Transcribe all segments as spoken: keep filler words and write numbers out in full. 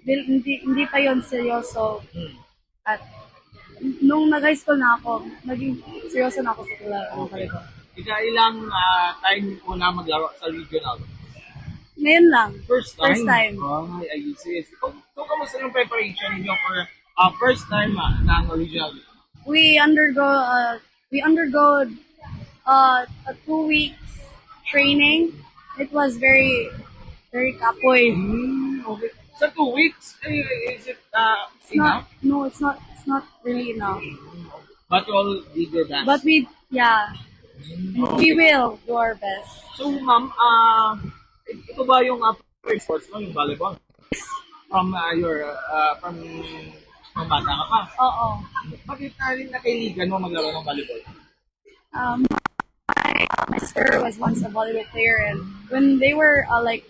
Dil-, hindi, hindi pa yon seryoso. Hmm. At nung nag-high school na ako, naging seryoso na ako sa paglalaro ng volleyball. Ika ilang ah, time ko na maglaro sa regional? Ngayon lang. First time? First time. Ay, I see. So, so kamusta yung preparation niyo for uh, first time uh, ng regional? We undergo uh, we undergo uh, a two weeks training. It was very very kapoy. Hmm, okay. Sa two weeks, eh, is it uh, It's not enough? No, it's not it's not really enough. But you all did your best? But we yeah, Hmm, we okay. Will do our best. So, ma'am, uh, ito ba yung uh, sports mo, yung volleyball? From uh, your, uh, from, from bata ka pa? Oo. Bakit na rin nakailigan mo maglaro ng volleyball? Um, my, my sister was once a volleyball player, and when they were uh, like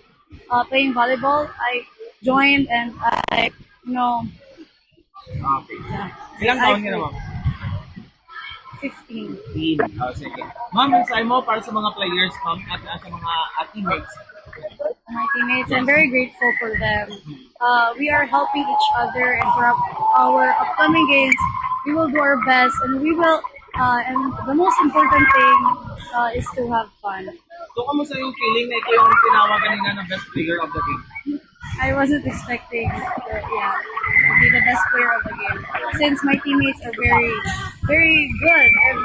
uh, playing volleyball, I joined and I, you know, Okay. Ilang taon ka na, ma'am? fifteen. Fifteen. Oh, sige. Ma'am, mensahe mo para sa mga players, ma'am, at uh, sa mga uh, teammates. My teammates, I'm very grateful for them. Uh, we are helping each other, and for up- our upcoming games, we will do our best, and we will. Uh, and the most important thing uh, is to have fun. So, kamusta yung feeling na ikaw yung tinawag kanina ng best player of the game? I wasn't expecting, uh, yeah, to be the best player of the game since my teammates are very, very good. And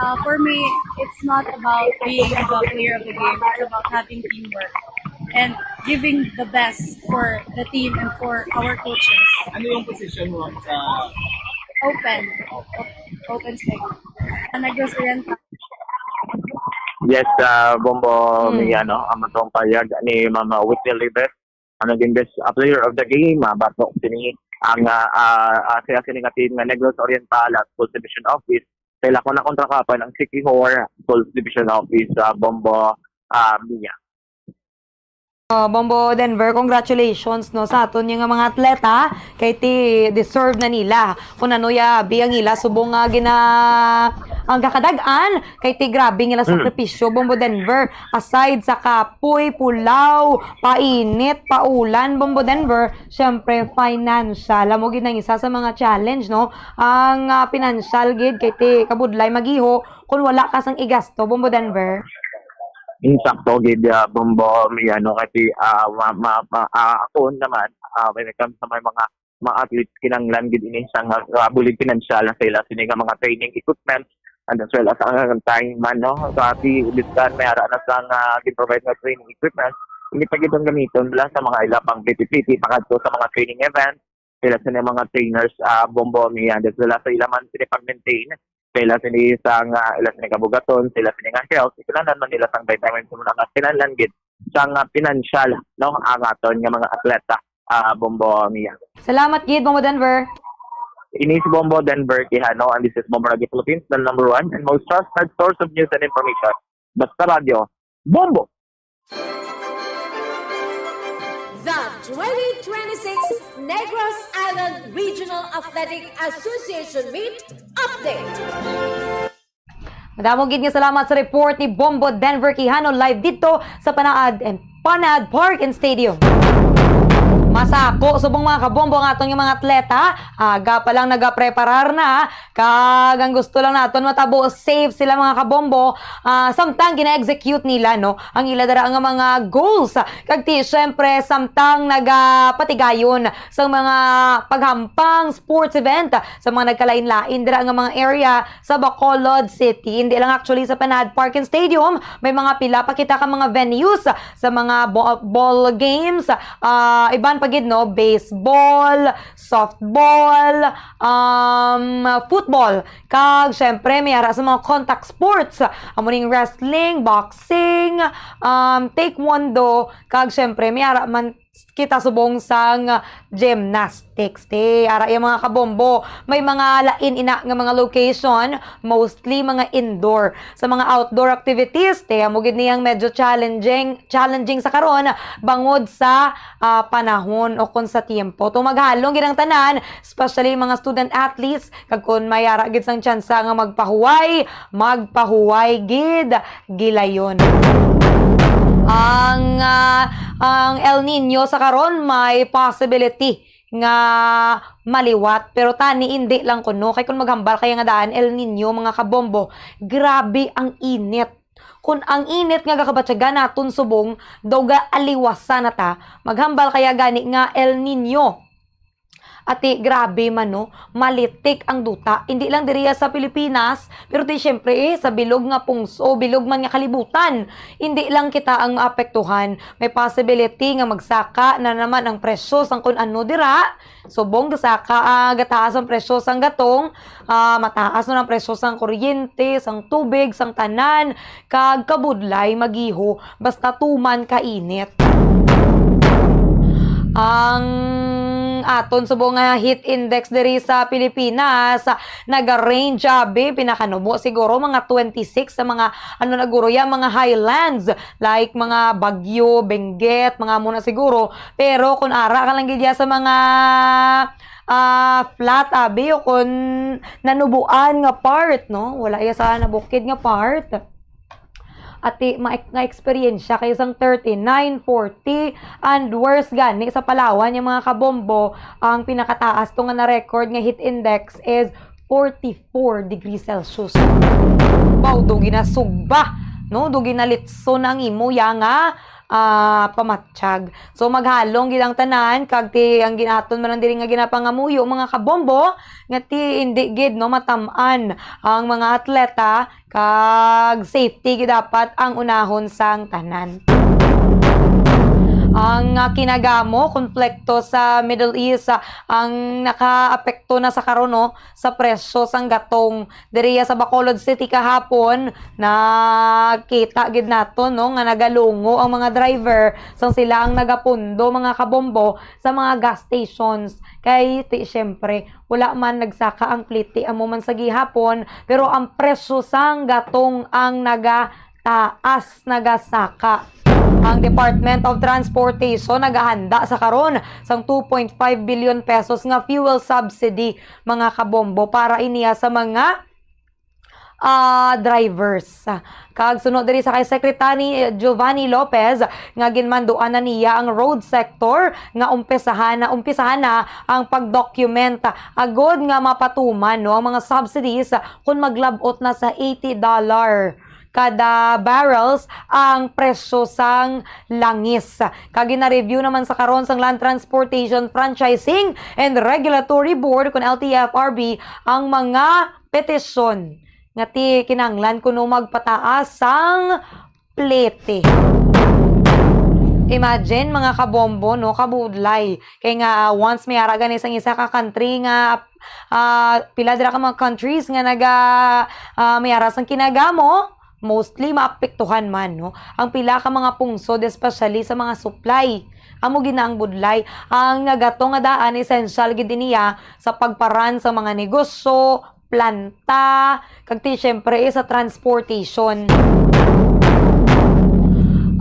uh, for me, it's not about being the player of the game. It's about having teamwork and giving the best for the team and for our coaches. Ano yung position mo sa Open. Op- Open space. Negros Oriental. Yes, uh, Bombo Hmm. Miano, ang matong payag ni Mama Whitney Libes, ang naging best uh, player of the game, uh, batok sini ang uh, uh, uh, siya sini nga team nga Negros Oriental at Schools Division Office. Kaya ko na kontrakapan ang Sikihor Schools Division Office sa Bombo uh, Mia. Oh, Bombo Denver, congratulations no sa aton nga mga atleta kay ti deserve na nila kung ano ya abi ang ila subong nga gina ang kakadag-an kay ti grabe nga ila Hmm. sakripisyo, Bombo Denver. Aside sa kapoy, pulaw, painit, paulan, Bombo Denver, syempre financial. Amo gid ang isa sa mga challenge no, ang ah, financial gid kay ti kabudlay magiho kung wala ka sang igasto, Bombo Denver. Insakto gid uh, Bombo Miano kasi uh, ma, ma, ma, uh, ako naman uh, when it comes sa may mga mga athletes kinanglan gid ini sa nga uh, bulig pinansyal na sa ila sini nga mga training equipment and as well as ang time man no sa ati biskan may ara na sa nga gin-provide nga training equipment hindi pa gid ang gamiton bala sa mga ila pang piti-piti pakadto sa mga training event sila sini mga trainers uh, Bombo Miano sila sa ila man sini pag-maintain sila sini sa nga ila sini kabugaton sila sini nga health kinahanglan man nila sang vitamins mo na kinahanglan gid sang uh, pinansyal no ang aton nga mga atleta uh, Bombo Miano. Salamat gid, Bombo Denver. Ini si Bombo Denver Quijano and this is Bombo Radio Philippines, the number one and most trusted source of news and information. Basta Radio, Bombo! The twenty twenty-six Negros Island Regional Athletic Association Meet Update. Madamo gid nga salamat sa report ni Bombo Denver Quijano live dito sa Panaad and Panaad Park and Stadium. Masako subong mga kabombo ang aton nga mga atleta. Aga pa lang nagapreparar na. Kag ang gusto lang naton matabo safe sila mga kabombo. Ah, samtang gina-execute nila no ang ila dara nga mga goals. Kag ti syempre samtang nagapatigayon sa mga paghampang sports event sa mga nagkalain-lain dira nga mga area sa Bacolod City. Hindi lang actually sa Panaad Park and Stadium, may mga pila pa kita ka mga venues sa mga bo- ball games, ah, iban pa gid no, baseball, softball, um, football, kag syempre may ara sa mga contact sports, amo ning wrestling, boxing, um, taekwondo, kag syempre may ara man kita subong sang gymnastics. Te, ara yung mga kabombo, may mga lain ina nga mga location, mostly mga indoor. Sa mga outdoor activities, te, amo gid niyang medyo challenging, challenging sa karon bangod sa ah, panahon o kon sa tiempo. Tong maghalong gid ang tanan, especially mga student athletes, kag kon may ara gid sang tsansa nga magpahuway, magpahuway gid gilayon. Ang, ah, ang El Nino sa karon may possibility nga maliwat, pero tani indi lang kuno, kay kung maghambal kaya nga daan El Nino, mga kabombo, grabe ang init. Kung ang init nga gakabatyagan naton subong daw gaaliwasan na ta, maghambal kaya gani nga El Nino. Ati, grabe man, no? Malitik ang duta. Hindi lang diriya sa Pilipinas, pero di syempre, eh, sa bilog nga pungso, bilog man nga kalibutan. Hindi lang kita ang maapektuhan. May possibility nga magsaka na naman ang presyo sang kun ano dira. Subong gasaka, ah, gataas ang presyo sang gatong, ah, mataas na ang presyo sang kuryente, sang tubig, sang tanan, kag kabudlay magiho basta tuman ka init. Ang aton subong nga heat index diri sa Pilipinas, naga-range, abi, pinakanubo siguro mga twenty-six sa mga, ano na guro ya, mga highlands, like mga Baguio, Benguet, mga amo na siguro. Pero kung ara ka lang gid ya sa mga, ah, flat, abi, o kung nanubuan nga part, no? Wala ya sa nabukid nga part. Ati, ma-, nga eksperyensya kayo sang thirty-nine, forty, and worse gani sa Palawan, yung mga kabombo, ang pinakataas to nga na-record nga heat index is forty-four degrees Celsius. Baw, do ginasugba, no? Do ginalitson ang imo ya nga, ah, pamatyag. So, maghalong gid ang tanan, kag ti ang ginaton man lang diri nga ginapangamuyo, mga kabombo, nga ti indi gid, no, matam-an ang mga atleta, kag safety gid dapat ang unahon sang tanan. Ang, ah, kinagamo, konflikto sa Middle East, ah, ang nakaapekto na sa karon, no, sa presyo sang gatong. Diriya sa Bacolod City kahapon, nakita gid nato, no, nga nagalungo ang mga driver sang sila ang nagapundo, mga kabombo, sa mga gas stations. Kay, ti, syempre, wala man nagsaka ang plete amo man sa gihapon, pero ang presyo sang gatong ang nagataas, nagasaka. Ang Department of Transportation nagahanda sa karon sang two point five billion pesos nga fuel subsidy, mga kabombo, para iniya sa mga, ah, drivers. Kag suno diri sa kay Secretary Giovanni Lopez nga ginmanduan na niya ang road sector nga umpisahan na, umpisahan na ang pag-document agod nga mapatuman, no, ang mga subsidies kung maglabot na sa eighty dollar kada barrels ang presyo sang langis. Kag gina-review naman sa karon sang Land Transportation Franchising and Regulatory Board, kun L T F R B, ang mga petisyon nga ti kinahanglan kuno magpataas sang plete. Imagine, mga kabombo, no, kabudlay. Kay nga, ah, once may ara gani sang isa ka country nga, ah, pila dira ka mga countries nga naga, ah, may ara sang kinagamo, mostly maapektuhan man, no, ang pila ka mga pungsod, especially sa mga supply. Amo gid na ang budlay. Ang nagato nga daan, essential gid niya sa pagparan sa mga negosyo, planta, kag ti, syempre, eh, sa transportation.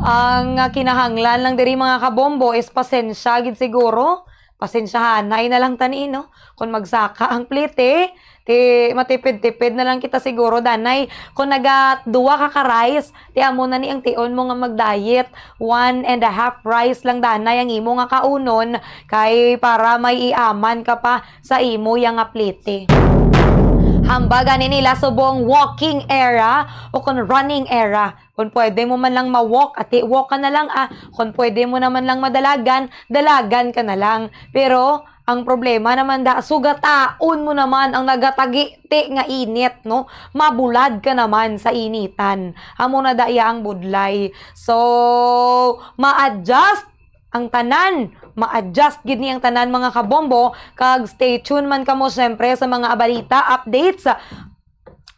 Ang, ah, kinahanglan lang diri, mga kabombo, is pasensya gid siguro. Pasensyahanay na lang tani, no? Kung magsaka ang plete, ti matipid-tipid na lang kita siguro, danay. Kung naga duwa ka ka rice, ti amo na ni ang tion mo nga mag-diet. One and a half rice lang, danay, ang imo nga kaunon, kay para may iaman ka pa sa imo ya nga plete. Hambal gani nila subong walking era o kon running era. Kon pwede mo man lang ma-walk, ati, walk ka na lang, ah. Kon pwede mo naman lang madalagan, dalagan ka na lang. Pero ang problema naman da, sugataon mo naman ang nagatagiti nga init, no? Mabulad ka naman sa initan. Amo na da iya ang budlay. So, ma-adjust ang tanan. Ma-adjust gid ni ang tanan, mga kabombo, kag stay tuned man kamo, syempre, sa mga balita, updates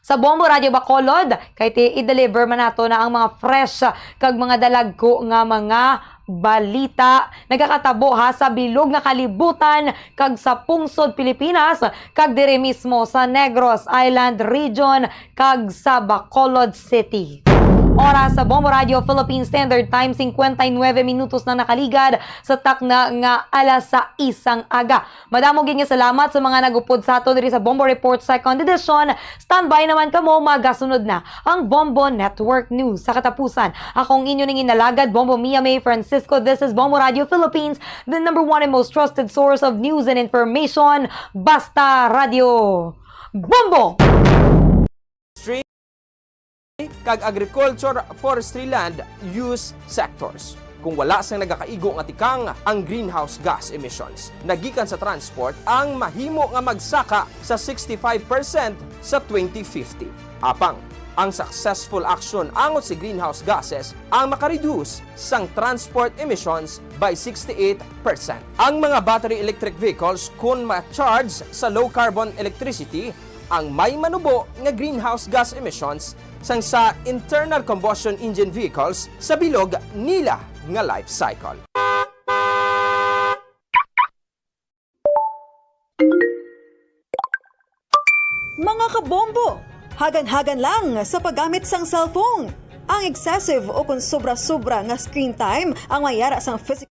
sa Bombo Radio Bacolod, kay ti i-deliver man nato na ang mga fresh kag mga dalagko nga mga balita nagakatabo, ha, sa bilog nga kalibutan kag sa pungsod Pilipinas, kag diri mismo sa Negros Island Region kag sa Bacolod City. Oras sa Bombo Radio Philippine Standard Time, cincuenta y nueve minutos na nakaligad sa takna nga alas sais sang aga. Madamo gid nga salamat sa mga nagupod sa aton diri sa Bombo Report Second Edition. Standby naman kamo, magasunod na ang Bombo Network News. Sa katapusan, ako ang inyo ning inalagad, Bombo Mia May Francisco. This is Bombo Radio Philippines, the number one and most trusted source of news and information. Basta Radio Bombo! Kag agriculture, forestry land use sectors. Kung wala sang nagakaigo nga tikang ang greenhouse gas emissions nagikan sa transport, ang mahimo nga magsaka sa sixty-five percent sa twenty fifty. Apang, ang successful action angot sa greenhouse gases ang makareduce sang transport emissions by sixty-eight percent. Ang mga battery electric vehicles, kun ma-charge sa low carbon electricity, ang may manubo nga greenhouse gas emissions sang sa internal combustion engine vehicles sa bilog nila nga life cycle. Mga kabombo, hagan-hagan lang sa paggamit sang cellphone. Ang excessive o kon sobra-sobra nga screen time ang mayara sang physical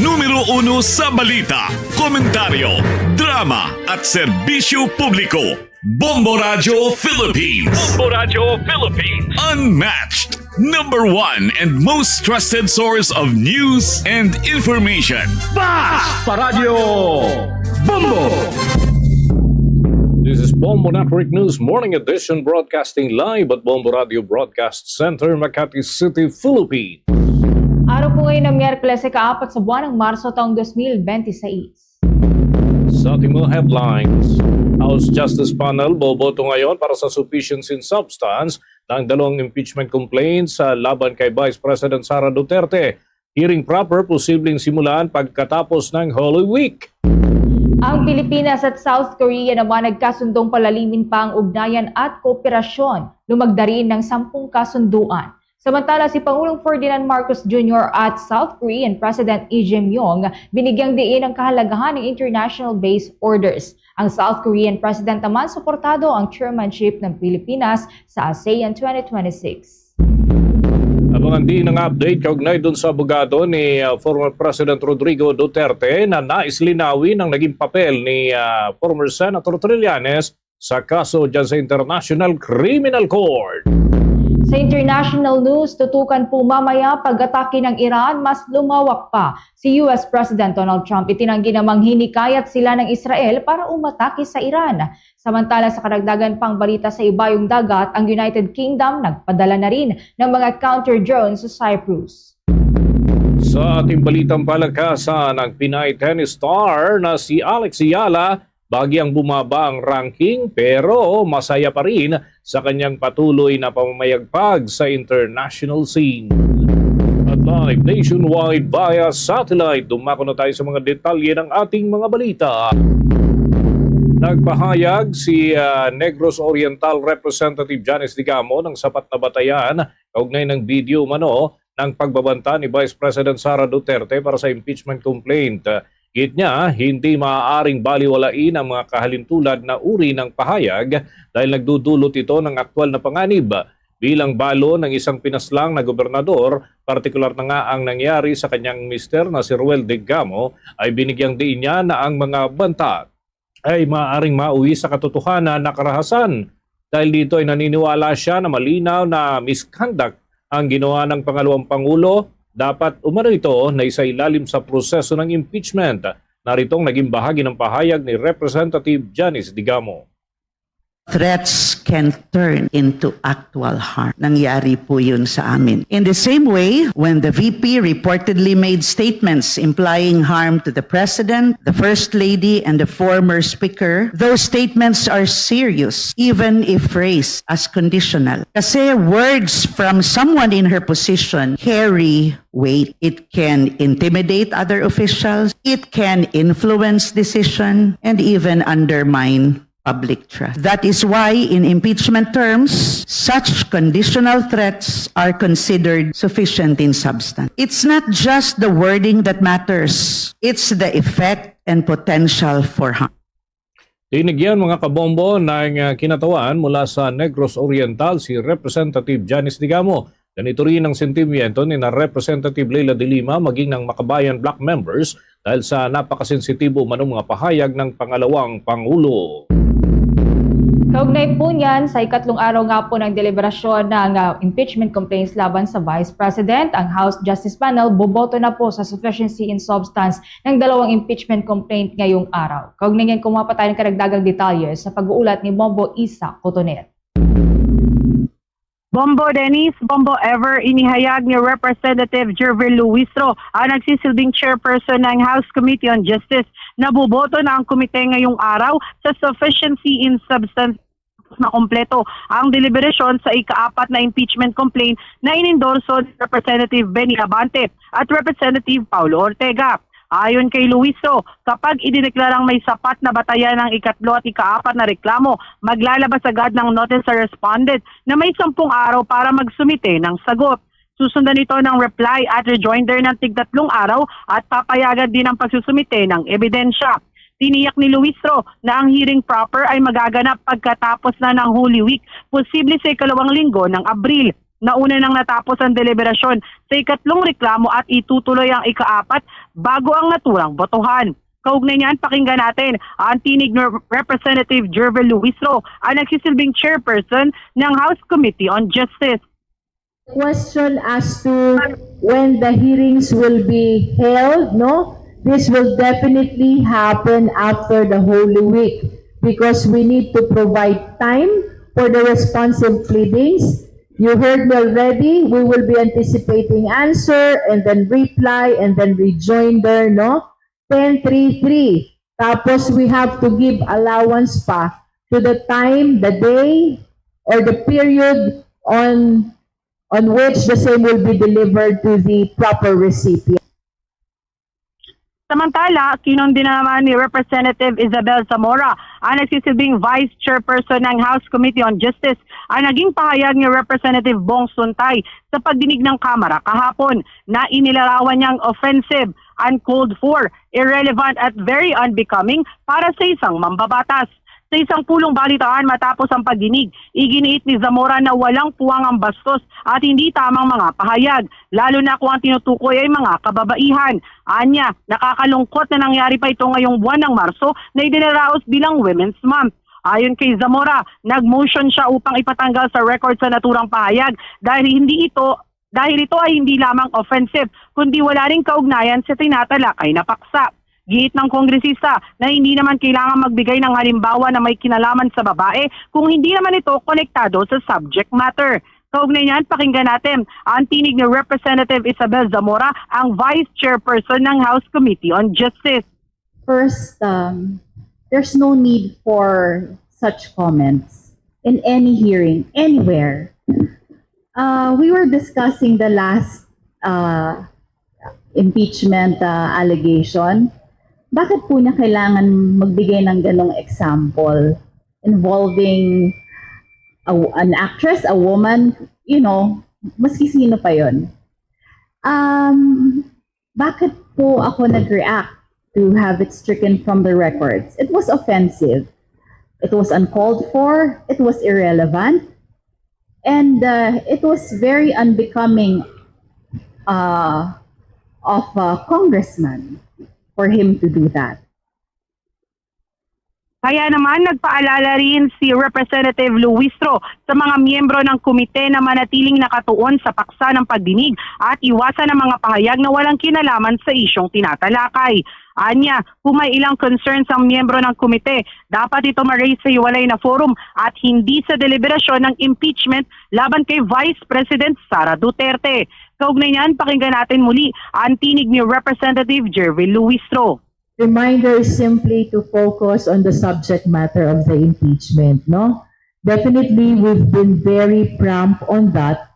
Numero uno sa balita, komentaryo, drama at serbisyo publiko. Bombo Radyo Philippines. Bombo Radyo Philippines. Unmatched, number one and most trusted source of news and information. Basta Radyo Bombo! This is Bombo Network News Morning Edition, broadcasting live at Bombo Radio Broadcast Center, Makati City, Philippines. Araw po ngayon ng Miyerkules, ika-apat sa buwan ng Marso taong dos mil bente seis. Sa ating mga headlines, House Justice Panel boboto ngayon para sa sufficiency in substance ng dalawang impeachment complaints sa laban kay Vice President Sara Duterte. Hearing proper posibleng simulan pagkatapos ng Holy Week. Ang Pilipinas at South Korea naman nagkasundong palalimin pa ang ugnayan at kooperasyon, lumagda rin ng sampung kasunduan. Samantala, si Pangulong Ferdinand Marcos Junior at South Korean President Lee Jae-myung binigyang diin ang kahalagahan ng international based orders. Ang South Korean President naman suportado ang chairmanship ng Pilipinas sa ASEAN twenty twenty-six. Abangan din ang update kaugnay dun sa abogado ni ah, former President Rodrigo Duterte na nais linawin ang naging papel ni ah, former Senator Trillanes sa kaso dyan sa International Criminal Court. Sa international news, tutukan po mamaya pag-atake ng Iran mas lumawak pa si U S President Donald Trump. Itinanggi namang hinikayat sila ng Israel para umatake sa Iran. Samantala, sa karagdagan pang balita sa ibayong dagat, ang United Kingdom nagpadala na rin ng mga counter-drone sa Cyprus. Sa ating balitang palakasan, ang Pinay tennis star na si Alex Eala bahagyang bumaba ang ranking, pero masaya pa rin sa kanyang patuloy na pamamayagpag sa international scene. At live nationwide via satellite, dumako na tayo sa mga detalye ng ating mga balita. Nagpahayag si ah, Negros Oriental Representative Janice Digamo ng sapat na batayan kaugnay ng video umano ng pagbabanta ni Vice President Sara Duterte para sa impeachment complaint. Gid niya, hindi maaaring baliwalain ang mga kahalintulad na uri ng pahayag dahil nagdudulot ito ng aktwal na panganib. Bilang balo ng isang pinaslang na gobernador, partikular na nga ang nangyari sa kanyang mister na si Roel Digamo, ay binigyang diin niya na ang mga banta ay maaaring mauwi sa katotohanan na karahasan. Dahil dito ay naniniwala siya na malinaw na misconduct ang ginawa ng pangalawang pangulo, dapat umano ito na isailalim sa proseso ng impeachment. Naritong naging bahagi ng pahayag ni Representative Janice Digamo. Threats can turn into actual harm. Nangyari po yun sa amin. In the same way, when the V P reportedly made statements implying harm to the President, the First Lady, and the former Speaker, those statements are serious, even if phrased as conditional. Kasi words from someone in her position carry weight. It can intimidate other officials, it can influence decision, and even undermine public trust. That is why, in impeachment terms, such conditional threats are considered sufficient in substance. It's not just the wording that matters, it's the effect and potential for harm. Tinigyan, mga kabombo, ng, ah, kinatawan mula sa Negros Oriental si Representative Janice Digamo. Ganito rin ang sentimiento ni na Representative Leila de Lima maging ng Makabayan bloc members dahil sa napakasensitibo man ang mga pahayag ng pangalawang pangulo. Kaugnay po niyan, sa ikatlong araw nga po ng deliberasyon ng ah, impeachment complaints laban sa Vice President, ang House Justice Panel boboto na po sa sufficiency in substance ng dalawang impeachment complaint ngayong araw. Kaugnay niyan, kumuha pa tayo ng karagdagang detalye sa pag-uulat ni Bombo Isa Cotoner. Bombo Dennis, Bombo Ever, inihayag ni Representative Jervil Luistro, ang nagsisilbing chairperson ng House Committee on Justice, na boboto na ang komite ngayong araw sa sufficiency in substance na kompleto ang deliberasyon sa ikaapat na impeachment complaint na inendorso ni Representative Benny Abante at Representative Paulo Ortega. Ayon kay Luistro, kapag idineklarang may sapat na batayan ang ikatlo at ikaapat na reklamo, maglalabas agad ng notice sa respondent na may sampung araw para magsumite ng sagot. Susundan ito ng reply at rejoinder ng tigtatlong araw at papayagan din ang pagsusumite ng ebidensya. Tiniyak ni Luistro na ang hearing proper ay magaganap pagkatapos na ng Holy Week, posible sa ikalawang linggo ng Abril. Nauna nang natapos ang deliberasyon sa ikatlong reklamo at itutuloy ang ikaapat bago ang naturang botohan. Kaugnay niyan, pakinggan natin ang tinig ni Representative Jervil Luistro, ang nagsisilbing chairperson ng House Committee on Justice. Question as to when the hearings will be held, no? This will definitely happen after the Holy Week because we need to provide time for the responsive pleadings. You heard me already, we will be anticipating answer and then reply and then rejoinder, no? Ten three three. Tapos we have to give allowance pa to the time, the day, or the period on on which the same will be delivered to the proper recipient. Samantala, kinundina naman ni Representative Isabel Zamora, ang nagsisilbing Vice Chairperson ng House Committee on Justice, ang naging pahayag ni Representative Bong Suntay sa pagdinig ng Kamara kahapon na inilarawan niyang offensive, uncalled for, irrelevant at very unbecoming para sa isang mambabatas. Sa isang pulong balitaan matapos ang pagdinig, iginiit ni Zamora na walang puwang ang bastos at hindi tamang mga pahayag, lalo na kung ang tinutukoy ay mga kababaihan. Anya, nakakalungkot na nangyari pa ito ngayong buwan ng Marso na idinaraos bilang Women's Month. Ayon kay Zamora, nag-motion siya upang ipatanggal sa record sa naturang pahayag dahil hindi ito dahil ito ay hindi lamang offensive, kundi wala ring kaugnayan sa tinatalakay na paksa. Giit ng kongresista na hindi naman kailangan magbigay ng halimbawa na may kinalaman sa babae kung hindi naman ito konektado sa subject matter. Kaugnay niyan, pakinggan natin ang tinig ni Representative Isabel Zamora, ang Vice Chairperson ng House Committee on Justice. First, um, there's no need for such comments in any hearing, anywhere. Uh, we were discussing the last uh, impeachment uh, allegation. Bakit po niya kailangan magbigay ng ganong example involving a, an actress, a woman, you know, maski sino pa yon? Um, bakit po ako nag-react to have it stricken from the records? It was offensive. It was uncalled for. It was irrelevant. And uh, it was very unbecoming uh, of a congressman for him to do that. Kaya naman, nagpaalala rin si Representative Luistro sa mga miyembro ng komite na manatiling nakatuon sa paksa ng pagdinig at iwasan ang mga pahayag na walang kinalaman sa isyong tinatalakay. Anya, kung may ilang concerns ang miyembro ng komite, dapat ito ma-raise sa hiwalay na forum at hindi sa deliberasyon ng impeachment laban kay Vice President Sara Duterte. Kaugnay niyan, pakinggan natin muli ang tinig ni Representative Jervil Luistro. Reminder is simply to focus on the subject matter of the impeachment, no? Definitely, we've been very prompt on that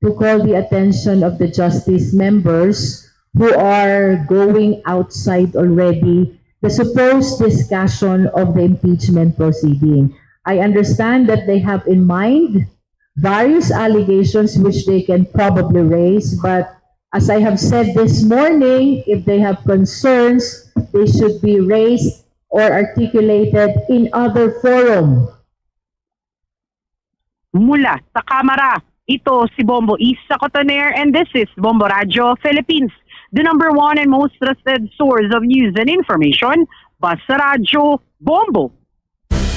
to call the attention of the justice members who are going outside already the supposed discussion of the impeachment proceeding. I understand that they have in mind various allegations which they can probably raise, but as I have said this morning, if they have concerns, they should be raised or articulated in other forum. Mula sa Kamara, ito si Bombo Isa Cotoner and this is Bombo Radyo Philippines, the number one and most trusted source of news and information. Basta Radyo, Bombo!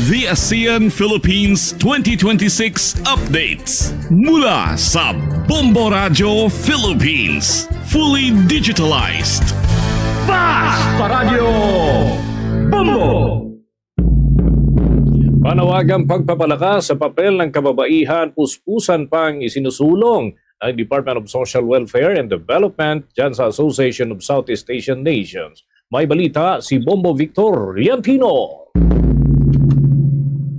The ASEAN Philippines twenty twenty-six updates mula sa Bombo Radyo Philippines. Fully digitalized. Basta Radyo Bombo! Panawagang pagpapalakas sa papel ng kababaihan, puspusan pang isinusulong ng Department of Social Welfare and Development dyan sa Association of Southeast Asian Nations. May balita si Bombo Victor Riantino.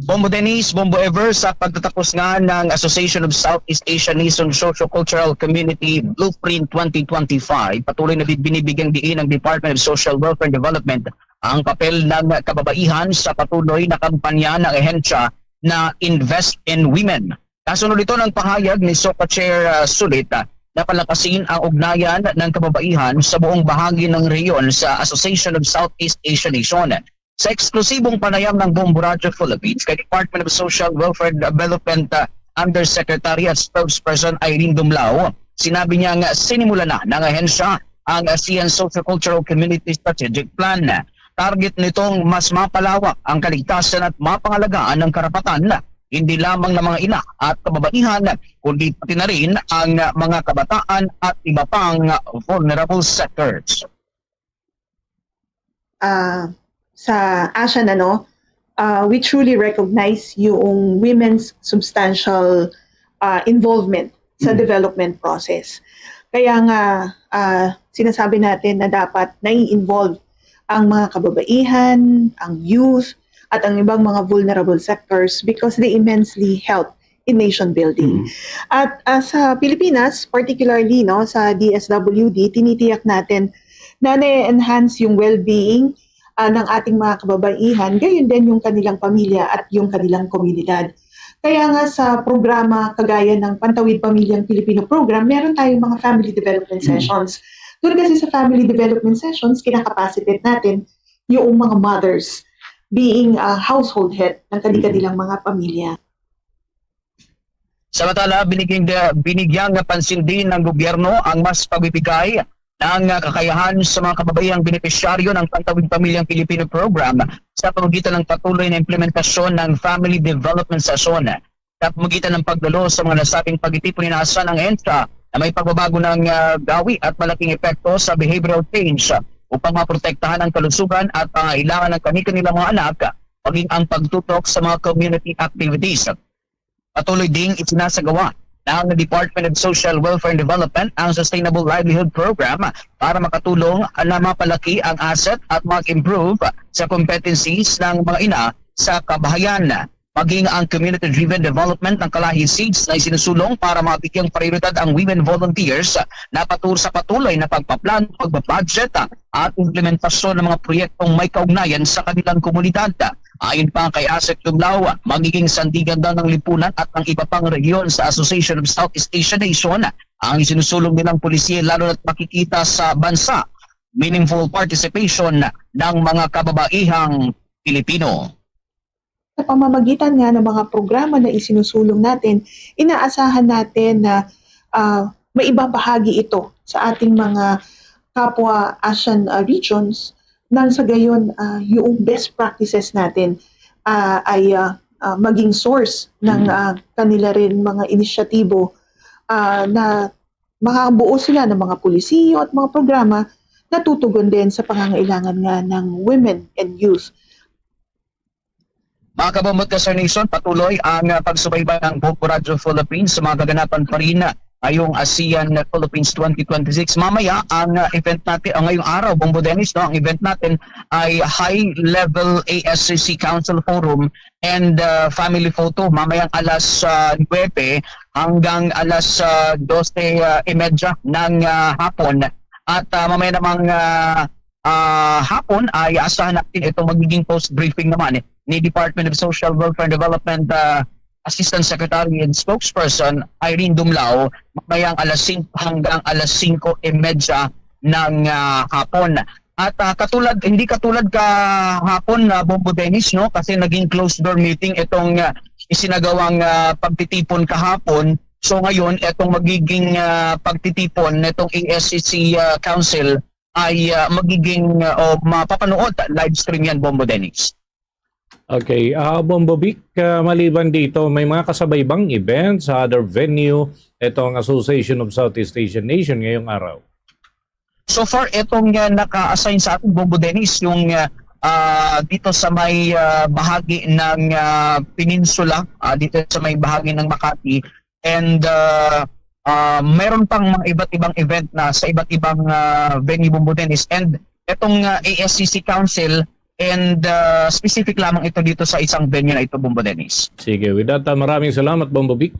Bombo Dennis, Bombo Ever, sa pagtatapos nga ng Association of Southeast Asian Nation Socio-Cultural Community Blueprint twenty twenty-five, patuloy na bid- binibigyang diin ng Department of Social Welfare and Development ang papel ng kababaihan sa patuloy na kampanya ng ahensya na Invest in Women. Kasunod ito ng pahayag ni SOCA Chair uh, Sulit uh, na palakasin ang ugnayan ng kababaihan sa buong bahagi ng rehiyon sa Association of Southeast Asian Nation. Sa eksklusibong panayam ng Bombo Radio Philippines kay Department of Social Welfare and Development uh, Undersecretary at Spokesperson Irene Dumlao, sinabi niya nga sinimulan na ng ahensya ang ASEAN Sociocultural Community Strategic Plan. Target nitong mas mapalawak ang kaligtasan at mapangalagaan ng karapatan hindi lamang ng mga ina at kababaihan, kundi pati na rin ang mga kabataan at iba pang vulnerable sectors. Uh, sa ASEAN, ano, uh, we truly recognize yung women's substantial uh, involvement sa development process. Kaya nga, uh, sinasabi natin na dapat nai-involve ang mga kababaihan, ang youth, at ang ibang mga vulnerable sectors because they immensely help in nation building. Mm. At uh, sa Pilipinas, particularly no, sa D S W D, tinitiyak natin na na-enhance yung well-being uh, ng ating mga kababaihan, gayon din yung kanilang pamilya at yung kanilang komunidad. Kaya nga sa programa kagaya ng Pantawid Pamilyang Pilipino Program, meron tayong mga family development mm. sessions. Doon kasi sa family development sessions, kinakapacitate natin yung mga mothers being a household head ng kadi-kadilang mga pamilya. Samantala, binigyan, binigyan nga pansin din ng gobyerno ang mas pagbibigay ng kakayahan sa mga kababaihang benepisyaryo ng Pantawid Pamilyang Pilipino Program sa pamagitan ng patuloy na implementasyon ng Family Development Session. Sa pamagitan ng pagdalo sa mga nasabing pagtitipon, inaasahan ng ahensya na may pagbabago ng uh, gawi at malaking epekto sa behavioral change upang maprotektahan ang kalusugan at pangangailangan ng kani-kanilang mga anak, maging ang pagtutok sa mga community activities. Patuloy ding isinasagawa ng Department of Social Welfare and Development ang Sustainable Livelihood Program para makatulong na mapalaki ang asset at mag-improve sa competencies ng mga ina sa kabahayan. Maging ang community-driven development ng Kalahi Seeds na isinusulong para mabigyang prioridad ang women volunteers na patur sa patuloy na pagpaplano, pagbabudget at implementasyon ng mga proyektong may kaugnayan sa kanilang komunidad. Ayon pa kay Asek Dumlao, magiging sandigan daw ng lipunan at ng iba pang rehiyon sa Association of Southeast Asian Nation ang isinusulong nilang polisiya, lalo na't makikita sa bansa meaningful participation ng mga kababaihang Pilipino. Sa pamamagitan nga ng mga programa na isinusulong natin, inaasahan natin na uh, maibabahagi ito sa ating mga kapwa ASEAN uh, regions nang sa gayon uh, yung best practices natin uh, ay uh, uh, maging source ng uh, kanila rin mga inisyatibo uh, na makabuo sila ng mga polisiyo at mga programa na tutugon din sa pangangailangan nga ng women and youth. Mga kabomot ka, Sir Nation, patuloy ang uh, pagsubaybay ng Bombo Radio Philippines sa mga kaganapan pa rin ngayong ASEAN Philippines twenty twenty-six. Mamaya ang uh, event natin, uh, ngayong araw, Bombo Dennis, no, ang event natin ay High Level A S C C Council Forum and uh, Family Photo. Mamayang alas uh, nuwebe hanggang alas uh, dose uh, imedya ng uh, hapon. At uh, mamaya namang uh, uh, hapon ay asahan natin itong magiging post-briefing naman eh, ni Department of Social Welfare and Development uh, Assistant Secretary and Spokesperson Irene Dumlao mamayang alas singko hanggang alas singko imedya ng uh, hapon. At, ah, katulad, hindi katulad kahapon na, Bombo Dennis, no? Kasi naging closed door meeting itong, ah, isinagawang, ah, pagtitipon kahapon. So ngayon, itong magiging, ah, pagtitipon nitong A S C C, ah, Council ay, ah, magiging, ah, o mapapanood live stream yan, Bombo Dennis. Okay, ah, Bombo Vic, ah, maliban dito, may mga kasabay bang event sa other venue itong Association of Southeast Asian Nation ngayong araw? So far, itong, ah, naka-assign sa ating, Bombo Dennis, yung, ah, ah, dito sa may, ah, bahagi ng, ah, peninsula, ah, dito sa may bahagi ng Makati. And, ah, ah, meron pang mga iba't ibang event na sa iba't ibang, ah, venue, Bombo Dennis. And itong, ah, A S C C Council, and, ah, specific lamang ito dito sa isang venue na ito, Bombo Dennis. Sige, with that, ah, maraming salamat, Bombo Vic.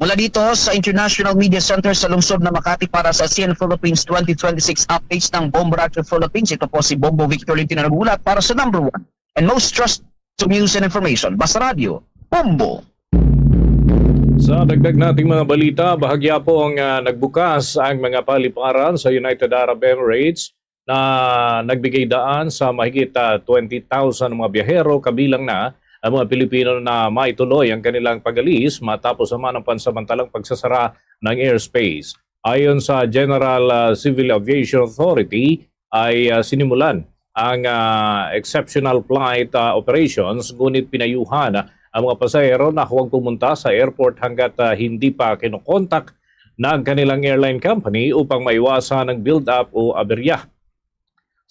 Mula dito sa International Media Center sa lungsod ng Makati, para sa C N Philippines twenty twenty-six updates ng Bombo Radyo Philippines, ito po si Bombo Victor Lintino, naghulat para sa number one and most trusted news and information, Basta Radyo, Bombo. Sa dagdag nating mga balita, bahagya po ang, ah, nagbukas ang mga paliparan sa United Arab Emirates na nagbigay daan sa mahigit, ah, twenty thousand mga biyahero, kabilang na ang mga Pilipino, na maituloy ang kanilang pag-alis matapos naman ang pansamantalang pagsasara ng airspace. Ayon sa General, ah, Civil Aviation Authority ay, ah, sinimulan ang, ah, exceptional flight, ah, operations, ngunit pinayuhan ang mga pasahero na huwag pumunta sa airport hanggat, ah, hindi pa kinokontak ng kanilang airline company upang maiwasan ang build-up o aberya.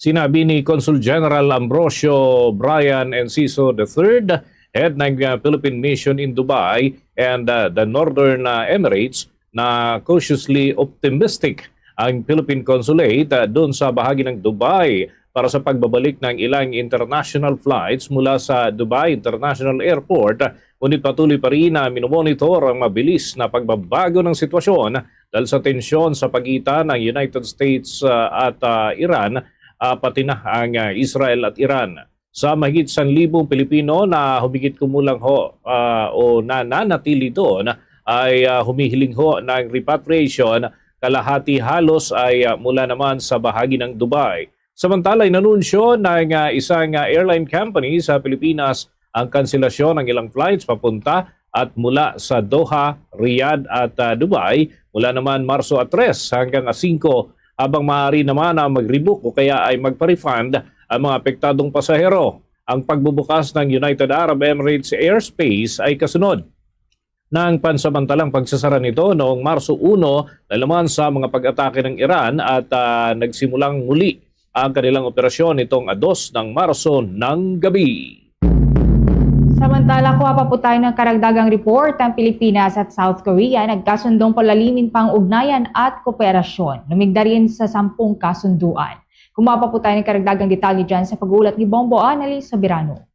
Sinabi ni Consul General Ambrosio Brian Enciso the third, head ng, uh, Philippine Mission in Dubai and, uh, the Northern, uh, Emirates, na cautiously optimistic ang Philippine Consulate, uh, doon sa bahagi ng Dubai para sa pagbabalik ng ilang international flights mula sa Dubai International Airport. Ngunit patuloy pa rin na minomonitor ang mabilis na pagbabago ng sitwasyon dahil sa tensyon sa pagitan ng United States, ah, at, ah, Iran, ah, pati na ang, ah, Israel at Iran. Sa mahigit sanlibong Pilipino na humigit kumulang ho, ah, o nananatili doon ay, ah, humihiling ho ng repatriation, kalahati halos ay, ah, mula naman sa bahagi ng Dubai. Samantala, inanunsyo ng, ah, isang, ah, airline company sa Pilipinas ang kanselasyon ng ilang flights papunta at mula sa Doha, Riyadh at, ah, Dubai mula naman Marso a tres hanggang a singko, habang maaari naman na mag-rebook o kaya ay magpa-refund ang mga apektadong pasahero. Ang pagbubukas ng United Arab Emirates airspace ay kasunod ng pansamantalang pagsasara nito noong Marso uno, dahil naman sa mga pag-atake ng Iran, at, ah, nagsimulang muli ang kanilang operasyon nitong a dos ng Marso ng gabi. Samantala, kuha pa po tayo ng karagdagang report. Ang Pilipinas at South Korea nagkasundong palalimin pang ugnayan at kooperasyon. Lumigda rin sa sampung kasunduan. Kumuha pa po tayo ng karagdagang detalye dyan sa pag-uulat ni Bombo Annalyn Soberano.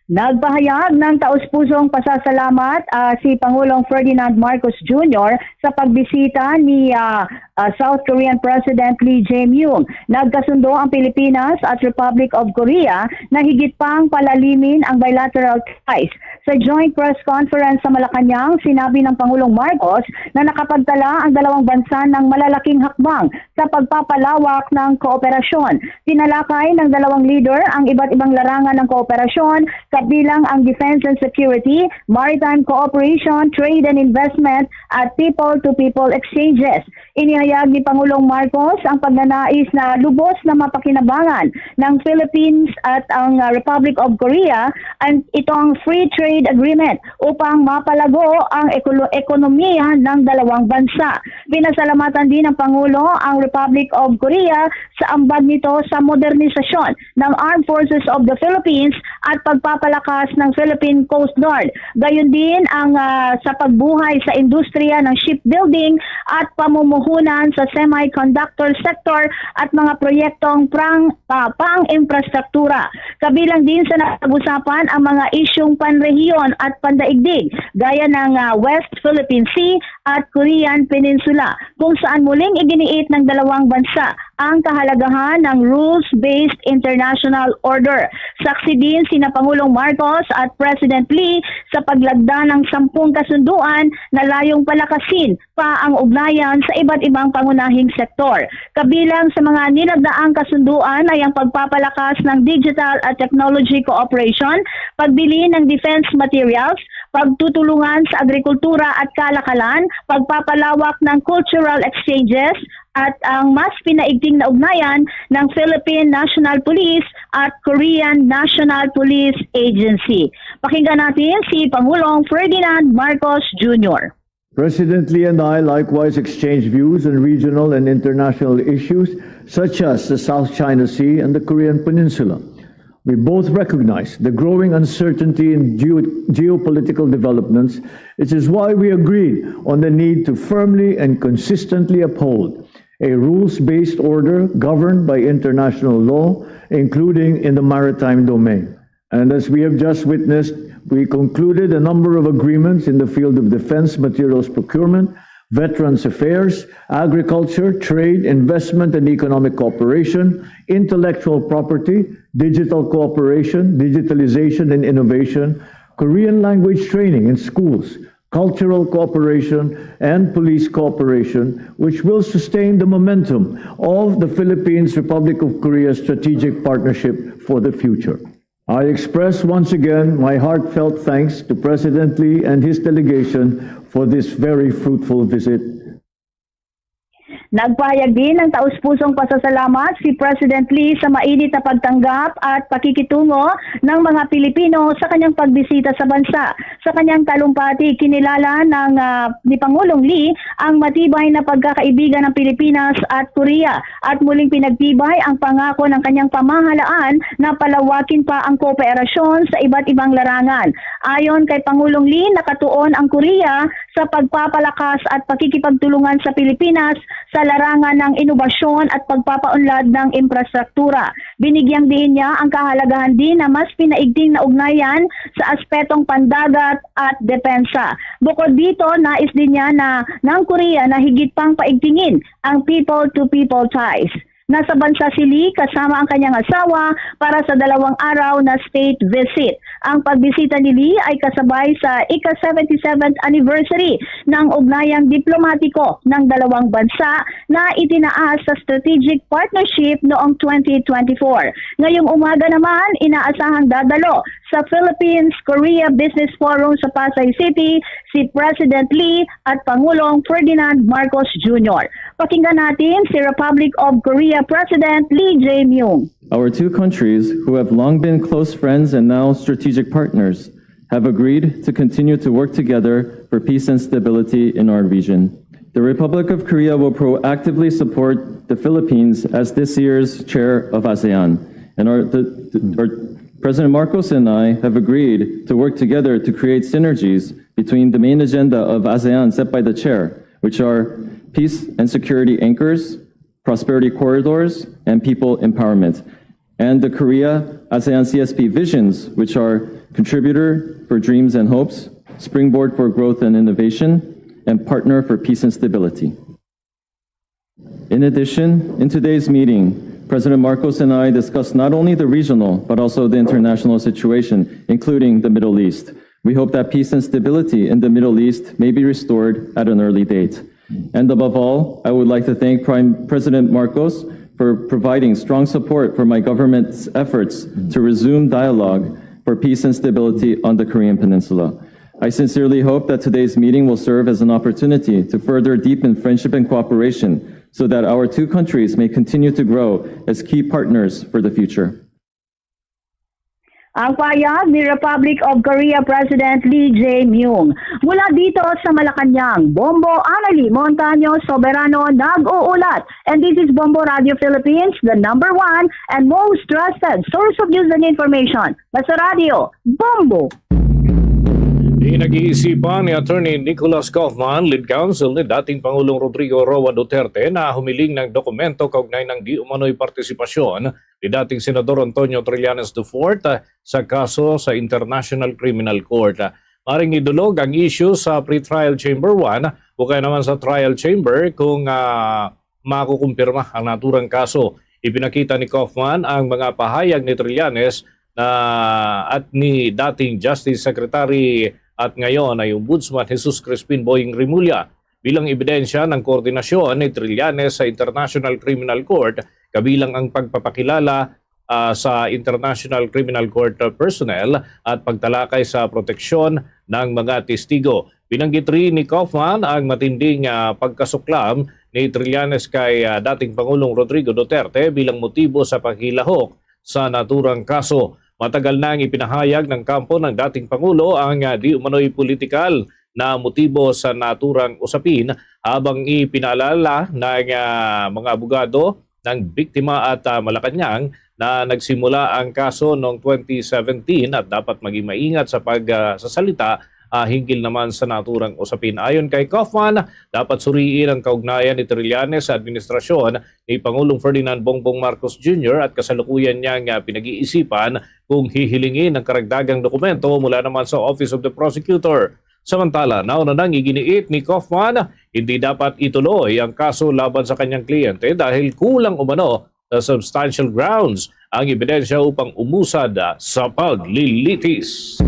Nagpahayag ng taus-pusong pasasalamat, ah, si Pangulong Ferdinand Marcos Junior sa pagbisita ni, ah, ah, South Korean President Lee Jae-myung. Nagkasundo ang Pilipinas at Republic of Korea na higit pang palalimin ang bilateral ties. Sa joint press conference sa Malacañang, sinabi ng Pangulong Marcos na nakapagtala ang dalawang bansa ng malalaking hakbang sa pagpapalawak ng kooperasyon. Tinalakay ng dalawang leader ang iba't ibang larangan ng kooperasyon, kabilang ang defense and security, maritime cooperation, trade and investment, at people-to-people exchanges. Inihayag ni Pangulong Marcos ang pagnanais na lubos na mapakinabangan ng Philippines at ang, ah, Republic of Korea ang itong free trade agreement upang mapalago ang ekolo-, ekonomiya ng dalawang bansa. Pinasalamatan din ng Pangulo ang Republic of Korea sa ambag nito sa modernisasyon ng Armed Forces of the Philippines at pagpapalakas ng Philippine Coast Guard. Gayon din ang, ah, sa pagbuhay sa industriya ng shipbuilding at pamumuhunan sa semiconductor sector at mga proyektong prang-, ah, pang-infrastruktura. Kabilang din sa napag-usapan ang mga isyung panrehiyon at pandaigdig, gaya ng, ah, West Philippine Sea at Korean Peninsula, kung saan muling iginiit ng dalawang bansa ang kahalagahan ng rules-based international order. Saksi din si kina Pangulong Marcos at President Lee sa paglagda ng sampung kasunduan na layong palakasin pa ang ugnayan sa iba't ibang pangunahing sektor. Kabilang sa mga nilagdaang kasunduan ay ang pagpapalakas ng digital at technology cooperation, pagbili ng defense materials, pagtutulungan sa agrikultura at kalakalan, pagpapalawak ng cultural exchanges, at ang mas pinaigting na ugnayan ng Philippine National Police at Korean National Police Agency. Pakinggan natin si Pangulong Ferdinand Marcos Junior. President Lee and I likewise exchanged views on regional and international issues such as the South China Sea and the Korean Peninsula. We both recognize the growing uncertainty in geo- geopolitical developments. It is why we agreed on the need to firmly and consistently uphold a rules-based order governed by international law, including in the maritime domain. And as we have just witnessed, we concluded a number of agreements in the field of defense materials procurement, veterans affairs, agriculture, trade, investment and economic cooperation, intellectual property, digital cooperation, digitalization and innovation, Korean language training in schools, cultural cooperation, and police cooperation, which will sustain the momentum of the Philippines-Republic of Korea strategic partnership for the future. I express once again my heartfelt thanks to President Lee and his delegation for this very fruitful visit. Nagpahayag din ng taus-pusong pasasalamat si President Lee sa mainit na pagtanggap at pakikitungo ng mga Pilipino sa kanyang pagbisita sa bansa. Sa kanyang talumpati, kinilala ng, ah, ni Pangulong Lee ang matibay na pagkakaibigan ng Pilipinas at Korea at muling pinagtibay ang pangako ng kanyang pamahalaan na palawakin pa ang kooperasyon sa iba't ibang larangan. Ayon kay Pangulong Lee, nakatuon ang Korea sa pagpapalakas at pakikipagtulungan sa Pilipinas sa larangan ng inobasyon at pagpapaunlad ng infrastruktura. Binigyang diin niya ang kahalagahan din na mas pinaigting na ugnayan sa aspetong pandagat at depensa. Bukod dito, nais din niya na ng Korea na higit pang paigtingin ang people-to-people ties. Nasa bansa si Lee kasama ang kanyang asawa para sa dalawang araw na state visit. Ang pagbisita ni Lee ay kasabay sa ika-seventy-seventh anniversary ng ugnayang diplomatiko ng dalawang bansa na itinaas sa strategic partnership noong twenty twenty-four. Ngayong umaga naman, inaasahang dadalo sa Philippines-Korea Business Forum sa Pasay City si President Lee at Pangulong Ferdinand Marcos Junior. Pakinggan natin si Republic of Korea President Lee Jae-myung. Our two countries, who have long been close friends and now strategic partners, have agreed to continue to work together for peace and stability in our region. The Republic of Korea will proactively support the Philippines as this year's chair of ASEAN. And our, the, the- our, President Marcos and I have agreed to work together to create synergies between the main agenda of ASEAN set by the chair, which are peace and security anchors, prosperity corridors, and people empowerment, and the Korea ASEAN C S P visions, which are contributor for dreams and hopes, springboard for growth and innovation, and partner for peace and stability. In addition, in today's meeting, President Marcos and I discussed not only the regional, but also the international situation, including the Middle East. We hope that peace and stability in the Middle East may be restored at an early date. And above all, I would like to thank Prime President Marcos for providing strong support for my government's efforts to resume dialogue for peace and stability on the Korean Peninsula. I sincerely hope that today's meeting will serve as an opportunity to further deepen friendship and cooperation so that our two countries may continue to grow as key partners for the future. Ang pahayag ni Republic of Korea President Lee Jae-myung. Mula dito sa Malacañang, Bombo Annalie Montaño Soberano nag-uulat. And this is Bombo Radio Philippines, the number one and most trusted source of news and information. Basta Radio, Bombo! Di nag-iisipan ni Attorney Nicholas Kaufman, lead counsel ni dating Pangulong Rodrigo Roa Duterte, na humiling ng dokumento kaugnay ng di umano'y partisipasyon ni dating Senador Antonio Trillanes the fourth sa kaso sa International Criminal Court. Maring idulog ang issue sa pretrial chamber one o kaya naman sa trial chamber kung, ah, makukumpirma ang naturang kaso. Ipinakita ni Kaufman ang mga pahayag ni Trillanes na at ni dating Justice Secretary at ngayon ay Ombudsman Jesus Crispin Boying Remulla bilang ebidensya ng koordinasyon ni Trillanes sa International Criminal Court, kabilang ang pagpapakilala, ah, sa International Criminal Court personnel at pagtalakay sa proteksyon ng mga testigo. Binanggit rin ni Kaufman ang matinding, ah, pagkasuklam ni Trillanes kay, ah, dating Pangulong Rodrigo Duterte bilang motibo sa paghilahok sa naturang kaso. Matagal nang ipinahayag ng kampo ng dating Pangulo ang, ah, di umano'y politikal na motibo sa naturang usapin, habang ipinaalala ng, ah, mga abogado ng biktima at, ah, Malacañang na nagsimula ang kaso noong twenty seventeen at dapat maging maingat sa pag, ah, sa salita, ah, hinggil naman sa naturang usapin. Ayon kay Kaufman, dapat suriin ang kaugnayan ni Trillanes sa administrasyon ni Pangulong Ferdinand Bongbong Marcos Junior at kasalukuyan niyang, ah, pinag-iisipan kung hihilingin ang karagdagang dokumento mula naman sa Office of the Prosecutor. Samantala, nauna nang iginiit ni Kaufman, hindi dapat ituloy ang kaso laban sa kanyang kliyente dahil kulang umano sa substantial grounds ang ebidensya upang umusad, ah, sa paglilitis.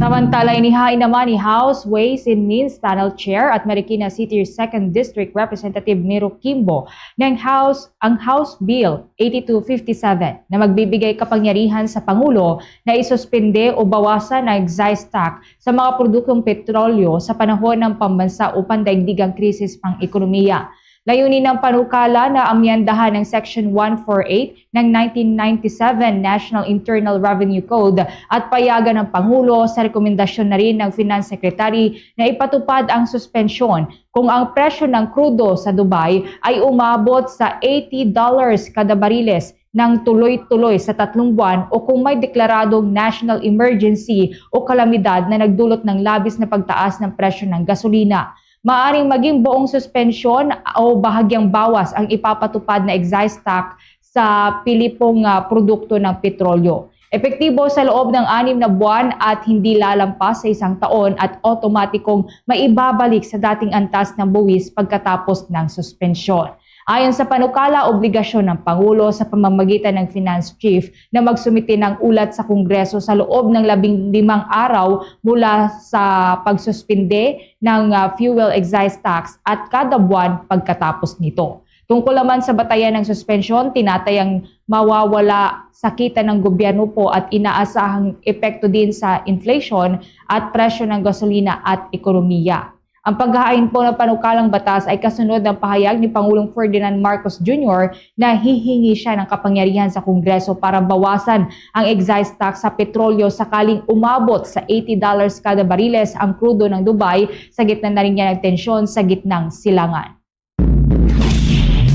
Samantala, inihain naman ni House Ways and Means Panel Chair at Marikina City Second District Representative Miro Kimbo ng House ang House Bill eighty-two fifty-seven na magbibigay kapangyarihan sa Pangulo na isuspinde o bawasan ang excise tax sa mga produktong petrolyo sa panahon ng pambansa o pandaigdigang krisis pang-ekonomiya. Layunin ng panukala na amyendahan ang Section one four eight ng nineteen ninety-seven National Internal Revenue Code at payagan ng Pangulo sa rekomendasyon na rin ng Finance Secretary na ipatupad ang suspensyon kung ang presyo ng krudo sa Dubai ay umabot sa eighty dollars kada bariles ng tuloy-tuloy sa tatlong buwan o kung may deklaradong national emergency o kalamidad na nagdulot ng labis na pagtaas ng presyo ng gasolina. Maaring maging buong suspensyon o bahagyang bawas ang ipapatupad na excise tax sa pilipong, ah, produkto ng petrolyo. Epektibo sa loob ng anim na buwan at hindi lalampas sa isang taon at automatikong maibabalik sa dating antas ng buwis pagkatapos ng suspensyon. Ayon sa panukala, obligasyon ng Pangulo sa pamamagitan ng Finance Chief na magsumite ng ulat sa Kongreso sa loob ng labing limang araw mula sa pagsuspinde ng, ah, fuel excise tax at kada buwan pagkatapos nito. Tungkol naman sa batayan ng suspensyon, tinatayang mawawala sa kita ng gobyerno po at inaasahang epekto din sa inflation at presyo ng gasolina at ekonomiya. Ang paghahain po ng panukalang batas ay kasunod ng pahayag ni Pangulong Ferdinand Marcos Junior na hihingi siya ng kapangyarihan sa Kongreso para bawasan ang excise tax sa petrolyo sakaling umabot sa eighty dollars kada bariles ang krudo ng Dubai sa gitna na rin niya ng tensyon sa gitnang silangan.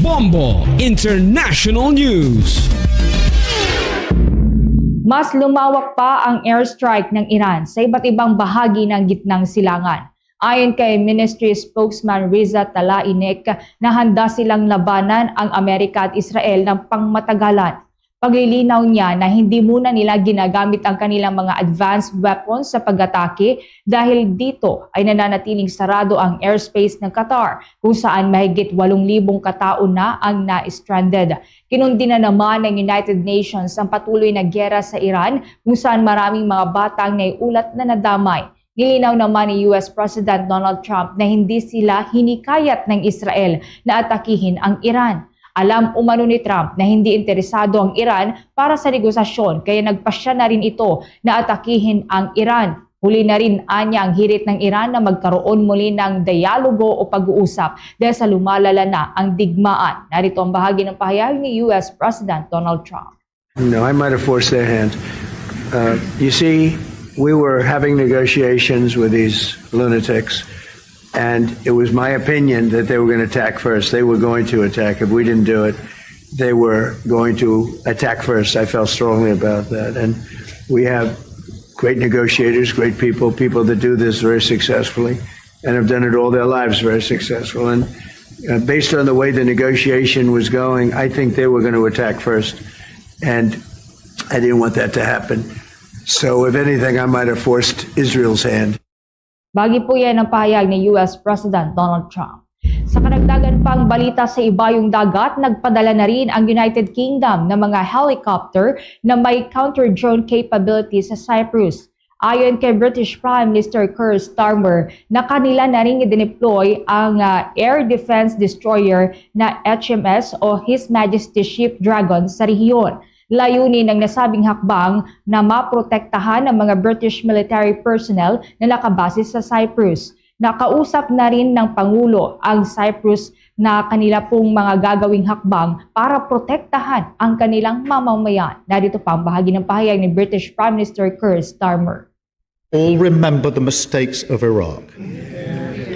Bombo International News. Mas lumawak pa ang airstrike ng Iran sa iba't ibang bahagi ng gitnang silangan. Ayon kay Ministry Spokesman Riza Talainik, na handa silang labanan ang Amerika at Israel ng pangmatagalan. Paglilinaw niya na hindi muna nila ginagamit ang kanilang mga advanced weapons sa pag-atake dahil dito ay nananatiling sarado ang airspace ng Qatar, kung saan mahigit walong libong katao na ang na-stranded. Kinundina naman ng United Nations ang patuloy na giyera sa Iran, kung saan maraming mga bata ang naiulat na nadamay. Nilinaw naman ni U S President Donald Trump na hindi sila hinikayat ng Israel na atakihin ang Iran. Alam umano ni Trump na hindi interesado ang Iran para sa negosasyon, kaya nagpasya na rin ito na atakihin ang Iran. Huli na rin anya ang hirit ng Iran na magkaroon muli ng dialogo o pag-uusap dahil sa lumalala na ang digmaan. Narito ang bahagi ng pahayag ni U S President Donald Trump. No, I might have forced their hand. Uh, you see, we were having negotiations with these lunatics, and it was my opinion that they were going to attack first. They were going to attack. If we didn't do it, they were going to attack first. I felt strongly about that. And we have great negotiators, great people, people that do this very successfully and have done it all their lives very successful. And uh, based on the way the negotiation was going, I think they were going to attack first. And I didn't want that to happen. So, if anything, I might have forced Israel's hand. Bahagi po yan ng pahayag ni U S President Donald Trump. Sa karagdagan pang balita sa ibayong dagat, nagpadala na rin ang United Kingdom ng mga helicopter na may counter-drone capability sa Cyprus. Ayon kay British Prime Minister Keir Starmer, na kanila na rin i-deploy ang, ah, air defense destroyer na H M S o His Majesty's Ship Dragon sa rehiyon. Layunin ng nasabing hakbang na maprotektahan ang mga British military personnel na nakabase sa Cyprus. Nakausap na rin ng Pangulo ang Cyprus na kanila pong mga gagawing hakbang para protektahan ang kanilang mamamayan. Narito pa ang bahagi ng pahayag ni British Prime Minister Keir Starmer. All remember the mistakes of Iraq,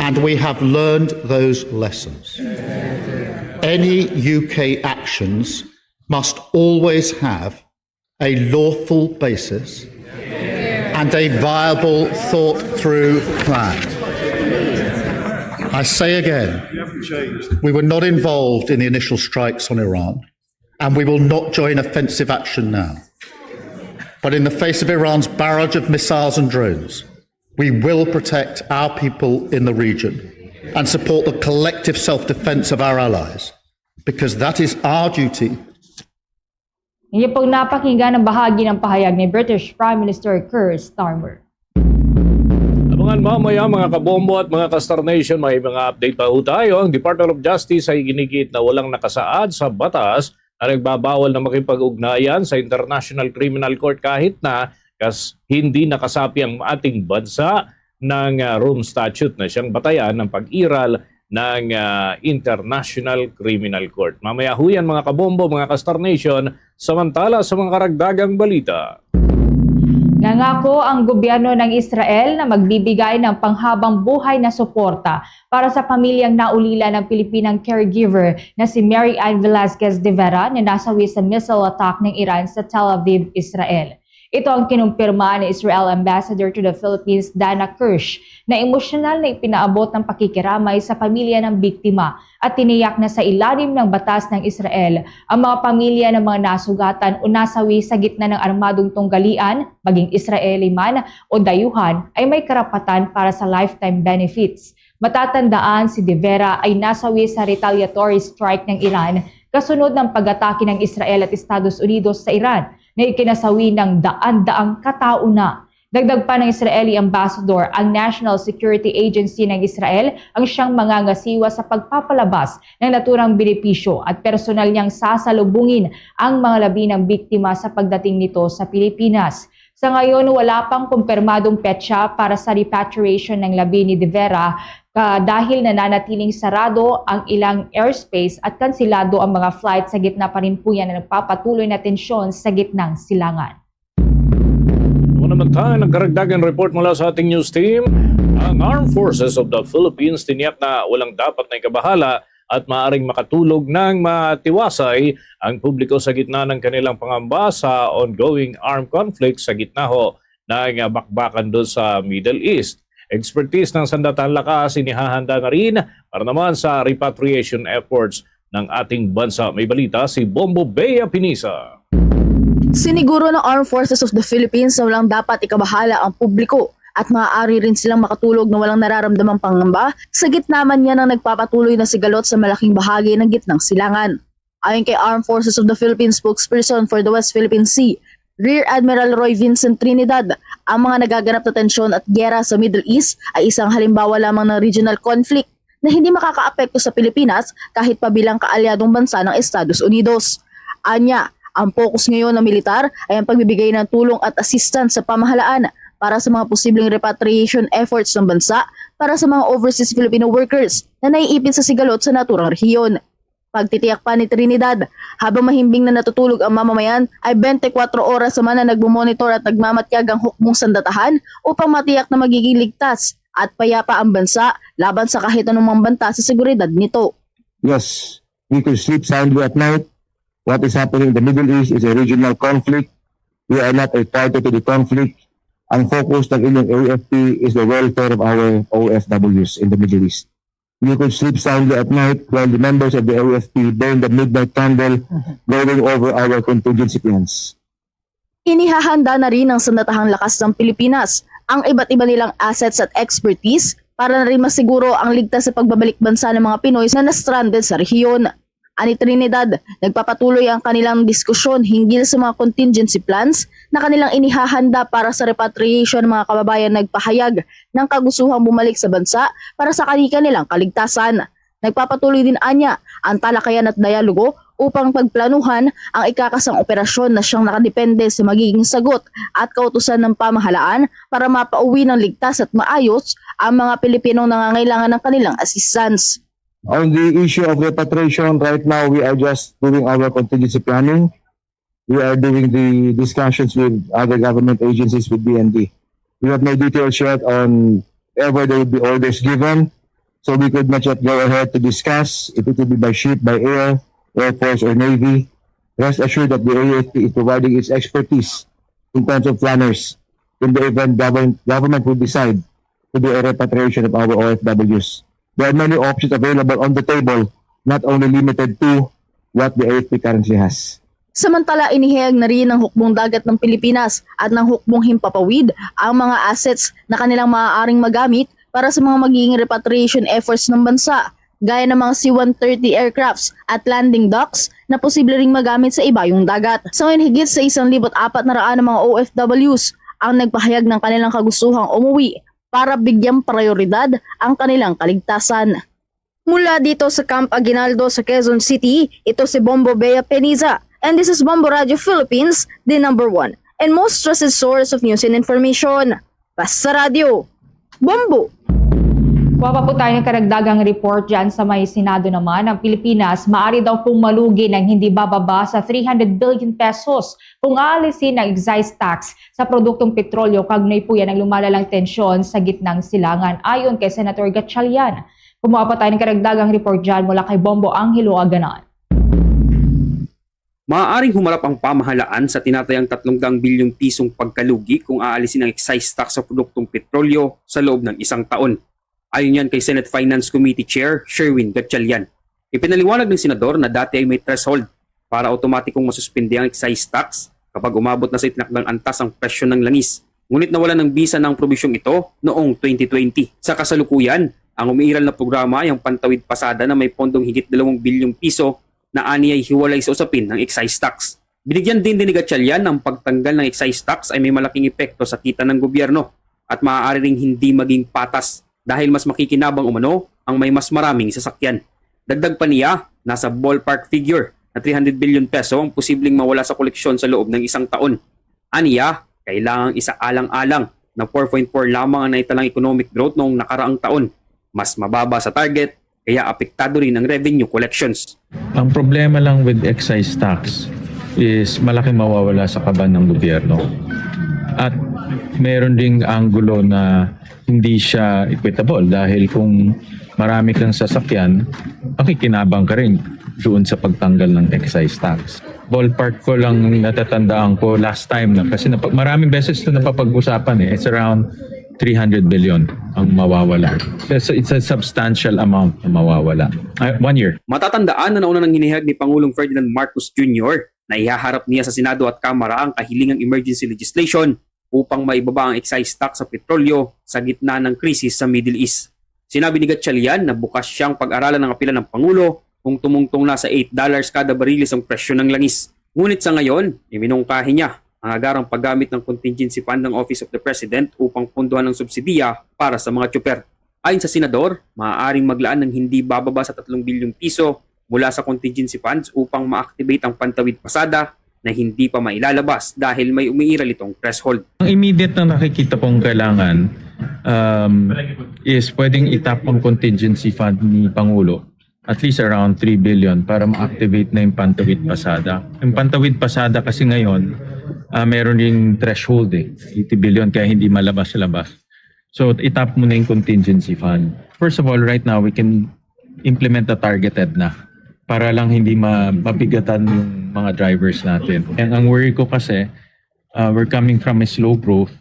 and we have learned those lessons. Any U K actions must always have a lawful basis and a viable, thought through plan. I say again, we were not involved in the initial strikes on Iran, and we will not join offensive action now. But in the face of Iran's barrage of missiles and drones, we will protect our people in the region and support the collective self defense of our allies, because that is our duty. Inyo pong napakinggan ang bahagi ng pahayag ni British Prime Minister Keir Starmer. Abangan mamaya, mga kabombo at mga ka-Star Nation, may mga update pa ho tayo. Ang Department of Justice ay iginigiit na walang nakasaad sa batas na nagbabawal na makipag-ugnayan sa International Criminal Court kahit na kas hindi nakasapi ang ating bansa ng ah, Rome Statute na siyang batayan ng pag-iral ng ah, International Criminal Court. Mamaya ho yan, mga kabombo, mga ka-Star Nation, samantala sa mga karagdagang balita. Nangako ang gobyerno ng Israel na magbibigay ng panghabang buhay na suporta para sa pamilyang naulila ng Pilipinang caregiver na si Mary Ann Velasquez de Vera na nasawi sa missile attack ng Iran sa Tel Aviv, Israel. Ito ang kinumpirma ni Israel Ambassador to the Philippines, Dana Kirsch, na emosyonal na ipinaabot ng pakikiramay sa pamilya ng biktima at tiniyak na sa ilalim ng batas ng Israel ang mga pamilya ng mga nasugatan o nasawi sa gitna ng armadong tunggalian, maging Israeli man o dayuhan, ay may karapatan para sa lifetime benefits. Matatandaan, si De Vera ay nasawi sa retaliatory strike ng Iran kasunod ng pag-atake ng Israel at Estados Unidos sa Iran na ikinasawi ng daan-daang katao na. Dagdag pa ng Israeli ambassador, ang National Security Agency ng Israel ang siyang mangangasiwa sa pagpapalabas ng naturang benepisyo at personal niyang sasalubungin ang mga labi ng biktima sa pagdating nito sa Pilipinas. Sa ngayon, wala pang kumpirmadong petsa para sa repatriation ng labi ni De Vera, ka dahil nananatiling sarado ang ilang airspace at kansilado ang mga flight sa gitna pa rin po yan ng nagpapatuloy na tensyon sa gitnang silangan. Ano naman tayo, nagkaragdagan report mula sa ating news team. Ang Armed Forces of the Philippines tiniyak na walang dapat na ikabahala at maaring makatulog ng matiwasay ang publiko sa gitna ng kanilang pangamba sa ongoing armed conflict sa gitna ho ng bakbakan doon sa Middle East. Expertise ng sandatahan lakas inihahanda na rin para naman sa repatriation efforts ng ating bansa. May balita si Bombo Bea Pinisa. Siniguro ng Armed Forces of the Philippines na walang dapat ikabahala ang publiko at maaari rin silang makatulog na walang nararamdamang pangamba sa gitna man niya ng nagpapatuloy na sigalot sa malaking bahagi ng gitnang silangan. Ayon kay Armed Forces of the Philippines spokesperson for the West Philippine Sea, Rear Admiral Roy Vincent Trinidad, ang mga nagaganap na tensyon at giyera sa Middle East ay isang halimbawa lamang ng regional conflict na hindi makakaapekto sa Pilipinas kahit pa bilang kaalyadong bansa ng Estados Unidos. Anya, ang focus ngayon ng militar ay ang pagbibigay ng tulong at assistance sa pamahalaan para sa mga posibleng repatriation efforts ng bansa para sa mga overseas Filipino workers na naiipit sa sigalot sa naturang rehiyon. Pagtitiyak pa ni Trinidad, habang mahimbing na natutulog ang mamamayan, ay twenty-four oras naman na nagmomonitor at nagmamatyag ang hukbong sandatahan upang matiyak na magiging ligtas at payapa ang bansa laban sa kahit anumang banta sa seguridad nito. Yes, we could sleep soundly at night. What is happening in the Middle East is a regional conflict. We are not a party to the conflict. Ang focus ng inyong A F P is the welfare of our O F Ws in the Middle East. You could sleep soundly at night while the members of the A F P burn the midnight candle, going over our contingency plans. Inihahanda na rin ng Sandatahang Lakas ng Pilipinas ang iba't iba nilang assets at expertise para na rin masiguro ang ligtas sa pagbabalik bansa ng mga Pinoy na na-stranded sa rehiyon. Ani Trinidad, nagpapatuloy ang kanilang diskusyon hinggil sa mga contingency plans na kanilang inihahanda para sa repatriation ng mga kababayan nagpahayag ng kagustuhang bumalik sa bansa para sa kani-kanilang kaligtasan. Nagpapatuloy din anya ang talakayan at dialogo upang pagplanuhan ang ikakasang operasyon na siyang nakadepende sa magiging sagot at kautusan ng pamahalaan para mapauwi ng ligtas at maayos ang mga Pilipinong nangangailangan ng kanilang assistance. On the issue of repatriation, right now we are just doing our contingency planning. We are doing the discussions with other government agencies, with B N D. We have no details yet on ever there will be orders given, so we could not yet go ahead to discuss if it will be by ship, by air, air force, or navy. Rest assured that the A F P is providing its expertise in terms of planners in the event govern- government will decide to do a repatriation of our O F Ws. There are many options available on the table, not only limited to what the A F P currently has. Samantala, inihayag na rin ng Hukbong Dagat ng Pilipinas at ng Hukbong Himpapawid ang mga assets na kanilang maaaring magamit para sa mga magiging repatriation efforts ng bansa, gaya ng mga C one thirty aircrafts at landing docks na posible ring magamit sa ibayong dagat. Sa ngayon, higit sa isang libo't apat na raan na mga O F Ws ang nagpahayag ng kanilang kagustuhang umuwi para bigyang prioridad ang kanilang kaligtasan. Mula dito sa Camp Aguinaldo sa Quezon City, ito si Bombo Bea Peniza. And this is Bombo Radio Philippines, the number one and most trusted source of news and information. Basta Radio. Bombo! Kuha pa po tayo ng karagdagang report dyan sa may Senado naman. Ang Pilipinas, maaari daw pong malugi ng hindi bababa sa three hundred billion pesos kung aalisin ang excise tax sa produktong petrolyo, kaugnay po yan ang lumalalang tensyon sa gitnang silangan, ayon kay Senator Gatchalian. Kumuha pa tayo ng karagdagang report dyan mula kay Bombo Angelo Aganan. Maaaring humarap ang pamahalaan sa tinatayang tatlong daang bilyong pisong pagkalugi kung aalisin ang excise tax sa produktong petrolyo sa loob ng isang taon. Ayon yan kay Senate Finance Committee Chair Sherwin Gatchalian. Ipinaliwanag ng senador na dati ay may threshold para automatikong masuspindi ang excise tax kapag umabot na sa itinakdang antas ang presyo ng langis. Ngunit nawala ng bisa na ang probisyong ito noong twenty twenty. Sa kasalukuyan, ang umiiral na programa ay ang Pantawid Pasada na may pondong higit dalawang bilyong piso na aniay hiwalay sa usapin ng excise tax. Binigyan din ni Gatchalian ang pagtanggal ng excise tax ay may malaking epekto sa kita ng gobyerno at maaari ring hindi maging patas dahil mas makikinabang umano ang may mas maraming sasakyan. Dagdag pa niya, nasa ballpark figure na three hundred billion peso ang posibleng mawala sa koleksyon sa loob ng isang taon. Aniya, kailangang isaalang-alang na four point four lamang ang naitalang economic growth noong nakaraang taon. Mas mababa sa target, kaya apektado rin ang revenue collections. Ang problema lang with excise tax is malaking mawawala sa kaban ng gobyerno. At meron ding anggulo na hindi siya equitable dahil kung marami kang sasakyan, makikinabang ka rin doon sa pagtanggal ng excise tax. Ballpark ko lang natatandaan ko last time na kasi napa- maraming beses ito napapag-usapan eh. It's around three hundred billion ang mawawala. So it's a, it's a substantial amount na mawawala. Ah, one year. Matatandaan na nauna nang hinihag ni Pangulong Ferdinand Marcos Junior na ihaharap niya sa Senado at Kamara ang kahilingang emergency legislation upang maibaba ang excise tax sa petrolyo sa gitna ng krisis sa Middle East. Sinabi ni Gatchalian na bukas siyang pag-aralan ang apila ng Pangulo kung tumungtong na sa eight dollars kada bariles ang presyo ng langis. Ngunit sa ngayon, iminungkahi niya ang agarang paggamit ng contingency fund ng Office of the President upang punduhan ang subsidiya para sa mga tsuper. Ayon sa senador, maaaring maglaan ng hindi bababa sa tatlong bilyong piso mula sa contingency funds upang ma-activate ang Pantawid Pasada na hindi pa mailalabas dahil may umiiral itong threshold. Ang immediate na nakikita kong kailangan um, is pwedeng itap ang contingency fund ni Pangulo at least around three billion para ma-activate na yung Pantawid Pasada. Yung Pantawid Pasada kasi ngayon, ah, meron ding threshold eh, eighty billion, kaya hindi malabas-labas. So itap mo na yung contingency fund. First of all, right now we can implement a targeted na para lang hindi ma- mabigatan yung mga drivers natin. And ang worry ko kasi, uh, we're coming from a slow growth.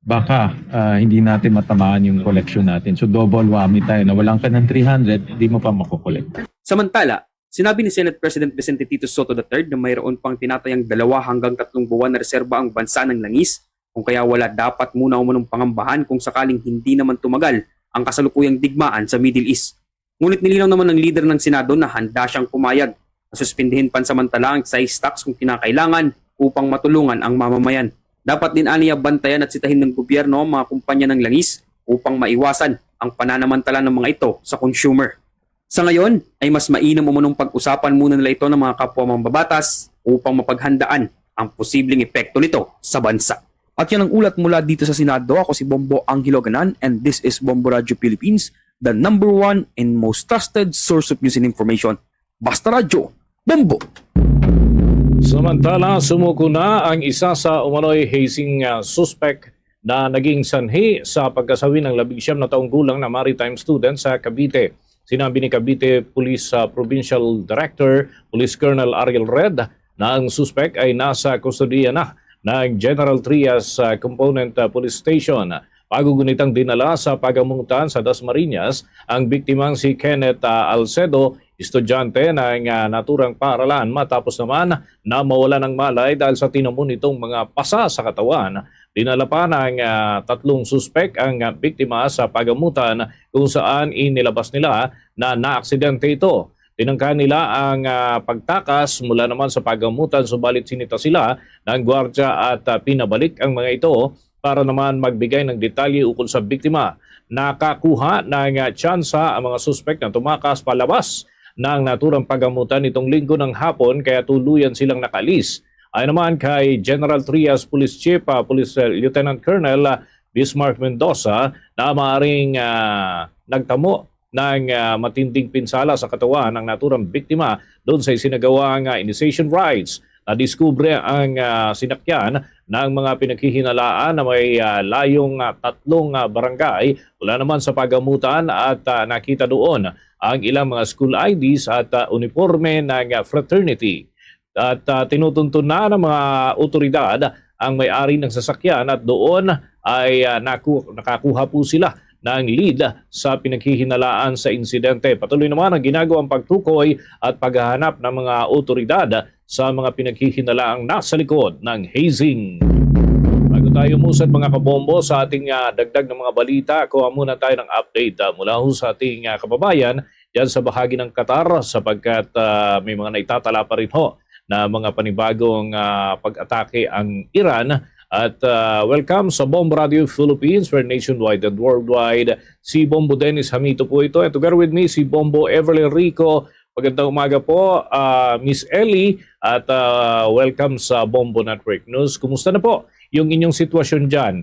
Baka uh, hindi natin matamaan yung collection natin. So double whammy tayo. Nawalan ka ng three hundred, hindi mo pa makokollect. Samantala, sinabi ni Senate President Vicente Tito Sotto the third na mayroon pang tinatayang dalawa hanggang tatlong buwan na reserba ang bansa ng langis, kung kaya wala dapat muna umanong pangambahan kung sakaling hindi naman tumagal ang kasalukuyang digmaan sa Middle East. Ngunit nilinaw naman ng leader ng Senado na handa siyang pumayag na suspindihin pansamantala ang excise tax kung kinakailangan upang matulungan ang mamamayan. Dapat din aniya bantayan at sitahin ng gobyerno ang mga kumpanya ng langis upang maiwasan ang pananamantala ng mga ito sa consumer. Sa ngayon ay mas mainam umunong pag-usapan muna nila ito ng mga kapwa mambabatas upang mapaghandaan ang posibleng epekto nito sa bansa. At yan ang ulat mula dito sa Senado. Ako si Bombo Angelo Ganan, and this is Bombo Radio Philippines, the number one and most trusted source of news and information. Basta Radyo, Bombo! Samantala, sumuko na ang isa sa umano'y hazing, ah, suspek na naging sanhi sa pagkasawi ng labing siyam na taong gulang na maritime student sa Cavite. Sinabi ni Cavite Police, ah, Provincial Director, Police Colonel Ariel Red, na ang suspek ay nasa kustodiya na ng General Trias, ah, Component, ah, Police Station. Bago gunitang dinala sa pagamutan sa Dasmariñas ang biktimang si Kenneth, ah, Alcedo, estudyante ng, ah, naturang paaralan, matapos naman na mawala ng malay dahil sa tinamo nitong mga pasa sa katawan. Dinala pa ng, ah, tatlong suspek ang, ah, biktima sa pagamutan kung saan inilabas nila na naaksidente ito. Tinangka nila ang, ah, pagtakas mula naman sa pagamutan, subalit sinita sila ng gwardya at, ah, pinabalik ang mga ito para naman magbigay ng detalye ukol sa biktima. Nakakuha ng, ah, tsansa ang mga suspek na tumakas palabas ng naturang pagamutan nitong Linggo ng hapon, kaya tuluyan silang nakaalis. Ayon naman kay General Trias Police Chief, ah, Police, ah, Lieutenant Colonel, ah, Bismarck Mendoza, na maaring, ah, nagtamo ng, ah, matinding pinsala sa katawan ang naturang biktima doon sa isinagawa nga initiation rites. Nadiskubre ang, ah, sinakyan ng mga pinaghihinalaan na may, ah, layong, ah, tatlong, ah, barangay. Wala naman sa pagamutan at, ah, nakita doon ang ilang mga school I Ds at, ah, uniforme ng, ah, fraternity. At, ah, tinutunton na ng mga otoridad ang may-ari ng sasakyan at doon ay, ah, naku-, nakakuha po sila ng lead sa pinaghihinalaan sa insidente. Patuloy naman ang ginagawang pagtukoy at paghahanap ng mga otoridad sa mga pinaghihinalaang nasa likod ng hazing. Bago tayo musad, mga kabombo, sa ating, ah, dagdag ng mga balita, kuha muna tayo ng update, ah, mula ho sa ating, ah, kababayan dyan sa bahagi ng Qatar, sapagkat, ah, may mga naitatala pa rin ho na mga panibagong, ah, pag-atake ang Iran. At, ah, welcome sa Bombo Radio Philippines, where nationwide and worldwide, si Bombo Dennis Hamito po ito. And together with me, si Bombo Everly Rico. Magandang umaga po, ah, Miss Ellie, at, ah, welcome sa Bombo Network News. Kumusta na po yung inyong sitwasyon dyan?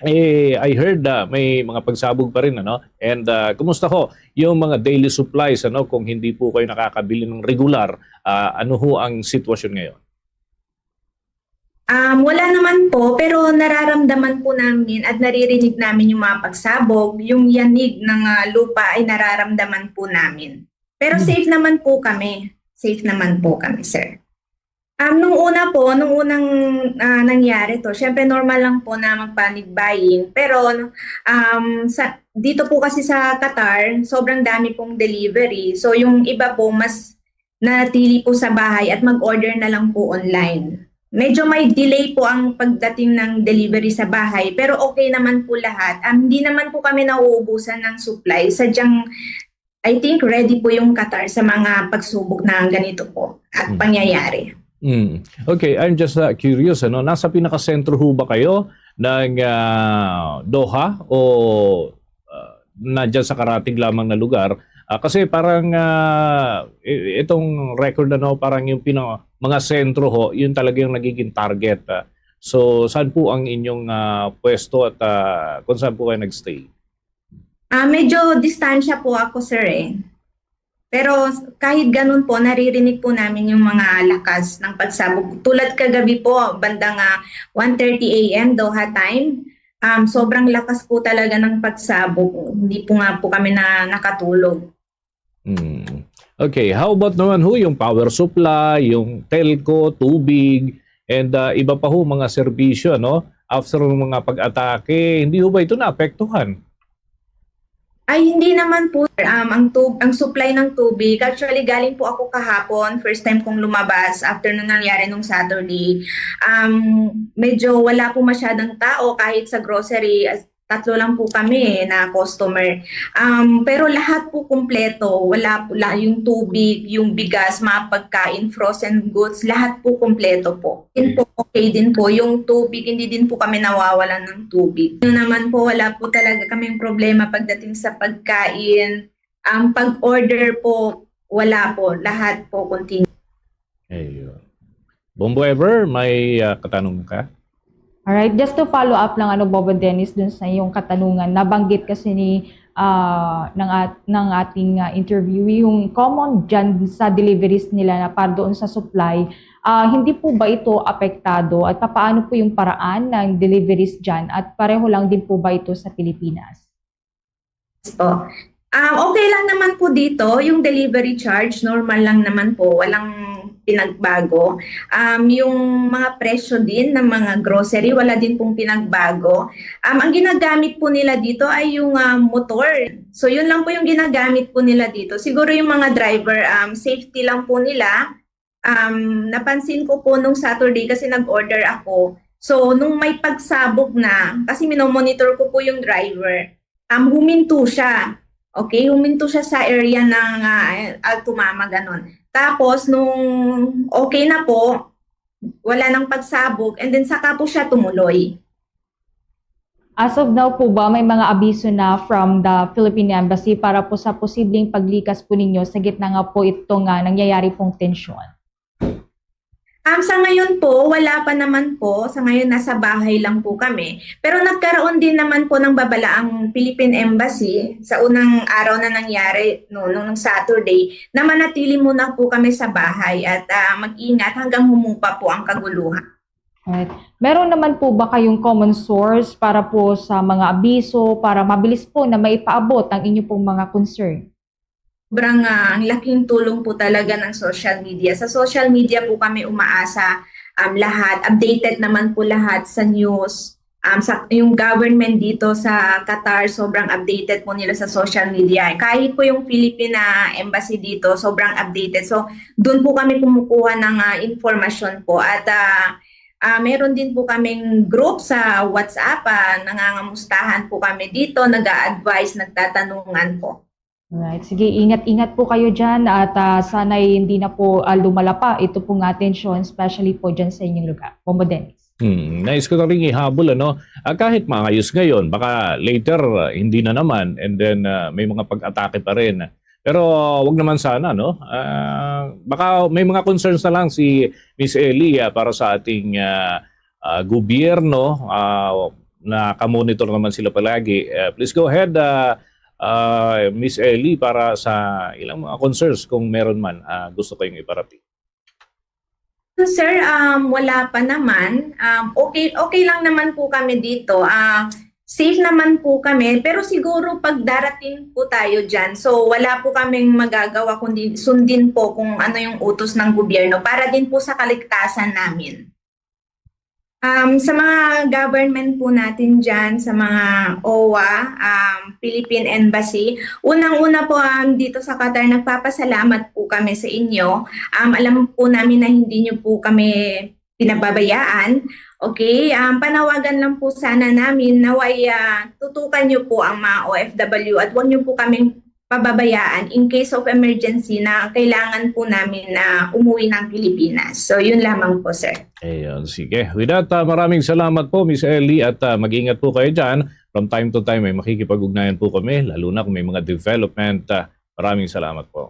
Eh, I heard, ah, may mga pagsabog pa rin, ano? And, ah, kumusta ho yung mga daily supplies, ano, kung hindi po kayo nakakabili ng regular, ah, ano ho ang sitwasyon ngayon? Um, wala naman po, pero nararamdaman po namin at naririnig namin yung mga pagsabog, yung yanig ng, ah, lupa ay nararamdaman po namin. Pero Hmm. safe naman po kami. Safe naman po kami, sir. Um, nung una po, nung unang, ah, nangyari 'to, siyempre normal lang po na mag-panic buying. Pero, um, sa, dito po kasi sa Qatar, sobrang dami pong delivery. So, yung iba po, mas nanatili po sa bahay at mag-order na lang po online. Medyo may delay po ang pagdating ng delivery sa bahay, pero okay naman po lahat. Um, hindi naman po kami nauubusan ng supply. Sadyang, I think, ready po yung Qatar sa mga pagsubok na ganito po at Hmm. pangyayari. Mm. Okay, I'm just, uh, curious, ano, nasa pinakasentro ho ba kayo ng, ah, Doha o, ah, na dyan sa karatig lamang na lugar? Ah, kasi parang, ah, i-, itong record, ano, parang yung pina-, mga sentro ho, yun talaga yung nagiging target, ah. So, saan po ang inyong, ah, pwesto at, ah, kung saan po kayo nagstay? Ah, medyo distansya po ako, sir, eh. Pero s-, kahit ganun po, naririnig po namin yung mga lakas ng pagsabog. Tulad kagabi po, bandang, ah, one thirty A M Doha time, um, sobrang lakas po talaga ng pagsabog. Hindi po nga po kami na nakatulog. Mm. Okay, how about naman ho yung power supply, yung telco, tubig, and, ah, iba pa ho mga serbisyo, ano? After ng mga pag-atake, hindi ho ba ito naapektuhan? Ay, hindi naman po, sir. Um, ang tub-, ang supply ng tubig, actually, galing po ako kahapon, first time kong lumabas after nung nangyari nung Saturday. Um, medyo wala po masyadong tao kahit sa grocery, as, tatlo lang po kami na customer. Um, pero lahat po kumpleto. Wala po la-, yung tubig, yung bigas, mga pagkain, frozen goods, lahat po kumpleto po. Din po, okay din po. Yung tubig, hindi din po kami nawawalan ng tubig. Yung naman po, wala po talaga kaming problema pagdating sa pagkain. Um, pag-order po, wala po. Lahat po, continue. Ayun. Bombo Ever, may ah, katanungan ka? Alright, just to follow up lang ano Bobo Dennis dun sa iyong katanungan, nabanggit kasi ni ah, ng at, ng ating ah, interviewee yung common dyan sa deliveries nila na para doon sa supply. Ah, hindi po ba ito apektado at papaano po yung paraan ng deliveries dyan at pareho lang din po ba ito sa Pilipinas? Po. Um, okay lang naman po dito, yung delivery charge, normal lang naman po, walang pinagbago. Um, yung mga presyo din ng mga grocery, wala din pong pinagbago. Um, ang ginagamit po nila dito ay yung ah, motor. So, yun lang po yung ginagamit po nila dito. Siguro yung mga driver, um, safety lang po nila. Um, napansin ko po nung Saturday kasi nag-order ako. So, nung may pagsabog na, kasi minomonitor ko po yung driver, um, huminto siya. Okay, huminto siya sa area ng ah, Alto Mama, ganon. Tapos, nung okay na po, wala nang pagsabog, and then saka po siya tumuloy. As of now po ba, may mga abiso na from the Philippine Embassy para po sa posibleng paglikas po ninyo sa gitna nga po ito nga nangyayari pong tensyon? Um, sa ngayon po, wala pa naman po. Sa ngayon, nasa bahay lang po kami. Pero nagkaroon din naman po ng babala ang Philippine Embassy sa unang araw na nangyari, no, nung Saturday, na manatili muna po kami sa bahay at ah, mag-ingat hanggang humupa po ang kaguluhan. Right. Meron naman po ba kayong common source para po sa mga abiso para mabilis po na maipaabot ang inyo pong mga concern? Sobrang ah, ang laking tulong po talaga ng social media. Sa social media po kami umaasa um, lahat. Updated naman po lahat sa news. Um, sa, yung government dito sa Qatar, sobrang updated po nila sa social media. Kahit po yung Philippine ah, embassy dito, sobrang updated. So, doon po kami kumukuha ng ah, informasyon po. At ah, ah, meron din po kaming group sa WhatsApp, ah, nangangamustahan po kami dito, nag-a-advise, nagtatanungan po. Right. Sige, ingat-ingat po kayo dyan at ah, sana'y hindi na po ah, lumala pa ito pong atensyon, especially po dyan sa inyong lugar. Bombo Dennis. Hmm, nais ko na rin ihabol, ano, ah, kahit maayos ngayon, baka later ah, hindi na naman, and then ah, may mga pag-atake pa rin. Pero ah, wag naman sana, no? Ah, baka may mga concerns na lang si Miss Ellie ah, para sa ating ah, ah, gobyerno, ah, nakamonitor naman sila palagi. Ah, please go ahead, ah, ah, Miss Ellie, para sa ilang mga concerns kung meron man ah, gusto kayong iparating. So, sir, um, wala pa naman. Um, okay, okay lang naman po kami dito. Ah, safe naman po kami. Pero siguro pag darating po tayo dyan, so wala po kaming magagawa kundi sundin po kung ano yung utos ng gobyerno para din po sa kaligtasan namin. Um, sa mga government po natin dyan, sa mga OWWA, um, Philippine Embassy, unang-una po um, dito sa Qatar, nagpapasalamat po kami sa inyo. Um, alam po namin na hindi nyo po kami pinababayaan. Okay, um, panawagan lang po sana namin na way, ah, tutukan nyo po ang mga OFW at huwag nyo po kaming pababayaan in case of emergency na kailangan po namin na umuwi ng Pilipinas. So, yun lamang po, sir. Ayun, sige. With that, ah, maraming salamat po, Miss Ellie, at ah, mag-ingat po kayo dyan. From time to time, may makikipag-ugnayan po kami, lalo na kung may mga development. Ah, maraming salamat po.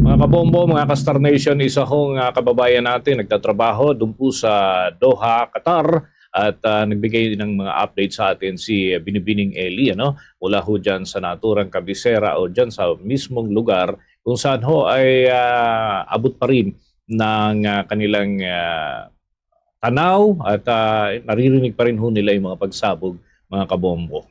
Mga kabombo, mga ka-Star Nation, isa hong ah, kababayan natin nagtatrabaho doon po sa Doha, Qatar, at ah, nagbigay ng mga update sa atin si Binibining Eli, ano, mula ho dyan sa naturang kabisera o dyan sa mismong lugar kung saan ho ay ah, abot pa rin ng ah, kanilang ah, tanaw at ah, naririnig pa rin ho nila yung mga pagsabog, mga kabombo.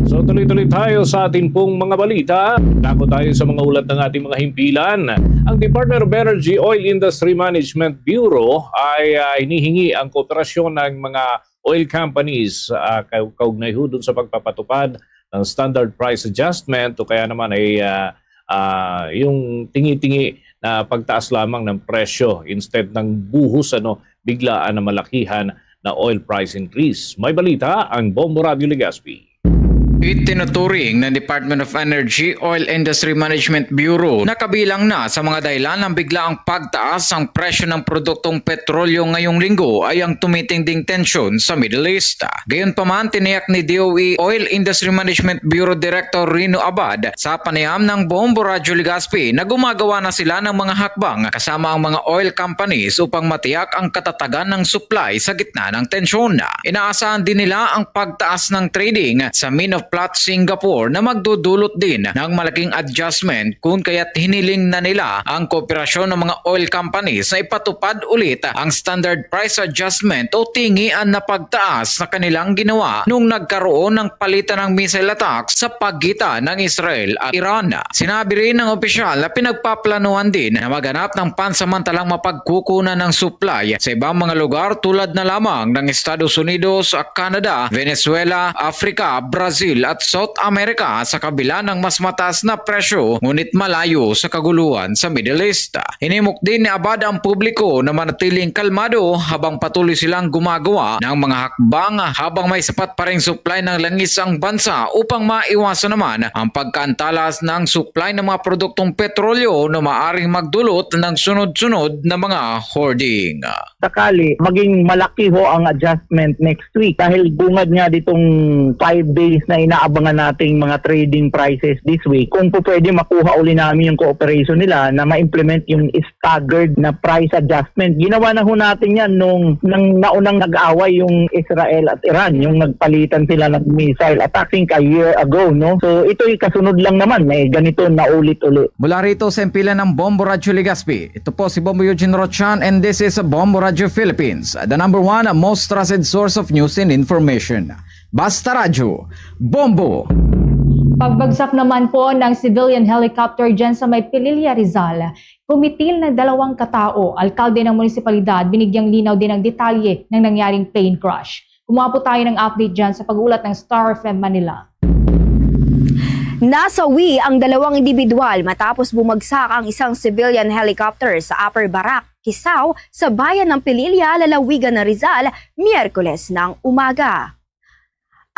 So tuloy-tuloy tayo sa ating pong mga balita. Dako tayo sa mga ulat ng ating mga himpilan. Ang Department of Energy Oil Industry Management Bureau ay ah, hinihingi ang kooperasyon ng mga oil companies ah, kau- kaugnay ho dun sa pagpapatupad ng standard price adjustment o kaya naman ay ah, ah, yung tingi-tingi na pagtaas lamang ng presyo instead ng buhos, ano, biglaan na malakihan na oil price increase. May balita ang Bombo Radyo Legazpi. Itinuturing ng Department of Energy Oil Industry Management Bureau na kabilang na sa mga dahilan ng biglaang pagtaas ang presyo ng produktong petrolyo ngayong linggo ay ang tumitinding tensyon sa Middle East. Gayunpaman, tiniyak ni D O E Oil Industry Management Bureau Director Rino Abad sa panayam ng Bombo Radyo Legazpi na gumagawa na sila ng mga hakbang kasama ang mga oil companies upang matiyak ang katatagan ng supply sa gitna ng tensyon. Inaasahan din nila ang pagtaas ng trading sa Min of Plot Singapore na magdudulot din ng malaking adjustment, kung kaya't hiniling na nila ang kooperasyon ng mga oil companies na ipatupad ulit ang standard price adjustment o tingian na pagtaas na kanilang ginawa nung nagkaroon ng palitan ng missile attack sa pagitan ng Israel at Iran. Sinabi rin ng opisyal na pinagpaplanuhan din na maghanap ng pansamantalang mapagkukunan ng supply sa ibang mga lugar, tulad na lamang ng Estados Unidos, Canada, Venezuela, Africa, Brazil at South America, sa kabila ng mas mataas na presyo ngunit malayo sa kaguluhan sa Middle East. Hinimok din ni Abad ang publiko na manatiling kalmado habang patuloy silang gumagawa ng mga hakbang habang may sapat pa ring supply ng langis ang bansa upang maiwasan naman ang pagkaantalas ng supply ng mga produktong petrolyo na maaring magdulot ng sunod-sunod na mga hoarding. Sakali maging malaki ho ang adjustment next week dahil bungad nga ditong five days na inaabangan nating mga trading prices this week, kung po pwede makuha uli namin yung cooperation nila na ma-implement yung staggered na price adjustment. Ginawa na ho natin yan nung nang naunang nag-away yung Israel at Iran, yung nagpalitan sila ng missile attack, I think, a year ago, no? So ito'y kasunod lang naman, may ganito na ulit-ulit. Mula rito sa Empilan ng Bombo Radyo Legazpi, ito po si Bombo Eugene Rochan and this is Bombo Radyo Philippines, the number one most trusted source of news and information. Basta Radyo, Bombo! Pagbagsak naman po ng civilian helicopter dyan sa may Pililla, Rizal, kumitil ng dalawang katao. Alkalde ng munisipalidad, binigyang linaw din ang detalye ng nangyaring plane crash. Kumuha po tayo ng update dyan sa pag-ulat ng Star F M Manila. Nasawi ang dalawang individual matapos bumagsak ang isang civilian helicopter sa Upper Barak, Kisao, sa bayan ng Pililla, lalawigan ng Rizal, Miyerkules ng umaga.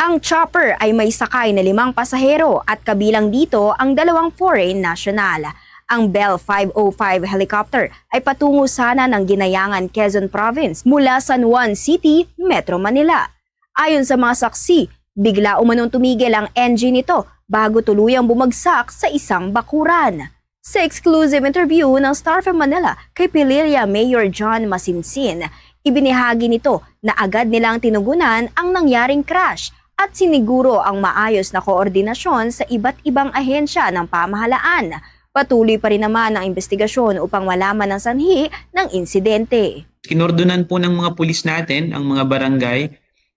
Ang chopper ay may sakay na limang pasahero at kabilang dito ang dalawang foreign national. Ang Bell five oh five helicopter ay patungo sana ng Ginayangan, Quezon Province mula San Juan City, Metro Manila. Ayon sa mga saksi, bigla umanong tumigil ang engine nito bago tuluyang bumagsak sa isang bakuran. Sa exclusive interview ng Star F M Manila kay Pililla Mayor John Masinsin, ibinahagi nito na agad nilang tinugunan ang nangyaring crash at siniguro ang maayos na koordinasyon sa iba't ibang ahensya ng pamahalaan. Patuloy pa rin naman ang investigasyon upang malaman ang sanhi ng insidente. Kinordonan po ng mga pulis natin ang mga barangay,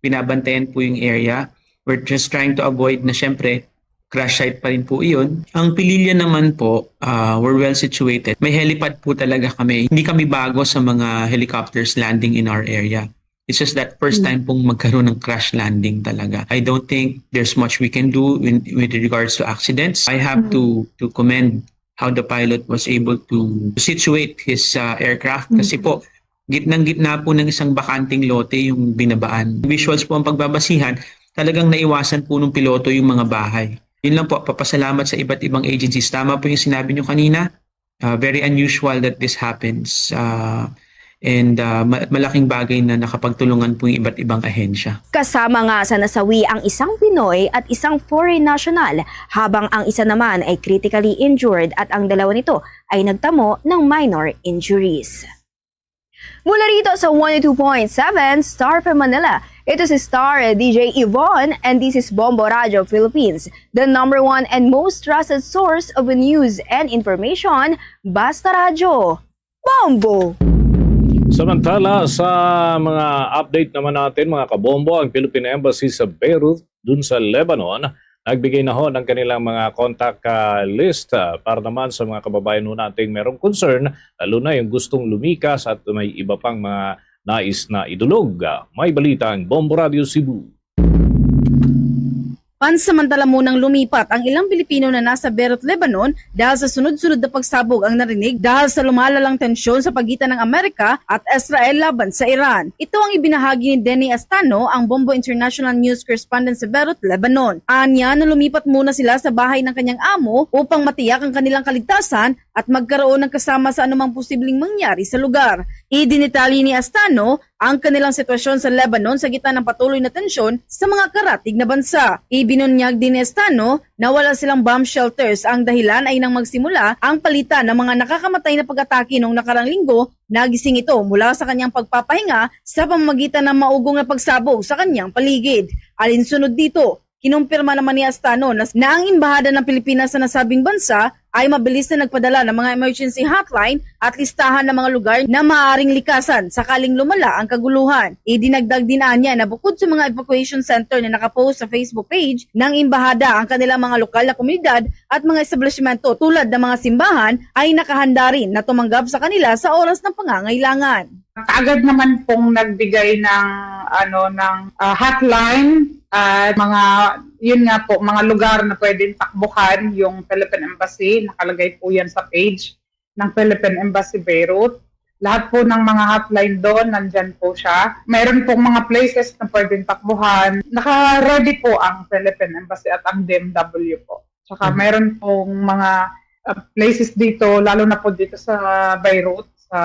binabantayan po yung area. We're just trying to avoid na, syempre, crash site pa rin po iyon. Ang Pililla naman po, ah, we're well situated. May helipad po talaga kami. Hindi kami bago sa mga helicopters landing in our area. It's just that first Mm. time pong magkaroon ng crash landing talaga. I don't think there's much we can do in, with regards to accidents. I have Mm. to to commend how the pilot was able to situate his, ah, aircraft kasi Mm. po, gitnang-gitna po ng isang bakanteng lote yung binabaan. Visuals po ang pagbabasihan, talagang naiwasan po ng piloto yung mga bahay. Yun lang po, papasalamat sa iba't ibang agencies. Tama po yung sinabi nyo kanina, ah, very unusual that this happens. Ah, and, ah, ma-, malaking bagay na nakapagtulungan po yung iba't ibang ahensya. Kasama nga sa nasawi ang isang Pinoy at isang foreign national, habang ang isa naman ay critically injured at ang dalawa nito ay nagtamo ng minor injuries. Mula rito sa one oh two point seven Star F M Manila, ito si Star D J Yvonne and this is Bombo Radio Philippines, the number one and most trusted source of news and information, Basta Radyo, Bombo! Samantala, sa mga update naman natin, mga kabombo, ang Philippine Embassy sa Beirut, dun sa Lebanon, nagbigay na ho ng kanilang mga contact, ah, list, ah, para naman sa mga kababayan ho nating merong concern, lalo na yung gustong lumikas at may iba pang mga nais na idulog. Ah, may balita ang Bombo Radio Cebu. Pansamantala munang lumipat ang ilang Pilipino na nasa Beirut, Lebanon, dahil sa sunod-sunod na pagsabog ang narinig dahil sa lumalalang tensyon sa pagitan ng Amerika at Israel laban sa Iran. Ito ang ibinahagi ni Denny Astano, ang Bombo International News correspondent sa Beirut, Lebanon. Anya na lumipat muna sila sa bahay ng kanyang amo upang matiyak ang kanilang kaligtasan at magkaroon ng kasama sa anumang posibleng mangyari sa lugar. Idinitalye ni Astano ang kanilang sitwasyon sa Lebanon sa gitna ng patuloy na tensyon sa mga karatig na bansa. Ibinunyag din ni Astano na wala silang bomb shelters. Ang dahilan ay nang magsimula ang palitan ng mga nakakamatay na pag-atake noong nakarang linggo, nagising ito mula sa kanyang pagpapahinga sa pamamagitan ng maugong na pagsabog sa kanyang paligid. Alinsunod dito, kinumpirma naman ni Astano na, na ang embahada ng Pilipinas sa nasabing bansa ay mabilis na nagpadala ng mga emergency hotline at listahan ng mga lugar na maaaring likasan sakaling lumala ang kaguluhan. Idinagdag din anya na bukod sa mga evacuation center na nakapost sa Facebook page ng embahada, ang kanilang mga lokal na komunidad at mga establishmento tulad ng mga simbahan ay nakahanda rin na tumanggap sa kanila sa oras ng pangangailangan. Kaagad naman pong nagbigay ng ano ng ah, hotline at mga yun nga po, mga lugar na pwedeng takbuhan yung Philippine Embassy. Nakalagay po yan sa page ng Philippine Embassy Beirut. Lahat po ng mga hotline doon, nandyan po siya. Mayroon pong mga places na pwedeng takbuhan. Naka-ready po ang Philippine Embassy at ang D M W po. Tsaka Mhm. Mayroon pong mga uh, places dito, lalo na po dito sa Beirut, sa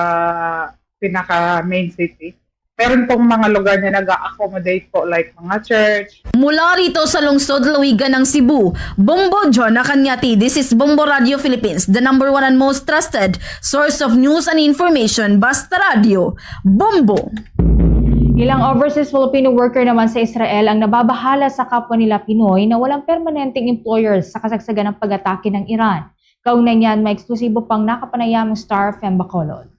pinaka main city. Meron pong mga lugar na nag-accommodate po, like mga church. Mula rito sa lungsod Lawigan ng Cebu, Bombo Jonah Cañati. This is Bombo Radio Philippines, the number one and most trusted source of news and information. Basta Radio, Bombo. Ilang overseas Filipino worker naman sa Israel ang nababahala sa kapwa nila Pinoy na walang permanenteng employers sa kasagsagan ng pag-atake ng Iran. Kaugnay niyan, may eksklusibo pang nakapanayam ang Star F M Bacolod.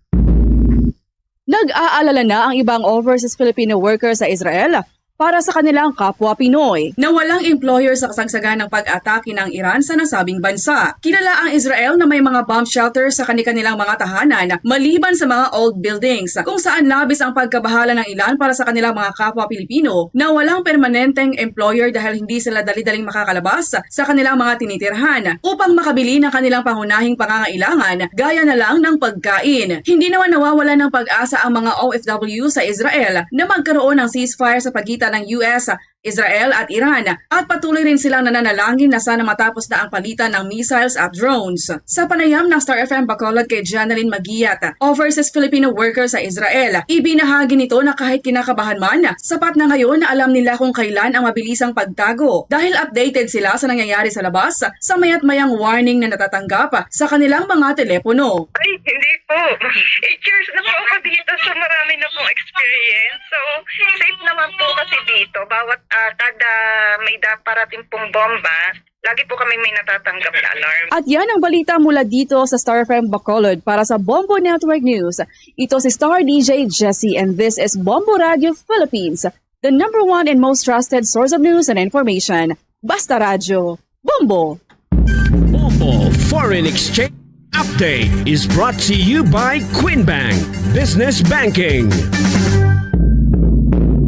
Nag-aalala na ang ibang overseas Filipino worker sa Israel para sa kanilang kapwa Pinoy. Na walang employer sa kasagsagan ng pag-atake ng Iran sa nasabing bansa. Kilala ang Israel na may mga bomb shelter sa kani-kanilang mga tahanan maliban sa mga old buildings, kung saan labis ang pagkabahala ng ilan para sa kanilang mga kapwa Pilipino na walang permanenteng employer dahil hindi sila dali-daling makakalabas sa kanilang mga tinitirhan upang makabili ng kanilang pangunahing pangangailangan gaya na lang ng pagkain. Hindi naman nawawala ng pag-asa ang mga O F W sa Israel na magkaroon ng ceasefire sa pagitan ng U S, Israel at Iran at patuloy rin silang nananalangin na sana matapos na ang palitan ng missiles at drones. Sa panayam ng Star F M Bacolod kay Janeline Magiyat, overseas Filipino worker sa Israel, ibinahagi nito na kahit kinakabahan man, sapat na ngayon na alam nila kung kailan ang mabilisang pagtago dahil updated sila sa nangyayari sa labas sa maya't mayang warning na natatanggap sa kanilang mga telepono. Ay, hindi po. Eight years na po ako dito, so marami na pong experience. So, safe naman po kasi dito. Bawat ah, kada may da parating pong bomba, lagi po kami may natatanggap na alarm. At yan ang balita mula dito sa Star F M Bacolod para sa Bombo Network News. Ito si Star D J Jessie and this is Bombo Radio Philippines, the number one and most trusted source of news and information. Basta Radyo, Bombo! Bombo Foreign Exchange Update is brought to you by Queen Bank Business Banking.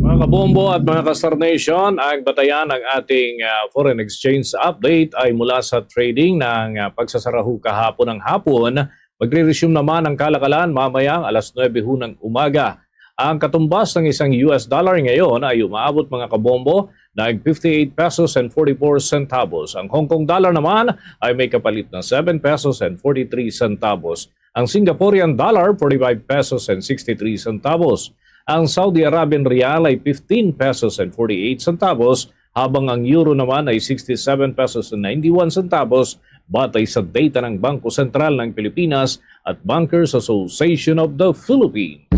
Mga kabombo at mga ka-Star Nation, ang batayan ng ating ah, foreign exchange update ay mula sa trading ng ah, pagsasaraho kahapon ng hapon. Magre-resume naman ang kalakalan mamayang alas nuebe ho ng umaga. Ang katumbas ng isang U S dollar ngayon ay umaabot, mga kabombo, ng fifty-eight pesos and forty-four centavos. Ang Hong Kong dollar naman ay may kapalit na seven pesos and forty-three centavos. Ang Singaporean dollar, forty-five pesos and sixty-three centavos. Ang Saudi Arabian rial ay fifteen pesos and forty-eight centavos, habang ang euro naman ay sixty-seven pesos and ninety-one centavos, batay sa data ng Bangko Sentral ng Pilipinas at Bankers Association of the Philippines.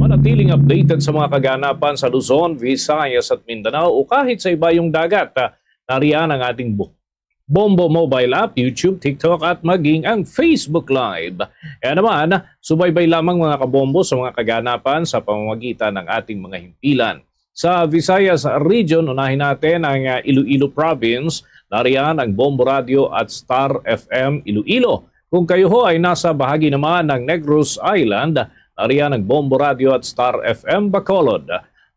Manatiling updated sa mga kaganapan sa Luzon, Visayas at Mindanao o kahit sa ibayong dagat. Nariyan ang ating bu- Bombo mobile app, YouTube, TikTok at maging ang Facebook Live. Kaya naman, subaybay lamang, mga kabombo, sa mga kaganapan sa pamamagitan ng ating mga himpilan. Sa Visayas Region, unahin natin ang ah, Iloilo Province. Nariyan ang Bombo Radio at Star F M Iloilo. Kung kayo ho ay nasa bahagi naman ng Negros Island, nariyan ang Bombo Radio at Star F M Bacolod.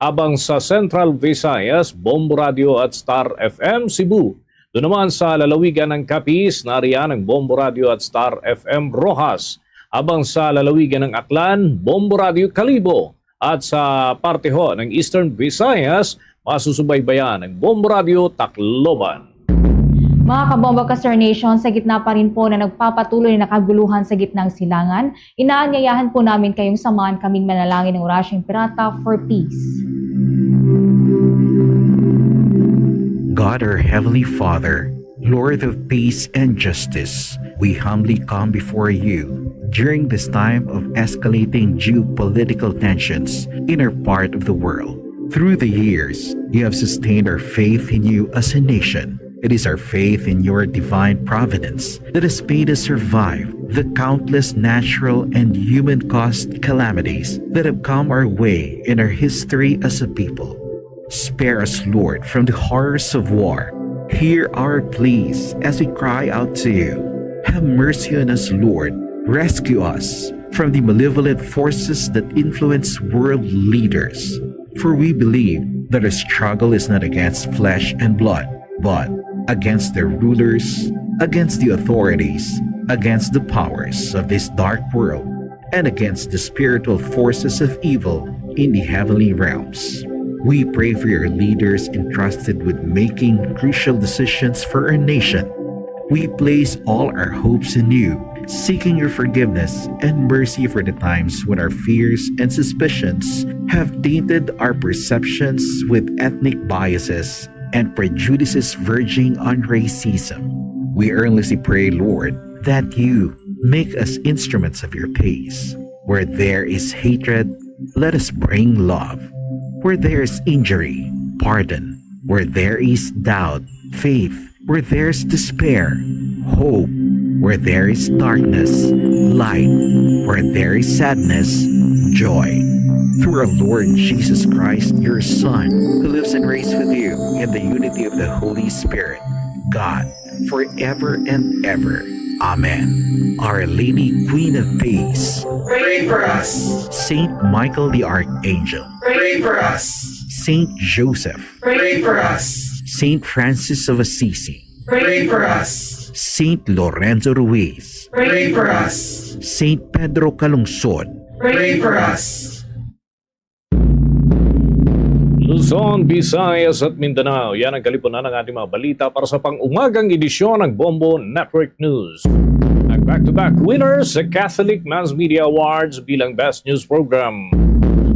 Abang sa Central Visayas, Bombo Radio at Star F M Cebu. Doon naman sa lalawigan ng Capiz, nariyan ang Bombo Radio at Star F M Roxas. Abang sa lalawigan ng Aklan, Bombo Radio Kalibo. At sa parte ho ng Eastern Visayas, masusubaybayan ang Bombo Radio Tacloban. Mga kabombo ka Star Nation, sa gitna pa rin po na nagpapatuloy na kaguluhan sa gitnang silangan, inaanyayahan po namin kayong samahan kaming manalangin ng Orasyong Pirata for peace. God, our Heavenly Father, Lord of peace and justice, we humbly come before you during this time of escalating geopolitical tensions in our part of the world. Through the years, you have sustained our faith in you as a nation. It is our faith in your divine providence that has made us survive the countless natural and human caused calamities that have come our way in our history as a people. Spare us, Lord, from the horrors of war. Hear our pleas as we cry out to you. Have mercy on us, Lord. Rescue us from the malevolent forces that influence world leaders. For we believe that our struggle is not against flesh and blood, but against the rulers, against the authorities, against the powers of this dark world, and against the spiritual forces of evil in the heavenly realms. We pray for your leaders entrusted with making crucial decisions for our nation. We place all our hopes in you, seeking your forgiveness and mercy for the times when our fears and suspicions have tainted our perceptions with ethnic biases and prejudices verging on racism. We earnestly pray, Lord, that you make us instruments of your peace. Where there is hatred, let us bring love. Where there is injury, pardon. Where there is doubt, faith. Where there is despair, hope. Where there is darkness, light. Where there is sadness, joy. Through our Lord Jesus Christ, your Son, who lives and reigns with you in the unity of the Holy Spirit, God, forever and ever. Amen. Our Lady, Queen of Peace, pray for us. Saint Michael the Archangel, pray for us. Saint Joseph, pray for us. Saint Francis of Assisi, pray for us. Saint Lorenzo Ruiz, pray for us. Saint Pedro Calungsod, pray for us. Luzon, Visayas at Mindanao, yan ang kalipunan ng ating mga balita para sa pang-umagang edisyon ng Bombo Network News. Ang back-to-back winners sa Catholic Mass Media Awards bilang Best News Program.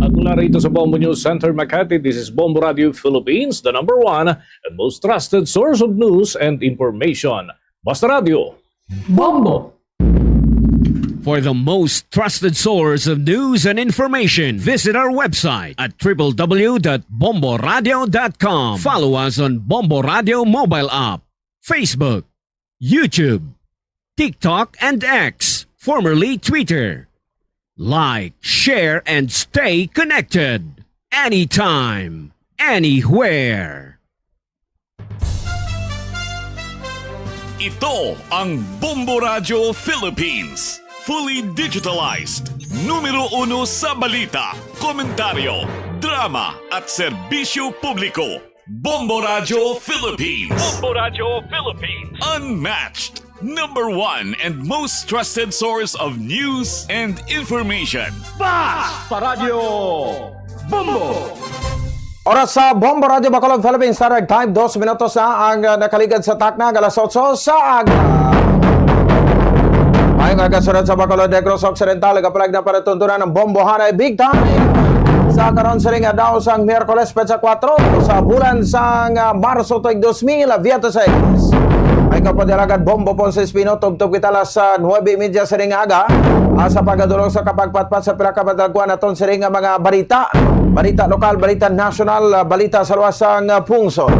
At mula rito sa Bombo News Center, Makati, this is Bombo Radio Philippines, the number one and most trusted source of news and information. Basta Radio. Bombo! For the most trusted source of news and information, visit our website at triple w dot bomboradio dot com. Follow us on Bombo Radio mobile app, Facebook, YouTube, TikTok, and X, formerly Twitter. Like, share, and stay connected anytime, anywhere. Ito ang Bombo Radyo Philippines, fully digitalized, numero uno sa balita, komentaryo, drama, at serbisyo publiko. Bombo Radyo Philippines. Bombo Radyo Philippines. Unmatched, number one, and most trusted source of news and information. Basta Radyo Bombo! Oras sa Bombo Radyo Bacolod, Philippines Standard Time, dos minutos na ang, ah, nakaligad sa takna, alas otso sa aga. Maayong aga, sunod sa Bacolod, Negros Occidental, kapalag na panatuntunan ang bombohanay big time. Sa karon sining adlaw sang Miyerkules, petsa kuwatro sa bulan sang, ah, Marso tuig dos mil veintiséis. Ay kapadialagan, Bombo Ponce Espino, tubtob kita alas, ah, nuebe y media sining aga. Ah, sa pagkadulong sa kapagpatpat sa pila ka madagwan naton sining nga mga balita. Balita lokal, balita nasyonal, ah, balita sa luwas sang, ah, pungsod.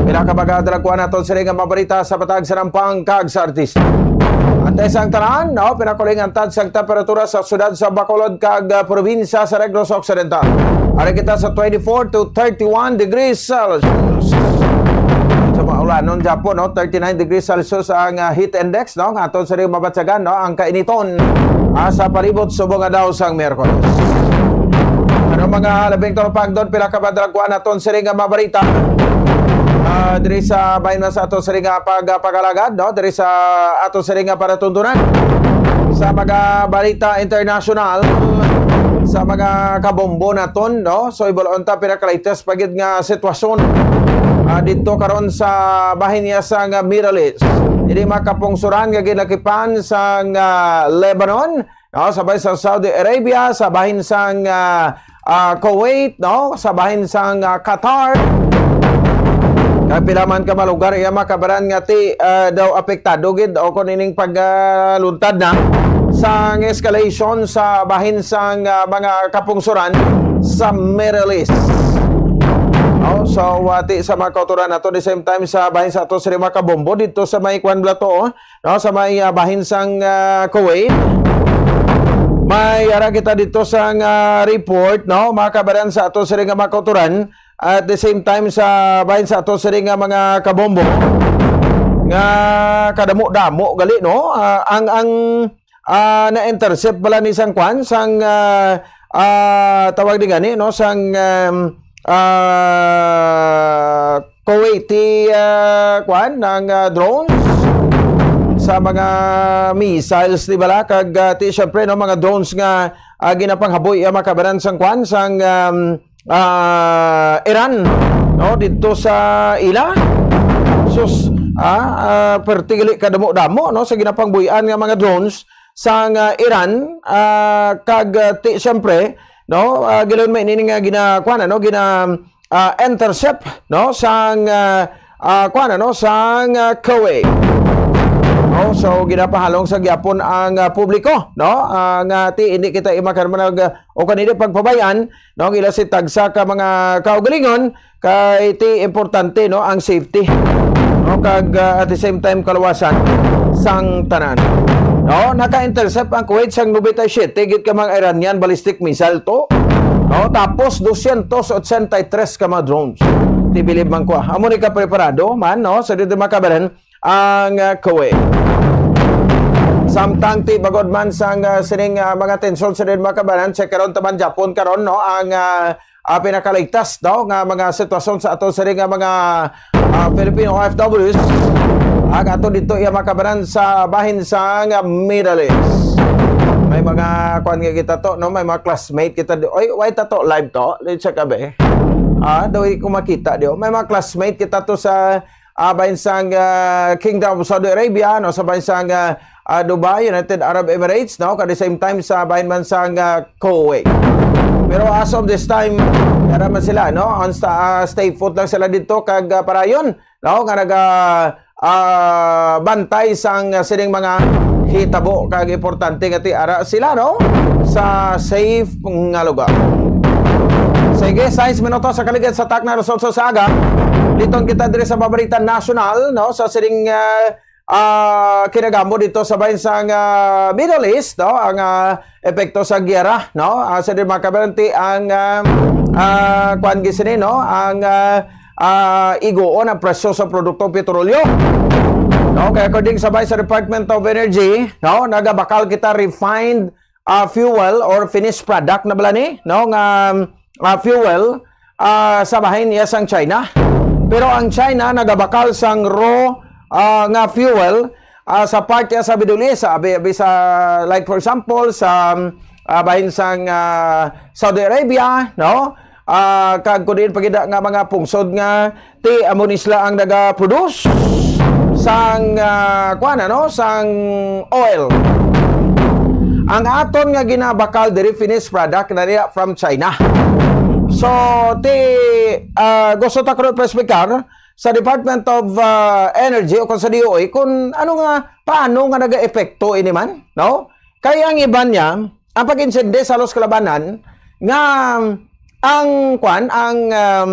Pila ka mga dalagkuan naton sining nga mga balita sa matag sinampang kag sa artista. Antes ang tanan, no, pinakuling ang tansang temperatura sa siyudad sa Bacolod kag, ah, probinsya sa Negros Occidental. Ari kita sa twenty-four to thirty-one degrees Celsius. Sa maulanon gihapon, no, thirty-nine degrees Celsius ang, ah, heat index, no, nga aton sining mabatyagan, no, ang kainiton, ah, sa palibot subong adlaw sang Miyerkules. Pero Nga labing tulupag doon, pila ka madalagkuan naton sini nga mga balita. Ah, diri sa bahin na sa ato sini nga pag-, pag-alagad, no? Diri sa ato sini nga panatuntunan. Sa mga balita international, sa mga kabombo naton, no? So, ibulon ta, pila ka latest pa gid nga sitwasyon, ah, dito karon sa bahin niya sa nga Middle East. Ini mga kapungsuran nga ginakipan sa nga Lebanon, no, sa bahin sa Saudi Arabia, sa bahin sang, ah, ah, Kuwait, no, sa bahin sang, ah, Qatar. Kay pila man ka mga lugar, iya makabaran nga ti, ah, daw apektado gid o kung ining pagluntad na sang escalation sa bahin sang, ah, mga kapungsuran sa Middle East. No? So, wati sa mga kauturan nato, the same time sa bahin sa ato sa mga kabombo dito sa may kwan bala to, oh, no, sa may, ah, bahin sang, ah, Kuwait. May ara kita dito sang, ah, report, no, mga kabaran sa ato sini nga mga kauturan. At the same time sa bahin sa ato sini nga mga kabombo nga kadamo-damo gali, no? Ah, ang, ang, ah, na-intercept bala ni sang kwan, sang, ah, ah, tawag ni gani, no, sang, um, ah, Kuwaiti, ah, kwan, ng, ah, drones sa mga missiles, di bala? Kag, ah, ti, syempre, no, mga drones nga, ah, ginapanghaboy, ah, makabaran sang kwan, sang, um, ah, Iran, no, didto sa ila. Sus, ah, ah, perti gali kadamo-damo, no, sa ginapangbuy-an nga mga drones sang, ah, Iran, ah, kag, ah, ti, siyempre, no, ah, gilon may nini nga gina-, kuwan, ano, gina-, ah, intercept, no, sang, ah, ah, kuwan, ano, sang, ah, Kuwait. No, so, ginapahalong sa gyapon ang, ah, publiko, no, ah, nga ti, hindi kita imakan manag-, o kanili pagpabayan, no, ang ila si tagsa ka mga kaugalingon, kay ti importante, no, ang safety, no, kag, ah, at the same time, kaluwasan sang tanan. No, naka-intercept ang Kuwait sang nobenta y siyete gid ka mga Iranian ballistic missile to. No, tapos dosyentos otsenta y tres ka mga drones. Ti bilib man ko, ah. Amo ni ka preparado man, no, sa dito makabaran ang, ah, Kuwait. Samtang ti bagod man sang, ah, sining, ah, mga tensyon sa din makabaran, sa karon taman Japon karon, no, ang, ah, ah, pinakaligtas daw nga mga sitwasyon sa ato sini nga mga, ah, Filipino O F Ws. Ang ato dito iya makabaran sa bahin sang Middle East. May mga kuan nga kita to, no? May mga classmate kita di-, oy, why ta to live to? Let's check, abe. Ah, daw ko makita di, oh. May mga classmate kita to sa, ah, bahin sang, ah, Kingdom of Saudi Arabia, no? Sa bahin sang, ah, ah, Dubai, United Arab Emirates, no? At the same time sa bahin man sang, ah, Kuwait. Pero as of this time, yara man sila, no? Ang sta-, ah, stay put lang sila dito kag, ah, parayon, no? Nga naga, ah, bantay sang, ah, sining mga hitabo kag importante nga ti ara sila, no? Sa safe nga lugar. Sige, sais minutos sa kaligid sa Tacna, Rosolso sa aga. Liton kita diri sa mga balita nasyonal, no? Sa sining, ah, ah, kinagamo dito sa bahin sang, ah, Middle East, no? Ang, ah, epekto sa giyera, no? Ah, sa di makabaranti ang, ah, ah, kuan gisini, no? Ang, ah, ah, iguon ang presyo sa produktong petrolyo. No? Kaya according sa bahin sa Department of Energy, no? Nagabakal kita refined, ah, fuel or finished product na bala ni, no? Nga, ah, fuel, ah, sa bahin niya sang China. Pero ang China nagabakal sang raw, ah, nga fuel, ah, sa part niya sa Middle East, abi, abi sa, like, for example, sa, ah, bahin sang, ah, Saudi Arabia, no? Ah, kag kun diin pa gid nga mga pungsod nga ti amo ni sila ang naga-produce sang, ah, kuan, ano, sang oil. Ang aton nga ginabakal diri finished product na niya from China. So, ti, ah, gusto ta karon pa-explicar sa Department of, ah, Energy o kung sa D O E kung ano nga, paano nga naga-epekto ini man, no? Kay ang iban niya, ang pag-insindi sa halos kalabanan nga ang, kwan, ang, um,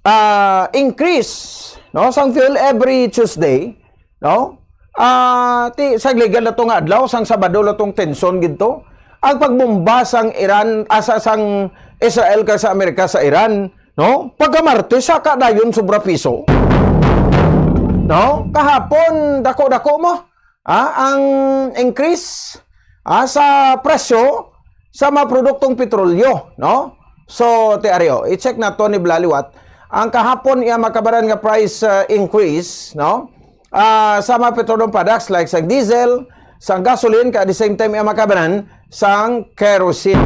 ah, increase, no, sang fuel every Tuesday, no? Ah, ti, sa ligal na to nga adlaw, sang Sabado na tong tension gid to. Ang pagbomba sang Iran, asa sang Israel ka sa Amerika sa Iran, no? Pagka Martes, sa kadayon sobra piso. No? Kahapon, dako-dako mo. Ah, ang increase, ah, sa presyo sa mga produktong petrolyo, no? So, Te Ario, i-check naton ni Blaliwat. Ang kahapon iya makabaran nga price, ah, increase, no? Ah, sa mga petroleum products like sa diesel, sa gasoline, kag at the same time iya makabaran sang kerosene.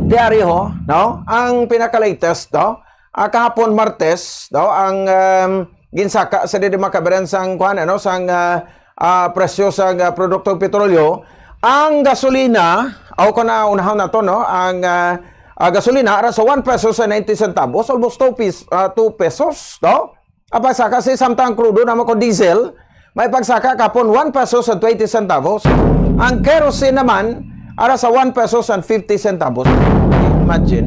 Te Ario, no? Ang pinaka-latest, no? Ah, kahapon Martes, no? Ang, um, ginsaka sa diri makabaran sang kuan, ano, sang, ah, ah, presyo sa, ah, produktong petrolyo. Ang gasolina, o kung naunahon nato, no? Ang, ah, ah, gasolina ara sa one pesos and ninety centavos, almost two pes-, ah, two pesos, no? Ang pagsaka sa samtang krudo naman kung diesel, may pagsaka kahapon one pesos and twenty centavos. Ang kerosene naman, ara sa one pesos and fifty centavos. Imagine.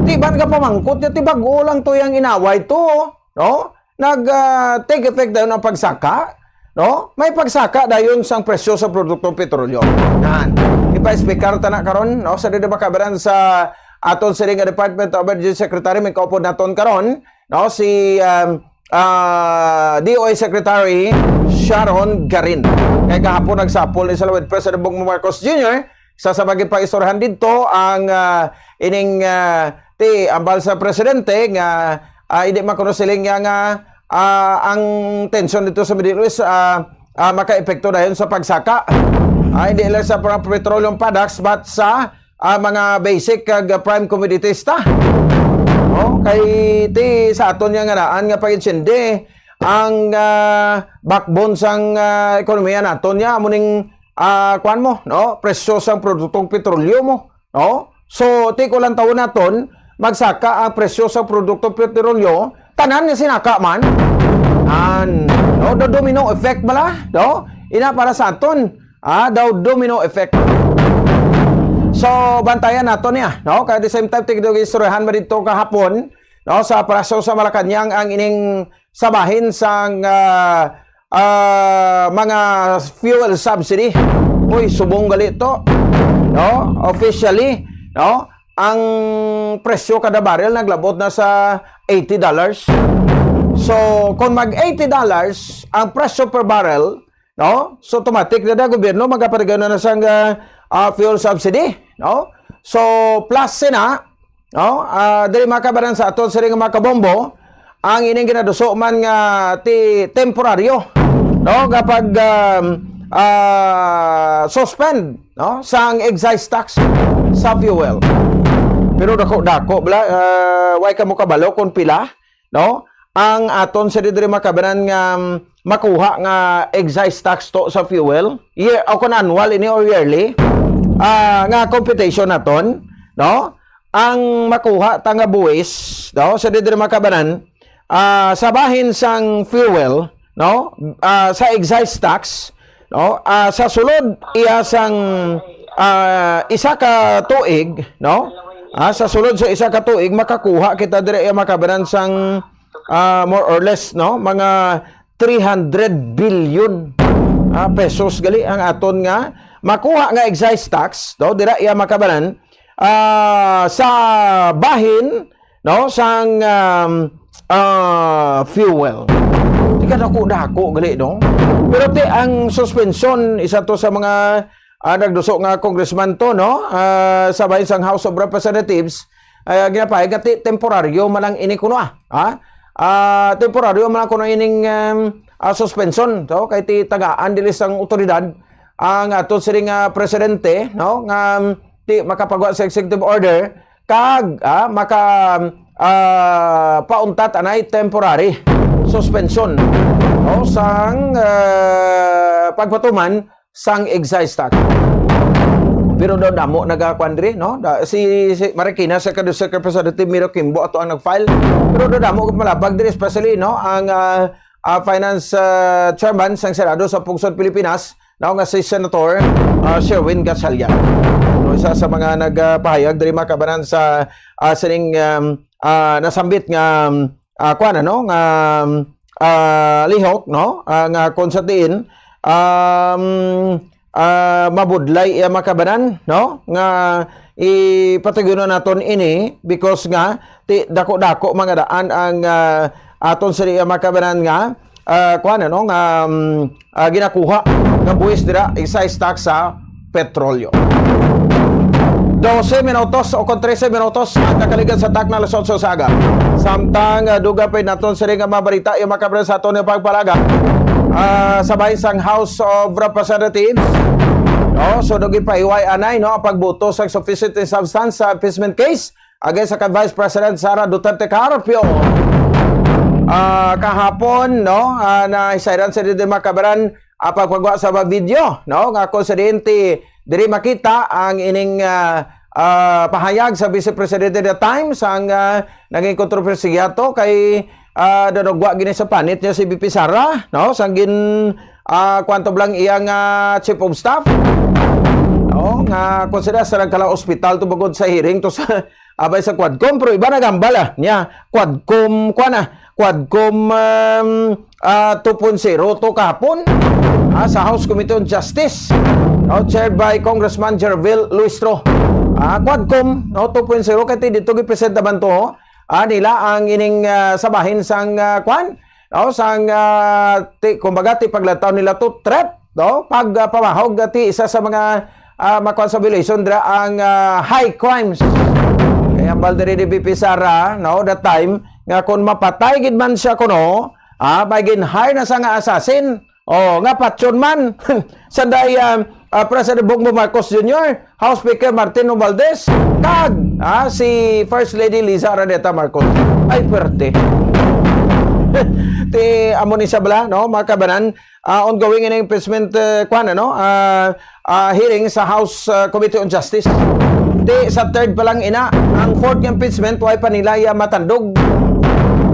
Di ba nga pamangkot niya, ti bag-o lang to yang inaway to, no? Nag, ah, take effect dayon ang pagsaka, no? May pagsaka dayon sang presyo sa produktong petrolyo. Nan, ipa-explicar ta na karon, no? Sa diri makabaran sa aton sini nga Department of Energy Secretary, may kaupod naton karon, no? Si, um, ah, D O A Secretary Sharon Garin. Kay kahapon nagsapol ni Salawid President Bongbong Marcos Junior, sa sabagay pa istoryahan didto ang, ah, ining, ah, ti ambal sa presidente nga, ah, hindi man kuno siling niya nga, ah, ang tension dito sa Middle East, ah, ah, makaepekto dayon sa pagsaka. Ah, hindi lang sa mga petroleum products, but sa, ah, mga basic kag prime commodities ta. Oh, kay ti sa aton nga ngaraan nga pag-intindi, ang, ah, backbone sang, ah, ekonomiya naton niya amo ning, ah, kuan mo, no? Presyo sang produktong petrolyo mo, no? So, ti ko lang tawon naton, magsaka ang presyo sa produktong petrolyo, tanan nga sinaka man. An, no? The domino effect bala, no? Ina para sa aton, ah, daw domino effect. So, bantayan nato niya, no? Kay at the same time, tigdo istoryahan mo dito kahapon, no? Sa presyo sa Malacañang ang ining sa bahin sang, ah, ah, mga fuel subsidy. Uy, subong gali to, no? Officially, no? Ang presyo kada barrel naglabot na sa eighty dollars. So, kung mag eighty dollars ang presyo per barrel, no? So, automatic na na gobyerno magapatigay na na sang, ah, ah, fuel subsidy, no? So, plus sina, no? Ah, diri makabaran sa aton sini nga mga kabombo, ang ining ginaduso man nga ti temporaryo, no? Nga pag, um, ah, suspend, no? Sang excise tax sa fuel. Pero dako-dako bala, ah, way kamo kabalo kung pila, no? Ang aton sa diri makabaran nga, um, makuha nga excise tax to sa fuel, year, o kung annual ini or yearly, ah, nga computation naton, no? Ang makuha ta nga buwis, no, sa diri makabanan, ah, sa bahin sang fuel, no, ah, sa excise tax, no, ah, sa sulod iya sang, ah, isa ka tuig, no, ah, sa sulod sa isa ka tuig makakuha kita diri iya makabanan sang, ah, more or less, no, mga three hundred billion, ah, pesos gali ang aton nga makuha nga excise tax, no, dira iya makabanan, ah, sa bahin, no, sang, um, ah, fuel. Di ka dako-dako gali, no? Pero ti ang suspension, isa to sa mga, ah, nagduso nga congressman to, no? Ah, sa bahin sang House of Representatives, ay, ah, ginapahayag nga ti temporaryo man lang ini kuno, ah. Ha? Ah, temporaryo man lang kuno ining, um, ah, suspension, to, kay ti tagaan dili sang otoridad ang ato siring nga presidente, no, nga, um, ti makapagawa sa executive order kag, ah, maka, ah, pauntat anay temporary suspension, no, sang, ah, pagpatuman sang excise tax. Pero daw damo nagakuan diri, no? Da, si, si Marikina, Second District Representative Miro Kimbo ato ang nag-file. Pero daw damo malabag diri, especially, no, ang, ah, ah, finance, ah, chairman sang Senado sa Pungsod Pilipinas, no, nga si Senator, ah, Sherwin Gatchalian. No, isa sa mga nagpahayag diri makabanan sa, ah, sining, um, ah, nasambit nga, um, ah, kuan, ano, nga, um, ah, lihok, no? Ah, nga kung sa diin, um, ah, mabudlay iya makabanan, no? Nga ipatugyunan naton ini because nga ti dako-dako mga daan ang, ah, aton sa iya makabanan nga, ah, kuan, ano, nga, um, ah, ginakuha nga buwis dira excise tax sa petrolyo. Dose minutos o kon trese minutos ang nakaligan sa takna alas otso sa aga. Samtang, ah, dugang pa naton sini nga mga balita, yung mga kababayan, sa aton nga pagpalaga, ah, sa bahin sang House of Representatives. No? So, dugi pa iway anay, no, ang pagbuto sa sufficient in substance sa impeachment case against sa kan Vice President Sara Duterte Carpio. Ah, kahapon, no, ah, na isairan sa dito, mga kababayan, ah, pagpagwa sa mga video, no, nga kung sa diin ti diri makita ang ining, ah, ah, pahayag sa Vice Presidente the time sang, ah, naging kontrobersiya to kay, ah, nanugwa gini sa panit niya si V P Sara, no, sang gin, ah, kwanto lang iyang, ah, chief of staff, no, nga kung sila sa nagkala ospital to bugod sa hearing to sa abay sa Quadcom, pero iba nagambal, ah, niya Quadcom, kwan, ah, Quadcom, um, ah, two point zero to kahapon, ah, sa House Committee on Justice, no, chaired by Congressman Jervil Luistro. Ah, Quadcom, no, two point zero, kay ti dito gipresenta man to, ah, nila ang ining, ah, sa bahin sang, ah, kwan, no, sang, ah, ti, kumbaga, ti paglantaw nila to threat, no, pag, ah, pamahog, ah, ti isa sa mga, ah, makuha sa violation dira ang, ah, high crimes. Kaya hambal diri ni V P Sara, no, that time, nga kung mapatay gid man siya kuno, ah, may gin-hire na sa nga assassin. Oh, nga patyon man. Sanday, ah, ah, President Bongbong Marcos Junior, House Speaker Martin Romualdez, kag, ah, si First Lady Liza Araneta Marcos. Ay, pwerte. Ti, amo ni siya bala, no, mga kababayan, ah, ongoing in impeachment, eh, kwan, ano, ah, ah, hearing sa House, ah, Committee on Justice. Ti, sa third pa lang ina, ang fourth nga impeachment, way pa nila iya matandog.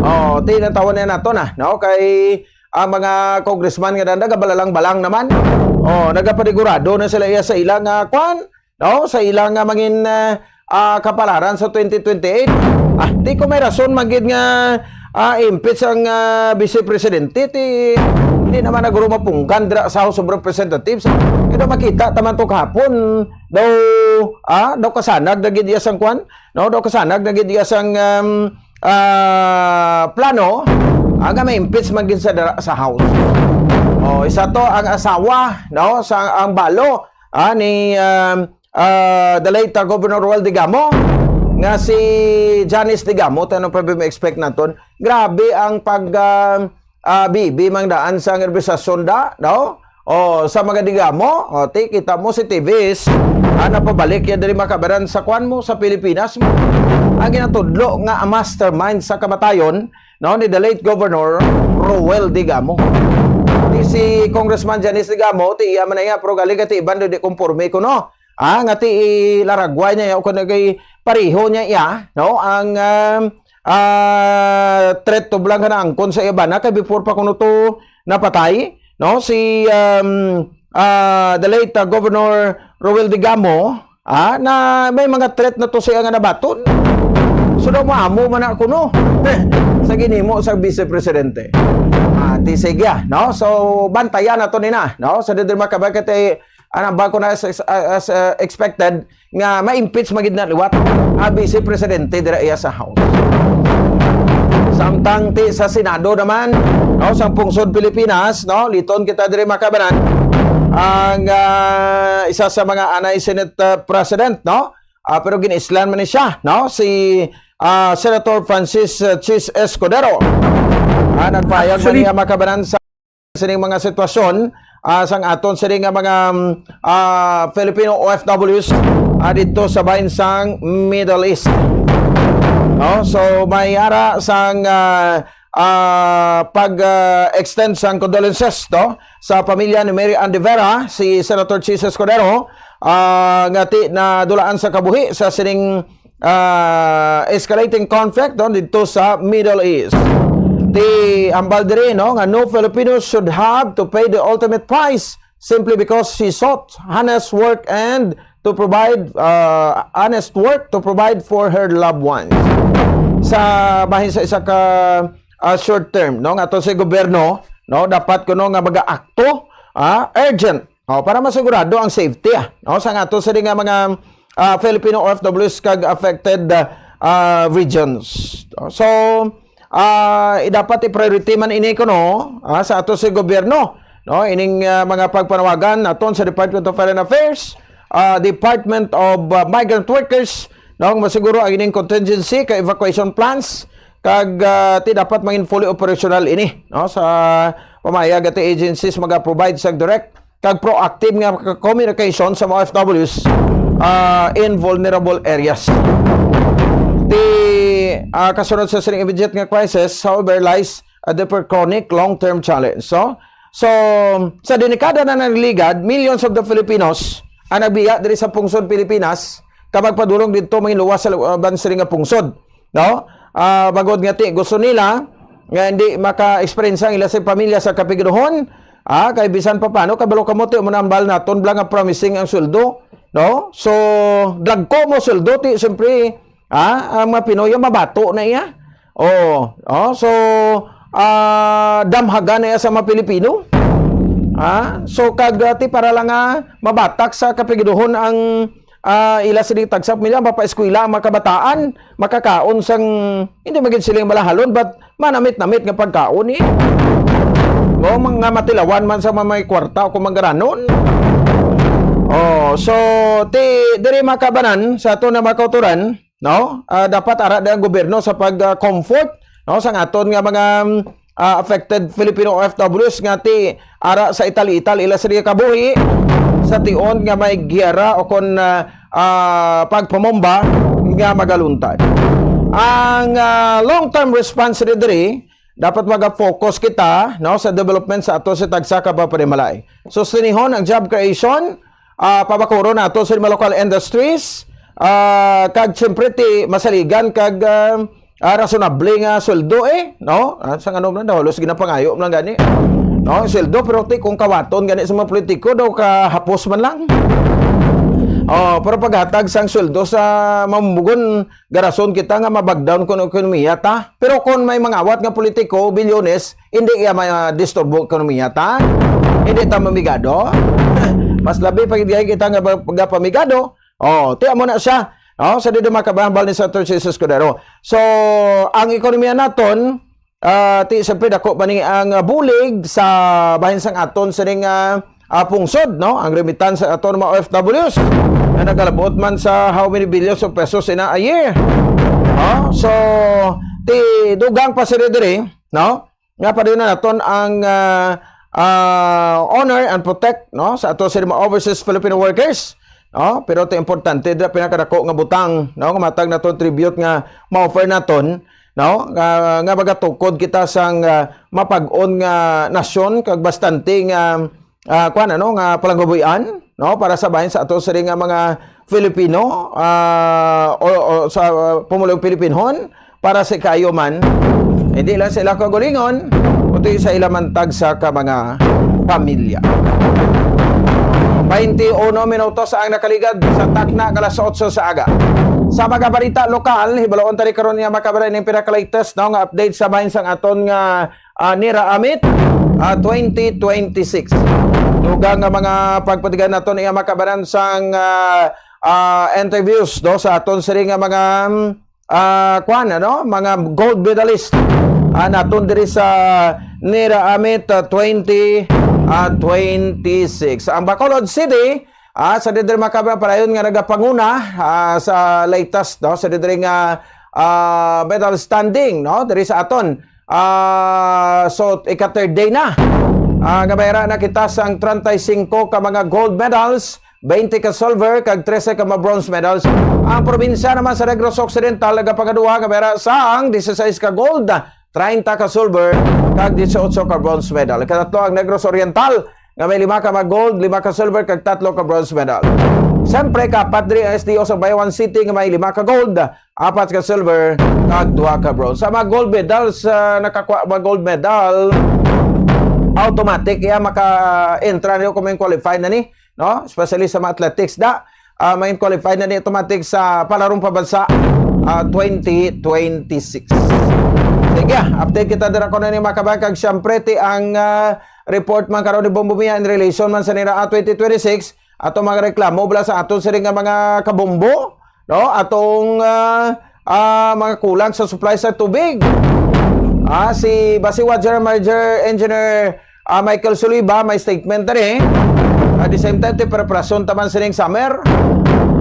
Oh, ti, natawan na nato na, no? Kay ang mga congressman nga daan, nagabalalang-balang naman. Oh, nagapanigurado na sila iya sa ila nga, kwan, no? Sa ila nga mangin, ah, ah, kapalaran sa twenty twenty-eight. Ah, ti ko may rason man gid nga, ah, impeach ang, ah, Vice Presidente, ti hindi naman naguro mapunggan dira sa House of Representatives. Kaya daw makita taman to kahapon, daw, ah, daw kasanag na gid iya sang kwan, no? Daw kasanag na gid iya sang, um, ah, plano, ah, nga ma-impeach man gid sa dira sa House. Oh, isa to ang asawa, no, sa ang balo, ah, ni, um, ah, the late, ah, Governor Roel Digamo, nga si Janice Digamo, tanong pa ba ma-expect naton? Grabe ang pag, ah, ah, bibi mang daan sa Nueva Ecija, no? O, sa mga Digamo, o, ti, kita mo si Teves, ah, napabalik yan diri, mga kababayan, sa kwan mo, sa Pilipinas mo. Ang ginatudlo nga ang mastermind sa kamatayon, no, ni the late Governor Roel Digamo. Ti si Congressman Janice Digamo, ti iya man na iya, pero galing ka ti iban di konforme ko, no? Ah, nga ti ilaragway niya, o kung nagay pareho niya iya, no? Ang, um, ah, threat to blank na angkon sa iya bana, kay before pa kuno to napatay, no? Si, um, ah, the late, ah, Governor Roel Digamo, ah, na may mga threat na to siya nga nabaton. So daw maamo man na kuno sa ginhimo sa Vice Presidente. Ah, ti sige, ah, no? So bantayan nato nina, no? Sa diri makabagay kay ang bago na as, as, as, uh, expected nga ma-impeach magid na liwat ang Vice Presidente dira iya sa House. Samtang ti sa Senado naman, no, sa pungsod Pilipinas, no, liton kita diri, mga kababayan, ang, ah, isa sa mga anay Senate, ah, President, no, ah, pero gin-islan man ni siya, no, si, ah, Senator Francis, ah, Chiz Escudero. Ah, nagpahayag man Actually, niya, mga kababayan, sa sining mga sitwasyon, ah, sang aton sini nga mga, mm, ah, Filipino O F Ws, ah, dito sa bahin sang Middle East. No? So, may ara sang, ah, ah, pag, ah, extend sang condolences, no, sa pamilya ni Mary Ann de Vera, si Senator Chiz Escudero, ah, nga ti nadulaan sa kabuhi sa sining ah, escalating conflict, no, dito sa Middle East. Ti hambal diri, no, nga no Filipino should have to pay the ultimate price simply because she sought honest work and to provide, ah, honest work to provide for her loved ones. Sa bahin sa isa ka, ah, short term, no, nga to sa gobyerno, no, dapat kuno nga mag-aakto, ah, urgent, oh, para masigurado ang safety, ah, no, sa ato sini nga mga, ah, Filipino O F Ws kag affected, ah, ah, regions. So, ah, i-, dapat i-priority man ini kuno, ah, sa ato sa gobyerno, no, ining, ah, mga pagpanawagan naton sa Department of Foreign Affairs, ah, Department of, ah, Migrant Workers, no, nga masiguro ang ining contingency kag evacuation plans, kag, ah, ti dapat mangin fully operational ini, no, sa pamahayag nga ti agencies maga-provide sa direct kag proactive nga communication sa mga O F Ws, ah, in vulnerable areas. Ti, ah, kasunod sa sining immediate nga crisis, however, lies a deeper chronic long-term challenge. So, so, sa dekada na nagligad, millions of the Filipinos ang nagbiya diri sa pungsod Pilipinas, kag magpadulong didto, manginluwas sa laban sini nga pungsod, no? Ah, bangod nga ti gusto nila nga hindi maka-experience ang ila sa pamilya sa kapigaduhon, ah, kay bisan pa paano, kabalo kamo, ti mo nambal naton bala nga promising ang sweldo, no? So, dagko mo sweldo, ti siyempre, ah, ang mga Pinoy ang mabato na iya. Oh, oh, so, ah, damhagan na iya sa mga Pilipino. Ah, so kag, ah, ti para lang nga mabatak sa kapigaduhon ang, ah, ila sini tagsa ka pamilya, mapaeskwela ang mga kabataan, makakaon sang, hindi man gid sila malahalon, but manamit-namit nga pagkaon, eh. O, mga matilawan man sa mga may kwarta o kung manggaranon. Oh, so, ti, diri, mga kabanan, sa aton nga mga kauturan, no? Ah, dapat ara ang gobyerno sa pag, ah, comfort, no, sang aton nga mga, ah, affected Filipino O F Ws nga ti ara sa ital-ital ila sini kabuhi sa tion nga may giyera o kon, ah, ah, pagpamomba nga magaluntad. Ang, ah, long-term response diri, dapat maga-focus kita, no, sa development sa ato sa tagsa ka mga panimalay. Sustenihon ang job creation, ah, pabakuron nato sa mga local industries, ah, kag siyempre ti masaligan kag, ah, ah, rasonable nga sweldo, eh, no? Ah, sang ano man, halos ginapangayo man lang gani. No, ang sweldo, pero ti kung kawaton gani sa mga politiko, daw kahapos man lang. Oh, pero paghatag sang sweldo sa mamumugon, garason kita nga mabagdaon kun ekonomiya ta. Pero kung may mangawat nga politiko, bilyones, hindi iya ma-disturbo ekonomiya ta. Hindi ta mamigado. Mas labi pa gid kita nga ba-, gapamigado. Oh, ti amo na siya. Oh, sa dito makabahambal ni Senator Jesus Escudero. So, ang ekonomiya naton, ah, ti siyempre dako ba ni ang, ah, bulig sa bahin sang aton sining, ah, ah, pungsod, no? Ang remittance sa aton mga O F Ws na nagalabot man sa how many billions of pesos in a year. Oh, so, ti dugang pa sila diri, no? Nga pa rin na naton ang, ah, ah, honor and protect, no, sa ato sa mga overseas Filipino workers, no? Pero ito importante, dira pinakadako nga butang, no, nga matag naton tribute nga ma-offer naton, no, nga, nga magatukod kita sang, ah, mapag-on nga nasyon kag bastante nga, ah, kuwan, ano, nga palanggabuhian, no, para sa bahin sa ato sini nga mga Filipino, ah, o, o sa, ah, pumulong Pilipinhon, para sa kayo man, hindi lang sa ila kaugalingon, kundi sa ila man tagsa ka mga pamilya. Twenty-uno minutos ang nakaligad sa takna nga alas otso sa aga. Sa mga balita lokal, hibaloon tani karon nga makabalay ning pinaka-latest, no, nga update sa bahin sang aton nga, ah, NERA AMIT, ah, twenty twenty-six. Dugang nga mga pagpatigan naton iya makabaran sang, ah, ah, interviews, no, sa aton sini nga mga, mm, ah, kuwan, ano, mga gold medalist, ah, naton diri sa NERA AMIT, ah, twenty, ah, twenty-six. Ang Bacolod City, ah, sa diri makaba padayon nga nagapanguna, ah, sa latest, no, sa diri nga, ah, medal standing, no, diri sa aton. Ah, so, ika-third day na. Ah, nga may ara na kita sang treinta y cinco ka mga gold medals, twenty ka silver, kag trese ka mga bronze medals. Ang probinsya naman sa Negros Occidental nagapangaduha nga may ara sang dieciséis ka gold, treinta ka silver, kag dieciocho ka bronze medal. Ikatatlo ang Negros Oriental, nga may lima ka mga gold, lima ka silver, kag tatlo ka bronze medal. Siyempre, kapat diri ang S D O sa Bayawan City nga may lima ka gold, apat ka silver, kag duha ka bronze. Sa mga gold medals, ah, nakakuha mga gold medal, automatic iya maka-entra niyo kung may qualify na ni, no? Especially sa mga athletics da, ah, may qualify na ni automatic sa Palarong Pambansa, ah, twenty twenty-six. Sige, update kita dira ko na ni makabay kag siyempre ti ang, ah, report man karon ni Bombo Mia in relation man sa nira, ah, twenty twenty-six, ato mga reklamo bala sa aton sini nga mga kabombo, no? Atong, ah, ah, mga kulang sa supply sa tubig. Ah, si Basiwa General Manager Engineer, ah, Michael Suliba may statement diri. At the same time, ti preparasyon ta man sining summer.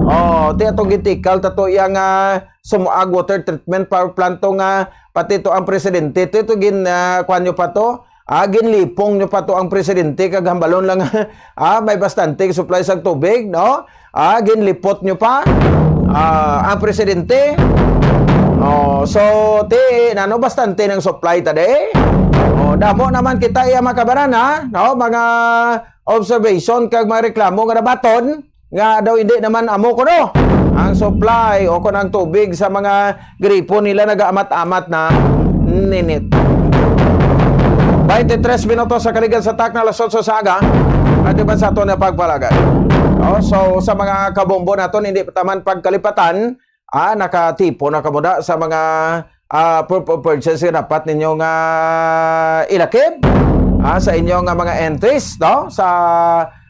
Oh, ti atong gintikal ta to iya nga Sumuag Water Treatment Power Plant to nga pati to ang presidente. To, to gin, ah, kuwan nyo pa to. Ah, ginlipong nyo pa to ang presidente kag hambalon lang, ah, may bastante supply sa tubig, no? Ah, ginlipot nyo pa, ah, ang presidente. Oh, so, ti, nano, bastante ng supply ta di. Oh, damo naman kita iya makabaran, ha? No? Mga observation kag mga reklamo nga nabaton nga daw hindi naman amo kuno ang supply o kun ang tubig sa mga gripo nila nagaamat-amat na ninit. Twenty-three minutos sa kaligan sa takna, alas otso sa aga. Ati ba sa aton nga pagpalagay? Oh, so, sa mga kabombo naton, hindi pa taman pagkalipatan, ah, nakatipon na kamo da sa mga, ah, proof of purchase nga dapat ninyo nga ilakip, ah, sa inyo nga mga entries, no? Sa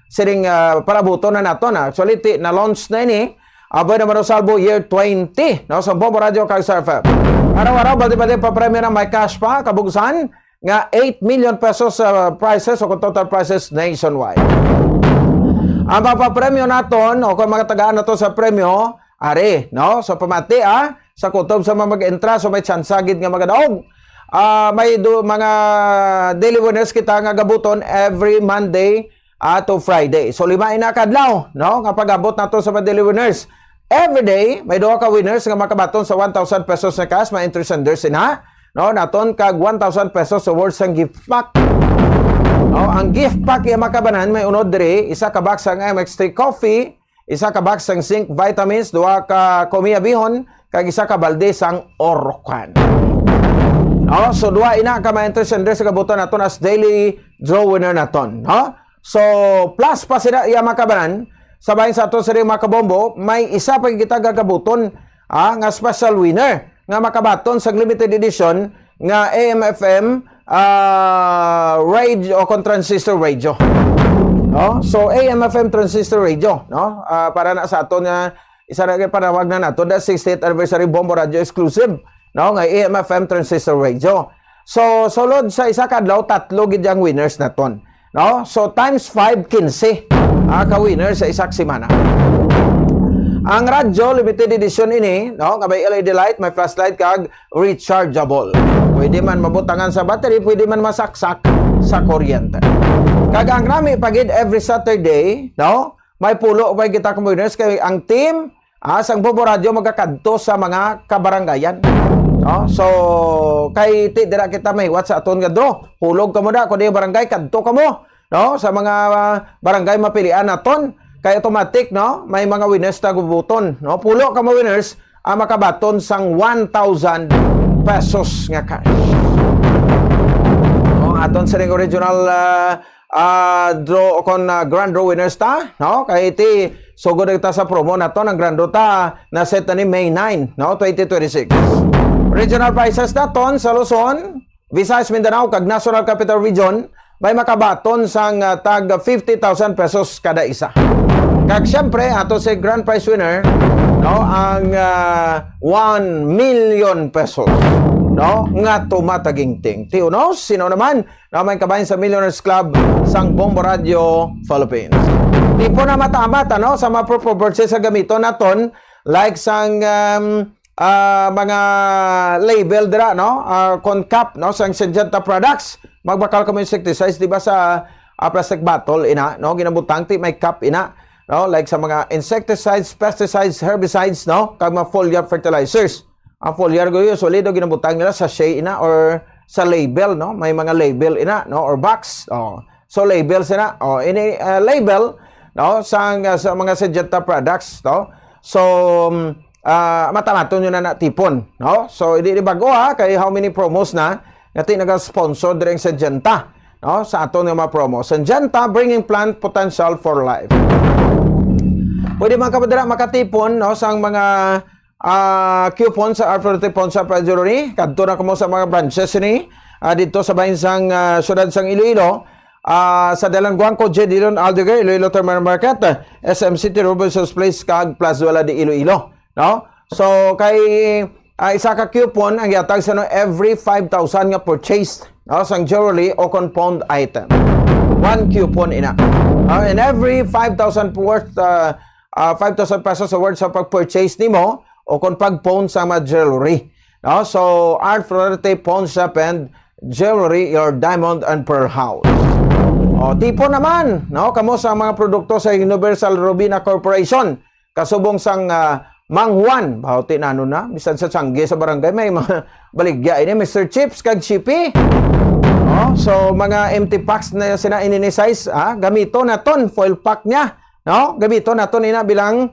sining, ah, palabuton na nato na. Actually, ti, na-launch na ini. Aboy na Manosalbo year twenty, no? Sa Bombo Radio kag sa F M. Araw-araw, balde-balde pa premyo na may cash pa, kabugsan nga eight million pesos sa prizes o kung total prizes nationwide. Ang mapapremyo naton o kung mga tagaan nato sa premyo, ari, no? So, pamati, ah, sa kutob sa mga mag-entra, so may tsansa gid nga magadaog. Ah, may do, mga daily winners kita nga gabuton every Monday, ah, to Friday. So, lima ina ka adlaw, no? Nga pag-abot nato sa mga daily winners. Every day, may duha ka winners nga makabaton sa one thousand pesos na cash, may entry senders ina, no? Naton kag one thousand pesos sa worth sang gift pack. No? Ang gift pack iya makabanan may unod diri, isa ka box sang M X three coffee, isa ka box sang zinc vitamins, duha ka kumiya bihon, kag isa ka balde sang Orocan. No? So, duha ina ka ma-entry sender sa gabuton naton as daily draw winner naton, no? So, plus pa sila iya makabanan, sa bahin sa ato sa mga kabombo, may isa pa kita gagabuton, ah, nga special winner nga makabaton sa limited edition nga A M F M, ah, radio o kon transistor radio. No? So, A M F M transistor radio, no? Ah, para na sa aton nga isa na kay panawag na nato, the sixtieth anniversary Bombo Radio exclusive, no? Nga A M F M transistor radio. So, sulod sa isa ka adlaw, tatlo gid ang winners naton, no? So, times five, quince, ah, ka winner sa isa ka semana. Ang radyo, limited edition ini, no? Nga may L E D light, may flashlight, kag rechargeable. Pwede man mabutangan sa battery, pwede man masaksak sa kuryente. Kag ang nami pa gid every Saturday, no? May pulo pa kita ka winners kay ang team, ah, sang Bombo Radio magakadto sa mga kabarangayan. No? So, kay ti dira kita mahiwat sa aton nga draw. Hulog kamo na, kung di barangay, kadto kamo, no? Sa mga, ah, barangay mapilian naton, kay automatic, no? May mga winners na gubuton, no? Pulo ka mga winners ang makabaton sang one thousand pesos nga cash. No? Aton sining original, ah, ah, draw o kon, ah, grand draw winners ta, no? Kay ti sugod na kita sa promo naton, ang grand draw ta na set na ni May nine, no? Twenty twenty-six. Regional prizes naton sa Luzon, Visayas, Mindanao, kag National Capital Region, may makabaton sang, ah, tag fifty thousand pesos kada isa. Kag siyempre, ato si grand prize winner, no, ang, ah, one million pesos, no, nga tumataginting. Ti uno, sino naman na may kabahin sa Millionaires Club sang Bombo Radio Philippines? Tipo na mata-mata, no, sa mga proper purchase sa gamiton naton, like sang, um, ah, mga label dira, no? Ah, kon cap, no, sang Syngenta products, magbakal kamo insecticides, di ba, sa, ah, plastic bottle ina, no? Ginabutang ti may cap ina, no? Like sa mga insecticides, pesticides, herbicides, no? Kag mga foliar fertilizers. Ang foliar ko usually do ginabutang nila sa sachet ina or sa label, no? May mga label ina, no? Or box. Oh. So label sina. Oh, ini, ah, label, no? Sang, ah, sa mga Syngenta products, no? So, um, ah, mata-mato nyo na natipon, no? So, hindi ni bago, ha, kay how many promos na nga ti naga-sponsor diri ang Syngenta, no? Sa aton nga mga promo. Syngenta, bringing plant potential for life. Pwede man ka dira makatipon, no, sang mga, ah, coupon sa Arthur T. Ponsa Jewelry. Kadto na kamo sa mga branches ni, ah, dito sa bahin sang, ah, siyudad sang Iloilo, ah, sa Dalan Guangco, J. Dillon Aldeguer, Iloilo Terminal Market, S M City, Robinson's Place, kag Plaza Duela de Iloilo. No? So, kay, ah, isa ka coupon ang yatag sa, no, every five thousand nga purchase, no, sang jewelry o kon pawned item. One coupon ina. Ah, and every five thousand worth, ah, ah, five thousand pesos worth sa pag-purchase nimo o kung pag-pawn sa mga jewelry. No? So, Art Florete Pawn Shop and Jewelry, your diamond and pearl house. O, tipo naman, no? Kamo sa mga produkto sa Universal Robina Corporation, kasubong sang, ah, Mang Juan, bauti na ano na, bisan sa sanggi sa barangay, may mga baligya ini, Mister Chips kag Chippy. Oh, so, mga empty packs na sina ini ni size, ah, gamito naton, foil pack niya, no? Gamito naton ina bilang,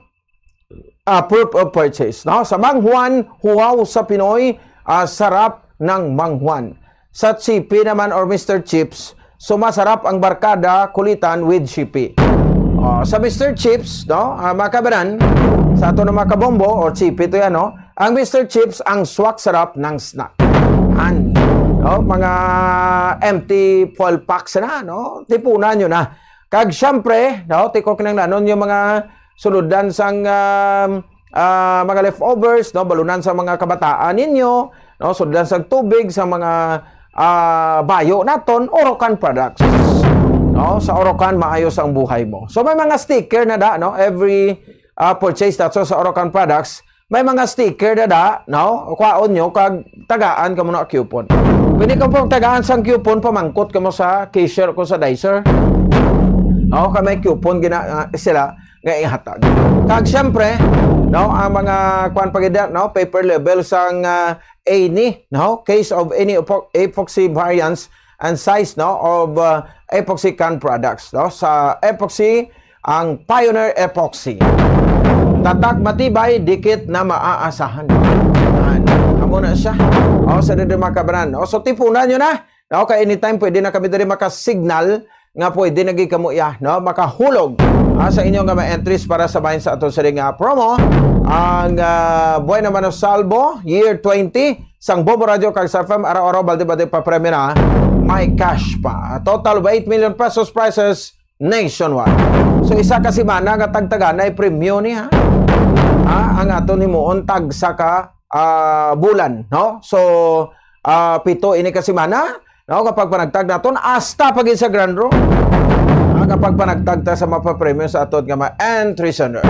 ah, proof of purchase, no? Sa Mang Juan, huwaw sa Pinoy, ah, sarap ng Mang Juan. Sa Chippy naman or Mister Chips, sumasarap ang barkada kulitan with Chippy. Oh, sa Mister Chips, no, ah, mga kabanan, sa ato na mga kabombo or Chippy to yan, no? Ang Mister Chips, ang swak sarap ng snack. An, no, mga empty foil packs na, no? Tipunan nyo na. Kag syempre, no, tikok nang nanon yung mga suludan sang, um, ah, mga leftovers, no, balunan sa mga kabataan ninyo, no, suludan sang tubig sa mga, ah, bayo naton, Orocan products. No, sa Orocan, maayos ang buhay mo. So, may mga sticker na da, no, every, ah, purchase nato sa Orocan products, may mga sticker na da, no? Kwaon nyo kag tagaan kamo na coupon. Pwede ka pong tagaan sang coupon, pamangkot kamo sa cashier ko sa Dicer. No, kay may coupon gina, ah, sila nga ihatag. Kag siyempre, no, ang mga kwan pa gid, no, paper label sang, ah, any, no, case of any epo-, epoxy variants and size, no, of, ah, epoxy can products, no, sa epoxy ang Pioneer Epoxy. Tatak, matibay, dikit na maaasahan. Yan. Amo na siya. O, sa dito, mga kabanan. O, so, tipunan nyo na. Okay, anytime pwede na kami diri maka-signal nga pwede na gid kamo iya, no? Makahulog, ah, sa inyo nga mga entries para sa bahin sa aton siring nga promo. Ang, ah, Buhay Naman o Salvo, Year twenty, sang Bombo Radio kag sa F M, araw-araw, balde-balde pa premyo na, may cash pa. A total of eight million pesos prizes nationwide. So, isa ka semana nga tagtaganay premyo ni, ha? Ha? Ang aton himuon tagsa ka, ah, bulan, no? So, ah, pito ini ka semana, no? Kapag panagtag naton, hasta pa gid sa Grand Draw. Ha? Kapag panagtag ta sa mapapremyo sa aton nga mga entry centers.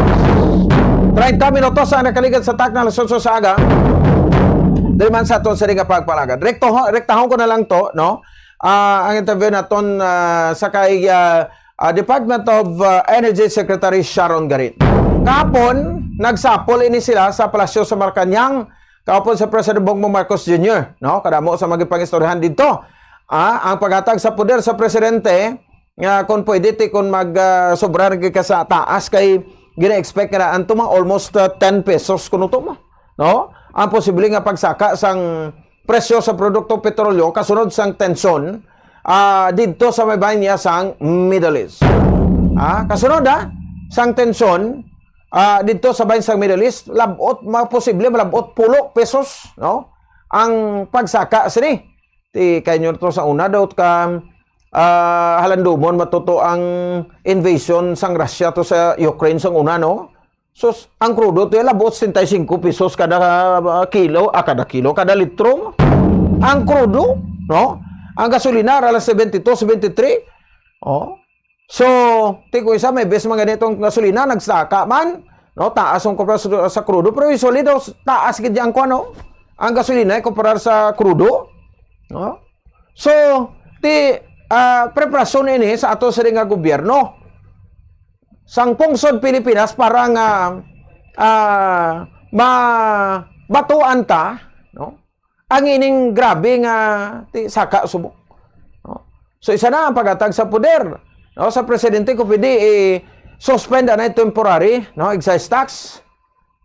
Treinta minutos ang nakaligad sa takna alas otso sa aga. Diri man sa aton siring nga pagpalagad. Rekto-, rektahon ko na lang to, no? Ah, ang interview naton, ah, sa kay, ah, ah, Department of, ah, Energy Secretary Sharon Garin. Kahapon, nagsapol ini sila sa Palasyo sa Malacañang, kahapon sa President Bongbong Marcos Junior, no? Kadamo sa mga pangistoryahan didto. Ah, ang paghatag sa poder sa presidente, nga kung pwede ti kung mag, ah, sobra na gid ka sa taas kay gina-expect nga anto mga almost, ah, ten pesos kuno to mo, no? Ang posible nga pagsaka sang presyo sa produktong petrolyo kasunod sang tensyon, ah, didto sa may bahin niya sang Middle East. Ah, kasunod, ah, sang tensyon, ah, didto sa bahin sang Middle East, labot, mga posible malabot pulo pesos, no? Ang pagsaka sini. Ti, kay nyo to sa una daw ka, ah, halandumon matuto ang invasion sang Russia to sa Ukraine sang una, no? Sus, ang krudo to, labot setenta y cinco pesos kada, ah, kilo, ah, kada kilo, kada litro. Ang krudo, no? Ang gasolina, ara lang seventy-two, seventy-three. Oh. So, ti ko isa, may bes man ganitong gasolina, nagsaka man, no? Taas ang kupra sa, sa krudo, pero usually daw, taas gid ang kuwan, no? Ang gasolina, kumpara sa krudo, no? So, ti, ah, preparasyon ini sa ato siring nga gobyerno sang pungsod Pilipinas para nga, ah, mabatuan ta, no? Ang ining grabe nga ti-, saka subong. No? So, isa na ang paghatag sa poder, no, sa presidente kung pwede i-suspend anay temporary, no, excise tax.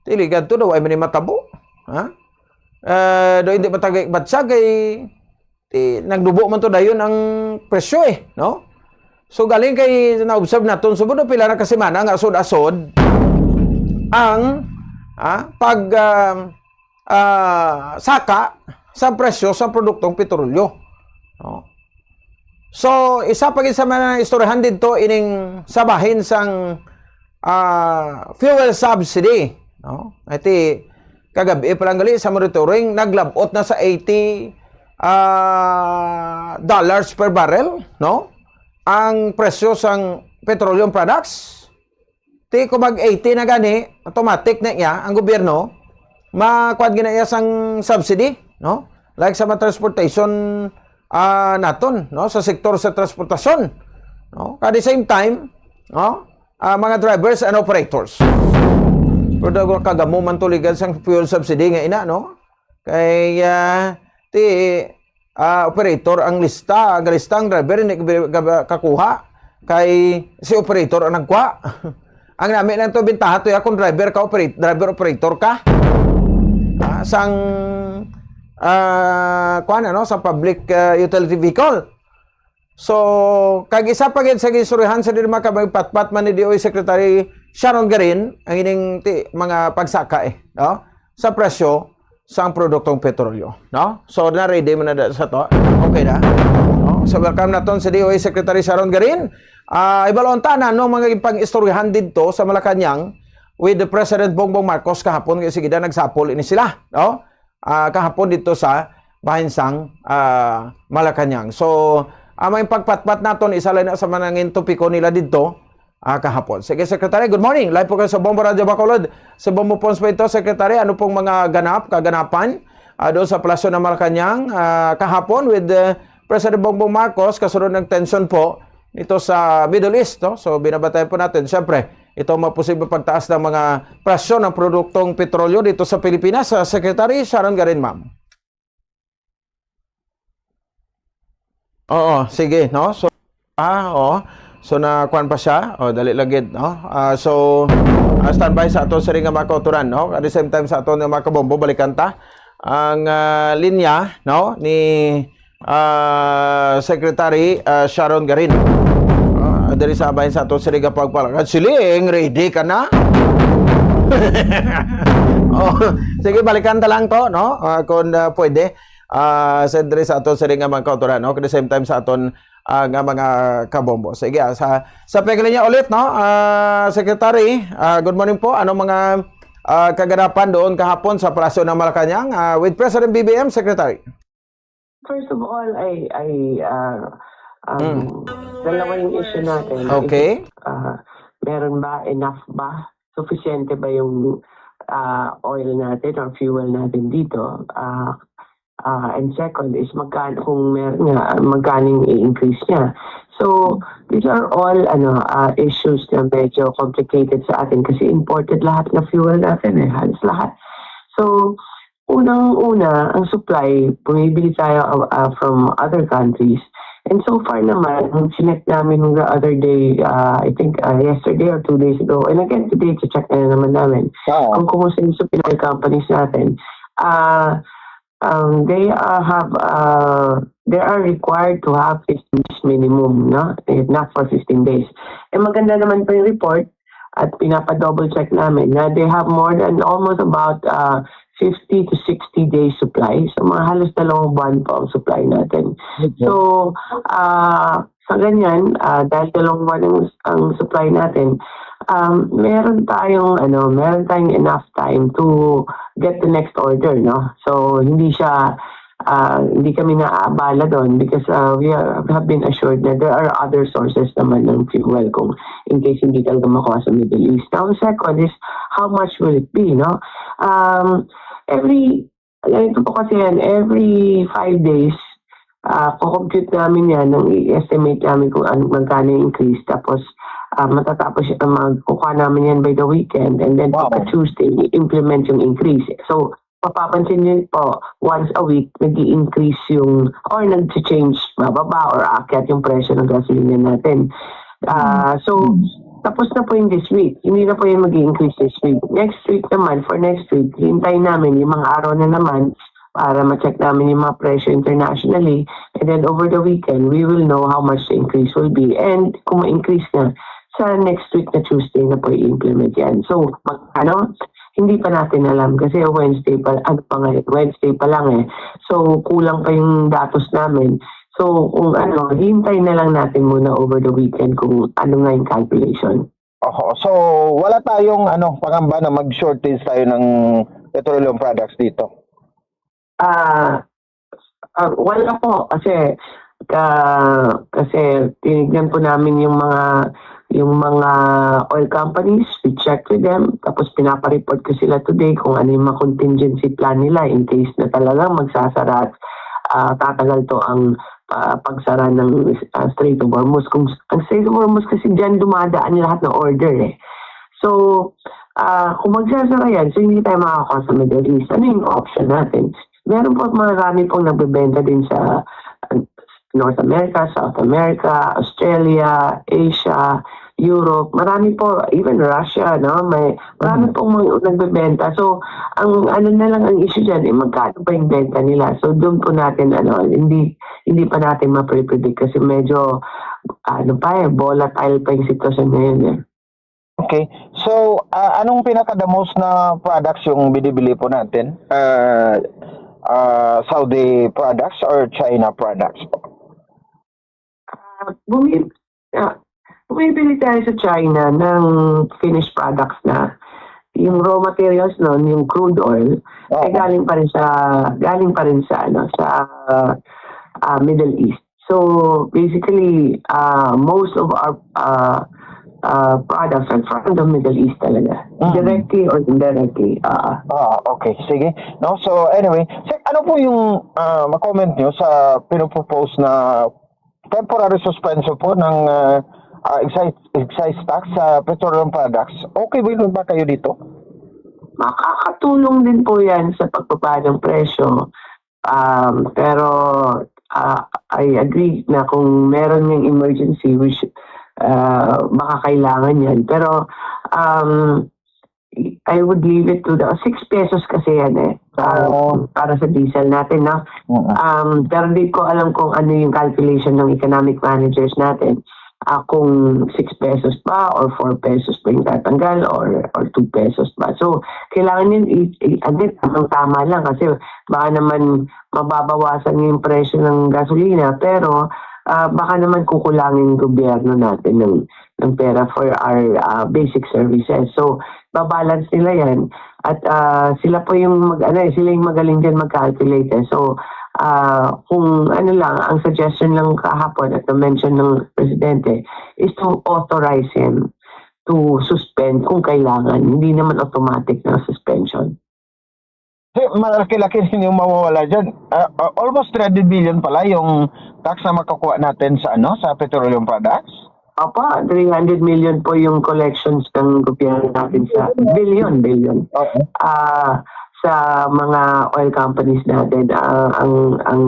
Ti ligad to daw ay man matabo. Ha? Eh, daw hindi matagay batsa kay ti, nagdubo man to dayon ang presyo eh, no? So, galing kay na-observe naton, subod na pila na ka semana nga asod-asod ang, ah, pag, ah, ah, saka sa presyo sa produktong petrolyo. No? So, isa pa gid sa mga istoryahan didto ining sa bahin sang, ah, fuel subsidy, no? Iti kagabi pa lang gali sa monitoring, naglabot na sa eighty, ah, dollars per barrel, no? Ang presyo sang petroleum products. Ti kung mag eighty na gani, automatic na iya ang gobyerno, makuha gina iya sang subsidy, no? Like sa mga transportation, ah, naton, no? Sa sektor sa transportasyon, no? At the same time, no? Ah, mga drivers and operators. Pero daw kagamo man tuligan sang fuel subsidy nga ina, no? Kay, ah, ti, ah, operator ang lista, ang lista ang driver, hindi ka, ka, kakuha. Kay si operator ang nagkuha. Ang nami lang to, bintaha to, ya, kung driver ka, operate, driver operator ka. Ah, sang, ah, kuwan, ano, sa public, ah, utility vehicle. So, kag isa pa gid sa gistoryahan sa diri, mga kabay, patpat man ni D O A Secretary Sharon Garin ang ining ti-, mga pagsaka, eh, no? Sa presyo sang produktong petrolyo, no? So, na ready man na da sa to. Okay na. No? So, welcome naton si D O A Secretary Sharon Garin. Ah, ibalon ta na no mga pang-istoryahan didto sa Malacañang with the President Bongbong Marcos kahapon, kay sige na nagsapol ini sila, no? Ah, kahapon dito sa bahin sang, ah, Malacañang. So, ang mga pagpatpat naton, isa lang na sa manangin topiko nila didto, ah, kahapon. Sige, Secretary, good morning. Live po kayo sa Bombo Radyo Bacolod. Sa Bombo Pons po ito, Secretary. Ano pong mga ganap, kaganapan, ah, doon sa Palasyo ng Malacañang, ah, kahapon with, uh, President Bongbong Marcos, kasunod ng tension po nito sa Middle East, no? So, binabatayan po natin, siyempre, itong mga posibleng pagtaas ng mga presyo ng produktong petrolyo dito sa Pilipinas. Ah, Secretary Sharon Garin, ma'am. Oo, sige, no? So, ah, oo. So, na kuwan pa siya. O, dali lang gid, no? Ah, so, ah, standby sa ato sini nga mga kauturan, no? At the same time sa ato nga mga kabombo, balikan ta ang, ah, linya, no? Ni, ah, Secretary, ah, Sharon Garin. Ah, diri sa bahin sa ato sini nga pagpalakad. Siling, ready ka na? Oh, sige, balikan ta lang to, no? Ah, kung, ah, pwede. Ah, sa diri sa aton sini nga mga kauturan, no? At the same time sa aton, ah, nga mga kabombo. Sige, ah, sa, sa pagkalinya ulit, no? Ah, Secretary, ah, good morning po. Ano mga, ah, kaganapan doon kahapon sa Palasyo ng Malacañang, ah, with President B B M, Secretary? First of all, I, I, ah, um, Mm. dalawa yung issue natin. Okay. Is it, ah, meron ba, enough ba? Sufficiente ba yung, ah, oil natin or fuel natin dito? Ah, ah, and second is magkano, kung meron nga, magkano yung i-increase niya? So, these are all, ano, ah, issues na medyo complicated sa atin kasi imported lahat na fuel natin eh, halos lahat. So, unang-una, ang supply, bumibili tayo, ah, ah, from other countries. And so far naman, nung chinek namin nung the other day, ah, I think, ah, yesterday or two days ago, and again today, check na naman namin Oo. kung kumusta yung supply companies natin. Ah, um, they, ah, have, ah, they are required to have fifteen days minimum, no? If not for fifteen days. Eh, maganda naman pa yung report at pinapa-double check namin na they have more than almost about, ah, fifty to sixty days supply. So, mga halos dalawang buwan po ang supply natin. Okay. So, ah, sa ganyan, ah, dahil dalawang buwan ang, ang supply natin, um, meron tayong, ano, meron tayong enough time to get the next order, no? So, hindi siya, ah, hindi kami naaabala doon because, ah, we are, have been assured na there are other sources naman ng fuel kung in case hindi talaga makuha sa Middle East. Now, second is, how much will it be, no? Um, every, ganito po kasi yan, every five days, ah, kukompute namin yan, nang i-estimate namin kung ano, magkano yung increase. Tapos, ah, matatapos siya, magkukuha namin yan by the weekend. And then, Wow. pagka Tuesday, i-implement yung increase. So, mapapansin niyo po, once a week, nag-i-increase yung, or nag-change, bababa or aakyat yung presyo ng gasolina natin. Ah, so, Mm. tapos na po yung this week. Hindi na po yung mag-i-increase this week. Next week naman, for next week, hintayin namin yung mga araw na naman para ma-check namin yung mga presyo internationally. And then over the weekend, we will know how much the increase will be. And kung ma-increase na, sa next week na Tuesday na po i-implement yan. So, mag-, ano, hindi pa natin alam kasi Wednesday pa, ano pa ngayon, Wednesday pa lang eh. So, kulang pa yung datos namin. So, kung ano, hintay na lang natin muna over the weekend kung ano nga yung calculation. Oho. So, wala tayong, ano, pangamba na mag-shortage tayo ng petroleum products dito? Ah, ah, wala po kasi Ka, kasi tinignan po namin yung mga yung mga oil companies, we checked with them, tapos pinapa-report ko sila today kung ano yung mga contingency plan nila in case na talagang magsasara at, ah, tatagal to ang, ah, pagsara ng, ah, Strait of Hormuz. Kung ang Strait of Hormuz kasi diyan dumadaan lahat ng order eh. So, ah, kung magsasara yan, so hindi tayo makakakuha sa Middle East. Ano yung option natin? Meron po marami pong nagbebenta din sa, ah, North America, South America, Australia, Asia, Europe. Marami po, even Russia, no? May marami Mm. pong mga nagbebenta. So, ang ano na lang ang issue diyan, eh, magkano pa yung benta nila. So, doon po natin, ano, hindi hindi pa natin ma-predict kasi medyo, ano pa eh, volatile pa yung sitwasyon ngayon eh. Okay. So, ah, anong pinaka-the most na products yung binibili po natin? Ah, ah, Saudi products or China products po? Ah, bumi ah, bumibili tayo sa China ng finished products na. Yung raw materials nun, yung crude oil, ay Oo. galing pa rin sa galing pa rin sa ano, sa, ah, Middle East. So, basically, ah, most of our, ah, ah, products are from the Middle East talaga. Mm. Directly or indirectly. Ah, Ah, okay. Sige. No? So, anyway, sir, ano po yung ah, ma-comment nyo sa pinopropose na temporary suspension po ng ah, ah, excise, excise tax sa petroleum products? Okay ba, ba kayo dito? Makakatulong din po yan sa pagbaba ng presyo. Um, pero ah, I agree na kung meron ng emergency, which ah, baka kailangan yan. Pero um, I would leave it to the six pesos kasi yan eh. Ah, Oo. Para sa diesel natin, no? Oo. Um, pero di ko alam kung ano yung calculation ng economic managers natin. Ah, kung six pesos pa or four pesos pa yung tatanggal or or two pesos pa. So, kailangan yun i, i, ano, tamang-tama lang kasi baka naman mababawasan yung presyo ng gasolina pero ah, baka naman kukulangin ng gobyerno natin ng ng pera for our ah, basic services. So, babalance nila yan at ah, sila po yung mag ano eh, sila yung magaling din mag-calculate eh. So, ah, kung ano lang, ang suggestion lang kahapon at na-mention ng presidente is to authorize him to suspend kung kailangan. Hindi naman automatic na suspension. Kasi malaki-laki din yung mawawala dyan. Ah, ah, almost three hundred billion pala yung tax na makukuha natin sa ano, sa petroleum products. Opo, three hundred million po yung collections ng gobyerno natin sa billion, billion. Oo. Ah, sa mga oil companies natin, ah, ang ang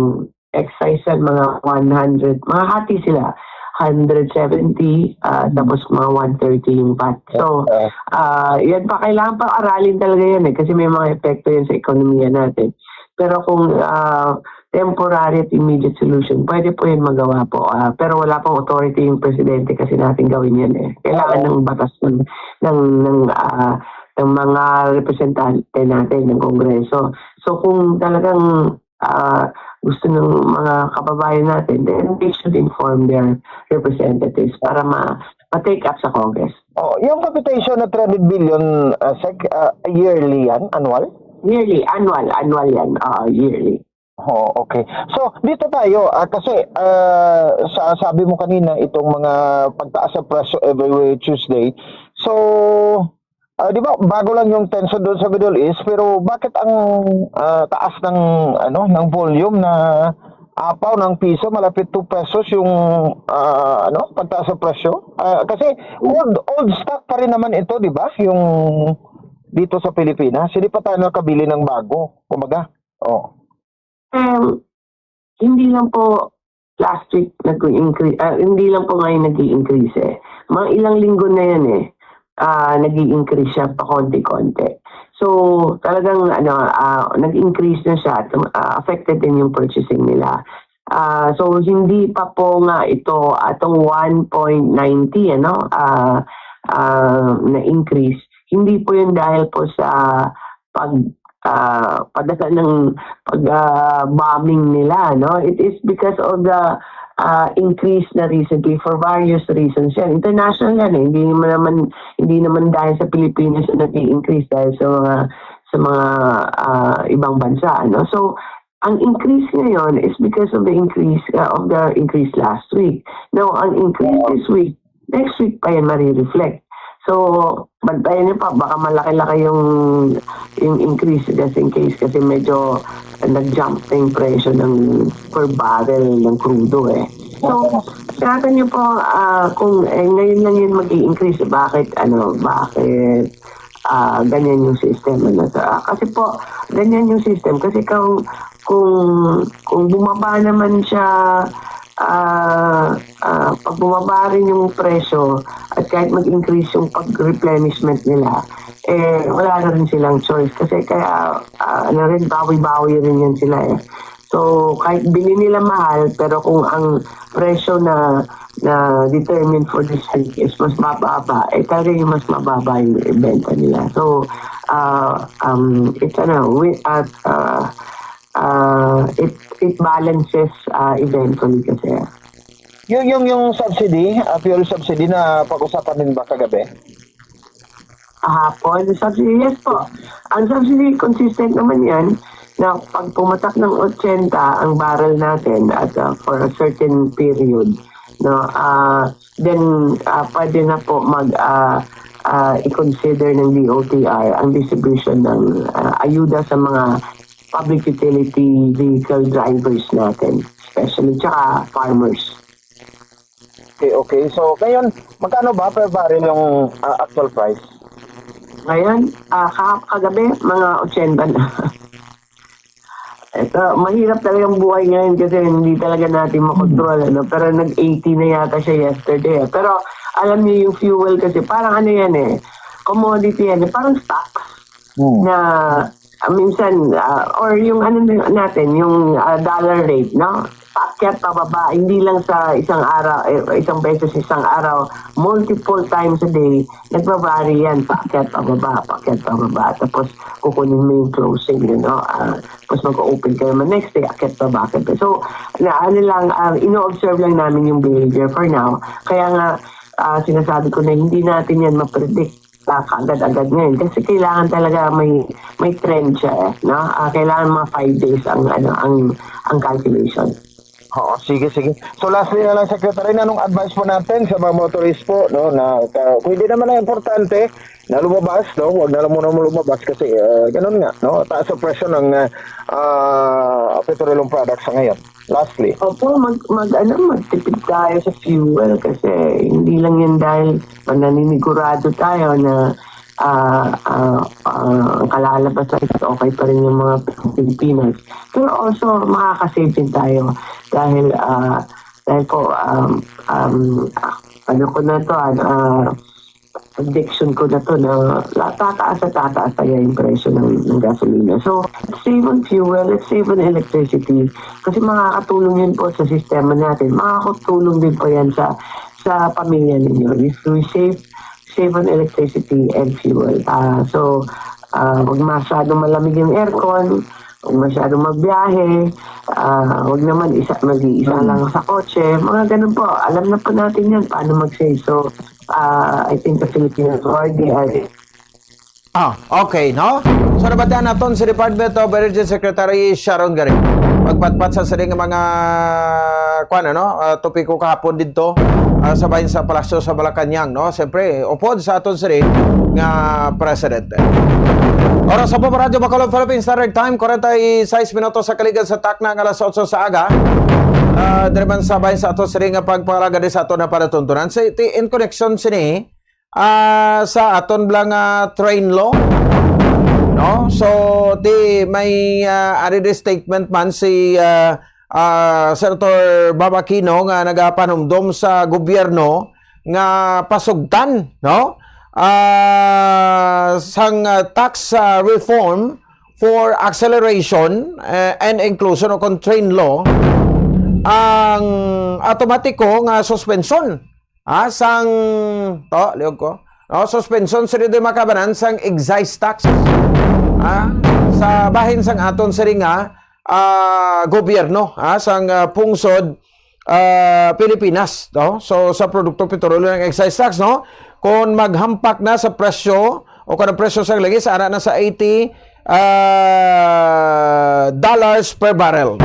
excise sa mga one hundred, mga hati sila, hundred seventy, ah, tapos mga one thirty yung vat. So, Ah, ah, yan pa, kailangan pa aralin talaga yan eh, kasi may mga epekto yan sa ekonomiya natin. Pero kung ah, temporary at immediate solution, pwede po yan magawa po. Ah, pero wala pang authority yung presidente kasi natin gawin yan eh. Kailangan Oo. ng batas ng ng ng ah, ng mga representante natin ng Kongreso. So kung talagang ah, gusto ng mga kababayan natin, then they should inform their representatives para ma ma-take up sa Congress. Oh, yung computation na three hundred billion, ah, sec, ah, yearly yan, annual? Yearly, annual, annual yan. Ah, yearly. Oh, okay. So, dito tayo, ah, kasi ah, sa sabi mo kanina, itong mga pagtaas sa presyo every Tuesday. So, ah, di ba, bago lang yung tension doon sa Middle East, pero bakit ang ah, taas ng ano, ng volume na apaw ng piso, malapit two pesos yung ah, ano, pagtaas sa presyo? Ah, kasi old old stock pa rin naman ito, di ba? Yung dito sa Pilipinas, hindi pa tayo nakabili ng bago. Kumbaga, oh. Um, hindi lang po last week nag-increase, ah, hindi lang po ngayon nag-increase eh. Mga ilang linggo na yan eh. Ah, nag-increase siya pa konti-konti. So, talagang ano, ah, nag-increase na siya at ah, affected din yung purchasing nila. Ah, so hindi pa po nga ito atong one point ninety ano, ah, ah, na increase. Hindi po yun dahil po sa pag ah, padala ng pag ah, bombing nila, no? It is because of the ah, increase na recently for various reasons yan. International yan eh. Hindi naman naman hindi naman dahil sa Pilipinas na nag-increase dahil sa mga sa mga ah, ibang bansa, no? So Ang increase ngayon is because of the increase, uh, of the increase last week. Now, ang increase this week, next week pa yan mare-reflect. So, bantayan niyo pa, baka malaki-laki yung, yung increase just in case kasi medyo nag-jump na yung presyo ng per barrel ng krudo eh. So, sa akin niyo po, ah, kung eh, ngayon lang yun mag-i-increase, bakit, ano, bakit ah, ganyan yung sistema na sa, ah, kasi po, ganyan yung system. Kasi kung, kung, kung bumaba naman siya, ah, ah, pag bumaba rin yung presyo at kahit mag-increase yung pag-replenishment nila, eh, wala na rin silang choice. Kasi kaya, ah, ano rin, bawi-bawi rin yan sila eh. So, kahit bili nila mahal, pero kung ang presyo na, na determined for this week is mas mababa, eh, talaga yung mas mababa yung ibenta nila. So, ah, um, it's ano, wi-, at, ah, ah, it, it balances, ah, eventually kasi. Yung, yung, yung subsidy, ah, fuel subsidy na pag-usapan din ba kagabi? Kahapon, subsidy, yes po. Ang subsidy, consistent naman yan na pag pumatak ng eighty ang barrel natin at uh, for a certain period, no, uh, then uh, pwede na po mag uh, uh, i-consider ng D O T R ang distribution ng uh, ayuda sa mga public utility vehicle drivers natin, especially tsaka farmers. Okay, okay. So, ngayon, magkano ba per barrel yung ah, actual price? Ngayon, ah, kahap kagabi, mga eighty na. Ito, mahirap talaga ang buhay ngayon kasi hindi talaga natin makontrol, ano? Pero nag-eighty na yata siya yesterday. Eh. Pero alam niyo yung fuel kasi parang ano yan eh, commodity yan eh, parang stocks Hmm. na ah, minsan, ah, or yung ano na- natin, yung ah, dollar rate, no? Paakyat pababa, hindi lang sa isang araw, eh, isang beses isang araw, multiple times a day, nagbabari yan, paakyat pababa, paakyat pababa, tapos kukunin mo yung closing, you know, ah, tapos mag-open ka naman next day, akyat pababa, akyat pababa. So, na, ano lang, ah, ino-observe lang namin yung behavior for now, kaya nga, ah, sinasabi ko na hindi natin yan ma-predict ah, kaagad-agad ngayon kasi kailangan talaga may may trend siya eh, no? Ah, kailangan mga five days ang ano ang ang calculation. Oo, sige, sige. So lastly na lang, Secretary, anong advice po natin sa mga motorist po, no, na uh, kung hindi naman na importante na lumabas, no, wag na lang muna mo lumabas kasi uh, ganun nga, no, taas ang presyo ng uh, uh, petroleum products sa ngayon. Lastly. Opo, mag, mag, ano, magtipid tayo sa fuel kasi hindi lang yan dahil pag naninigurado tayo na ah, ah, ah, ang kalalabasan is okay pa rin yung mga Pilipinas. Pero also, makakasave din tayo dahil, ah, dahil po, um, um, ah, ano ko na to, ah, ah, addiction ko na to na tataas at tataas talaga yung presyo ng, ng gasolina. So, let's save on fuel, let's save on electricity. Kasi makakatulong yun po sa sistema natin. Makakatulong din po yan sa sa pamilya ninyo. If we save save on electricity and fuel. Ah, so, ah, wag masyadong malamig yung aircon, wag masyadong magbiyahe, ah, wag naman isa, mag-iisa lang sa kotse, mga ganun po. Alam na po natin yan, paano mag-save. So, ah, I think the Filipinos already are Ah, okay, no? So nabatian naton si Department of Energy Secretary Sharon Garin. Pagpatpat sa sining mga kuan ano, ah, topiko kahapon didto ah, sa bahin sa Palasyo sa Malacañang, no? Siyempre, upod sa aton sining nga presidente. Oras sa Radyo Bacolod Philippine Standard Time, forty-six minutos sa kaligad sa takna nga alas otso sa aga. Ah, diri man sa bahin sa aton sining nga pagpangalaga di sa aton na panatuntunan. Sa iti in connection sini ah, sa aton bala nga train law, no? So, ti may ah, ari di statement man si ah, ah, Senator Bob Aquino nga nagapanumdom sa gobyerno nga pasugtan, no? Ah, sang ah, tax ah, reform for acceleration eh, and inclusion o kon train law ang automatiko nga suspensyon ah, sang to liog ko no suspension sa di makabanan sang excise tax ah, sa bahin sang aton siri nga ah, gobyerno ah, sang ah, pungsod ah, Pilipinas no. So sa produkto petrolyo ng excise tax no, kung maghampak na sa presyo o kung ang presyo sa langis ara na sa eighty ah, dollars per barrel.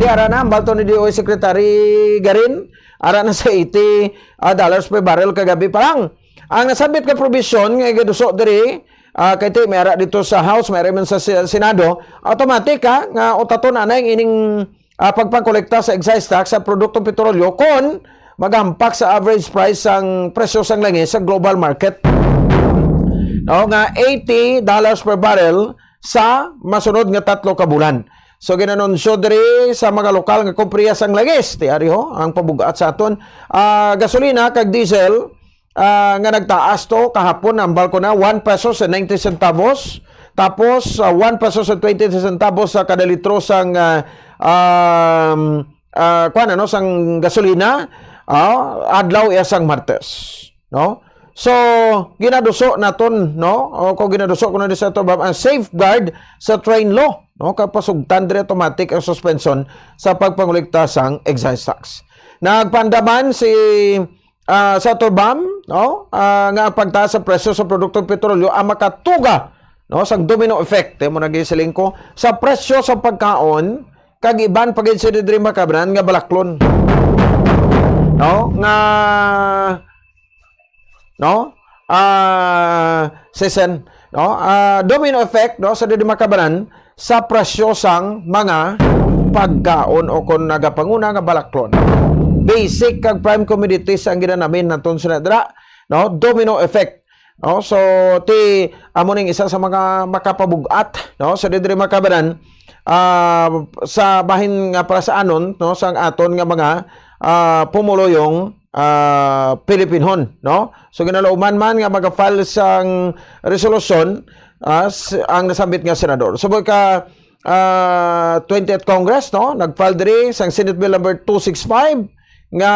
Di ara na, ang balto ni D O A Secretary Garin, ara na sa eighty, ah, dollars per barrel kagabi pa lang. Ang nasambit nga probisyon nga giduso diri, ah, kay ti may ara dito sa House, may ara man sa Se-, Senado, automatic, ha, nga utaton anay ining, ah, pagpangkolekta sa excise tax sa produktong petrolyo kon magampak sa average price sang presyo sang langis sa global market, no, nga eighty dollars per barrel sa masunod nga tatlo ka bulan. So, ginanunsyo diri sa mga lokal nga kompriya sang langis, ti ari ho ang pabugat sa aton, ah, gasolina kag diesel, ah, nga nagtaas to kahapon, ang balko na one peso sa ninety centavos, tapos, ah, one peso sa twenty centavos sa kada litro sang, ah, um, ah, kuwan, ano, sang gasolina, ah, adlaw iya sang Martes, no? So, ginaduso naton, no? O kung ginaduso ko na di sa ito, ang safeguard sa train law, no? Kapasugtan diri automatic ang suspension sa pagpangolekta sang excise tax. Nagpandaman si, ah, Senator Bam, no? Ah, nga ang pagtaas sa presyo sa produktong petrolyo ang makatuga, no, sang domino effect, eh, mo nagisiling ko, sa presyo sa pagkaon, kag iban pa gid sila diri makabanan nga balaklon. No? Nga, no? Ah, sesen, no? Ah, domino effect, no? Sa diri makabanan sa presyo sang mga pagkaon o kon nagapanguna nga balaklon. Basic kag prime commodities ang ginanamin naton sa nadra, no? Domino effect. No? So, ti, amo ning isa sa mga makapabugat, no? Sa diri makabanan, ah, sa bahin nga parasaanon, no? Sang aton nga mga, ah, pumuluyong, ah, Pilipinhon, no? So, ginalauman man nga mag-file sang resolusyon, ah, s-, ang nasambit nga senador. So, ka, ah, twentieth Congress, no? Nag-file diri sang Senate Bill number two six five nga,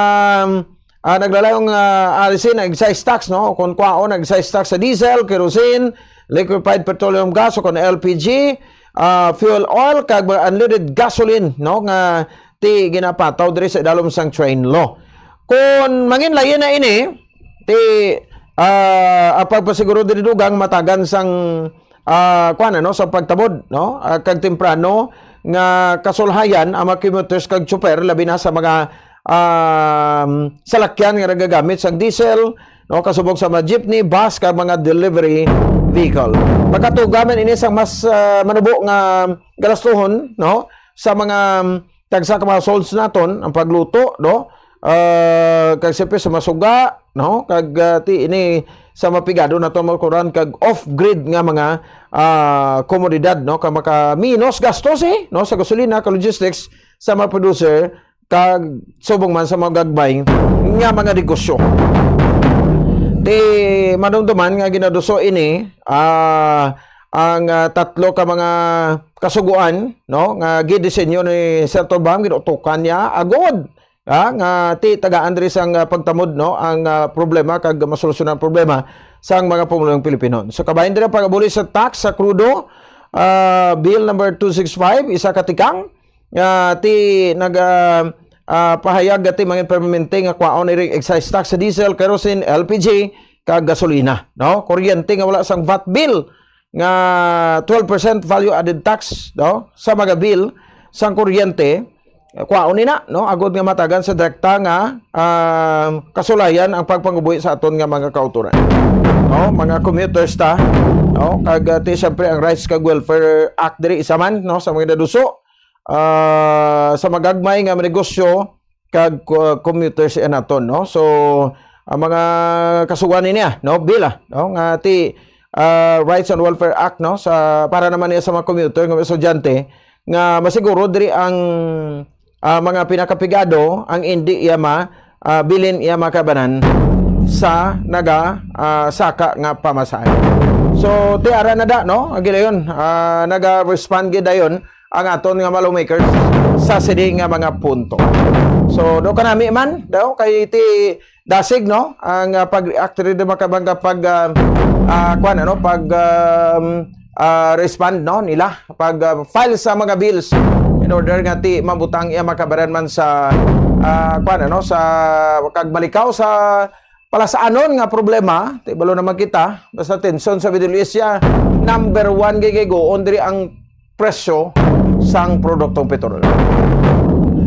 ah, naglalayong, ah, alisin ang excise tax, no? Kung kwaon ang excise tax sa diesel, kerosene, liquefied petroleum gas, o kung L P G, ah, fuel oil, kag mga unleaded gasoline, no? Nga ti ginapataw diri sa idalom sang train law. Kung mangin lain na ini, ti, ah, ang pagpasiguro diri dugang matagan sang, ah, kuwan, ano, sa pagtabod, no? Ah, kag temprano nga kasulhayan ang mga commuters kag tsuper, labi na sa mga, um, salakyan nga nagagamit sang diesel, no? Kasubog sa mga jeepney, bus, kag mga delivery vehicle. Makatuga man ini sang mas, ah, manubo nga galastuhon, no? Sa mga, um, tagsa ka mga souls naton, ang pagluto, no? Ah, kag siyempre sa masuga, no? Kag, ah, ti ini sa mapigado naton mga kuran kag off-grid nga mga, ah, komodidad, no? Kag makaminos gastos, eh, no? Sa gasolina, ka logistics, sa mga producer, kag subong man sa mga gagmay nga mga negosyo. Ti madumduman nga ginaduso ini, ah, ang, ah, tatlo ka mga kasugoan, no, nga gidisenyo ni Senator Bam, ginutukan niya agod, ah, nga ti tagaan diri sang, ah, pagtamod, no, ang, ah, problema kag masolusyonan ang problema sang mga pumulong Pilipino. So, kabahin diri ang pag-aboli sa tax sa krudo, ah, Bill number two six five, isa ka tikang, ah, ti nag, ah, ah, pahayag ti mga permanente nga kwaon iri excise tax sa diesel, kerosene, L P G, kag gasolina, no? Kuryente nga wala sang vat bill nga twelve percent value added tax, no? Sa mga bill sang kuryente, kwaon ni na, no? Agod nga matagan sa direkta nga, ah, kasulayan ang pagpangubuhi sa aton nga mga kautoran. No? Mga commuters ta, no? Kag, ah, ti, siyempre, ang Rights kag Welfare Act diri isa man, no? Sa mga naduso, ah, sa magagmay nga negosyo kag, uh, commuters iya naton, no? So, ang mga kasugoan niya, no, bill, ah, no, nga ti, ah, Rights and Welfare Act, no, sa, para naman niya sa mga commuter nga mga estudyante nga masiguro diri ang, ah, mga pinakapigado ang indi iya ma, ah, bilin iya makabanan sa naga, ah, saka nga pamasahe. So, ti ara na da, no? Ang gilayon, ah, naga-respond gid dayon ang aton nga mga lawmakers sa sini nga mga punto. So, do kanami man, daw, kay ti dasig, no, ang, ah, pag-react rin, di makabangga pag, ah, ah, kwan, ano, pag, um, ah, respond, no, nila, pag, ah, file sa mga bills in order nga ti mabutang iya makabaran man sa, ah, kwan, ano, sa kagbalikaw sa palasaanon nga problema, ti balo naman kita, basta tension sa Middle East ya, number one gay gaygoon diri ang presyo sang produktong petrol.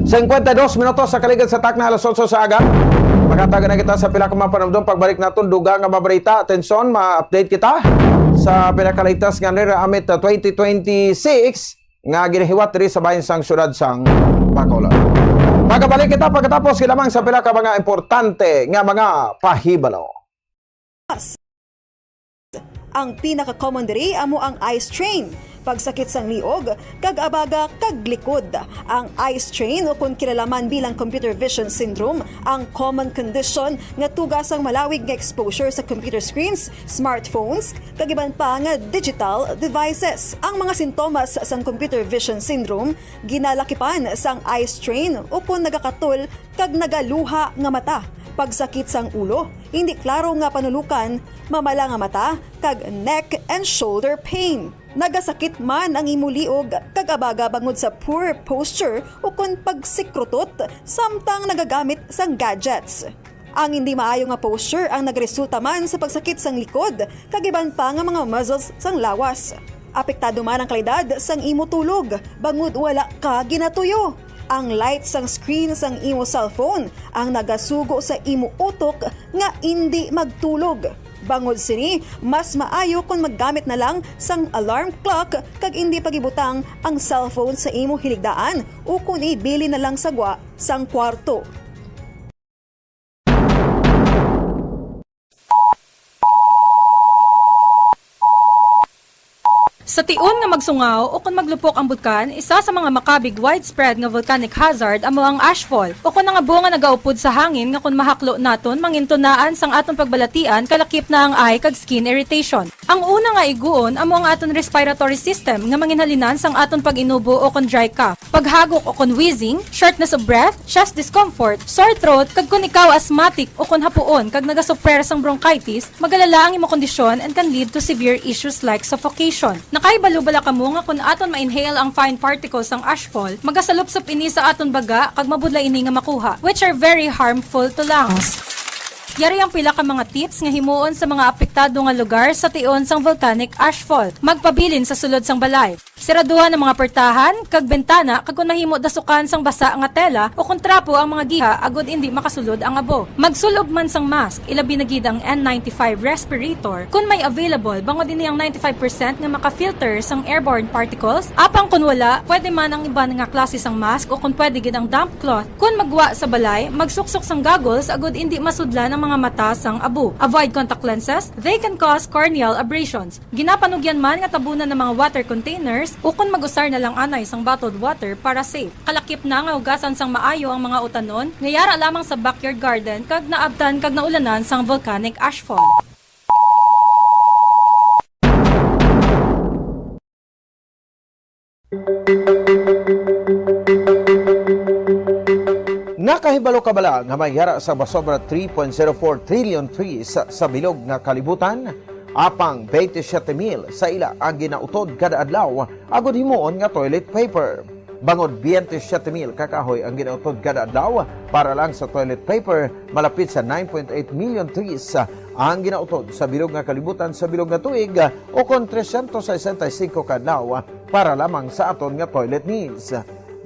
Singkwenta y dos minutos sa kaligad sa takna, alas otso sa aga. Makatagan na kita sa pila ka mga panumdom. Pagbalik naton, dugang nga mga balita. Atensyon, ma-update kita sa pinakaligtas nga nira amit, ah, twenty twenty-six nga ginahiwat diri sa bahin sang siyudad sang Bacolod. Magabalik kita pagkatapos, lamang sa pila ka mga importante nga mga pahibalo. Ang pinaka-common diri amo ang eye strain, pagsakit sang liog, kag abaga kag likod. Ang eye strain, o kon kilala man bilang computer vision syndrome, ang common condition nga tuga sang malawig nga exposure sa computer screens, smartphones, kag iban pa nga digital devices. Ang mga sintomas sang computer vision syndrome ginalakipan sang eye strain o kon nagakatol kag nagaluha nga mata, pagsakit sang ulo, hindi klaro nga panulukan, mamala nga mata, kag neck and shoulder pain. Nagasakit man ang imo liog kag abaga bangod sa poor posture o kon pagsikrutot samtang nagagamit sang gadgets. Ang hindi maayo nga posture ang nagresulta man sa pagsakit sang likod kag iban pa nga mga muscles sang lawas. Apektado man ang kalidad sang imo tulog bangod wala ka ginatuyo. Ang light sang screen sang imo cellphone ang nagasugo sa imo utok nga indi magtulog. Bangod sini, mas maayo kon maggamit na lang sang alarm clock kag indi pagibutang ang cellphone sa imo hiligdaan ukon ibilin na lang sa gwa sang kwarto. Sa tion nga magsungaw o kon maglupok ang bulkan, isa sa mga makabig widespread nga volcanic hazard amo ang ashfall, o kon ang abo nga nagaupod sa hangin nga kon mahaklo naton, mangin tunaan sang aton pagbalatian, kalakip na ang eye kag skin irritation. Ang una nga iguon amo ang aton respiratory system nga manginhalinan sang aton pag-inubo o kon dry cough, paghagok o kon wheezing, shortness of breath, chest discomfort, sore throat, kag kon ikaw asthmatic o kon hapuon kag nagasuffer sang bronchitis, magalala ang imo kondisyon and can lead to severe issues like suffocation. Nakahibalo bala kamo nga kon aton ma-inhale ang fine particles sang ashfall, magasalupsop ini sa aton baga kag mabudlay ini nga makuha, which are very harmful to lungs. Yari ang pila ka mga tips nga himuon sa mga apektado nga lugar sa tion sang volcanic ashfall. Magpabilin sa sulod sang balay. Siraduhan ang mga portahan kag bintana, kag kon mahimo, dasukan sang basa nga tela o kon trapo ang mga giha agod indi makasulod ang abo. Magsul-ob man sang mask, ilabi na gid ang N ninety-five respirator, kon may available, bangod ini ang ninety-five percent nga maka-filter sang airborne particles. Apang kon wala, pwede man ang iban nga klase sang mask o kon pwede gid ang damp cloth. Kon maggwa sa balay, magsuksok sang goggles agod indi masudlan ang mga mata sang abo. Avoid contact lenses, they can cause corneal abrasions. Ginapanugyan man nga tabunan ang mga water containers ukon mag-usar na lang anay sang bottled water para safe. Kalakip na nga hugasan sang maayo ang mga utanon nga yara lamang sa backyard garden kag naabtan kag naulanan sang volcanic ashfall. Nakahibalo ka bala nga may yara sa masobra three point zero four trillion trees sa bilog nga kalibutan? Apang twenty-seven mil sa ila ang ginautod kada adlaw agud himuon nga toilet paper. Bangod twenty-seven mil ka kahoy ang ginautod kada adlaw para lang sa toilet paper, malapit sa nine point eight million trees ang ginautod sa bilog nga kalibutan sa bilog nga tuig, o kon trescientos sesenta y cinco ka adlaw para lamang sa aton nga toilet needs.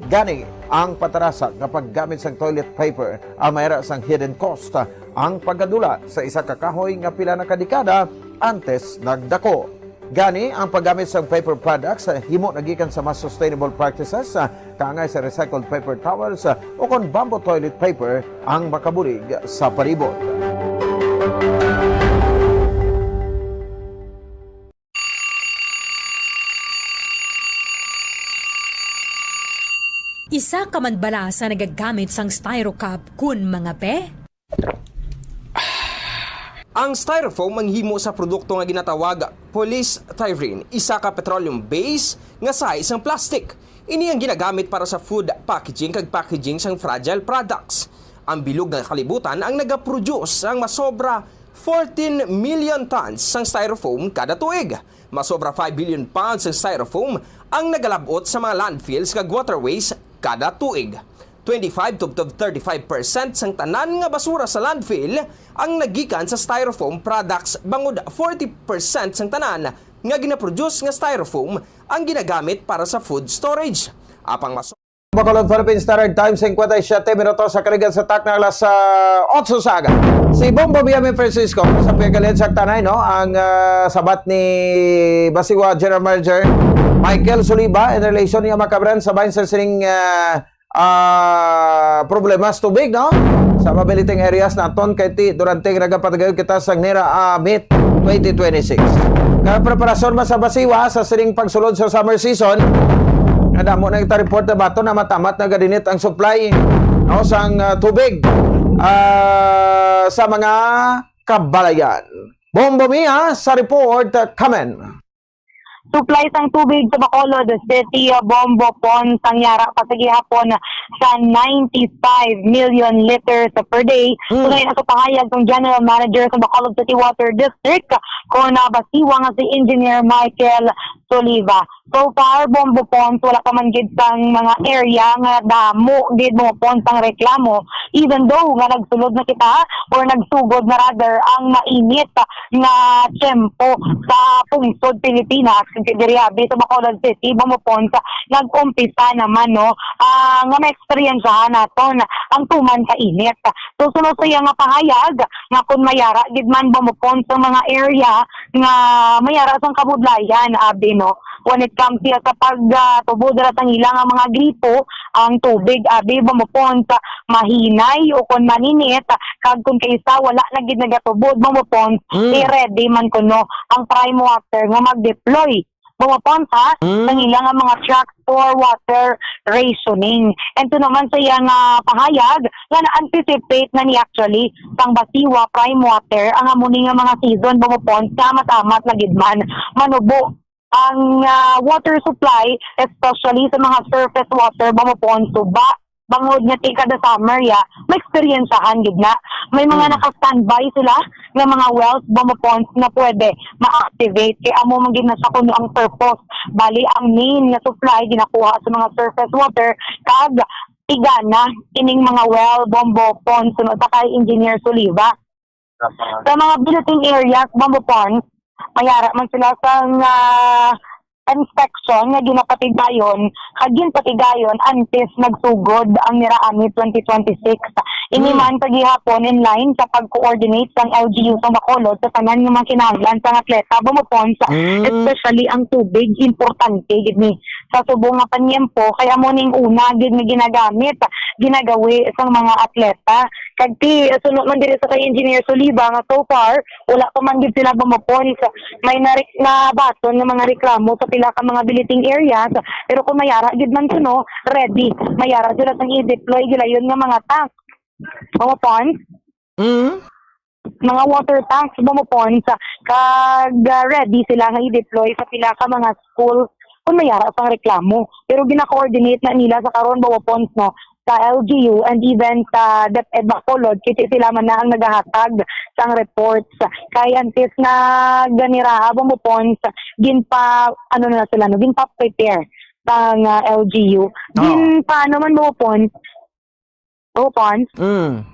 Gani, ang patarasa nga paggamit sang toilet paper ang mayara sang hidden cost, ang pagkadula sa isa ka kahoy nga pila na ka dekada antes nagdako. Gani, ang paggamit sang paper products himo na gikan sa mas sustainable practices, kaangay sa recycled paper towels, o kon bamboo toilet paper ang makabulig sa palibot. Isa ka man bala sa nagagamit sang Styro Cup kun mangape? Ang styrofoam ang himo sa produkto nga ginatawag polystyrene, isa ka petroleum-based nga sahi sang plastic. Ini ang ginagamit para sa food packaging kag packaging sang fragile products. Ang bilog nga kalibutan ang nagaproduce sang masobra fourteen million tons sang styrofoam kada tuig. Masobra five billion pounds sang styrofoam ang nagalab-ot sa mga landfills kag waterways kada tuig. Twenty-five to, to thirty-five percent sang tanan nga basura sa landfill ang nagikan sa styrofoam products, bangod forty percent sang tanan nga ginaproduce nga styrofoam ang ginagamit para sa food storage. Apang mas Bacolod, Philippine Standard Time, singkwenta y siyete minutos sa kaligan sa takna alas, ah, otso sa aga. Si Bombo Miami Francisco, sa pagalian sa tanay, no? Ang, ah, sabat ni Basiwa General Manager Michael Suliba in relation niya makabaran sa bahin sa sining, ah, ah, problema sa tubig, no? Sa mabiliting areas naton kay ti durante nagapatagayon kita sa Nira, ah, Meet twenty twenty-six. Kaya preparasyon man sa Basiwa sa sining pagsulod sa summer season, nga damo na kita report na bato na matamat na gadinit ang supply, no, sang, ah, tubig, ah, sa mga kabalayan. Bombo Mia sa report, ah, kamen. Supply sang tubig sa Bacolod City, ah, Bombo Pons, ang yara pa sa gihapon sa ninety-five million liters per day. Hmm. Tunay na sa pahayag sang General Manager sa Bacolod City Water District, kon, ah, Basiwa, nga si Engineer Michael Soliva. So far, Bombo Pons, wala pa man gid sang mga area nga damo gid, Bombo Pons, ang reklamo, even though nga nagsulod na kita or nagsugod na rather ang mainit nga tiyempo sa pungsod Pilipinas, kag diri abi sa Bacolod City, Bombo Pons, nag-umpisa naman, no, ah, nga maeksperiensyahan naton ang tuman ka init. So, suno sa iya nga pahayag nga kung mayara gid man, Bombo Pons, sa mga area nga mayara sang kabudlayan, abi, no, when it comes siya sa pag, ah, tubod ra sang ila nga mga gripo, ang tubig, abi, Bombo Pons, mahinay o kon maninit, kag kon kaisa wala na gid nagatubod, Bombo Pons, Mm. i-ready man kuno ang Prime Water nga mag-deploy, Bombo Pons, ha, Mm. sang ila nga mga trucks for water rationing. And to naman sa iya nga pahayag nga na-anticipate na ni actually sang Basiwa Prime Water ang amo ni nga mga season, Bombo Pons, nga amat-amat na gid man manubo ang, ah, water supply, especially sa mga surface water, Bombo Pons, suba. Bangod nga ti kada summer, ya, maeksperiensyahan gid na. May mga Mm. naka-standby sila nga mga wells, Bombo Pons, na pwede ma-activate. Kay amo man gid na sa kuno ang purpose. Bali, ang main nga supply ginakuha sa mga surface water, kag tigana ining mga well, Bombo Pons, suno sa kay Engineer Soliva. Sa mga billeting areas, Bombo Pons, mayara man sila sang, ah, inspection nga ginapatigayon, kag ginpatigayon antes nagsugod ang Nira Ami twenty twenty-six. Ini Hmm. man sa gihapon in line sa pag-coordinate sang L G U sa Bacolod sa tanan nga mga kinahanglan sang atleta, Bombo Pons, Hmm. especially ang tubig, importante gid ni sa subong nga panyempo, kay amo ning una gid nga ginagamit, ginagawi sang mga atleta. Kag ti, suno man diri sa kay Engineer Soliva nga so far, wala pa man gid sila, Bombo Pons, may nari-, nabaton nga mga reklamo sa pila ka mga billeting areas, pero kung mayara gid man suno, ready. Mayara sila sang i-deploy gilayon nga mga tank. Bombo Pons? Mm. Mga water tanks, Bombo Pons, kag, ah, ready sila nga i-deploy sa pila ka mga school kung mayara sang reklamo. Pero gina-coordinate na nila sa karon, Bombo Pons, no, sa L G U and even sa DepEd Bacolod, kay ti sila man na ang nagahatag sang reports. Kay antes na ganira, Bombo Pons, ginpa, ano na sila, no, ginpa-prepare sang, ah, L G U. Oh. Ginpa, ano man, Bombo Pons, Bombo Pons, Mm.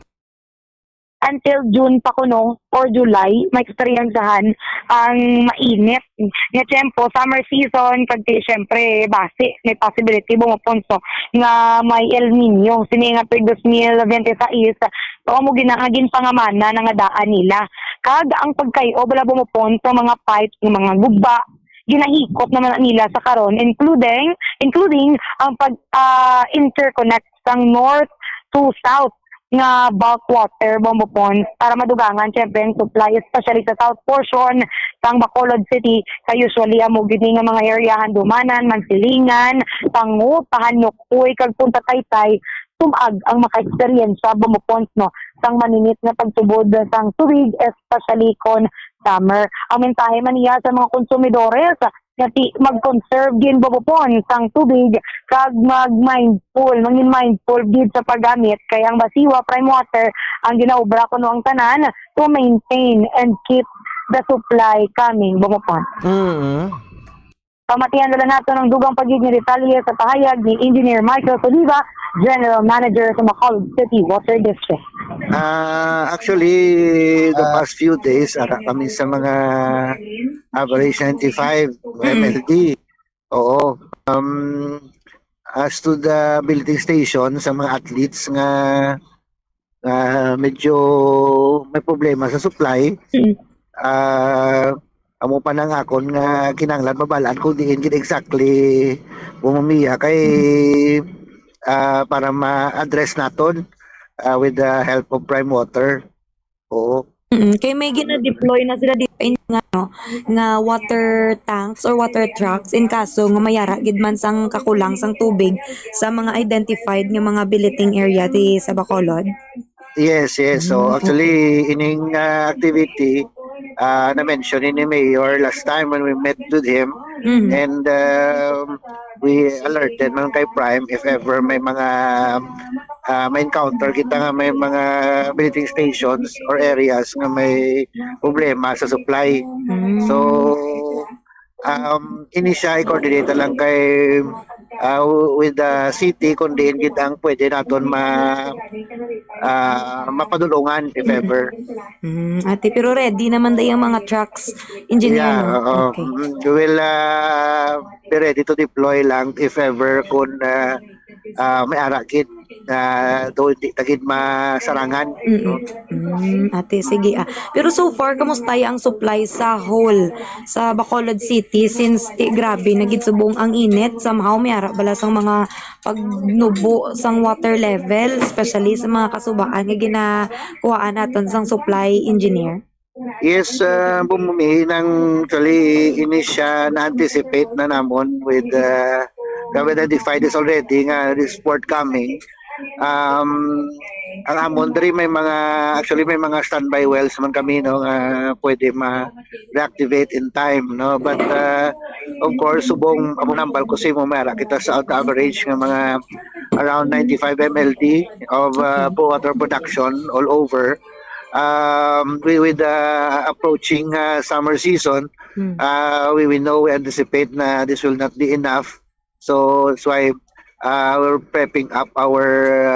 until June pa kuno or July, maeksperiensyahan ang mainit nga tiyempo, summer season, kag ti, syempre, basi may possibility, Bombo Pons, no, nga may El Niño. Sini nga tuig dos mil bente sais, so, amo gid na nga ginpangamana na nga daan nila. Kag ang pagkay-o bala, Bombo Pons, sa mga pipes nga mga guba, ginahikot naman na nila sa karon, including, including ang pag, ah, interconnect sang north to south nga bulk water, Bombo Pons, para madugangan, syempre, ang supply, especially sa south portion sang Bacolod City. Kay usually, amo gid ni nga mga area, Handumanan, Mansilingan, Pangu, Pahanukboy, kag Punta Taytay, sum-ag ang maka-experience sa, Bombo Pons, no, sang maninit nga pagtubod sang tubig, especially kon summer. Ang mensahe man niya sa mga konsumidores, nga ti mag-conserve gid, Bombo Pons, sang tubig, kag mag-mindful, mangin mindful gid sa paggamit, kay ang Basiwa Prime Water ang ginaobra kuno ang tanan to maintain and keep the supply coming, Bombo Pons. Mm. Pamatian na lang nato ang dugang pa gid nga detalye sa pahayag ni Engineer Michael Soliva, General Manager sa Bacolod City Water District. Ah, actually, the Ah. past few days, ara kami sa mga average ninety-five Mm. M L D. Oo. Um, As to the belting station sa mga athletes nga, ah, medyo may problema sa supply, Mm. ah, amo pa nang akon nga kinahanglan mabalaan kung diin gid exactly, Bumamiya, kay, ah, para ma-address naton, ah, with the help of Prime Water. Oo. Mm, kay may gina-deploy na sila dito in nga, no, nga water tanks or water trucks in kaso nga mayara gid man sang kakulang sang tubig sa mga identified nga mga billeting area di sa Bacolod. Yes, yes. So Mm, actually, ining, ah, activity, ah, na-mention ni Mayor last time when we met with him, Mm. and, um, we alerted man kay Prime if ever may mga, ah, may encounter kita nga may mga billeting stations or areas nga may problema sa supply. Mm. So, um, ini siya i-coordinate lang kay, ah, with the city kung diin gid ang pwede naton ma-, ah, mapadulungan if ever. Mm, ate, pero ready naman day ang mga trucks, engineer, Yeah, no? oo. Okay. Mm, we will, ah, be ready to deploy lang if ever kung, ah, ah, may ara gid, ah, do hindi ta gid masarangan. Mm. Mm, ate, sige, ah. Pero so far, kamusta ang supply sa whole sa Bacolod City since ti grabe na gid subong ang init? Somehow, may ara bala sang mga pagnubo sang water level, especially sa mga kasubaan nga ginakuhaan naton sang supply, engineer? Yes, ah, Bumumi, nang actually ini siya na-anticipate na namon with, ah, we identified this already nga this forthcoming. Um, ang amon diri may mga, actually may mga standby wells man kami, no, nga pwede ma-reactivate in time, no. But, ah, of course, subong amo nambal ko sa imo, may ara kita sa average nga mga around ninety-five M L D of, ah, water production all over. Um, we, with the approaching, uh, summer season, Mm. uh, we, we know, we anticipate na this will not be enough. So that's why, uh, we're prepping up our,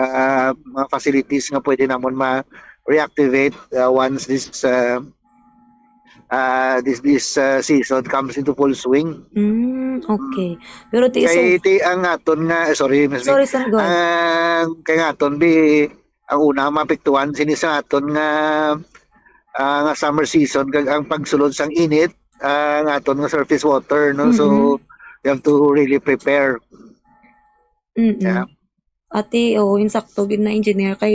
uh, mga facilities nga pwede namon ma-reactivate, uh, once this, uh, uh, this, this, uh, season comes into full swing. Mm, okay. Pero ti Kay so ti ang aton nga, eh, sorry, Miss May. Sorry, sir, go ahead. Ang kay nga aton bi ang una maapektuhan sini sa aton nga, ah, nga summer season kag ang pagsulod sang init, ah, ang aton nga surface water, no? So Mm-mm. you have to really prepare. Mm-mm. Yeah. Ate, oh, insakto gid na, engineer, kay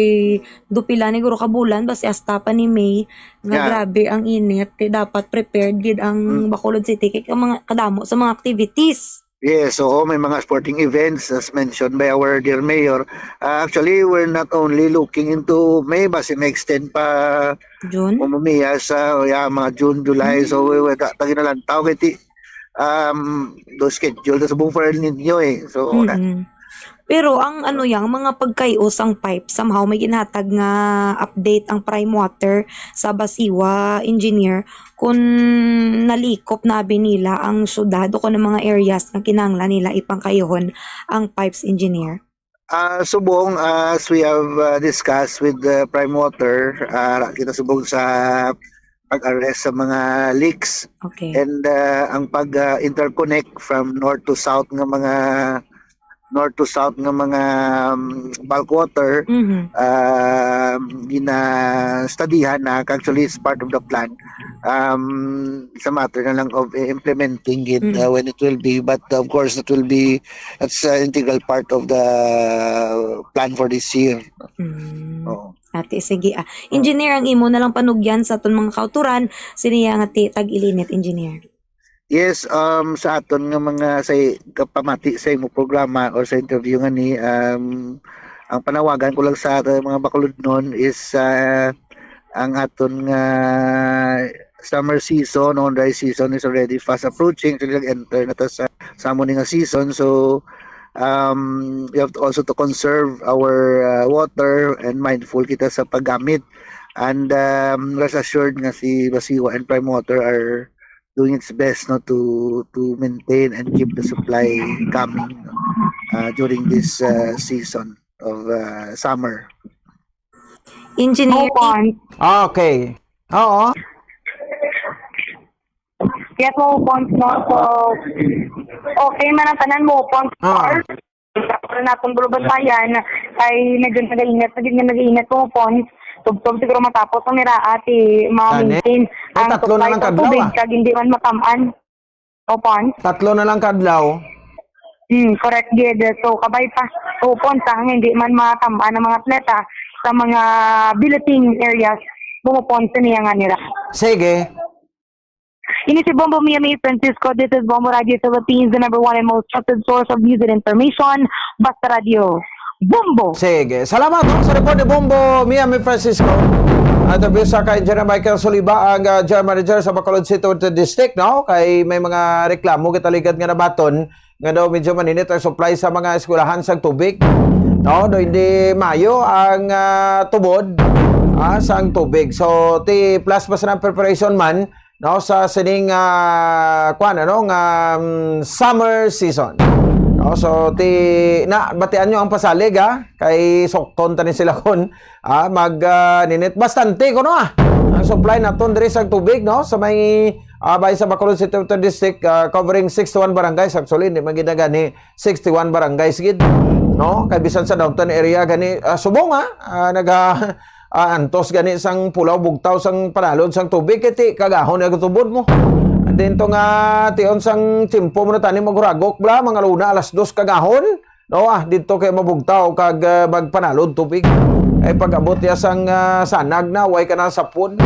dupila ni guro ka bulan basi hasta pa ni May nga Yeah. grabe ang init, ti dapat prepared gid ang Mm. Bacolod City kay ka mga kadamo sa mga activities. Yes, oo, may mga sporting events as mentioned by our dear mayor. Ah, actually, we're not only looking into May, basi ma-extend pa June? Bumumi sa, yeah, mga June, July. So, we, we, ta, ta ginalantaw kay ti, um, do schedule ta subong for El Nino eh. So, na, Mm-mm. Pero ang ano yang mga pagkay-o sang pipe, somehow may ginhatag nga update ang Prime Water sa Basiwa, engineer, kung nalikop na abi nila ang syudad o kung ang mga areas nga kinahanglan nila ipangkayuhon ang pipes, engineer? Ah, subong, as we have, ah, discussed with the Prime Water, ah, kita subong sa pag-arrest sa mga leaks Okay. and, ah, ang pag, ah, interconnect from north to south nga mga, north to south nga mga, um, bulk water, Mhm. ah, ginastudihan na, actually it's part of the plan. Um, it's a matter na lang of implementing it, Mm. uh, when it will be, but of course it will be, that's an integral part of the plan for this year. Mm. Oo. Ate, sige, ah. Engineer, ang imo na lang panugyan sa aton mga kauturan, sini nga ti tag-ilinit, engineer. Yes, um, sa aton nga mga sa i-, kapamati sa imo programa or sa interview nga ni, um, ang panawagan ko lang sa aton mga Bacolodnon is, ah, ang aton nga summer season o dry season is already fast approaching. Actually, nag-enter na ta sa, sa amo ni nga season. So, um, we have to also to conserve our, uh, water and mindful kita sa paggamit. And, um, rest assured nga si Basiwa and Prime Water are doing its best, no, to, to maintain and keep the supply coming, no, uh, during this, uh, season of, uh, summer. Engineer, Move on. Ah, okay. Oo. Yes, move on, no? So, okay man ang tanan, move on. Ah. Para naton bulubantayan, kay medyo nagainit, naging nagainit po po. Tubtob siguro matapos ang nira ati Gani. ma-maintain May ang tatlo na supply lang sa kadlaw, tubig, ah. kag hindi man matamaan. Opo. Tatlo na lang kadlaw. Hmm, correct, gid. So, kabay pa. Opo, sa hindi man matamaan ang mga atleta sa mga billeting areas, bumupon sa niya nga nira. Sige. Ini si Bombo Mia May Francisco. This is Bombo Radio Philippines, the number one and most trusted source of news and information. Basta Radio. Bombo! Sige. Salamat, no, sa report ni Bombo Mia May Francisco. At ang bisa kay Engineer Michael Soliba, ang, ah, General Manager sa Bacolod City Water District, no? Kay may mga reklamo kita ligad nga nabaton nga daw medyo maninit ang supply sa mga eskwelahan sang tubig. No, do hindi mayo ang, ah, tubod, ah, sang tubig. So, ti plus mas ng preparation man, no, sa sining, ah, kwan, ano, nga, um, summer season. No, so, ti, na, batian nyo ang pasalig, ha? Kay sukton tani sila kon, ah, mag, ah, ninit. Bastante, kuno, ah. Ang supply naton diri sa tubig, no? Sa may, ah, bay sa Bacolod City Water District, ah, covering sixty-one barangays. Actually, hindi man gid na gani sixty-one barangays gid, no? Kay bisan sa downtown area gani, ah, subong, ah, ah, naga, ah, antos gani sang pulaw bugtaw sang panalod sang tubig, kay ti kagahon nga tubod mo. And then to nga tion sang tiyempo mo na tani maghuragok, bla, mga luna alas dos kagahon, no? Ah, dito kay mabugtaw kag, ah, magpanalod tubig. Ay pag-abot ya sang, ah, sanag na, way ka na sapon.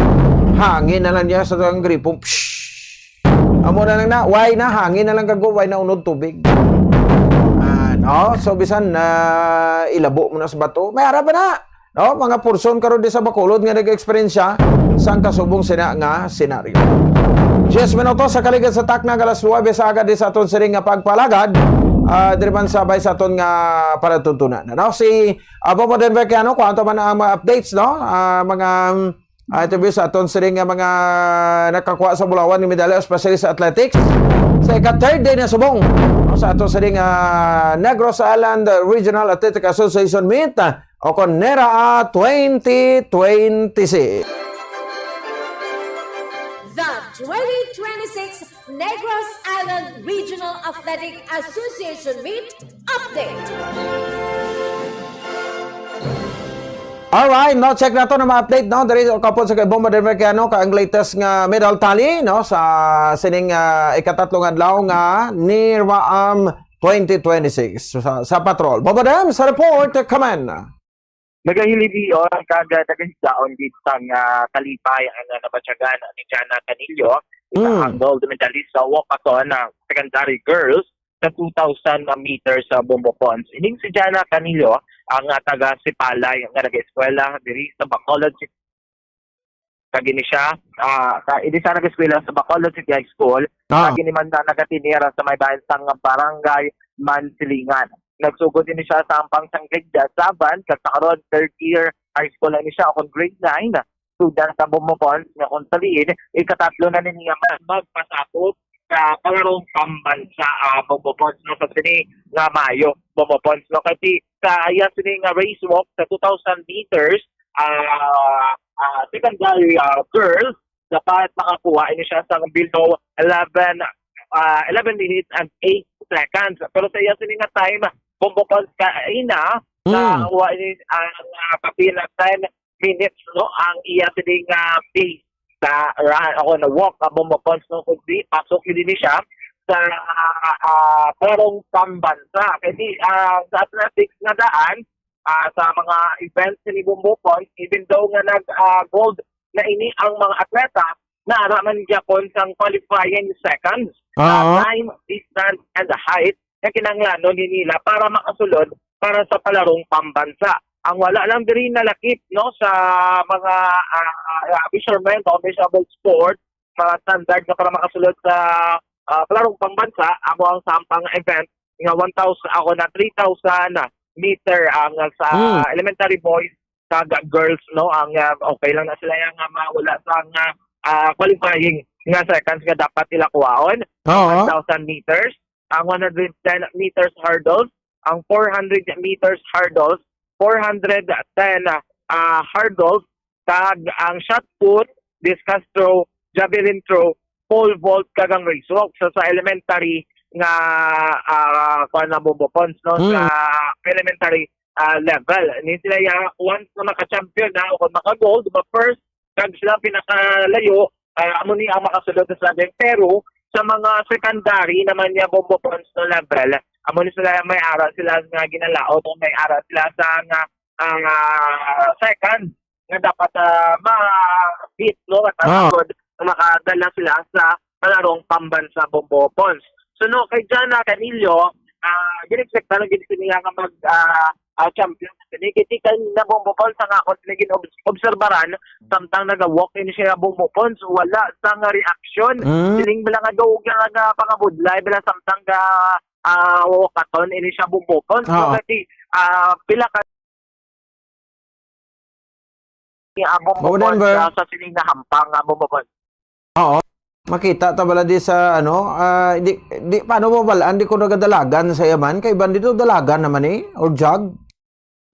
Hangin na lang niya sa tang gripong. Psh! Amo na lang na, way na, hangin na lang kago, way na unod tubig. Ah, no? So, bisan na ilabo mo na sa bato, may ara pa na. No? Mga portion karon di sa Bacolod nga nag-eksperyensya sang kasubong sina nga senaryo. Diyes minutos sa kaligad sa takna nga alas nuwebe sa aga di sa aton siring nga pagpalagad, ah, diri man sabay sa aton nga palatuntunan. No? Si Apo Modern Vecchiano, kwanto man ang mga updates, no? Ah, mga, mm, ah, interview sa aton siring nga mga nakakuha sa bulawan ni medalya, especially sa athletics. Sa ika-third day na subong, no, sa aton siring, ah, Negros Island Regional Athletic Association Meet, ah, o kon nera, ah, twenty twenty-six. The twenty twenty-six Negros Island Regional Athletic Association Meet Update. Alright, no, check nato na ma-update, no, diri sa kapon sa kay Bomba Denver Kiano ka ang latest nga medal tally, no, sa sining, ah, ikatatlo nga adlaw nga NERA-AM twenty twenty-six sa, sa Patrol. Bomba Dem, sa report, come in. Nagahilibiyon kag nagahigaon gid sang, ah, kalipay ang nabatyagan ni Jana Canillo, isa Mm. ang gold medalist sa walkathon, ah, secondary girls sa two thousand meters sa Bombo Ponds. Ining si Jana Canillo ang, ah, taga Sipalay nga nag-eskwela diri sa Bacolod City. Kag ini siya, ah, ka, ini siya nag-eskwela sa Bacolod City High School. Ah. Kag ini man na nagatinira sa may bahin sang Barangay Mansilingan. Nagsugod ini siya sa ampang sang grade seven, kag sa karon, third year high school na ini siya, o kon grade nine student sa Bombo Ponds, nga kung saliin, ikatatlo na ni niya mag-, magpasakop sa palarong pambansa, ah, Bombo Ponds, no, sa sini nga Mayo, Bombo Ponds, no, kay sa iya sini nga race walk sa two thousand meters, ah, ah, secondary, ah, girls, dapat makakuha ini siya sa below eleven, ah, eleven minutes and eight seconds. Pero sa iya sini nga time, Bombo Ponds kaina, Mm. nakuha ini ang, ah, kapila ten minutes, no, ang iya sini nga pace sa run, o kon walk, ang Bombo Ponds, no, kundi pasok gid ini siya sa, ah, ah, palarong pambansa. Kay di, ah, sa athletics nga daan, ah, sa mga events ni Bombo Ponds, even though nga nag, ah, gold na ini ang mga atleta, naara man gyapon sang qualifying seconds, ah, Oo. time, distance, and height nga kinahanglanon ni nila para makasulod para sa palarong pambansa. Ang wala lang diri nalakip, no, sa mga, ah, ah, ah, measurement o measurable sport, mga standard nga para makasulod sa, ah, palarong pambansa, amo ang sampang event nga one thousand, ako na, three thousand meter ang sa Hmm. elementary boys kag girls, no, ang, ah, okay lang na sila yang, ah, mawala sa nga, ah, qualifying nga seconds nga dapat nila kuhaon. Oo. One thousand meters, ang one hundred ten meters hurdles, ang four hundred meters hurdles, four hundred ten, ah, hurdles, kag ang shot put, discus throw, javelin throw, pole vault, kag ang race walk. So, sa elementary, nga, ah, kuwan na, Bombo Pons, no, Mm. sa preliminary, ah, level. Ni sila ya, once na maka-champion na o kung maka-gold, ma-first, kag sila pinakalayo, ah, amo ni ang makasulod sa sila. Pero sa mga secondary naman niya, Bombo Pons, no, level, amo ni sila may ara sila nga ginalaod o may ara sila sa nga, ah, second nga dapat, ah, ma-beat, no, at Ah. ang makadala sila sa palarong pambansa, Bombo Pons. So, no, kay Jana Canillo, ah, gin-expectan na gid sila nga mag, ah, ah, champion. Kini kay tikan na, Bombo Pons, ang akon sila gin-obs-, obserbaran, samtang nagawalk ini siya, Bombo Pons, wala sang reaksyon. Mm. Siling bala nga daw nga, nga pangabudlay, bala samtang ga, ah, wakaton ini siya, Bombo Pons. So, Oo. Kay, ah, pila ka ni Abong Mao Bukon din ba? Sa, sa sining nahampang nga Abong Bukon. Oo. Makita ta bala di sa, ano, ah, di, di, paano mo balaan? Di ko nagadalagan sa yaman. Kay bandito dalagan naman eh. Or jog.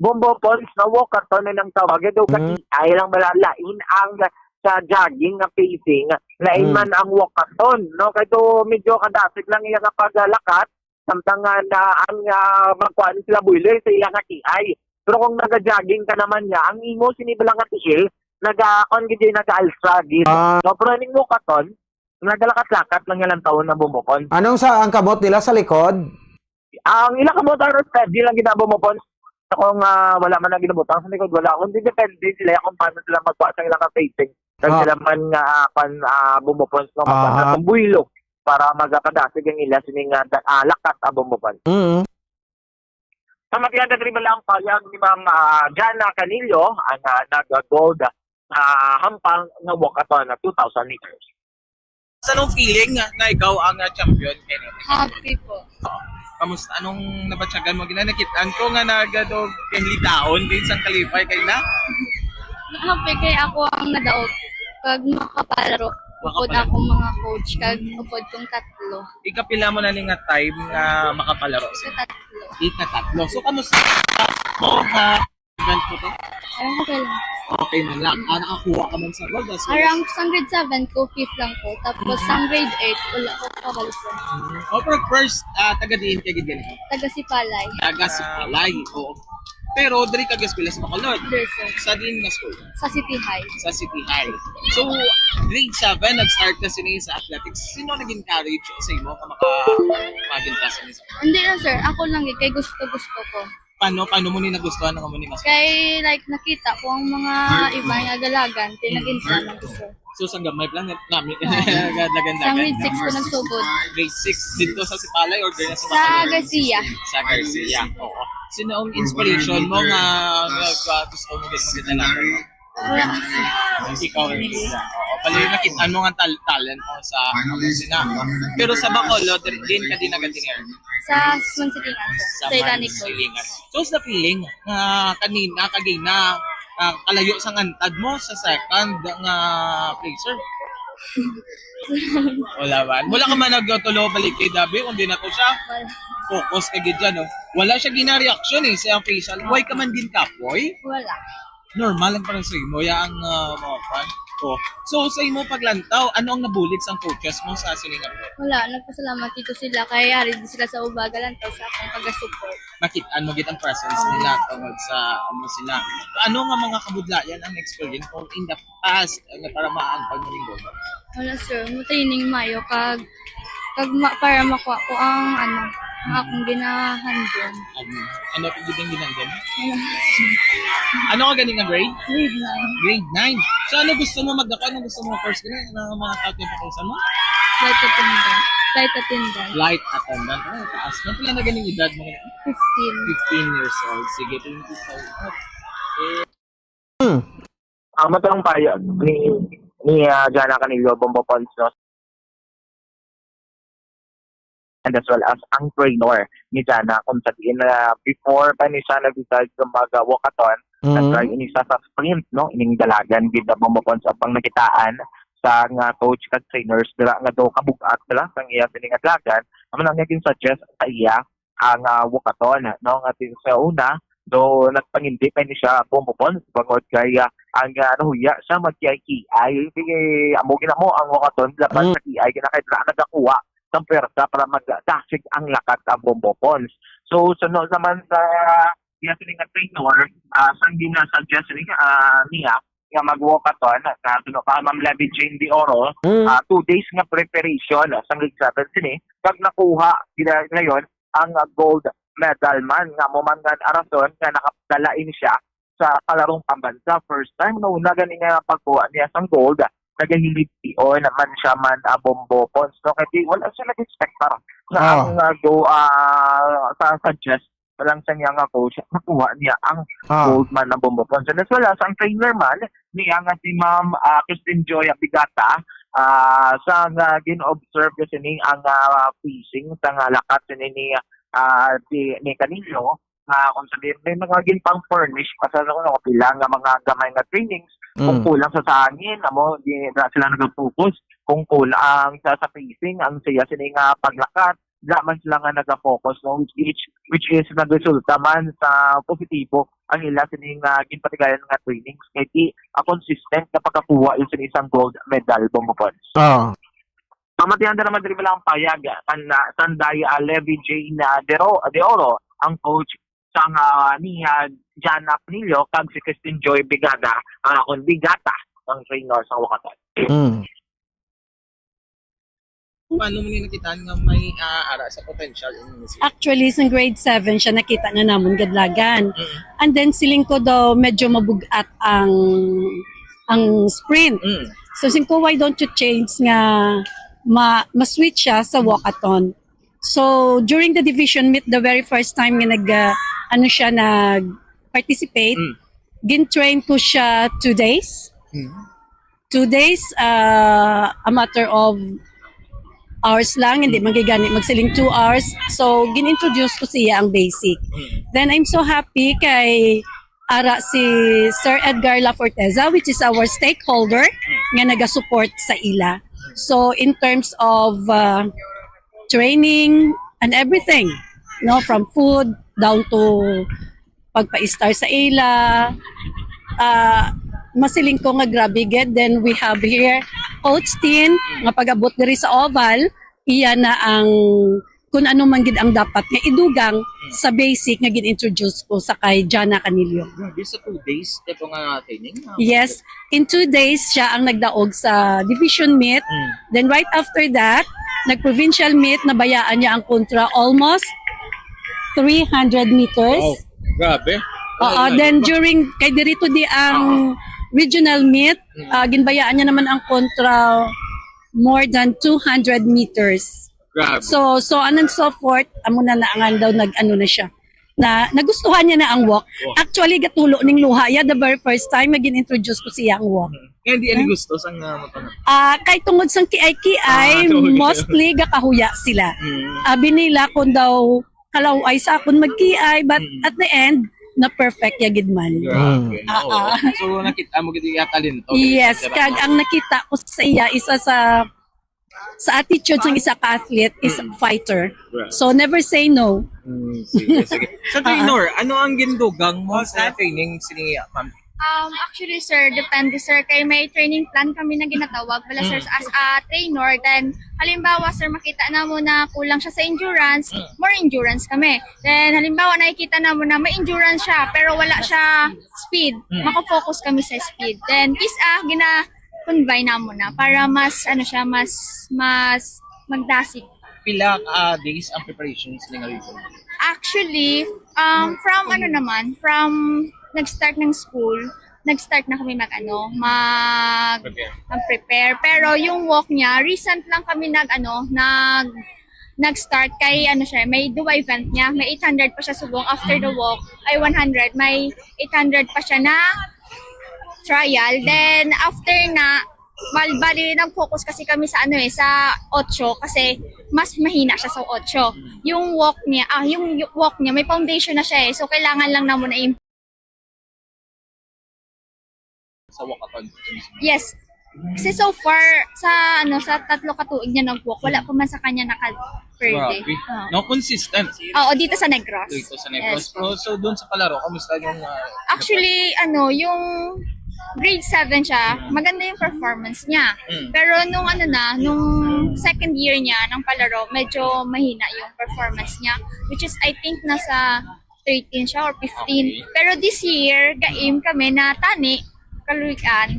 Bombo Pons, na walk ato na ng tawag. Ito, Hmm. Katiay lang bala, lain ang sa jogging nga pacing. Lain Hmm. man ang walkathon, no? Kay do medyo kadasig lang iya nga paglakat. Samtang nga na ang, ah, magkuan sila boiler sa ila nga tiay. Pero kung naga-jogging ka naman niya, ang imo sini bala nga tiil, naga-, kuan gid, naga-alsa gid. Ah. So, pero ning walkathon, nagalakat-lakat lang nga lang taon na bumukon. Anong sa ang kamot nila sa likod? Ang ila kamot, ano, steady lang gid na bumukon. Kung, ah, wala man ang ginabutang sa likod, wala. Kung depende sila kung paano sila magkuha sa ilang pacing. Kag Ah. sila man nga, ah, kan, ah, bumukon sa mga Aha. Kung buhilo para magakadasig ang ila sini nga da-, ah, lakat, ah, bumukon. Mm. Sa matiyan, nagriba lang payag ni Ma'am, ah, Jana Canillo, ang, ah, nag-gold, ah, hampang nga walkathon na two thousand meters. Sa anong feeling na ikaw ang, ah, champion, Kenny? Happy po. Kamusta? Anong nabatyagan mo? Ginanakitaan ko nga nagadog kay litaon din sa kalipay kay na? Happy kay ako ang nadaog. Kag makapalaro. Upod Makapalaro. Akong mga coach, kag upod kong tatlo. Ikapila mo na ni nga time nga makapalaro? Ikatatlo. Ikatatlo. So, kamusta mo sa event ko to? Parang okay lang. Okay man lang. Ah, nakakuha ka man sa gold, as well as Arang sang grade seven ko, fifth lang ko. Tapos Mhm. sang grade eight, wala ko kabalo sa. Mhm. Oh, pero first, ah, taga diin ka gid gani? Taga Sipalay. Taga Sipalay, oo. Pero diri ka gaeskwela sa Bacolod? Yes, sir. Sa diin nga school? Sa City High. Sa City High. So, grade seven, nag-start na sini sa athletics. Sino nag-encourage sa imo ka maka-, mag-entra sa Hindi lang, sir. Ako lang, eh, kay gusto-gusto ko. Paano, paano mo ni nagustuhan ang amo ni mas? Kay, like, nakita ko ang mga iba nga dalagan, kay Mm. nag-entra man ko, sir. So, sa gamay lang, nami-, Oo. Dalagan-dalagan. Sa grade six ko nagsugod. Grade six, dito sa Sipalay or dito sa Sa Bacolod? Garcia. Sa Garcia, oo. Sino ang inspiration mo nga, nga, nga gusto mo din magdala? Wala. Ikaw ang isa. Oo. Pala yung nakita mo nga tal-, talent mo sa, ano, sina. Pero sa Bacolod, din ka din nagatinger? Sa Mansilingan, sir. Sa Sa Ilani Cruz. Mansilingan. So, sa feeling, nga kanina, kagina, ah, kalayo sa ngantad mo sa second nga placer? Wala ba? Wala ka man nagtulo balik kay Dabi, kung di na to siya? Wala. Focus ka gid dyan, no? Wala siya gina-reaction eh, sa iyang facial. Why ka man ginkapoy? Wala. Normal lang para sa imo, ya ang, ah, mga fan. Oh. So, sa imo paglantaw, ano ang nabulig sang coaches mo sa sining nga? Wala, nagpasalamat dito sila kay ari di sila sa ubaga lang to sa akong pag-support. Nakit-an mo gid ang presence Oo. Nila tungod sa, ano, sila. Ano nga mga kabudlayan ang experience mo in the past, ano, para maangkon mo ning gold? Wala, sir. Mo training mayo kag, kag ma-, para makuha ko ang, ano, ang akong ginahandom. Ano, ano pa gid ang ginhandom? Wala. Ano ka ganing nga grade? Grade nine. Grade nine. So, ano gusto mo magdako? Ano gusto mo first grade? Ano ang mga tawag yung pakusan mo? Flight attendant. Flight attendant. Flight attendant. Ay, taas na. Pila na ganing edad mo? Fifteen. Fifteen years old. Sige, twenty-five. Okay. Hmm. Ang matang paya ni, ni, ah, Jana Canillo, Bombo Pons, no? And as well as ang trainer ni Jana, kung sa diin na before pa ni siya nag-decide sa mag, ah, walkathon, Mm. nag-try ini siya sa sprint, no? Ining dalagan gid na Bombo Pons ang pangnakitaan sa nga coach kag trainers dira nga do kabug-at dira sang iya sini nga dalagan. Amo na nga gin-suggest sa iya ang, ah, walkathon, no? Nga tin-, sa una, do nagpangindi pa ni siya Bombo Pons bangod kay, ah, ang, ah, nahuya siya mag-kiay-kiay. Hindi, amo gid amo ang walkathon, laban Mm. sa kiay, gina kay dira nagakuha sang pwersa para magdasig ang lakat sa Bombo Falls. So, sunod naman sa iya sini nga trainer, ah, sang ginasuggest ni, ah, niya nga mag-walkathon, ah, sa suno pa, Ma'am Levy Jane De Oro, Mm. ah, two days nga preparation, ah, sang grade seven sini, kag nakuha gina-, ngayon ang, ah, gold medal man, nga mo man nga rason nga nakapadala ini siya sa kalarong pambansa. First time, no, una gani nga pagkuha niya sang gold, nagahilibti-on man siya man, ah, Bombo Pons, no? Kay di, wala siya nag-expect para nga Ah. ang, ah, go, ah, sa suggest pa lang sa niya nga coach, nakuha niya ang Ah. gold man ang Bombo Pons. And as well as ang trainer man, niya nga si Ma'am, ah, Christine Joy Abigata, ah, sa nga gin-observe ko sini ang, ah, pacing sa nga lakat sini ni, ah, di, ni Canelo, nga kung sabihin, may mga ginpang-furnish pa sa, ano, pila nga mga gamay nga trainings, kung Mm. kulang sa sangin, amo, di na sila nag-focus, kung kulang sa, sa pacing, ang siya sini nga paglakat, wala man sila nga nag-focus, no, which, which, which is nagresulta man sa positibo ang ila sini nga ginpatigayan nga trainings, kay di, ah, consistent na pagkakuha yung sini isang gold medal, Bombo Pons. Ah. Pamatihan na naman diri lang ang payag kan, ah, Sanday, ah, Levy Jane, ah, De Ro-, De Oro, ang coach sang, ah, ni, ah, Jana Canillo kag si Christine Joy Bigada, ah, on Bigata, ang trainer sa Wakatan. Mm. Paano mo ni nakita nga may, ah, ara sa potential in Miss Actually, sa grade seven siya nakita na namon gadlagan. Mm. And then, siling ko daw medyo mabugat ang, ang sprint. Mm. So, siling ko, "Why don't you change nga ma-, ma-switch siya sa walkathon?" So, during the division meet, the very first time nga nag, ah, ano siya, nag-participate, Mm. gin-train ko siya two days. Mm. Two days, ah, a matter of hours lang, hindi man gid gani magsiling two hours. So, gin-introduce ko siya ang basic. Mm. Then, I'm so happy kay ara si Sir Edgar Laforteza, which is our stakeholder nga naga-support sa ila. So, in terms of, ah, training and everything, no, from food down to pagpa-star sa ila, ah, masiling ko nga grabe gid. Then we have here Coach Tin, nga pag-abot diri sa Oval, iya na ang kung ano man gid ang dapat nga idugang sa basic nga gin-introduce ko sa kay Jana Canillo. Grabe, sa two days, ito nga training, ah. Yes, in two days siya ang nagdaog sa division meet. Mm. Then right after that, nag-provincial meet, nabayaan niya ang kontra almost three hundred meters. Wow, grabe. Oo, Ay, then ay, during, kay diri to di ang Oo. regional meet, Mm. ah, ginbayaan niya naman ang kontra more than two hundred meters. Grabe. So, so on and so forth, amo na na nga daw nag-ano na siya. Na, nagustuhan niya na ang walk. Walk. Actually, gatulo ning luha ya the very first time nga gin-introduce ko siya ang walk. Mm. Kaya di ani Hmm? gusto sang, ah, motor? Ah, kay tungod sang kiay-kiay, Ah, okay. mostly gakahuya sila. Mm. Abi nila kung daw kalaw-ay sa akon magkiay, but Mm. at the end, na perfect ya gid man. Grabe, Mm. no? Ah, ah. So, nakita mo gid iya talento, Yes, gid, kag no? ang nakita ko sa iya, isa sa, sa attitude sang isa ka athlete is Mm. fighter. Right. So, never say no. Mm, sige, sige. Sa Ah, ah. trainer, ano ang gindugang mo Oh, sa sa training sini, ma'am? Um, actually, sir, depende, sir. Kay may training plan kami na ginatawag, wala, sir, Mm. as a trainer. Then, halimbawa, sir, makita namo na kulang siya sa endurance, Mm. more endurance kami. Then, halimbawa, nakikita namo na may endurance siya, pero wala siya speed. Mm. Mako-focus kami sa speed. Then, kis-a, gina-combine namo na para mas, ano siya, mas, mas magdasig. Pila ka days ang preparations ni nga region? Actually, um, from ano naman, from nag-start ng school, nag-start na kami mag, ano, mag, Prepare. mag-prepare. Pero yung walk niya, recent lang kami nag, ano, nag, nag-start kay, ano siya, may duwa event niya. May eight hundred pa siya subong. After the walk, ay one hundred, may eight hundred pa siya na trial. Then, after na, bal-, bali, nag-focus kasi kami sa, ano eh, sa ocho kasi mas mahina siya sa ocho. Yung walk niya, ah, yung, yung walk niya, may foundation na siya eh. So, kailangan lang namo na i- Sa walkathon. Yes. Kasi so far, sa, ano, sa tatlo ka tuig niya nag-walk, wala pa man sa kanya naka-perde. Grabe. Oo. No, consistent. Oo, dito sa Negros. Dito sa Negros. Yes. Pero so, doon sa palaro, kamusta yung, ah, Actually, ano, yung Grade seven siya, maganda yung performance niya. Mm. Pero nung ano na, nung second year niya ng palaro, medyo mahina yung performance niya. Which is, I think, nasa thirteen siya or fifteen. Okay. Pero this year, ga-aim kami na tani, kaluwian,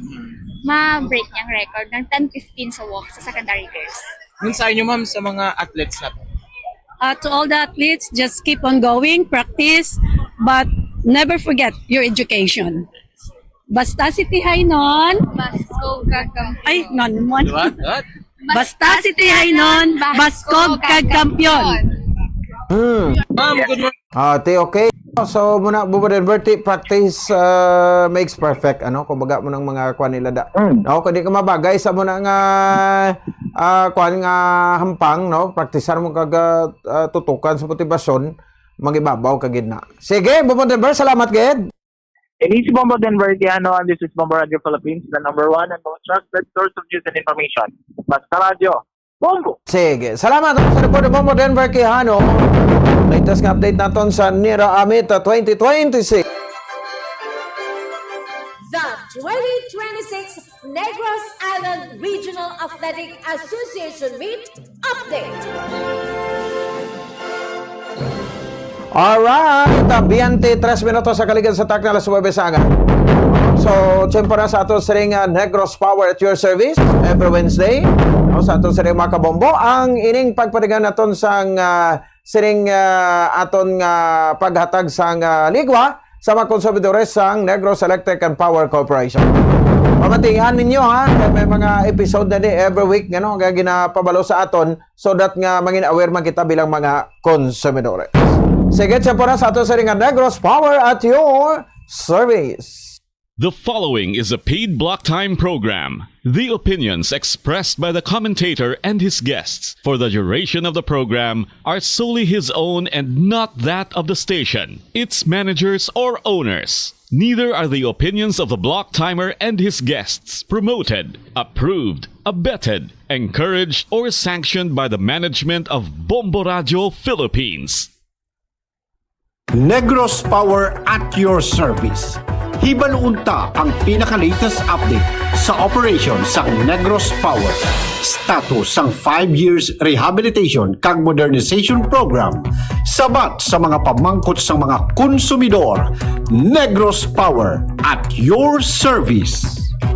ma-break niyang record ng ten fifteen sa walk sa secondary girls. Yun sa inyo, ma'am, sa mga athletes natin. Uh, to all the athletes, just keep on going, practice, but never forget your education. Basta si Tihaynon, Basko gagampi. Ay, non, mon. What? What? Basta si Tihaynon, Baskog kag kampiyon. Ma'am, good morning. Ah, ti okay. So muna, Bubo Denver, ti practice uh, makes perfect, ano, kumbaga mo ng mga kwan nila da. Mm. No, kung di ka mabagay sa muna nga ah, kwan nga hampang, no, praktisan mo kag ah, ah, tutukan sa motivasyon, magibabaw ka gid na. Sige, Bubo Denver, salamat gid. Ini si Bombo Denver Quijano, and this is Bombo Radio Philippines, the number one and most trusted source of news and information. Basta Radio, Bombo! Sige. Salamat sa report ni Bombo Denver Quijano. Latest nga update naton sa NERA Amit twenty twenty-six. The twenty twenty-six Negros Island Regional Athletic Association Meet Update. Alright, ah, twenty-three minutos sa kaligid sa takna alas nuwebe sa aga. So, tiyempo na sa ato siring ah, Negros Power at your service every Wednesday. No, sa ato siring mga kabombo, ang ining pagpatigan naton sang ah, siring ah, aton nga paghatag sang ah, ligwa sa mga konsumidores sang Negros Electric and Power Corporation. Pamatian ninyo ha, kay may mga episode na ni every week ngano nga ginapabalo sa aton so that nga mangin aware man kita bilang mga konsumidores. Sige, tiyempo na sa ato siring nga Negros Power at your service. The following is a paid block time program. The opinions expressed by the commentator and his guests for the duration of the program are solely his own and not that of the station, its managers, or owners. Neither are the opinions of the block timer and his guests promoted, approved, abetted, encouraged, or sanctioned by the management of Bombo Radio Philippines. Negros Power at your service. Hibaluon ta ang pinaka-latest update sa operation sang Negros Power. Status sang five years rehabilitation kag modernization program. Sabat sa mga pamangkot sang mga konsumidor. Negros Power at your service.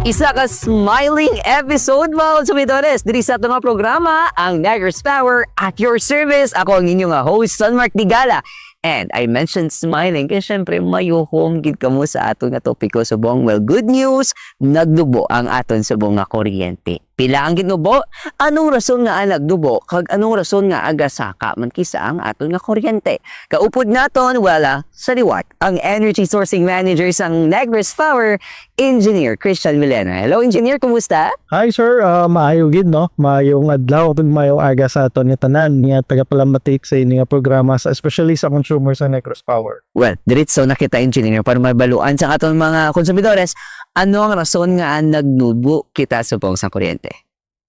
Isa ka smiling episode, mga konsumidores, diri sa ato nga programa, ang Negros Power at your service. Ako ang inyo nga host, San Mark Digala. And I mentioned smiling kay syempre mayuhom gid kamo sa ato nga topiko subong. Well, good news, nagdubo ang aton subong nga kuryente. Pila ang ginubo? Anong rason nga ang nagdubo? Kag anong rason nga agasaka man kisa ang aton nga kuryente? Kaupod naton, wala sa liwat ang Energy Sourcing Manager sang Negros Power, Engineer Christian Milena. Hello, Engineer, kumusta? Hi sir, uh, maayo gid no. Maayong adlaw ug maayong aga sa aton nga tanan nga tagapalamati sa ini nga programa, sa especially sa consumer sa Negros Power. Well, diretso na kita, Engineer, para mabaluan sa aton mga konsumidores ano ang rason nga nagnubo kita subong sa kuryente.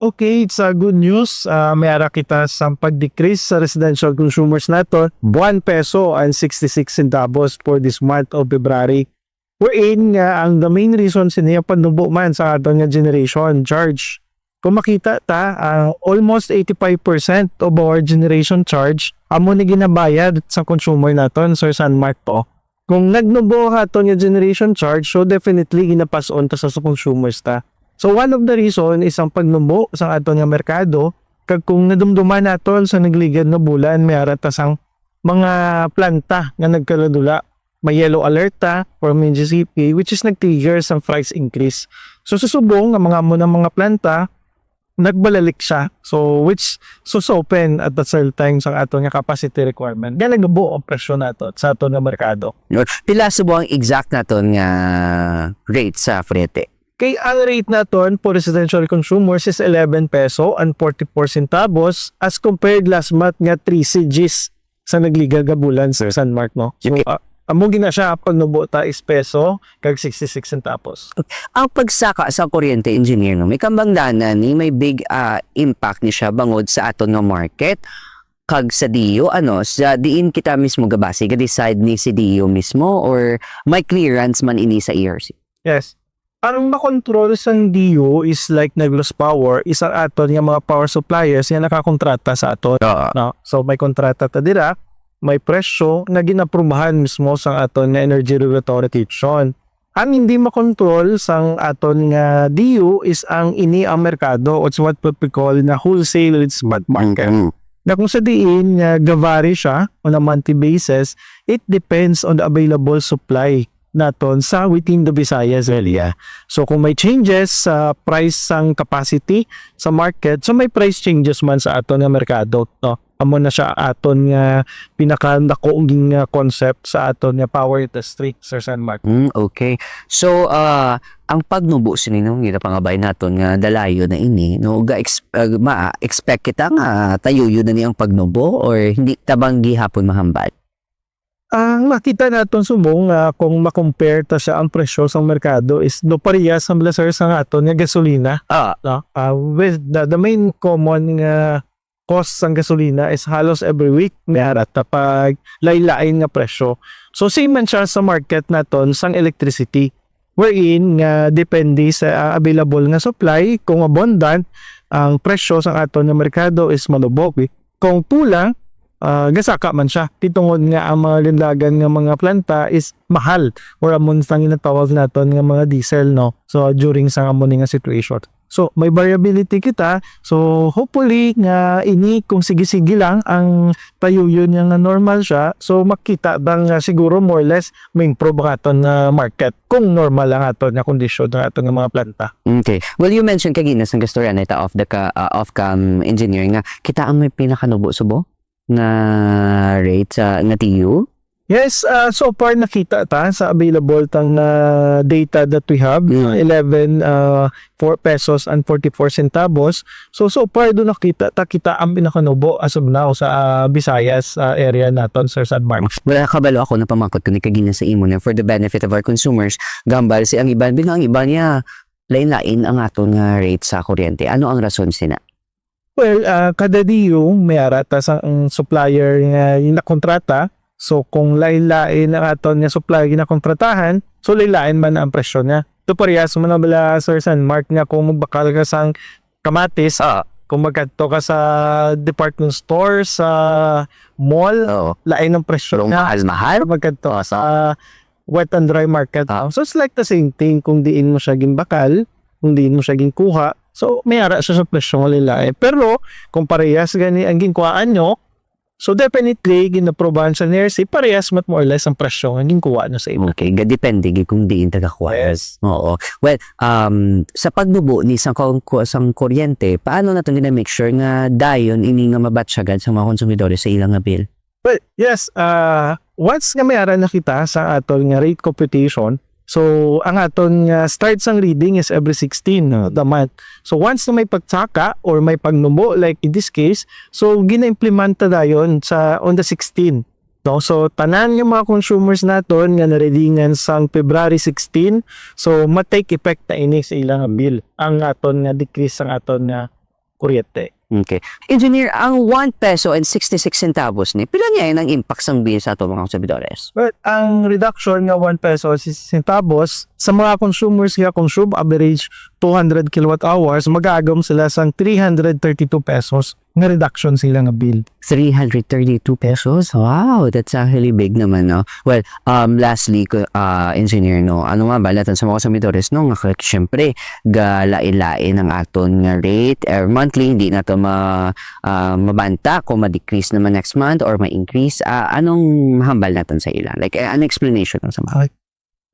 Okay, it's a good news. Uh, may ara kita sa pag-decrease sa residential consumers nato, one peso and sixty-six centavos for this month of February. Wherein nga ang the main reason sini ang pagnubo man sa aton nga generation charge. Kung makita ta, uh, almost eighty-five percent of our generation charge amo ni ginabayad sa consumer naton, Sir San Mark, po. Kung nagnubo ang aton nga generation charge, so definitely ginapas-on ta sa, sa consumers ta. So one of the reason is ang pagnubo sa aton nga merkado, kag kung nadumduman naton sa nagligad nga bulan, may ara ta sang mga planta nga nagkaladula. May yellow alert ta from N G C P, which is nag-trigger sa price increase. So sa subong nga mga amo na mga planta, nagbalalik siya. So which susopen at the same time sa aton nga capacity requirement. Kaya nagnubo ang presyo nato sa aton nga merkado. Pila subong ang exact naton nga rate sa kuryente? Kay ang rate naton for residential consumers is eleven peso and forty-four centavos as compared last month nga trese gis sa nagligad nga bulan, Sir San Mark, no? So, Okay. Ah, amo gina siya ang pagnubo ta is peso kag sixty-six centavos. Ang pagsaka sa kuryente, Engineer, no, may kambangdanan ni, may big ah, impact ni siya bangod sa aton nga market kag sa D U, ano, sa diin kita mismo gabase, ga-decide ni si D U mismo or may clearance man ini sa E R C? Yes. Ang makontrol sang D U is like Negros Power, is ang aton nga mga power suppliers nga nakakontrata sa aton. Oo. No? So may kontrata ta dira, may presyo nga ginaprubahan mismo sang aton nga Energy Regulatory Commission. Ang hindi makontrol sang aton nga D U is ang ini ang merkado, it's what we call na wholesale spot market. Mm. Na kung sa diin nga gavary siya on a monthly basis, it depends on the available supply naton sa within the Visayas area. So kung may changes sa price sang capacity sa market, so may price changes man sa aton nga merkado, no? Amo na siya aton nga pinakadako nga concept sa aton nga power industry, Sir San Mark. Mm, okay. So, ah, ang pagnubo sini, no, ginapangabay naton nga dalayo na ini, no, ga ex- ah, ma-expect kita nga tayuyo na ni ang pagnubo or hindi ta bang gihapon mahambal? Ang makita naton subong nga kung ma-compare ta sa ang presyo sa merkado is do parehas ang bala, sir, sa aton nga gasolina. Ah, No? Ah, with the, the main common nga cost sang gasolina is halos every week may ara ta pag lain-lain nga presyo. So same man siya sa market naton sang electricity. Wherein nga depende sa, ah, available nga supply, kung abundant ang presyo sang aton nga merkado is malubog. Kung kulang, ah, gasaka man siya. Kay tungod nga ang mga linlagan nga mga planta is mahal, or amon sang ginatawag naton nga mga diesel, no? So during sa amo ni nga situation. So may variability kita. So hopefully nga ini kung sige-sige lang ang tayuyon niya nga normal siya, so makita ba nga siguro more or less may improve ang aton nga market kung normal ang aton nga kondisyon ng aton nga mga planta. Okay. Well, you mentioned kagina sa gastorya na ita off the ka, ah, off cam, engineer, nga kita ang may pinakanubo subo nga rate sa nga T U? Yes, ah, so far nakita ta sa available tang nga data that we have, Mm. uh, eleven, uh, four pesos and forty-four centavos. So, so far do nakita ta, kita ang pinakanubo as of now sa, ah, Visayas, ah, area naton, Sir San Mark. Wala, kabalo ako, napamangkot ko ni kagina sa imo na for the benefit of our consumers, gambal si ang iban, bino ang iban niya, lain-lain ang aton nga rate sa kuryente. Ano ang rason sina? Well, ah, kada D U may ara ta sa ang supplier nga ginakontrata. So kung lain-lain ang aton nga supplier ginakontratahan, so lain-lain man ang presyo niya. So parehas man na bala, Sir San Mark, nga kung magbakal ka sang kamatis, Ah. Kung magkadto ka sa department store, sa mall, Oo. Lain ang presyo Pero niya. Mahal-mahal? Magkadto Oo, sa wet and dry market. Ah. So it's like the same thing kung diin mo siya ginbakal, kung diin mo siya ginkuha. So may ara siya sa presyo nga lain-lain. Pero kung parehas gani ang ginkuhaan nyo, so definitely ginaprobahan sa N E R C, parehas mat more or less ang presyo nga ginkuha nyo sa imo. Okay, ga-depende gid kung diin ta kakuha. Oo. Well, um, sa pagnubo ni sang kung sang kuryente, paano naton gina-make sure nga dayon ini nga mabatyagan sa mga konsumidores sa ilang nga bill? Well, yes, ah, once nga may ara na kita sa aton nga rate computation, so ang aton nga start sang reading is every sixteen, no, the month. So once na may pagsaka or may pagnubo, like in this case, so gina-implementa dayon sa on the sixteen. No? So tanan nga mga consumers naton nga nareadingan sang February sixteen, so ma-take effect na ini sa ilang bill ang aton nga decrease sang aton nga kuryente. Okay. Engineer, ang one peso and sixty-six centavos ni, pila niya ang impact sang bill sa ato mga konsumidores? Well, ang reduction nga one peso sixty centavos sa mga consumers nga consume average two hundred kilowatt hours, mag-aagom sila sang three hundred thirty-two pesos nga reduction sila nga bill. Three hundred thirty-two pesos? Wow, that's actually big naman, no? Well, um, lastly, ku- uh, engineer, no, ano nga ba naton sa mga konsumidores, no, nga kag- syempre, galain-lain ang aton nga rate every monthly, hindi nato ma, ah, mabanta kung ma-decrease naman next month or ma-increase. Ah, anong mahambal naton sa ila? Like, eh, an explanation lang sa mga.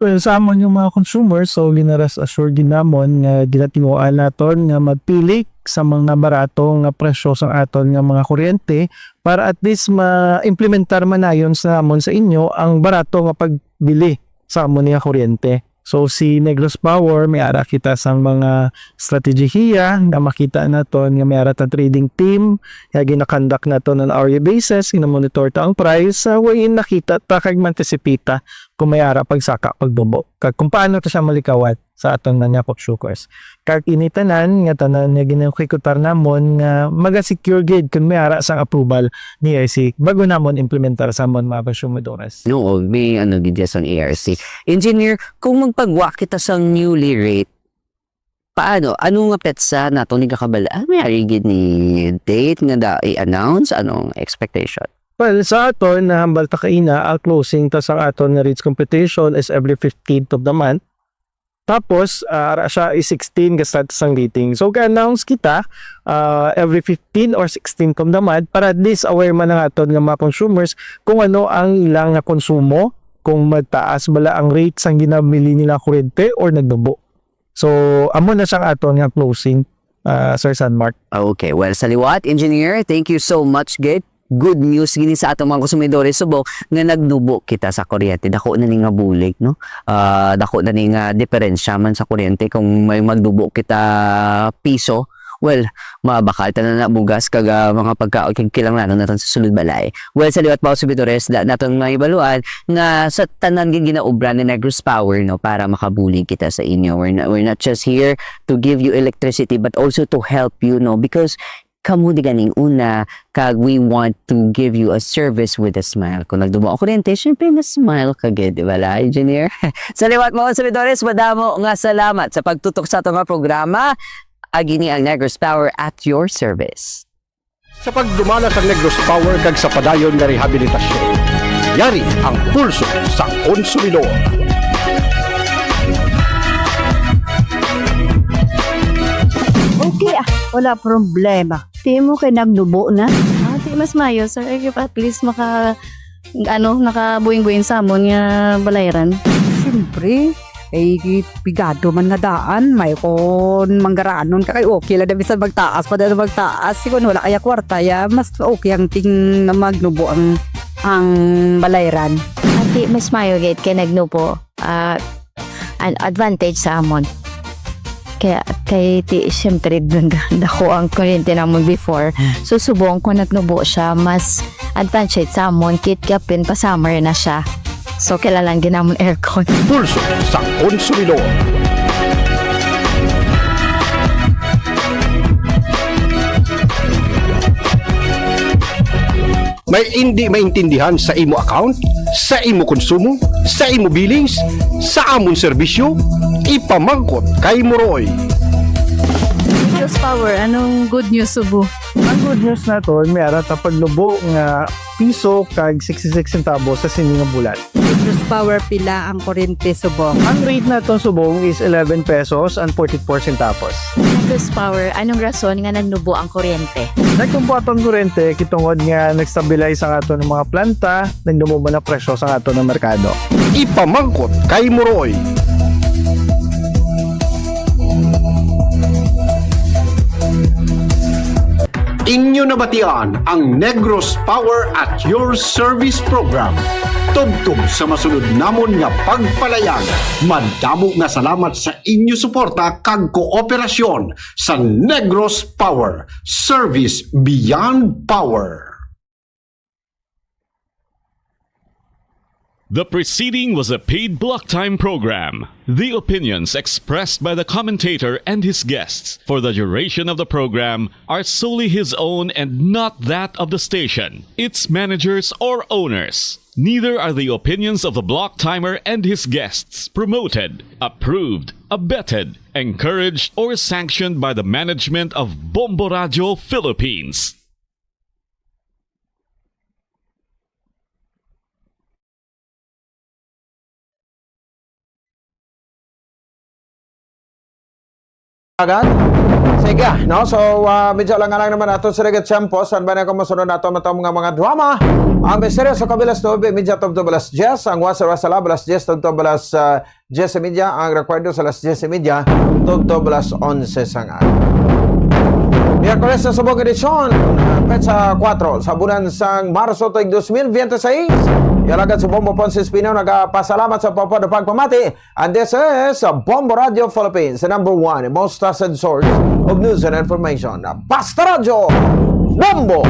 Well, sa amon yung mga consumers, so gina-rest assured din namon nga ginatinguan naton nga magpili sa mga barato nga presyo sa aton nga mga kuryente para at least ma-implementar man nayon sa amon sa inyo ang barato nga pagbili sa amon nga kuryente. So si Negros Power, may ara kita sang mga strategiya nga makita naton nga may ara ta trading team nga ginakonduct naton on hourly basis, gina-monitor ta ang price, sa wherein nakita ta kag mantisipita kung may ara pagsaka, pagdubo, kag kung paano ta siya malikawat sa aton nga, nga consumers. Kag ini tanan nga tanan nga ginakuykutar namon nga maga-secure gid kung may ara sang approval ni A R C bago namon implementar sa amon mga konsumidores. No, may ano gid siya sang A R C. Engineer, kung magpagwa kita sang newly rate, paano? Ano nga petsa nato ni kakabal-an? May ari gid ni date nga da i-announce? Anong expectation? Well, sa aton, nahambal ta kaina, ang closing ta sa aton nga rates competition is every fifteenth of the month. Tapos, ah, ara siya is sixteen ka start sang rating. So, ga-announce kita, ah, every fifteen or sixteenth of the month para at least aware man ang aton nga mga consumers kung ano ang ilang nga konsumo, kung magtaas bala ang rate sang ginabili nila kuryente or nagdubo. So, amo na siyang aton nga closing, ah, Sir San Mark. Okay, well, sa liwat, Engineer, thank you so much gid. Good news gini sa atong mga konsumidores subong nga nagdubo kita sa kuryente. Dako na ni nga bulig, no? Ah, dako na ni nga diferensya man sa kuryente kung may magdubo kita piso. Well, mabakal ta na na bugas kag, ah, mga pagkaon kag kinahanglanon naton sa sulod balay. Well, sa liwat, mga konsumidores, da naton mahibaluan nga sa tanan nga ginaobra ni Negros Power, no, para makabulig kita sa inyo. We're not, we're not just here to give you electricity but also to help you, no, because kamo di ganing una, kag we want to give you a service with a smile. Kung nagdumo ang kuryente, syempre, na-smile ka gid, di ba, la, Engineer? Sa liwat, mga konsumidores, madamo nga salamat sa pagtutok sa ato nga programa. Agi ni ang Negros Power at your service. Sa pagdumala sa Negros Power kag sa padayon nga rehabilitasyon, yari ang pulso sa konsumidor. Okay, ah, wala problema. Ti mo kay nagdubo na. Ah, ti mas mayo, sir. At least maka, ano, nakabuing-buing sa amon nga balayran. Siyempre, ay pigado man nga daan, may kon manggaraanon ka kay okay lang na bisan magtaas pa dahil magtaas. Siguro wala kaya kwarta, ya, mas okay ang ting na magnubo ang, ang balayran. Ati, mas mayo gid kay nagnubo, ah, an advantage sa amon. Kaya, kay ti, siyempre, dako ang kuryente namon before. So, subong kung nagnubo siya, mas advantage sa amon, kit kapin pa summer na siya. So, kailangan ginamon aircon. Pulso sa konsumidor. May indi maintindihan sa imo account, sa imo konsumo, sa imo billings, sa amon serbisyo? Ipamangkot kay Moroy. Diyos Power, anong good news, Subo? Ang good news naton, may ara ta pagnubo nga piso kag sixty-six centavos sa sini nga bulan. Diyos Power, pila ang kuryente subong? Ang rate naton subong is eleven pesos and forty-four centavos. Diyos Power, anong rason nga nagnubo ang kuryente? Nagnubo aton kuryente kitungod nga nag-stabilize ang aton mga planta, nagnubo man ang presyo sa aton nga merkado. Ipamangkot kay Moroy. Inyo nabatian ang Negros Power at Your Service Program. Tubtob sa masunod namon nga pagpalayag, madamo nga salamat sa inyo suporta kag kooperasyon sa Negros Power, Service Beyond Power. The preceding was a paid block time program. The opinions expressed by the commentator and his guests for the duration of the program are solely his own and not that of the station, its managers, or owners. Neither are the opinions of the block timer and his guests promoted, approved, abetted, encouraged, or sanctioned by the management of Bombo Radio Philippines. Agad? Sige, no? So, ah, medyo lang nga lang naman ato sa dagat tiyempo. Saan ba na kung masunod nato matong mga, mga drama? Ang misteryo sa kabilas to, medya tubtob alas diyes. Ang wasa wasa lab, alas diyes, tubtob alas, ah, diyes y media. Ang recuerdo sa alas diyes y media, tubtob alas onse sang aga. Miyerkules sa subong edisyon, petsa kuwatro sa bulan sang Marso tuig dos mil biyente seis. Yalagad sa Bombo Ponce Espino, nagapasalamat sa pagpapamati. And this is Bombo Radio Philippines, the number one and most trusted source of news and information. Basta Radyo, Bombo!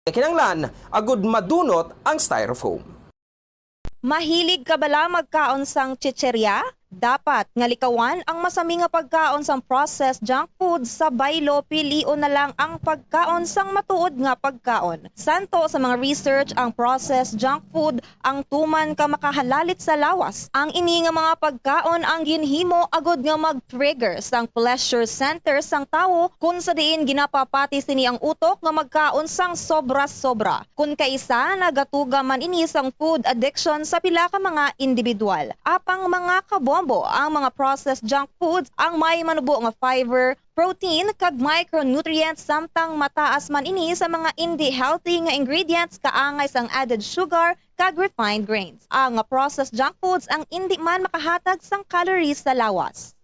nga kinahanglan agud madunot ang styrofoam. Mahilig ka bala magkaon sang chicherya? Dapat nga likawan ang masami nga pagkaon sang processed junk food sa baylo, pilion na lang ang pagkaon sang matuod nga pagkaon. Santo sa mga research, ang processed junk food ang tuman ka makahalalit sa lawas. Ang ini nga mga pagkaon ang ginhimo agud nga mag-trigger sang pleasure center sang tawo, kun sa diin ginapapati sini ang utok nga magkaon sang sobra-sobra. Kun kaisa, nagatuga man ini sang food addiction sa pila ka mga individual. Apang mga kabombo, ang mga processed junk foods ang may manubo nga fiber, protein, kag micronutrients, samtang mataas man ini sa mga indi healthy nga ingredients kaangay sang added sugar kag refined grains. Ang processed junk foods ang indi man makahatag sang calories sa lawas.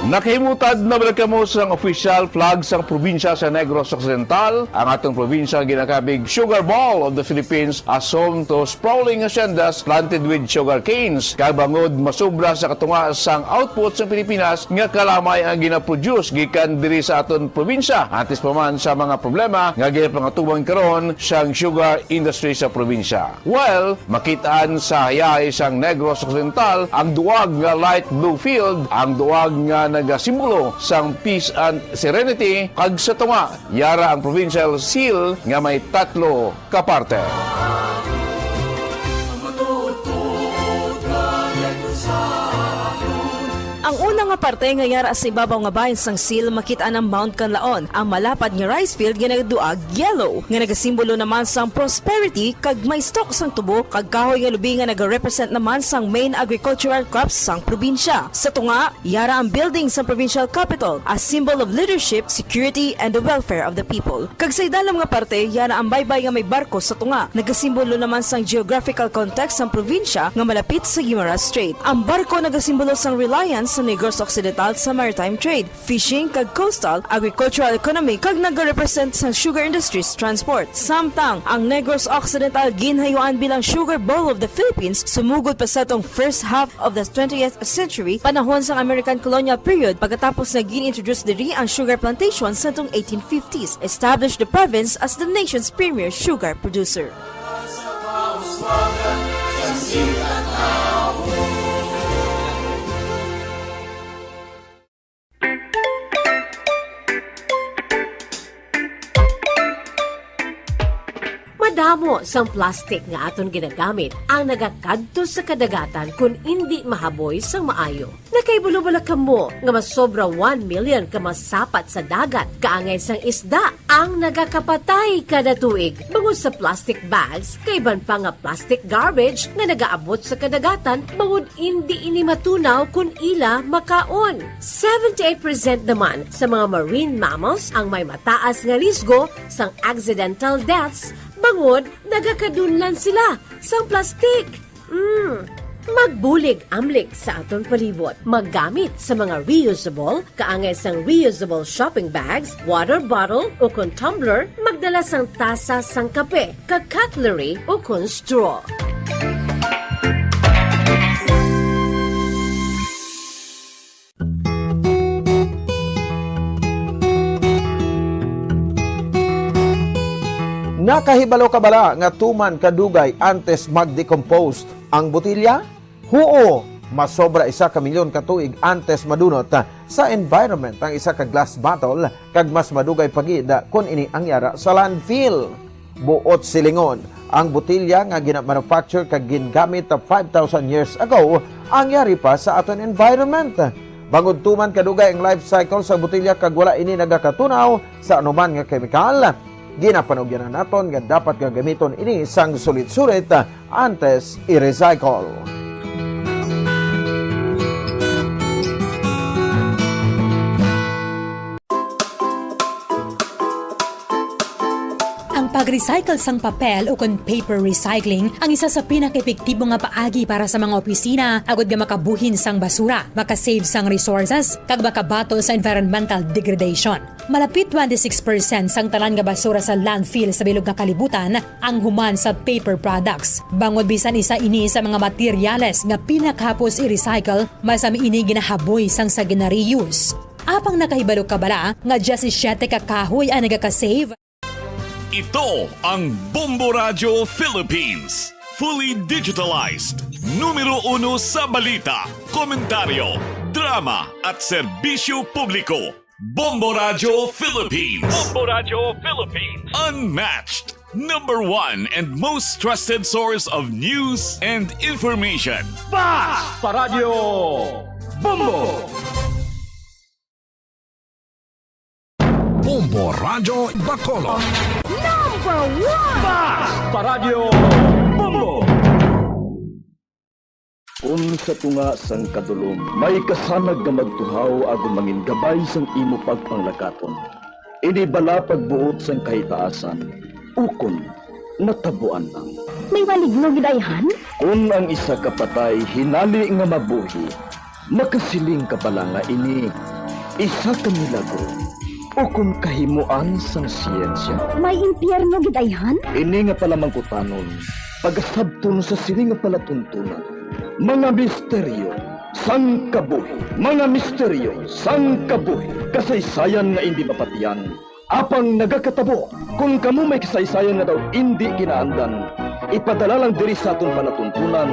Nakahimutad na bala kamo sang official flag sang probinsya sa Negros Occidental, ang atong probinsya ginakabig Sugar Bowl of the Philippines, a home to sprawling haciendas planted with sugar canes, kag bangod masubra sa katunga sang output sa Pilipinas nga kalamay ang ginaproduce gikan diri sa aton probinsya. Antes pa man sa mga problema nga ginapangatuban karon sang sugar industry sa probinsya. Well, makit-an sa hayahay sang Negros Occidental ang duwag nga light blue field, ang duwag nga nagasimbolo sang peace and serenity, kag sa tunga, yara ang provincial seal nga may tatlo ka parte. Ang una nga parte nga yara sa ibabaw nga bahin sang seal, makit-an ang Mount Kanlaon, ang malapad nga rice field nga nagaduag yellow, nga nagasimbolo naman sang prosperity, kag may stalk sang tubo kag kahoy nga lubi nga nagarepresent naman sang main agricultural crops sang probinsya. Sa tunga, yara ang building sang provincial capitol, a symbol of leadership, security, and the welfare of the people. Kag sa idalom nga parte, yara ang baybay nga may barko sa tunga, nagasimbolo naman sang geographical context sang probinsya nga malapit sa Guimaras Strait. Ang barko nagasimbolo sang reliance sa Negros Occidental sa maritime trade, fishing, kag coastal agricultural economy, kag nagarepresent sang sugar industry's transport. Samtang ang Negros Occidental ginhayuan bilang Sugar Bowl of the Philippines sumugod pa sa tong first half of the twentieth century, panahon sang American colonial period, pagkatapos nga gin-introduce diri ang sugar plantation sa tong eighteen fifties, established the province as the nation's premier sugar producer. Madamo sang plastic nga aton ginagamit ang nagakadto sa kadagatan kon indi mahaboy sang maayo. Nakahibalo bala kamo nga masobra one million ka masapat sa dagat kaangay sang isda ang nagakapatay kada tuig bangod sa plastic bags, kag iban pa nga plastic garbage nga nagaabot sa kadagatan bangod indi ini matunaw kon ila makaon. Seventy-eight percent naman sa mga marine mammals ang may mataas nga risgo sang accidental deaths bangod nagakadunlan sila sang plastic. Mm. Magbulig-amlig sa aton palibot. Maggamit sa mga reusable, kaangay sang reusable shopping bags, water bottle, ukon tumbler, magdala sang tasa sang kape, kag cutlery, ukon straw. Nakahibalo ka bala nga tuman kadugay antes mag-decompose ang botelya? Huo, masobra isa ka milyon ka tuig antes madunot sa environment ang isa ka glass bottle, kag mas madugay pa gid kon ini ang yara sa landfill. Buot silingon, ang botelya nga gina-manufacture kag gingamit five thousand years ago ang yari pa sa aton environment. Bangod tuman kadugay ang life cycle sa botelya kag wala ini nagakatunaw sa anuman nga kemikal, ginapanugyanan naton nga dapat nga gamiton ini sang sulit-sulit antes i-recycle. Ang Pag-recycle sang papel ukon paper recycling ang isa sa pinakaepektibo nga paagi para sa mga opisina agod nga makabuhin sang basura, makasave sang resources, kag makabato sa environmental degradation. Malapit twenty-six percent sang tanan nga basura sa landfill sa bilog nga kalibutan ang human sa paper products. Bangod bisan isa ini sa mga materyales nga pinakahapos i-recycle, masami ini ginahaboy sang sa gina-reuse. Apang nakahibalo ka bala nga diyasisiete ka kahoy ang nagaka-save? Ito ang Bombo Radyo Philippines. Fully digitalized. Numero uno sa balita, komentaryo, drama, at serbisyo publiko. Bombo Radyo Philippines. Bombo Radyo Philippines. Unmatched. Number one and most trusted source of news and information. Bas Paradyo Bombo! Bombo Radyo Bacolod. Number one! Bas Paradyo Bombo! Kun sa tunga sang kadulom may kasanag nga magtuhaw agud mangin gabay sang imo pagpanglakaton, ini bala pagbuot sang kahitaasan, ukon natabuan lang? May maligno gid ayhan? Kun ang isa ka patay hinali nga mabuhi, makasiling ka bala nga ini isa ka milagro ukon kahimoan sang siyensya? May impyerno gid ayhan? Ini nga palamangkutanon pagasabton sa sini nga palatuntunan, mga misteryo sang kabuhi. Mga misteryo sang kabuhi, kasaysayan nga indi mapatian, apang nagakatabo. Kon kamo may kasaysayan nga daw indi kinaandan, ipadala lang diri sa aton palatuntunan,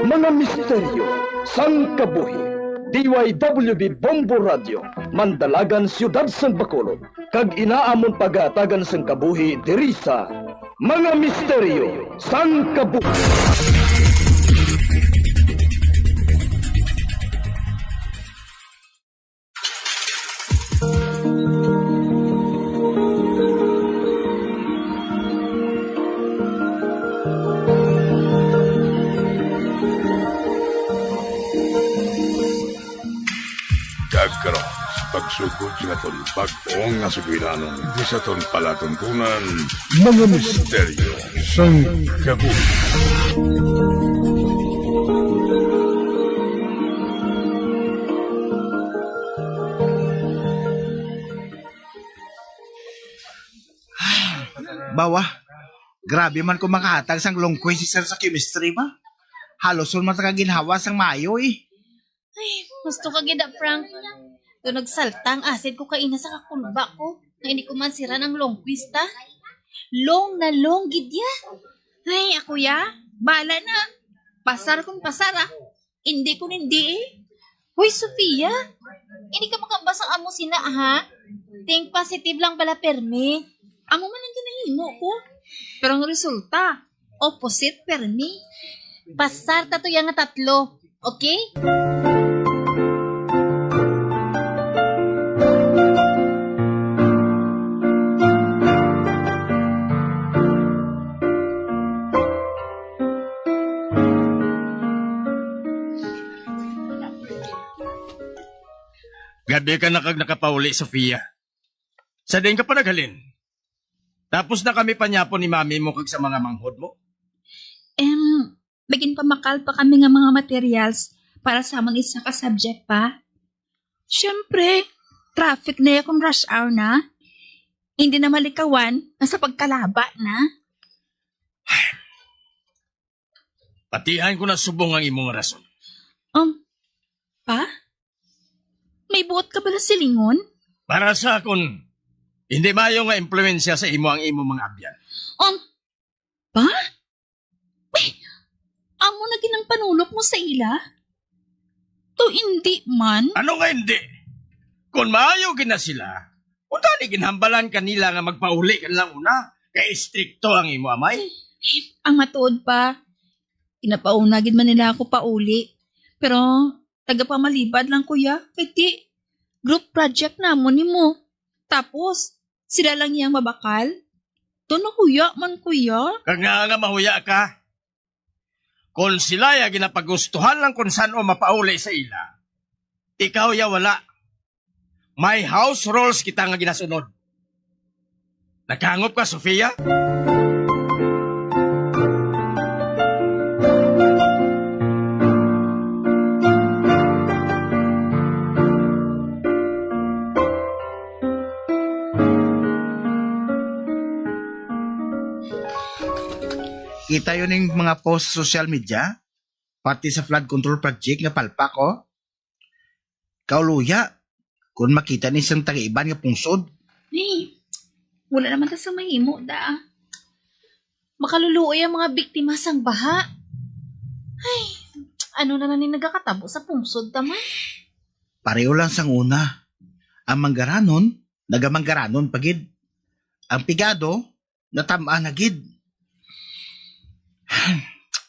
mga misteryo sang kabuhi. D Y W B Bombo Radio, Mandalagan, Siyudad sang Bacolod, kag ina amon pagahatagan sang kabuhi diri sa mga misteryo sang kabuhi. Kag karon, sa pagsugod sa aton bag-o nga sugilanon, di sa aton palatuntunan, mga misteryo sang kabuhi. Bawa, grabe man ko makahatag sang long quiz sa chemistry ba? Halos man ta ka ginhawa sang maayo eh. Ay, gusto ka gid, ah, Frank. Do nagsalta ang acid ko kaina sa kakulba ko, nga hindi ko man sira ng long quista. Long na long gid ya. Ay, ako ya, bala na. Pasar kung pasar, ah. Hindi ko nindi eh. Hoy, Sofia, hindi ka makabasa amo sina, ha? Think positive lang bala, permi. Amo man ang ginahimo ko. Pero ang resulta, opposite, permi. Pasar ta to yang nga tatlo. Okay? Gabi ka na kag nakapauli, Sofia. Sa diin ka pa naghalin? Tapos na kami panyapon ni mami mo kag sa mga manghod mo? Em, may ginpamakal pa kami nga mga materials para sa amon isa ka subject pa. Siyempre, traffic na ya kung rush hour na. Hindi na malikawan nga sa pagkalaba na. Patihan ko na subong ang imo nga rason. Um, pa? May buot ka bala silingon? Para sa akon, hindi maayo nga impluwensya sa imo ang imo mga abyan. Um, pa? May, amo na gid ang panulok mo sa ila? To hindi man? Ano nga hindi? Kung maayo gid na sila, unta ni ginhambalan kanila nga magpauli ka nilang una, kay istrikto ang imo amay. Ang matuod pa, ginapauna gid man nila ako pauli. Pero tagapamalibad lang ko ya, kay ti, group project namon nimo. Tapos, sila lang yang mabakal? Daw nahuya man ko ya. Kag nga nga mahuya ka? Kon sila ya ginapagustuhan lang kon san-o mapauli sa ila, ikaw ya wala. May house rules kita nga ginasunod. Nakahangop ka, Sofia? Kita yun yung mga post sa social media, pati sa flood control project nga palpak, oh. Kauluya, kung makita ni sang taga-iban nga pungsod. Ni, wala naman ta sa mahimo, da. Makaluluoy ang mga biktima sang baha. Ay, ano na lang ni nagakatabo sa pungsod ta man? Pareho lang sang una. Ang manggaranon, nagamanggaranon pa gid. Ang pigado, natam-an na gid.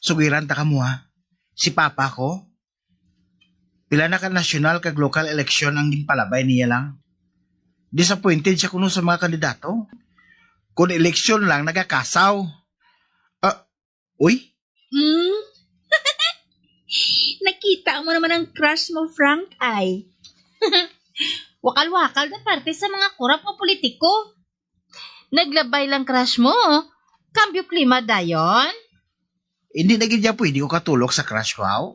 Sugiran ta kamo, ha. Si papa ko, pila na ka nasyonal kag lokal eleksyon ang ginpalabay niya lang. Disappointed siya kuno sa mga kandidato. Kung eleksyon lang, nagakasaw. Ah, uy? Hmm? Nakita mo naman ang crush mo, Frank, ay. Wakal-wakal na parte sa mga korap nga politiko. Naglabay lang crush mo. Kambyo klima dayon. Hindi na gid niya pwede ko katulok sa crush ko, haw?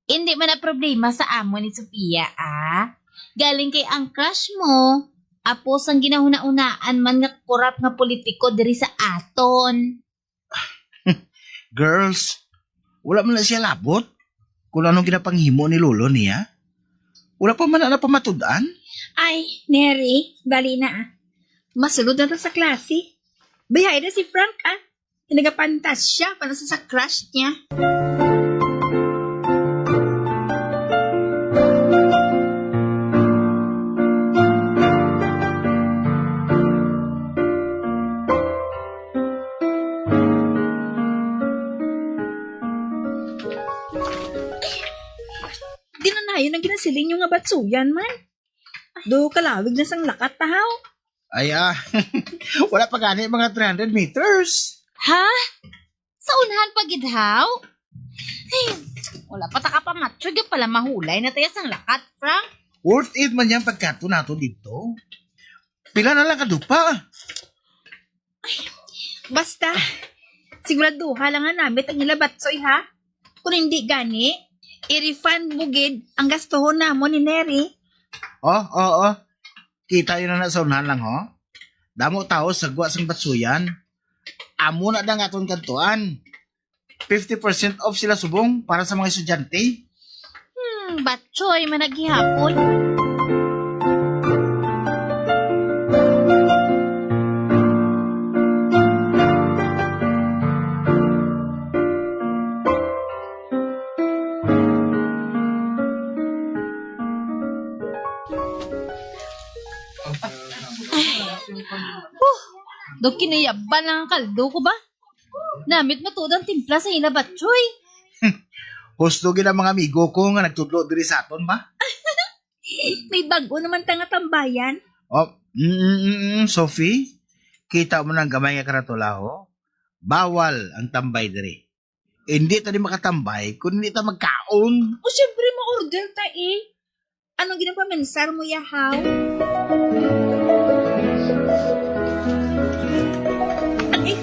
Hindi man na problema sa amo ni Sofia, ah. Galing kay ang crush mo, apo sang ginahunahunaan man nga korap nga politiko diri sa aton. Girls, wala man na siya labot kung anong ginapanghimo ni lolo niya. Wala pa man na napamatud-an. Ay, Neri, dali na, ah. Masulod na ta sa klase. Bayai na si Frank, ah. Nagapantasya pa na sa, sa crush niya. Di na nayon ang ginasiling niyo nga batsuyan man. Do kalawig na sang lakat ta, haw. Ay, ah. Wala pa gani mga three hundred meters. Ha? Sa unahan pa gid, haw? Ay, wala pa ta kapamatsyog, yung pala mahulay na tayo sang lakat, Frank. Worth it man yang pagkato nato dito. Pila na lang ka dupa? Basta, siguraduha lang nga namit ang ila batsoy, ha? Kung hindi gani, i-refund mo gid ang gastuhon namon ni Neri. Oh, oh, oh. Kita yun na sa unahan lang, ho. Damo tao sagwa sang batsuyan. Amo na dang aton kantuan. Fifty percent off sila subong para sa mga estudyante. Hmm, batchoy man na gihapon. Huh, daw kinayaban ang kaldo ko ba? Namit matuod ang timpla sa ila batchoy. Husto gid ang mga amigo ko nga nagtudlo diri sa aton ba? May bag-o naman ta nga tambayan. Oh, mm, mm, mm, mm, Sophie, kita mo na ang gamay nga karatula, ho? Bawal ang tambay diri. Hindi ta di makatambay kung hindi ta magkaon. O, siyempre, ma-order ta, eh. Ano ginapamensar mo, yahaw? Ay,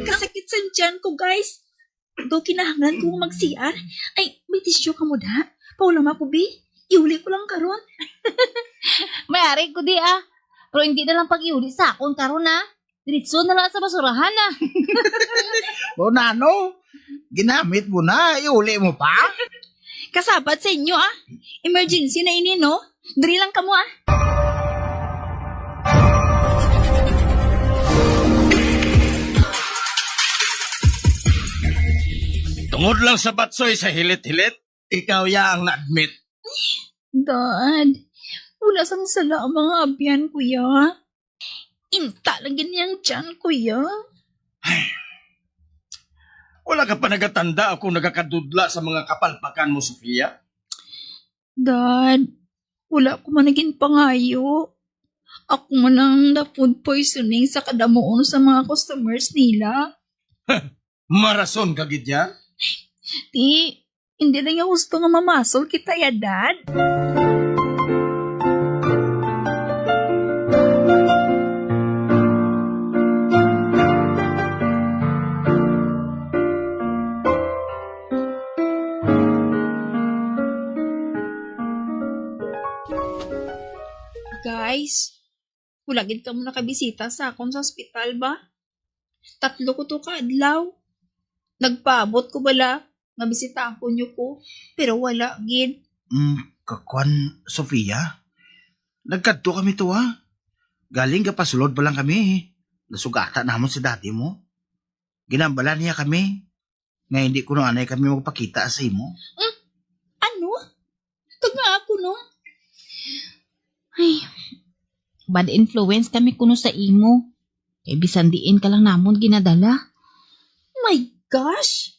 kasakit sa tiyan ko, guys. Do kinahanglan ko mag-C R. Ay, may tissue ka mo, da? Paulama ko, bi. Iuli ko lang karon. May ari ko di, ah. Pero hindi na lang pag-iuli sa akon karon, ah. Diretso na lang sa basurahan, ah. O, nano? Ginamit mo na, iuli mo pa? Kasabat sa inyo, ah. Emergency na ini, no? Diri lang kamo, ah. Tungod lang sa batsoy sa hilit-hilit, ikaw ya ang na-admit. Dad, wala sang sala ang mga abyan ko, ya. Inta lang gid niyang tiyan, kuya. Wala ka pa nagatanda ako nagakadudla sa mga kapalpakan mo, Sofia? Dad, wala ko man naging pangayo. Ako man ang na-food poisoning sa kadamuon sa mga customers nila. Marason ka gid ya? Ti, hindi na niya gusto nga mamasol kita ya, Dad. Wala gid kamo nakabisita sa akon sa ospital ba? Tatlo ko to ka adlaw. Nagpaabot ko bala nga bisitahon niyo ko, pero wala gid. Mm, kakwan, Sofia? Nagkadto kami to, ha? Galing gapasulod pa lang kami. Nasugata namon si daddy mo. Ginambalan niya kami nga hindi ko na anay kami magpakita sa imo. Hmm? Ano? Taga ako, no? Ay, bad influence kami kuno sa imo. Kay bisan diin ka lang namon ginadala. My gosh!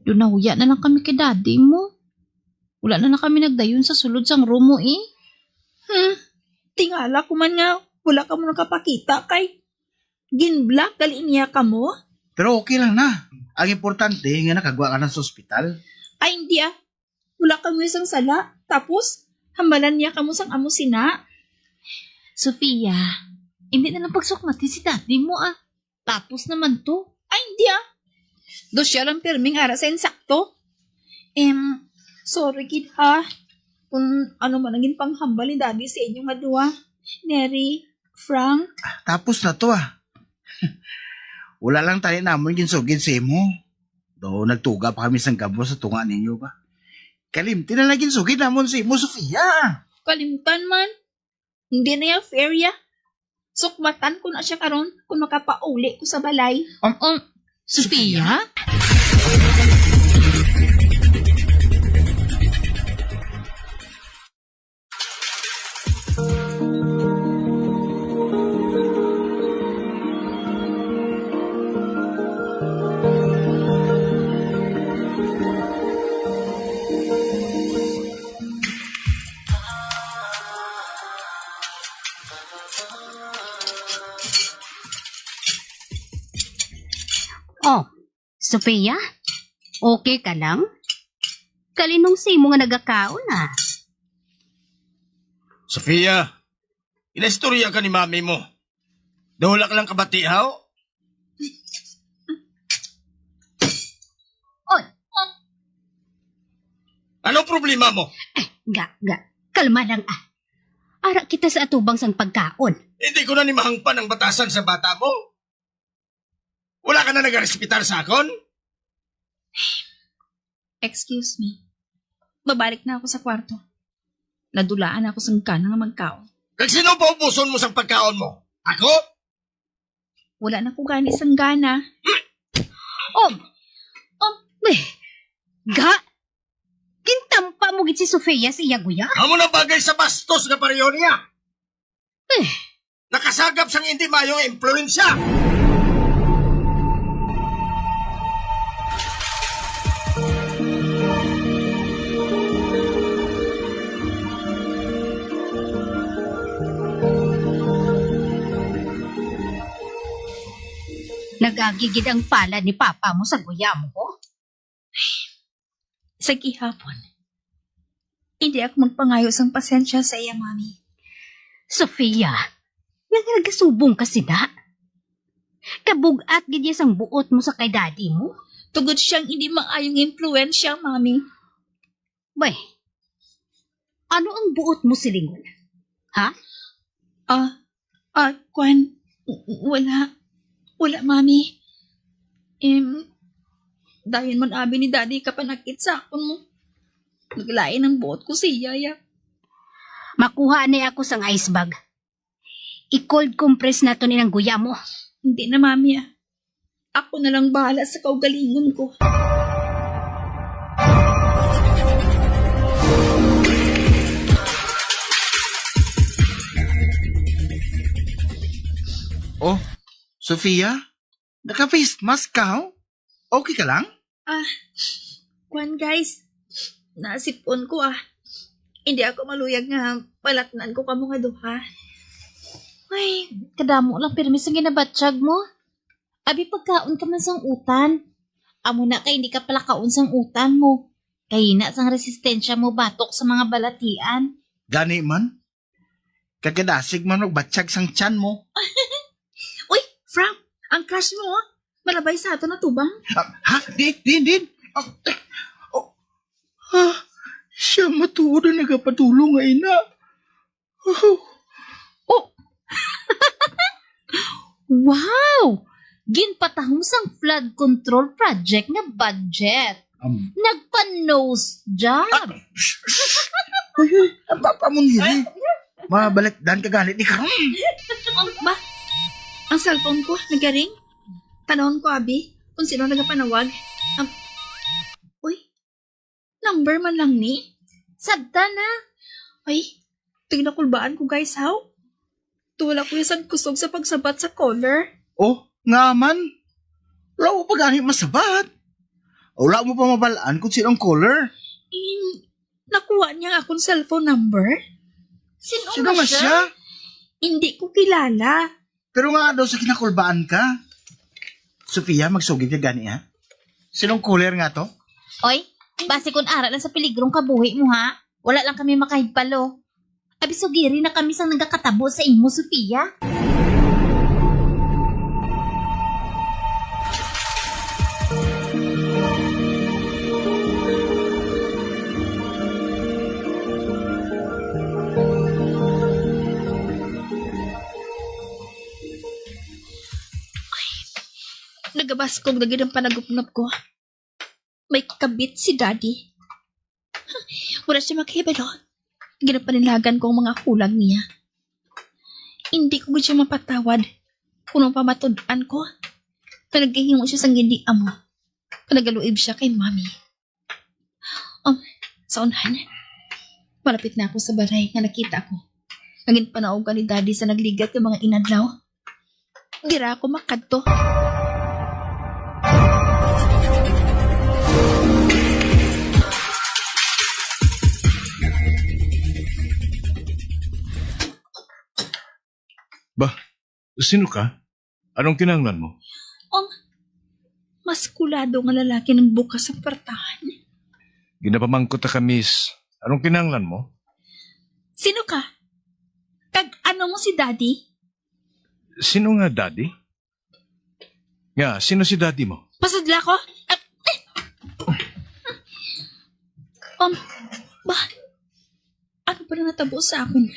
Doon nahuya na lang kami kay daddy mo. Wala na lang kami nagdayon sa sulod sang room mo eh. Hmm, tingala ko man nga wala ka mo nakapakita kay gin-block gali niya ka mo. Pero okay lang na. Ang importante nga nakagwa ka na sa ospital. Ay, hindi ah. Wala ka mo isang sala. Tapos, hambalan niya ka mo sang amo sina. Sofia, hindi na lang pagsukmati si daddy mo ah. Tapos naman to. Ay, hindi ah. Do siya lang pirming ara sa insakto. Em, sorry gid ha. Kung ano man ang ginpanghambal ni daddy sa inyo nga duha. Neri, Frank. Tapos na to ah. Wala lang tani namon ginsugid sa imo. Do nagtuga pa kami sang gabos sa tunga ninyo ba? Kalimti na lang ginsugid namon sa imo, Sofia. Kalimtan man. Hindi na ya fair ya. Sukmatan ko na siya karon kung makapauli ko sa balay. Um, um, Sofia? Oh, Sofia? Okay ka lang? Kalinong sa imo nga nagakaon, ah. Sofia, inaistorya ka ni mami mo. Daw wala ka lang kabati, haw? Oy, oh. Ano problema mo? Eh, ga, ga. Kalma lang, ah. Ara kita sa atubang sang pagkaon. Hindi ko na ni mahangpan ang batasan sa bata mo. Wala ka na nagarespetar sa akon? Excuse me. Babalik na ako sa kwarto. Nadulaan ako sang gana nga magkaon. Kag sino paubuson mo sang pagkaon mo? Ako? Wala na ko gani sang gana. Oh, oh, eh, ga, gintampa mo gid si Sofia sa iya guya? Amo na bagay sa bastos nga pareho niya. Eh, nakasagap sang hindi maayong impluwensya. Nagagigid ang palad ni Papa mo sa guya mo. Sa gihapon, hindi ako magpangayo sang pasensya sa iya, Mami. Sofia, nga nga nagasubong ka sina? Kabug-at gid iya sang buot mo sa kay daddy mo? Tungod siyang hindi maayong impluwensya, Mami. Bay, ano ang buot mo silingon? Ha? Ah, ah, kwan, w-, wala. Wala, Mami. Em, dayon man abi ni Daddy kapanakit sa akon mo. Naglain ang buot ko sa iya, ya. Makuha ni ako sang ice bag. I-cold compress nato ni nang guya mo. Hindi na, Mami, ah. Ako na lang bahala sa kaugalingon ko. Oh, Sofia? Naka-face mask ka, oh? Okay ka lang? Ah, kwan, guys. Nasipon ko, ah. Hindi ako maluyag nga palatnan ko kamo nga duha. Ay, kadamo lang pirmi sa ginabatyag mo. Abi, pagkaon ka man sang utan. Amo na kay hindi ka palakaon sang utan mo. Kay hina sang resistensya mo batok sa mga balatian. Gani man. Kagadasig man magbatyag sang tiyan mo. Uy, Frank, ang crush mo, oh. Malabay sa ato na tubang. Ah, ha? Din, din, din. Ah, eh, oh. Ah, siya matuod ang nagapadulong nga ina. Oh. Oh. Wow! Ginpatahom sang flood control project nga budget. Um. Nagpa-nose job. Ah, shh, shh. Uy, uy, ang papa mo nila. Mabalikdan ka gani ni karon. Oh, ba? Ang cellphone ko, nagaring. Tanawon ko, abi, kung sino nagapanawag. Um, uy, number man lang ni. Sabta na. Ay, tignakulbaan ko, guys, haw? Tuwala ko sad kusog sa pagsabat sa caller. Oh, nga man? Wala mo pa gani masabat. Wala mo pa mabalaan kung sino ang caller. In, nakuha niya ang akong cellphone number? Sino Sino nga nga siya? siya? Hindi ko kilala. Pero nga daw sa kinakulbaan ka. Sofia, magsugid ka gani, ha? Sinong caller nga to? Oy, basi kun ara lang sa peligrong kabuhi mo, ha? Wala lang kami makahigpalo. Abi, sugiri na kami sang nagakatabo sa imo, Sofia. Nagabaskog na gid ang panagupnop ko. May kabit si Daddy. Wala siya makahibalo. Ginapanilagan ko ang mga hulag niya. Hindi ko gid siya mapatawad kung mapamatud-an ko nga naghihimo siya sang hindi amo. Nga nagaluib siya kay Mami. Um, sa unahan, malapit na ako sa balay nga nakita ko. Naging panaugan ni Daddy sa nagligat nga mga inadlaw. Dira ako makadto. Ba, sino ka? Anong kinahanglan mo? Ang maskulado nga lalaki nagbukas sa kwartahan. Ginapamangkot ta ka, miss. Anong kinahanglan mo? Sino ka? Kag ano mo si Daddy? Sino nga daddy? Nga, sino si daddy mo? Pasudla ko? Ah, eh. Um, ba? Ano pa na natabo sa akon?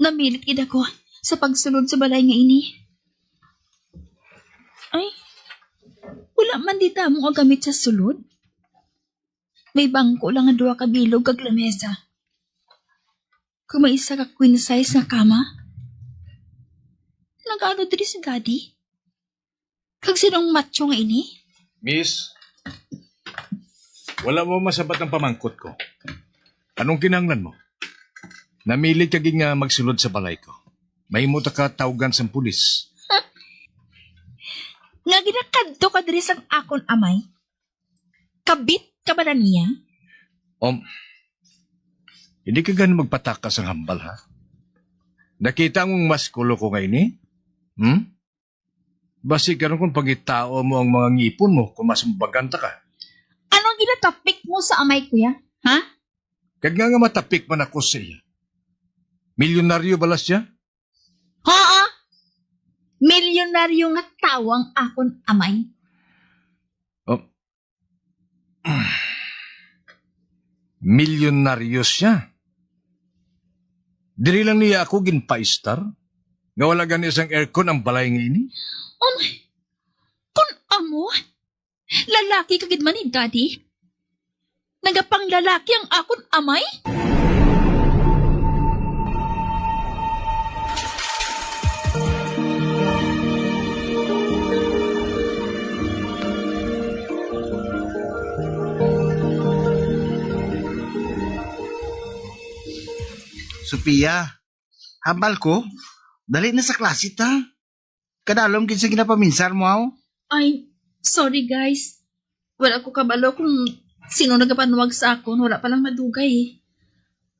Namilit gid ako sa pagsulod sa balay nga ini. Ay, wala man di damo nga gamit sa sulod. May bangko lang nga duha ka bilog kag lamesa. Kag may isa ka queen size nga kama. Nagaano diri si Daddy? Kag sinong macho nga ini? Miss, wala mo masabat ang pamangkot ko. Anong kinahanglan mo? Namilit ka gid nga magsulod sa balay ko. Mahimo ta ka tawgan sang pulis. Nga ginakadto ka diri sang akon amay? Kabit ka ba na niya? Um, hindi ka gani magpatakas ang hambal, ha? Nakita mong mas kulo ko nga ini? Hmm? Basi karon kung pangitao mo ang mga ngipon mo kung masumbagan ta ka. Ano ang ginatapik mo sa amay, kuya? Ha? Kag nga, nga matapik man ako sa iya. Milyonaryo bala siya? Oo. Milyonaryo nga tawo ang akon amay. Oh. Milyonaryo siya. Diri lang niya ako ginpaistar nga wala gani sang aircon ang balay nga ini. Um, kun amo, lalaki ka gid man ni Daddy. Nagapanglalaki ang akon amay? Sophia, hambal ko, dali na sa klase ta. Kadalom gid sa ginapaminsar mo, aw. Ay, sorry, guys. Wala ko kabalo kung sino nagapanuwag sa akon. Wala pa lang madugay, eh.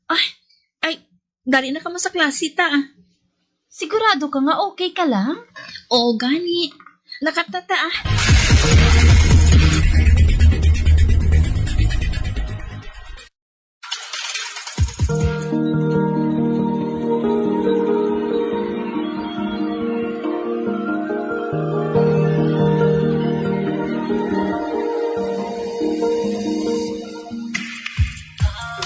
Ay, ay, dali na ka mo sa klase ta, ah. Sigurado ka nga okay ka lang? Oo, gani. Lakat na ta, ah.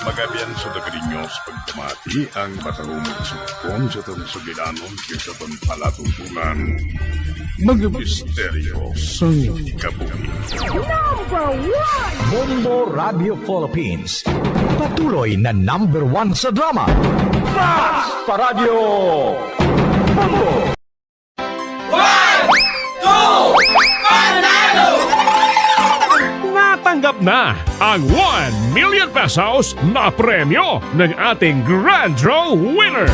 Magabian sa Dagrinyo, Sa pagpamati ang matarong nga sugpon sa aton sugilanon kag sa aton palatumbonan, mga misteryo sang kabuhi. Number one! Bombo Radio Philippines, patuloy na number one sa drama. Basta Radyo Bombo! One, two, panalo! Natanggap na ang one million pesos na premyo ng ating Grand Draw winner.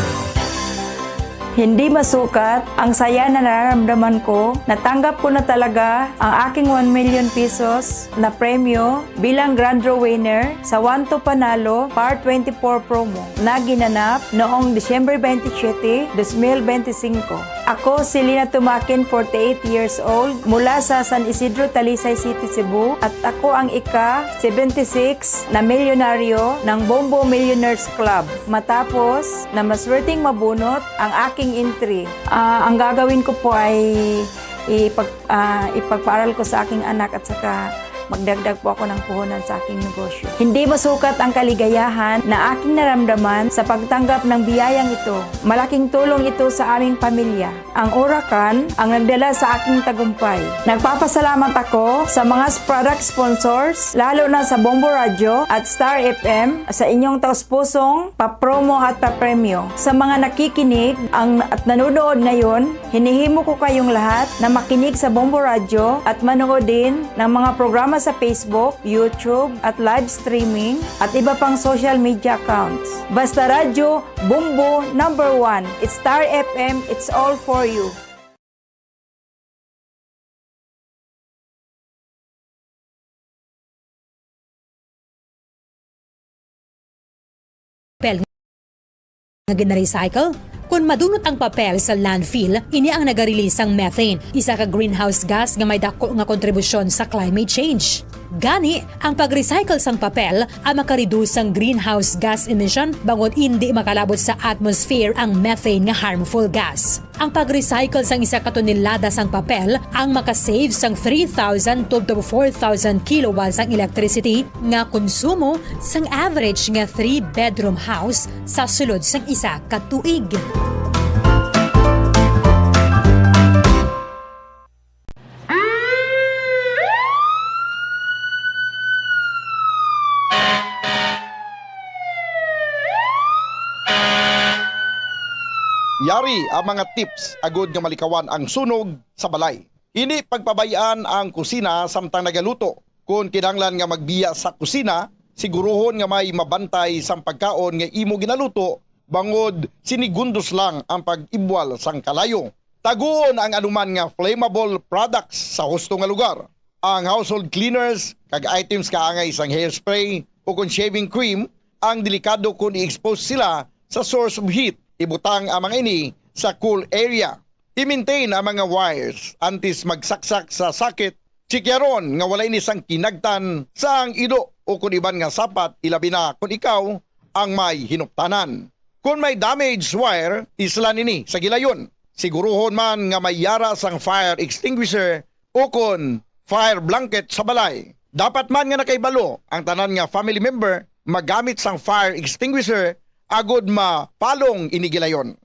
Hindi masukat ang saya na nararamdaman ko. Natanggap ko na talaga ang aking one million pesos na premyo bilang Grand Draw winner sa One to Panalo Part twenty-four promo na ginanap noong Disyembre twenty-siyete, dos mil bente singko. Ako si Lina Tumakin, forty-eight years old, mula sa San Isidro, Talisay City, Cebu, at ako ang ika seventy-six na milyonaryo ng Bombo Millionaires Club matapos na maswerteng mabunot ang aking entry. Ah, ang gagawin ko po ay ipag-, ah, ipagpaaral ko sa aking anak at saka magdagdag po ako ng puhunan sa aking negosyo. Hindi masukat ang kaligayahan na aking naramdaman sa pagtanggap ng biyayang ito. Malaking tulong ito sa aming pamilya. Ang Oracan ang nagdala sa aking tagumpay. Nagpapasalamat ako sa mga s-, product sponsors, lalo na sa Bombo Radyo at Star F M, sa inyong taus-pusong papromo at papremyo. Sa mga nakikinig ang, at nanonood ngayon, hinihimo ko kayong lahat na makinig sa Bombo Radyo at manood din ng mga programa sa Facebook, YouTube, at live streaming at iba pang social media accounts. Basta Radyo, Bombo number one. It's Star F M, it's all for you. Papel nga gina-recycle. Kon madunot ang papel sa landfill, ini ang nagarelease sang methane, isa ka greenhouse gas nga may dako nga kontribusyon sa climate change. Gani, ang pag-recycle sang papel ang makareduce sang greenhouse gas emission bangod indi makalabot sa atmosphere ang methane nga harmful gas. Ang pag-recycle sang isa ka tonelada sang papel ang makasave sang three thousand tubtob four thousand kilowatts sang electricity nga konsumo sang average nga three-bedroom house sa sulod sang isa ka tuig. Yari ang mga tips agud nga malikawan ang sunog sa balay. Hindi pagpabay-an ang kusina samtang nagaluto. Kon kinahanglan nga magbiya sa kusina, siguruhon nga may mabantay sang pagkaon nga imo ginaluto, bangod sinigundos lang ang pag-ibwal sang kalayo. Taguon ang anuman nga flammable products sa husto nga lugar. Ang household cleaners kag items kaangay sang hairspray o kon shaving cream ang delikado kon i-expose sila sa source of heat. Ibutang ang mga ini sa cool area. I-maintain ang mga wires antes magsaksak sa socket. Tsikyaron nga wala ini sang kinagtan sa ang ilo o kon iban nga sapat, ilabi na kon ikaw ang may hinuptanan. Kon may damaged wire, islan ini sa gilayon. Siguruhon man nga may yara sang fire extinguisher o kon fire blanket sa balay. Dapat man nga nakahibalo ang tanan nga family member magamit sang fire extinguisher agud mapalong ini gilayon.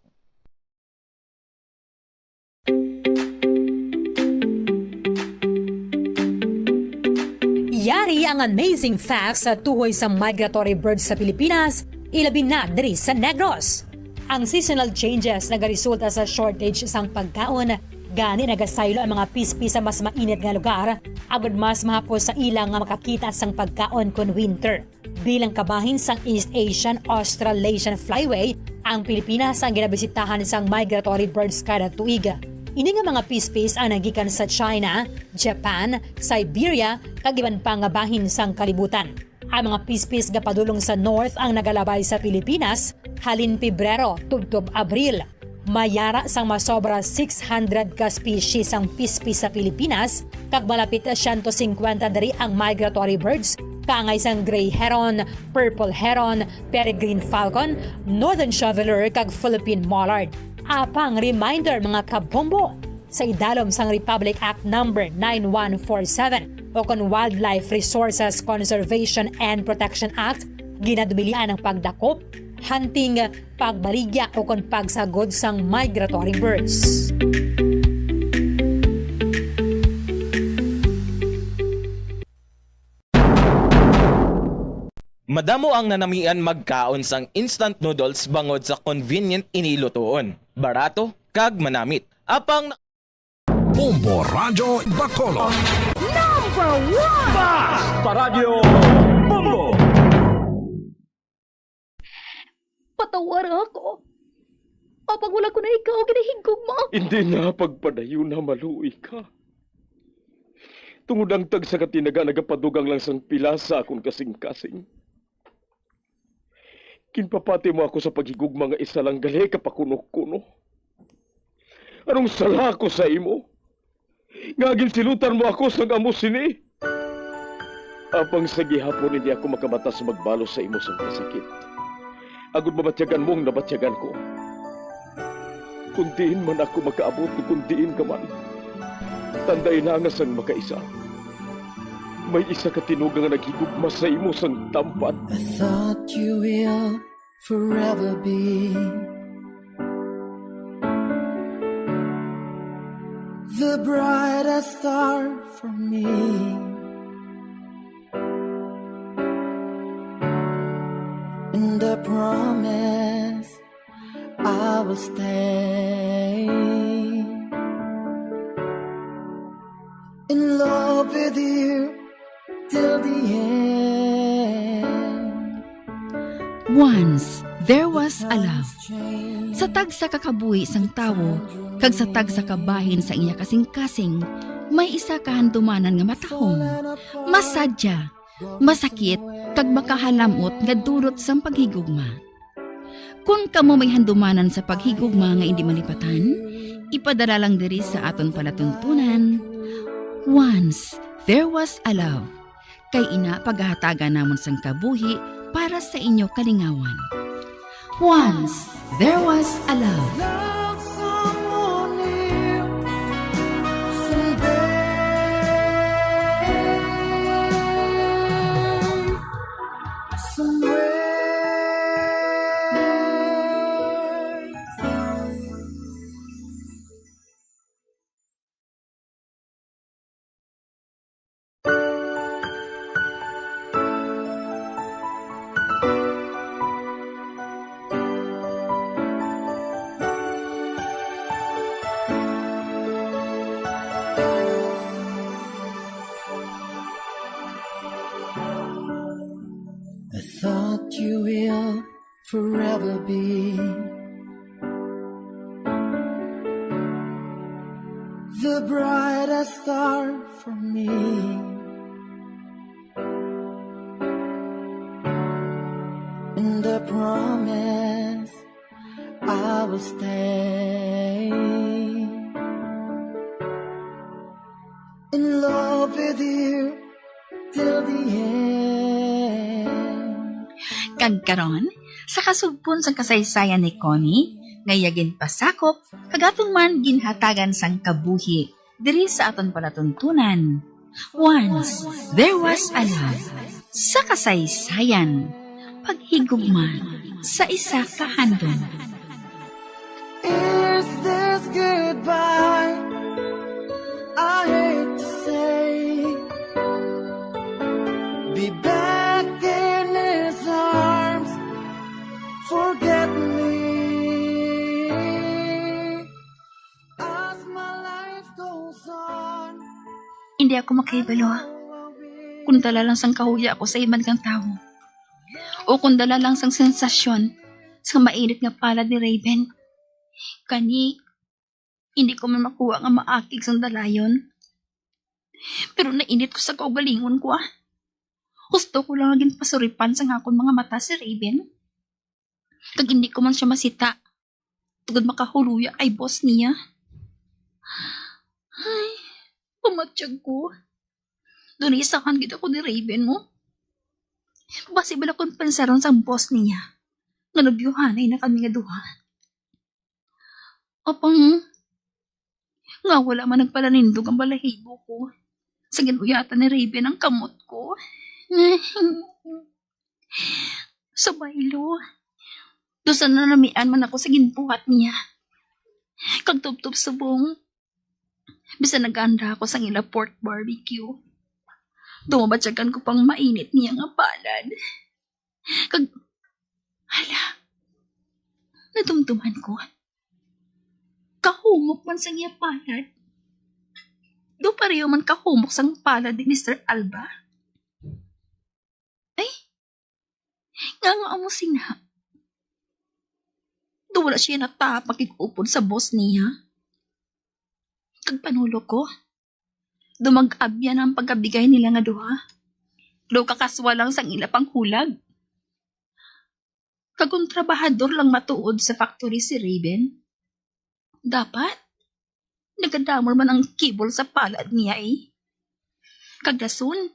Yari ang amazing facts sa tuhoy sa migratory birds sa Pilipinas, ilabi na diri sa Negros. Ang seasonal changes nagaresulta sa shortage sang pagkaon, gani nagasaylo ang mga pispis sa mas mainit nga lugar, agud mas mahapos sa ila nga makakita sang pagkaon kon winter. Bilang kabahin sang East Asian Australasian Flyway, ang Pilipinas ang ginabisitahan sang migratory birds kada tuig. Ini nga mga pispis ang naggikan sa China, Japan, Siberia, kag iban pa nga bahin sang kalibutan. Ang mga pispis gapadulong sa north ang nagalabay sa Pilipinas halin Pebrero tubtob Abril. May yara sang masobra six hundred ka species sang pispis sa Pilipinas, kag malapit siyento singkwenta diri ang migratory birds, kaangay sang gray heron, purple heron, peregrine falcon, northern shoveler, kag Philippine mallard. Apang reminder, mga kabombo, sa idalom sang Republic Act Number nine one four seven o kon Wildlife Resources Conservation and Protection Act, ginadumilian ang pagdakop, hunting, pagbaligya, o kon pagsagod sang migratory birds. Madamo ang nanamian magkaon sang instant noodles bangod sa convenient ini lutoon, barato, kag manamit. Apang na- Bombo Radyo Bacolod. Number one! Bas! Paradyo Bombo! Patawara ako. Apang wala ko na ikaw ginahigugma. Hindi na pagpadayon na maluoy ka. Tungod ang tagsa ka tinaga nagapadugang lang sang pila sa akon kasing-kasing. Ginpapati mo ako sa paghigugma nga isa lang gali ka pakuno-kuno. Anong sala ko sa imo? Nga ginsilutan mo ako sang amo sini? Apang sa gihapon hindi ako makabata sa magbalos sa imo sang kasakit. Agud mabatyagan mo ang nabatyagan ko. Kung diin man ako makaabot o kung diin ka man, tanday na nga sang makaisa, may isa ka tinuga nga naghigugma sa imo sang tampat. I thought you will forever be the brightest star for me. And I promise I will stay in love with you till the end. Once there was a love. Sa tagsa ka kabuhi sang tawo kag sa tagsa ka bahin sa iya kasing-kasing, may isa ka handumanan nga matahom, masadya, masakit, kag makahalam-ot nga dulot sang paghigugma. Kon kamo may handumanan sa paghigugma nga indi malipatan, ipadala lang diri sa aton palatuntunan. Once there was a love, kay ina pagahatagan namon sang kabuhi para sa inyo kalingawan. Once there was a love. I thought you will forever be the brightest star for me. And I promise I will stay in love with you till the end. Kag karon, sa kasugpon sang kasaysayan ni Connie, nga iya ginpasakop kag aton man ginhatagan sang kabuhi diri sa aton palatuntunan. Once there was a love. Sa kasaysayan, paghigugma sa isa ka handom. Is this goodbye? I hate to say, be back in his arms. Forget me as my life goes on. Hindi ako makahibalo kung dala lang sang kahuya ako sa iban kang tawo, o kung dala lang sang sensasyon sa mainit nga palad ni Raven. Kani, hindi ko man makuha nga maakig sang dalayon. Pero nainit ko sa kaugalingon ko, ah. Husto ko lang nga ginpasuripan sang akon mga mata si Raven. Kag hindi ko man sia masita, tungod makahuloya kay boss niya. Ay, pamatyag ko. Dunay isahan gid ako ni Raven mo. Basi bala kon pensaron sang boss niya nga nobyohanay na kami nga duha. Apang, nga wala man nagpalanindog ang balahibo ko sa gin-uyatan ni Raven ang kamot ko. Sa baylo, Daw sa nanamian man ako sa ginbuhat niya. Kag tubtob subong, bisan nag-andar ako sang ila pork barbecue, daw mabatyagan ko pang mainit niya nga palad. Kag, hala, nadumduman ko. Kahumok man sang iya palad. Daw pareho man kahumok sang palad ni Mister Alba. Ay, nga nga amo sina. Daw wala siya natahap makig-upod sa boss niya. Kag panulo ko, daw mag-abyan ang pagkabigay nila nga duha. Daw kakaswal lang sang ila panghulag. Kag kung trabahador lang matuod sa factory si Raven, dapat nagadamol man ang kibol sa palad niya, eh. Kag dason,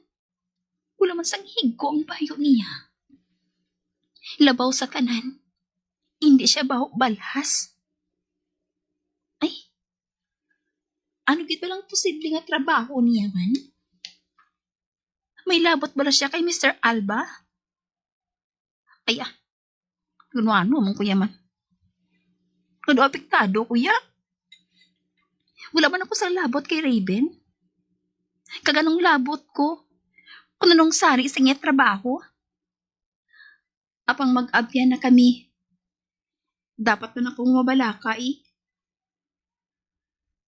wala man sang higko ang bayo niya. Labaw sa tanan, hindi siya baho balhas. Ay, ano gid ba lang posible nga trabaho niya man? May labot bala siya kay Mister Alba? Ay, ah, ano-ano man, kuya man. Ano apektado, kuya? Wala man ako sa labot kay Raven. Kag anong labot ko kung anong sari sa iya trabaho? Apang mag-abyan na kami. Dapat man akong mabalaka, eh.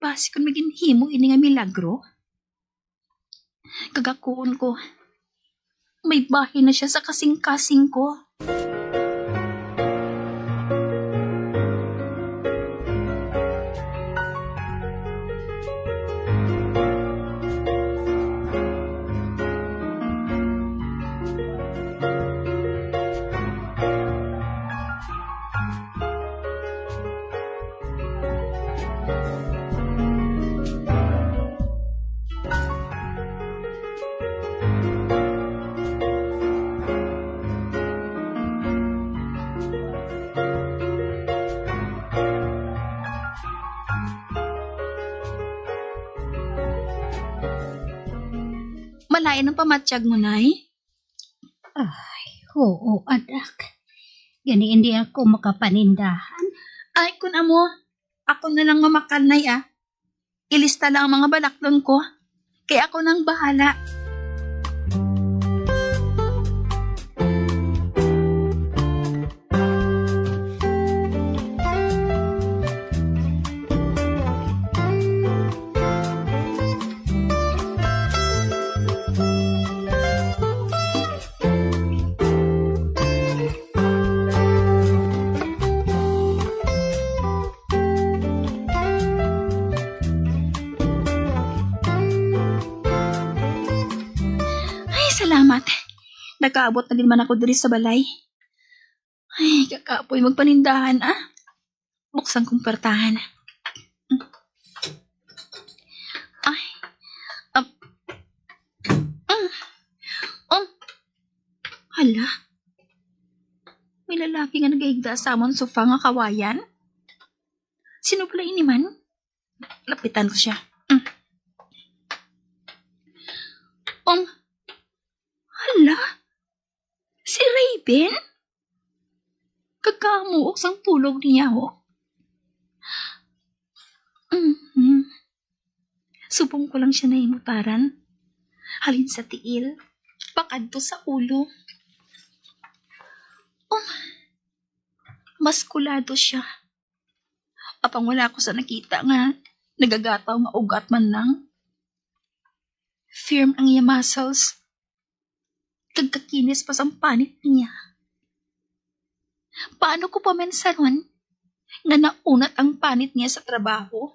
Basi kon may ginhimo ini nga milagro, kagakuon ko, may bahin na siya sa kasing-kasing ko. Malain ang pamatyag mo, Nay? Ay, oo, anak. Gani hindi ako makapanindahan. Ay, kun amo, ako na lang mamakal, Nay, ah. Ilista lang ang mga balaklon ko, kay ako nang bahala. Ay, salamat. Nakaabot na din man ako diri sa balay. Ay, kakapoy magpanindahan, ah. Buksan kong puwertahan. Ay. Ap-, ah. Um. Hala. May lalaki nga nagahigda sa amon sofa nga kawayan. Sino pala ini man? Lapitan ko siya. Mm. Um. Hala. Si Raven? Kakamuok sang tulog niya, oh. Mhm. Subong ko lang siya nahimutaran. Halin sa tiil, pakadto sa ulo. Oh, maskulado siya. Apang wala ko sa nakita nga nagagataw nga ugat man lang. Firm ang iya muscles. Kag kakinis pa sang panit niya. Paano ko pa mensaron nga naunat ang panit niya sa trabaho?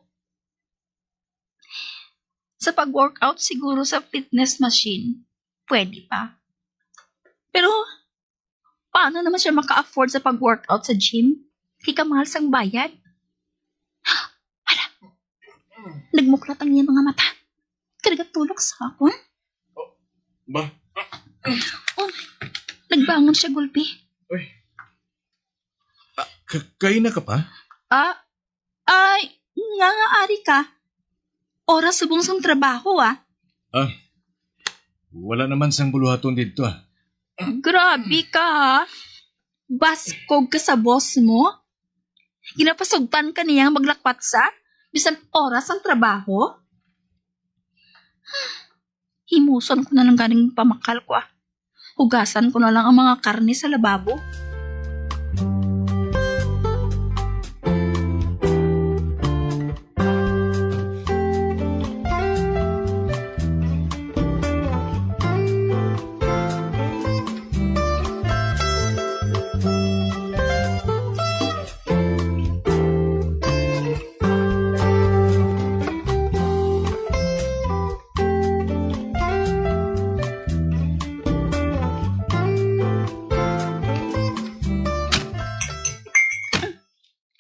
Sa pag-workout siguro sa fitness machine, pwede pa. Pero, paano naman siya maka-afford sa pag-workout sa gym? Kay kamahal sang bayad. Hala, nagmuklat ang iyang mga mata. Kay nagatulog sa akon. Oh, ba? Oh, nagbangon siya, gulpi. Uy. Ah, k-, kaina ka pa? Ah, ay, nga nga ari ka. Oras subong sang trabaho, ah. Ah, wala naman sang buluhaton didto, ah. Grabe ka, ha? Baskog ka sa boss mo? Ginapasugtan ka niya nga maglakwatsa bisan oras ang trabaho? Himuson ko na lang ganing pamakal ko, ah. Hugasan ko na lang ang mga karne sa lababo.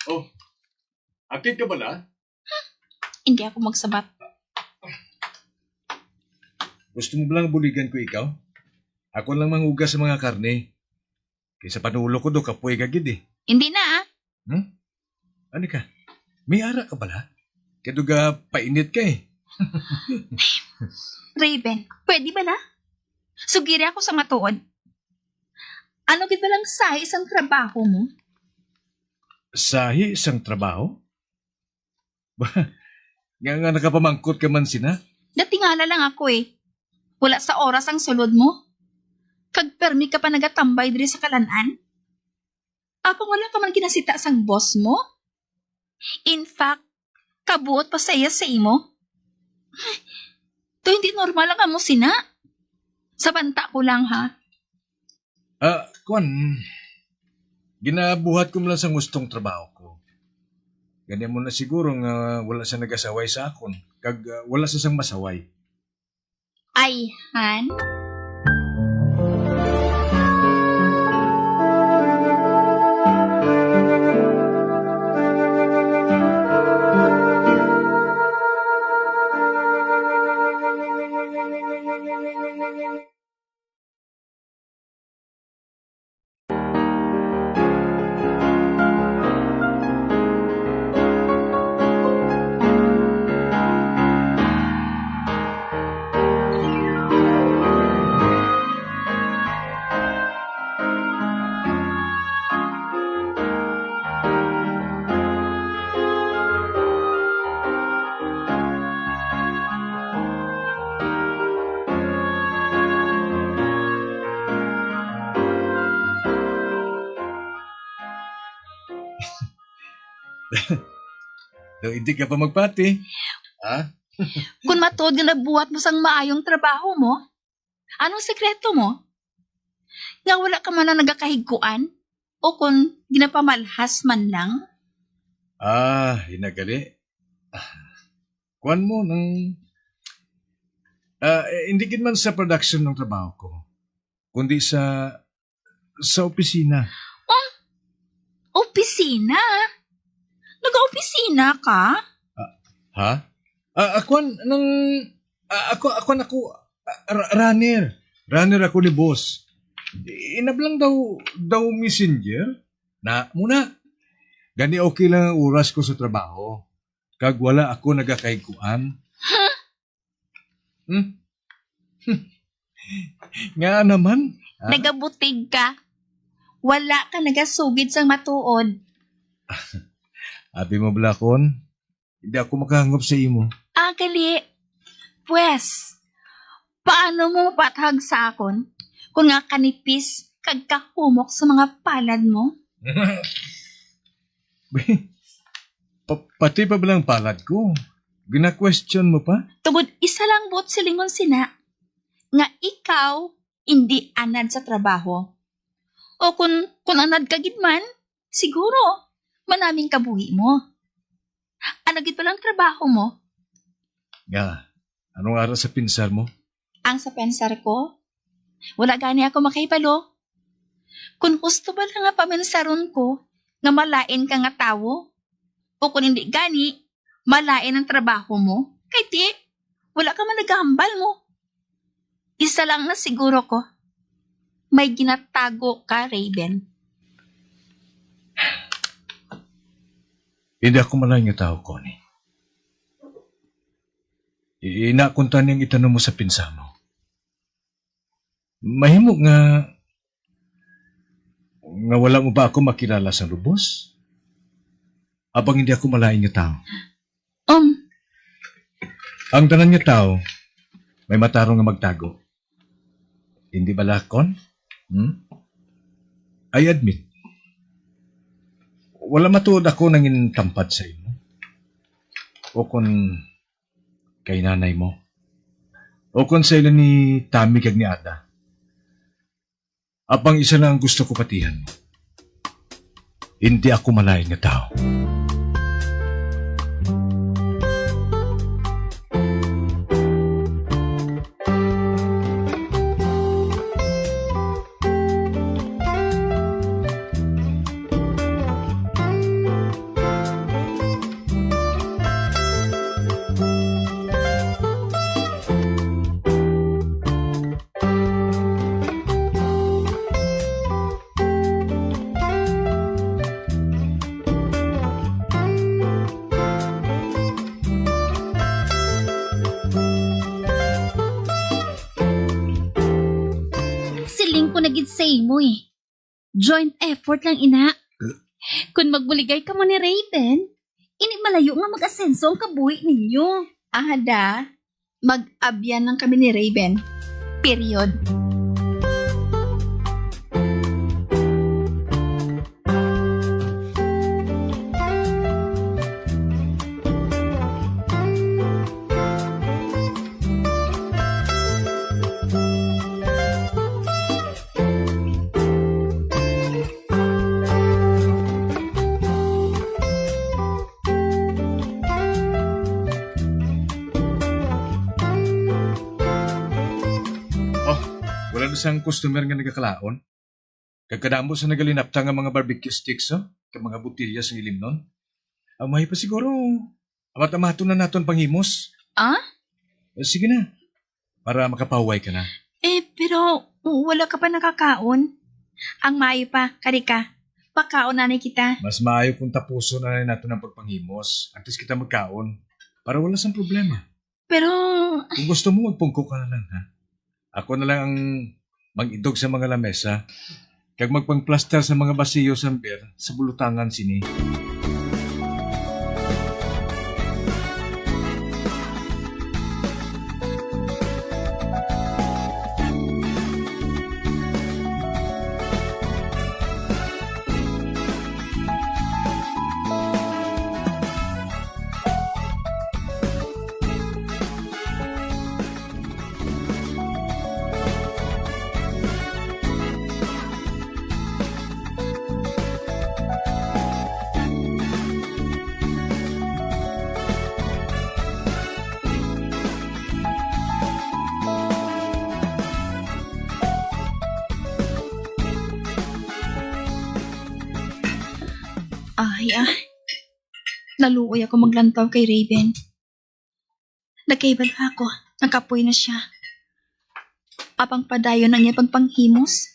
Oh, akit ka bala? Hindi ako magsabat. Gusto mo bala nga buligan ko ikaw? Ako lang manghugas sa mga karne. Kay sa panulo ko, do kapoy ka gid eh. Hindi na, ah. Hmm? Ano ka? May ara ka bala? Kay do ga painit ka eh. Raven, pwede bala? Sugiri ako sa matuod. Ano gid balang sahi sang trabaho mo? Sahi sang trabaho? Nga, nga nakapamangkot ka man sina? Natingala lang ako eh. Wala sa oras ang sulod mo. Kag permi ka pa nagatambay diri sa kalan-an? Apang wala ka man ginasita sang boss mo? In fact, kabuot pa sa iya sa imo? To hindi normal ang amo sina. Sa banta ko lang, ha? Ah, kwan, ginabuhat ko man lang sang hustong trabaho ko. Gani mo na siguro nga wala siya nagasaway sa akon, kag, ah, wala siya sang masaway. Ay, han? Daw hindi ka pa magpati, ha? Kung matuod nga nabuhat mo sang maayong trabaho mo, anong sekreto mo? Nga wala ka man lang nagakahigkuan? O kung ginapamalhas man lang? Ah, hinagali. Ah, kuwan mo nang, ah, eh, hindi gid man sa production ng trabaho ko, kundi sa, sa opisina. Oh, opisina? Nag-opisina ka? Ah, ha? Ah, ako an-, nang, ah, ako, ako an-, ako, ah, ra-, runner. Runner ako ni boss. Inablang daw, daw messenger. Na, muna. Gani okay lang ang oras ko sa trabaho. Kag wala ako nagakahigkuan. Huh? Hmm? Nga naman? Ah? Nagabutig ka. Wala ka nagasugid sang matuod. Abi mo, Blakon? Hindi ako makahangop sa imo. Ah, gali. Pwes, paano mo mapathag sa akon kung nga kanipis kag kahumok sa mga palad mo? Pa-, pati pa ba lang palad ko? Gina-question mo pa? Tungod isa lang buot silingon sina, nga ikaw indi anad sa trabaho. O kun, kun anad ka gid man, siguro manaming kabuhi mo. Ano gid pala ang trabaho mo? Nga, anong ara sa pinsar mo? Ang sa pinsar ko? Wala gani ako makahibalo. Kun husto ba lang nga paminsaron ko nga malain ka nga tawo? O kun hindi gani, malain ang trabaho mo? Kay ti, wala ka man nagahambal mo. Isa lang na siguro ko, may ginatago ka, Raven. Hindi ako malain nga tawo, Connie. Ina, kung tani ang itanom mo sa pinsar mo, mahimo nga Nga wala mo ba ako makilala sa lubos? Abang hindi ako malain nga tao. Um. Ang tanan nga tao, may matarong nga magtago. Hindi bala, Kon? Hmm? I admit, wala matuod ako nangin tampad sa imo. O kon kay nanay mo. O kon sa ila ni Tami kag ni Ada. Apang isa lang ang gusto ko patihan mo. Hindi ako malain nga tao. Siling ko na gid sa imo eh. Joint effort lang ina. Kung magbuligay kamo ni Raven, ini malayo nga mag-asenso ang kabuhi ninyo. Ada, mag-abyan lang kami ni Raven. Period. Oh, wala na sang customer nga nagakalaon. Kag kadamo sa nagalinapta nga mga barbecue sticks, oh, kag mga botelya sang ilimnon. Ang maayo pa siguro, amat-amaton na naton panghimos. Ah? Eh, sige na, para makapahuway ka na. Eh, pero wala ka pa nakakaon. Ang maayo pa, kari ka, pakaon na ni kita. Mas maayo kung tapuson na lang naton ang pagpanghimos antes kita magkaon, para wala sang problema. Pero kung gusto mo, magpungko ka na lang, ha? Ako na lang ang mag-idog sa mga lamesa, kag magpangplastar sa mga basiyo sang beer sa bulutangan sini. Ay, ah. Naluoy ako maglantaw kay Raven. Nagkahibalo ako nga kapoy na sia. Apang padayon ang iya pagpanghimos.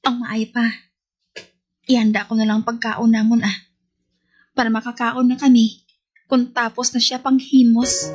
Ang maayo pa, ihanda ko na lang pagkaon namon, ah. Para makakaon na kami kung tapos na sia panghimos.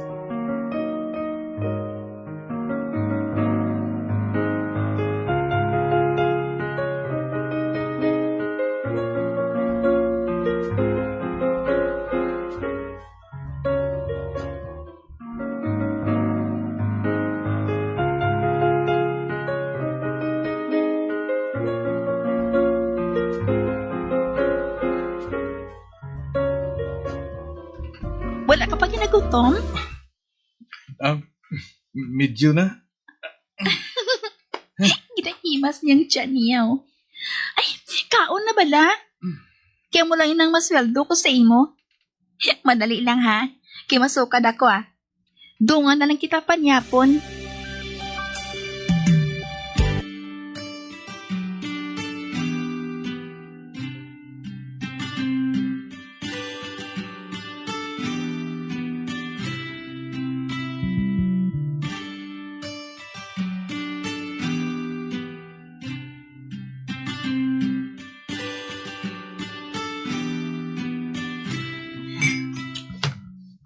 Wala ka pa ginagutom? Ah, medyo na. Ginahimas niyang tiyan niya, oh. Ay, kaon na bala. Kay amo lang inang masweldo ko sa imo. Madali lang, ha? Kay masukad ako, ah. Dungan na lang kita panyapon.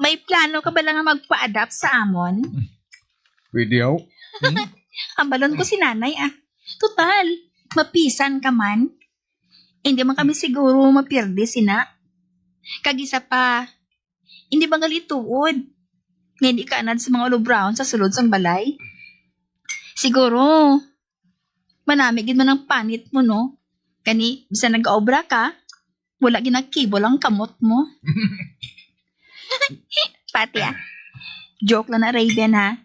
May plano ka bala nga magpa-adopt sa amon? Pwede, aw. Hmm? Hambalon ko si nanay, ah. Total, Mapisan ka man. Hindi man kami siguro mapirdi sina. Kag isa pa, hindi ba gali tuod nga hindi ka anad sa mga ulubraon sa sulod sang balay? Siguro, manami gid man ang panit mo, no? Kani, bisan nagaobra ka, wala ginakibol ang kamot mo. Pati, ah. Joke lang na, Raven, ha?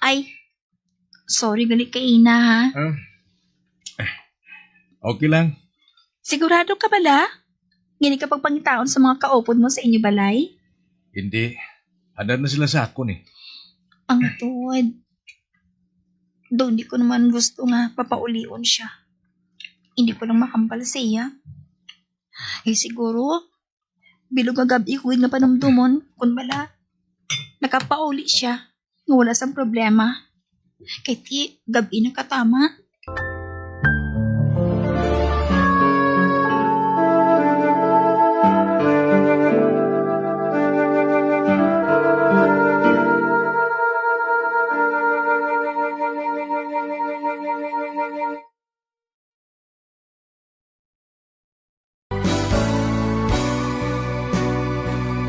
Ay, sorry, gali kaina, ha? Ah. Okay lang. Sigurado ka bala? Hindi ka pagpangitaon sa mga kaupod mo sa inyo balay? Hindi. Handa na sila sa akon, eh. Ang tuod. Daw di ko naman gusto nga papaulion siya. Hindi ko lang mahambal sa iya. Eh, siguro, bilog nga gab-i ko gid nga panumdumon, kun bala, nakapauli siya, nga wala sang problema. Kay ti, gab-i na katama.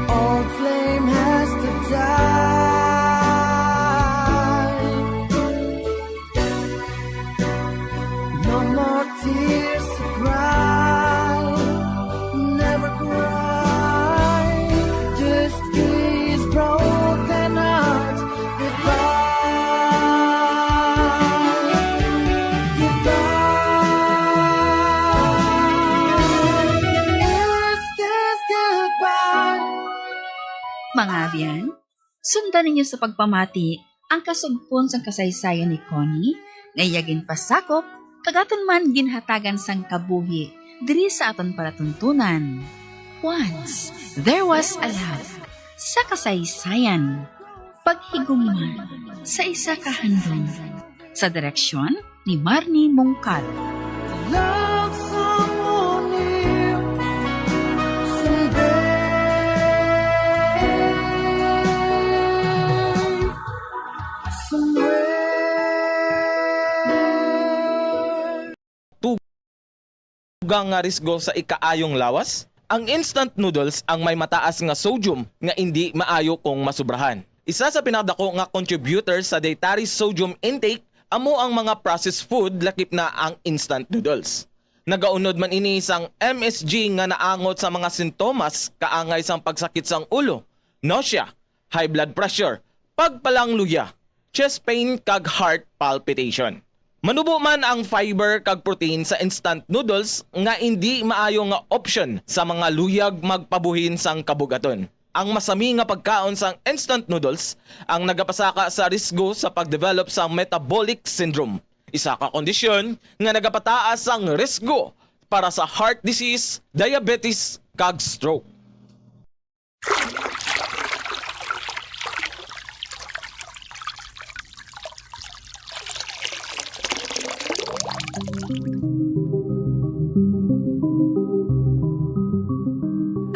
Old flame has to die. No more tears to cry. Never cry. Just these broken hearts. Goodbye. Goodbye. Is this goodbye? Mga abyan, sundan ninyo sa pagpamati ang kasugpon sang kasaysayan ni Connie nga iya ginpasakop kag aton man ginhatagan sang kabuhi diri sa aton palatuntunan. Once there was a love sa kasaysayan. Paghigugma sa isa ka handom. Sa direksyon ni Marnie Mongkal. Love someone new someday, somewhere. Tugang nga risgo sa ikaayong lawas? Ang instant noodles ang may mataas nga sodium nga indi maayo kung masubrahan. Isa sa pinakadako nga contributor sa dietary sodium intake amo ang mga processed food, lakip na ang instant noodles. Nagaunod man ini sang M S G nga naangot sa mga sintomas kaangay sang pagsakit sang ulo, nausea, high blood pressure, pagpalangluya, chest pain, kag heart palpitation. Manubo man ang fiber kag protein sa instant noodles nga indi maayo nga option sa mga luyag magpabuhin sang kabug-aton. Ang masami nga pagkaon sang instant noodles ang nagapasaka sa risgo sa pagdevelop sang metabolic syndrome, isa ka kondisyon nga nagapataas sang risgo para sa heart disease, diabetes, kag stroke.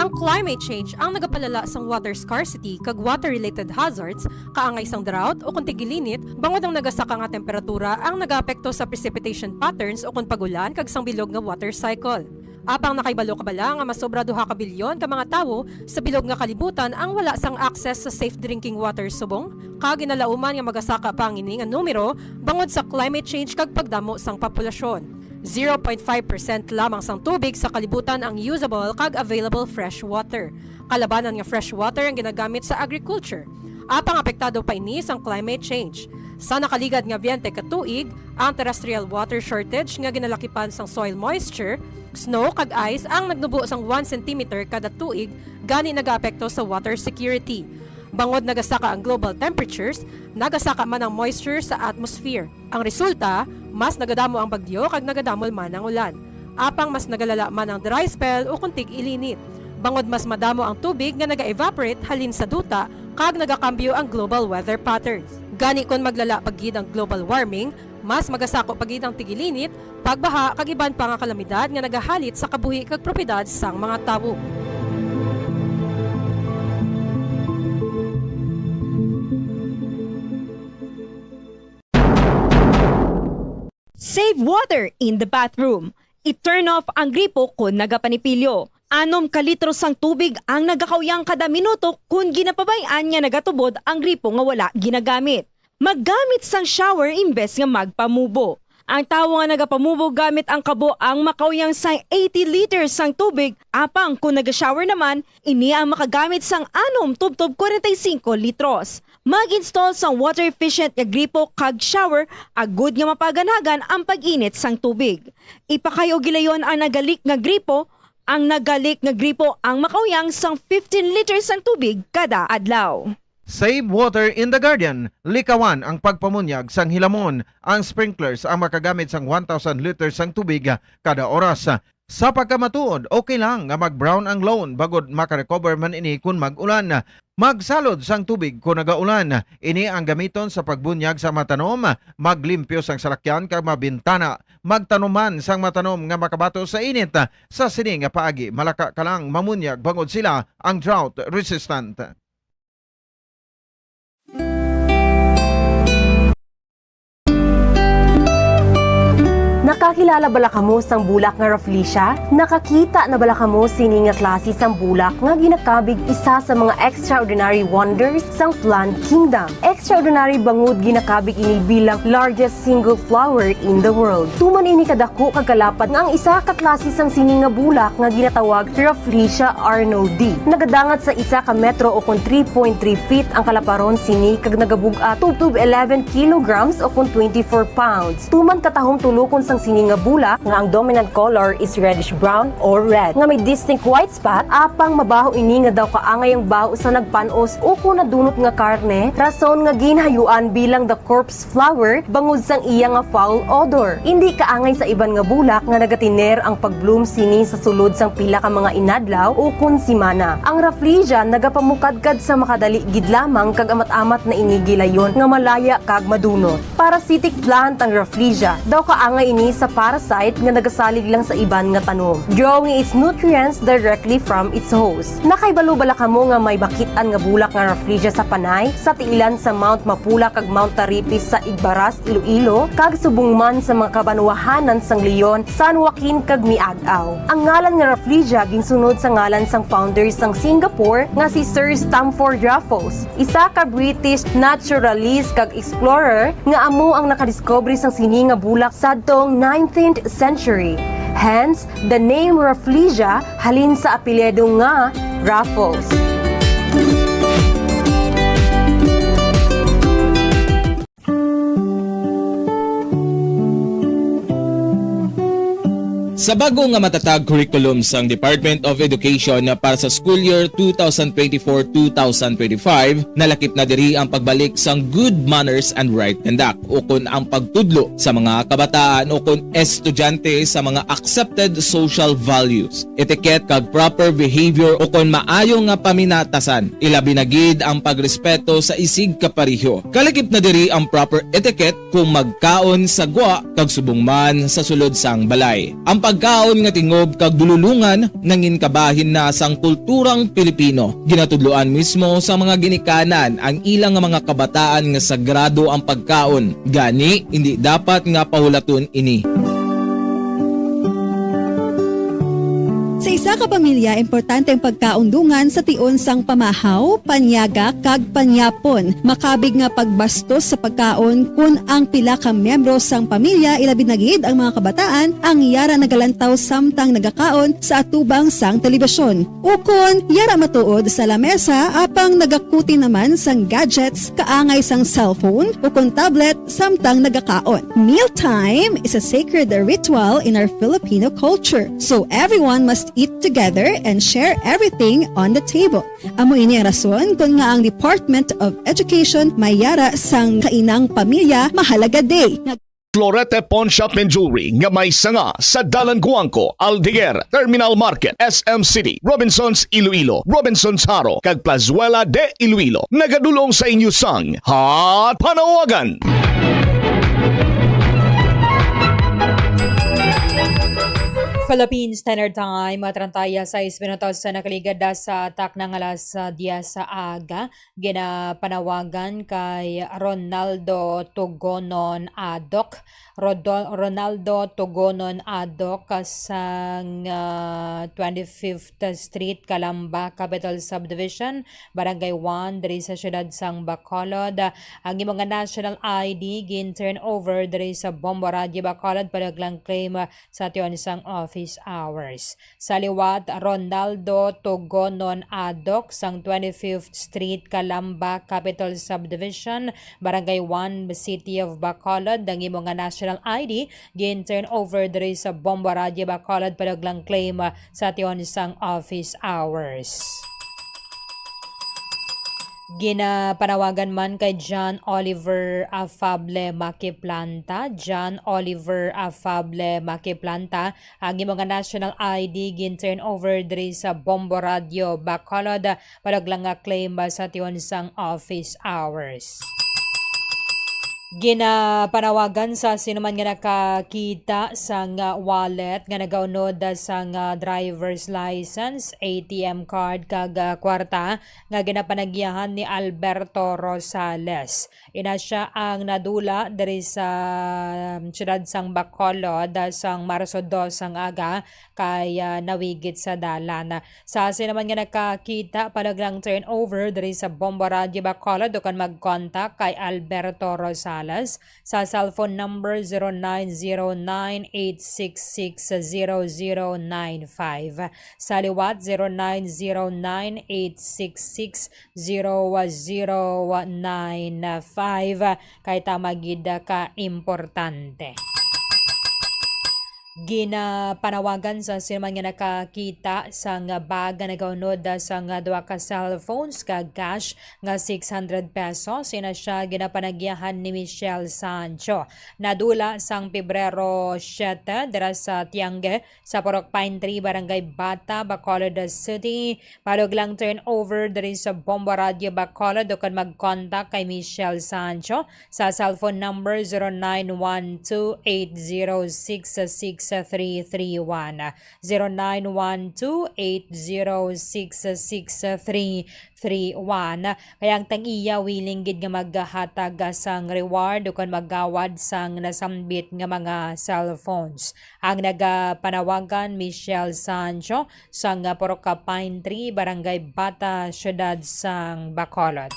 Ang climate change ang nagapalala sang water scarcity kag water-related hazards, kaangay sang drought o kon tigilinit, bangod ang nagasaka nga temperatura ang nagaapekto sa precipitation patterns o kon pag-ulan kag sang bilog nga water cycle. Apang nakahibalo ka bala nga mas sobra duha ka bilyon ka mga tawo sa bilog nga kalibutan ang wala sang access sa safe drinking water subong ka ginalauman nga magasaka pa ang ini nga numero bangod sa climate change kag pagdamo sang populasyon? Zero point five percent lamang sang tubig sa kalibutan ang usable kag available fresh water. Kalabanan nga fresh water ang ginagamit sa agriculture. Apang apektado pa ini sang climate change. Sa nakaligad nga twenty ka tuig, ang terrestrial water shortage nga ginalakipan sang soil moisture, snow kag ice ang nagnubo sang one centimeter kada tuig, gani nagaapekto sa water security. Bangod nagasaka ang global temperatures, nagasaka man ang moisture sa atmosphere. Ang resulta, mas nagadamo ang bagyo kag nagadamol man ang ulan. Apang mas nagalala man ang dry spell ukon tig-ilinit, bangod mas madamo ang tubig nga naga-evaporate halin sa duta kag nagakambyo ang global weather patterns. Gani, kon maglala pa gid ang global warming, mas magasako pa gid ang tig-ilinit, pagbaha, kag iban pa nga kalamidad nga nagahalit sa kabuhi kag propiedad sang mga tawo. Save water in the bathroom. I-turn off ang gripo kon nagapanipilyo. Anom ka litro sang tubig ang nagakauyang kada minuto kon ginapabay-an nga nagatubod ang gripo nga wala ginagamit. Maggamit sang shower imbes nga magpamubo. Ang tawo nga nagapamubo gamit ang kabo ang makauyang sang eighty liters sang tubig, apang kon naga-shower naman, ini ang makagamit sang anom tubtob kwarenta y singko litros. Mag-install sang water-efficient nga gripo kag shower agud nga mapaganhagan ang pag-init sang tubig. Ipakay-o gilayon ang nagalik nga gripo. Ang nagalik nga gripo ang makauyang sang fifteen liters sang tubig kada adlaw. Save water in the garden. Likawan ang pagpamunyag sang hilamon. Ang sprinklers ang makagamit sang one thousand liters sang tubig kada oras. Sa pagkamatuod, okay lang nga mag-brown ang lawn bangod makarecover man ini kon mag-ulan. Magsalod sang tubig kon nagaulan. Ini ang gamiton sa pagbunyag sa mga tanom, maglimpyo sang salakyan kag mga bintana. Magtanom man sang mga tanom nga makabato sa init. Sa sini nga paagi, malaka ka lang mamunyag bangod sila ang drought resistant. Nakakilala bala kamo sang bulak nga Rafflesia? Nakakita na bala kamo sini nga klase sang bulak nga ginakabig isa sa mga extraordinary wonders sang plant kingdom? Extraordinary bangod ginakabig ini bilang largest single flower in the world. Tuman ini kadako kag kalapad nga ang isa ka klase sang sini nga bulak nga ginatawag Rafflesia arnoldii. Nagadangat sa isa ka metro ukon three point three feet ang kalaparon sini kag nagabug-at tubtob eleven kilograms ukon twenty-four pounds. Tuman katahom tulokon sang sini nga bulak nga ang dominant color is reddish brown or red nga may distinct white spot, apang mabaho ini nga daw kaangay ang baho sa nagpan-os ukon nadunot nga karne, rason nga ginhayuan bilang the corpse flower bangod sang iya nga foul odor. Indi kaangay sa iban nga bulak nga nagatiner ang pag-bloom sini sa sulod sang pila ka mga inadlaw ukon simana. Ang Rafflesia nagapamukadkad sa makadali gid lamang kag amat-amat na ini gilayon nga malaya kag madunot. Parasitic plant ang Rafflesia. Daw kaangay ini sa parasite nga nagasalig lang sa iban nga tanom, drawing its nutrients directly from its host. Nakahibalo bala kamo nga may bakit-an nga bulak nga Rafflesia sa Panay, sa tiilan sa Mount Mapula kag Mount Taripis sa Igbaras, Iloilo, kag subong man sa mga kabanwahanan sang Leon, San Joaquin, kag Miag-ao? Ang ngalan nga Rafflesia ginsunod sa ngalan sang founder sang Singapore nga si Sir Stamford Raffles, isa ka British naturalist kag explorer nga amo ang nakadiskubre sang sini nga bulak sadtong nineteenth century. Hence, the name Rafflesia halin sa apelyido nga Raffles. Sa bag-o nga matatag curriculum sang Department of Education para sa school year two thousand twenty-four, two thousand twenty-five, nalakip na diri ang pagbalik sang good manners and right conduct, ukon ang pagtudlo sa mga kabataan ukon estudyante sa mga accepted social values, etiquette, kag proper behavior, ukon maayo nga paminatasan, ilabi na gid ang pagrespeto sa isigkapareho. Kalakip na diri ang proper etiquette kung magkaon sa gwa, kag subong man sa sulod sang balay. Ang pagkaon nga tingob kag dululongan nangin kabahin na sang kulturang Pilipino. Ginatudloan mismo sa mga ginikanan ang ila nga mga kabataan nga sagrado ang pagkaon. Gani, indi dapat nga pahulaton ini. Sa isa ka pamilya, importante ang pagkaon dungan sa tion sang pamahaw, panyaga, kag panyapon. Makabig nga pagbastos sa pagkaon kon ang pila ka miyembro sang pamilya, ilabi na gid ang mga kabataan, ang yara nagalantaw samtang nagakaon sa atubang sang telebisyon. Ukon yara matuod sa lamesa apang nagakuti naman sang gadgets kaangay sang cellphone ukon tablet samtang nagakaon. Mealtime is a sacred ritual in our Filipino culture, so everyone must eat together and share everything on the table. Amo ini ang rason kon ngaa ang Department of Education may yara sang Kainang Pamilya Mahalaga Day. Florete Pawn Shop and Jewelry nga may sanga sa Dalan Guangco, Aldeguer, Terminal Market, S M City, Robinsons Iloilo, Robinsons Jaro, kag Plazuela de Iloilo. Nagadul-ong sa inyo sang Hot Panawagan. Philippine Standard Time, treinta y seis minutos sa nakaligad sa takna nga alas, ah, diyes sa aga. Ginapanawagan kay Ronaldo Tugonon Adok. Rodo-, Ronaldo Tugonon Adok, ah, sang, ah, twenty-fifth Street, Calamba, Capital Subdivision, Barangay one, diri sa siyudad sang Bacolod. Ah, ang imo nga national I D gin-turn over diri sa Bombo Radyo Bacolod, palihog lang claim, ah, sa tion sang office hours. Sa liwat, Ronaldo Tugonon Adok sang twenty-fifth Street, Calamba, Capital Subdivision, Barangay one, City of Bacolod. Ang imo nga national I D gin-turn over diri sa Bombo Radyo Bacolod, palihog lang claim, ah, sa tion sang office hours. Ginapanawagan man kay John Oliver Afable Makiplanta. John Oliver Afable Makiplanta, ang imo nga national I D gin-turn over diri sa Bombo Radyo Bacolod, palihog lang nga claim sa tion sang office hours. Ginapanawagan sa sinuman nga nakakita sang wallet nga nagaunod sang driver's license, A T M card, kag, ah, kwarta nga ginapanagyahan ni Alberto Rosales. Ina sia ang nadula diri sa, um, siyudad sang Bacolod, ah, sang Marso dos sang aga, kay, ah, nawigit sa dalan. Sa sinuman nga nakakita, palihog lang turn over diri sa Bombo Radyo Bacolod ukon mag-contact kay Alberto Rosales sa cellphone number zero nine zero nine eight six six zero zero nine five. Sa liwat, zero nine zero nine eight six six zero zero nine five. Kay tama gid ka importante. Ginapanawagan sa sinuman nga nakakita sang bag nga nagaunod sang duha ka cellphones kag cash nga six hundred pesos. Ina sia ginapanagyahan ni Michelle Sancho. Nadula sang Pebrero siete dira sa Tiangge sa Purok Pine Tree, Barangay Bata, Bacolod City. Palihog lang turn over diri sa Bombo Radyo Bacolod ukon mag-contact kay Michelle Sancho sa cellphone number zero nine one two eight zero six six three three one, zero nine one two eight zero six six three three one. Kay ang tag-iya willing gid nga maghatag sang reward ukon maggawad sang nasambit nga mga cellphones. Ang nagapanawagan, Michelle Sancho, sang Purok Pine Tree, Barangay Bata, Siyudad sang Bacolod.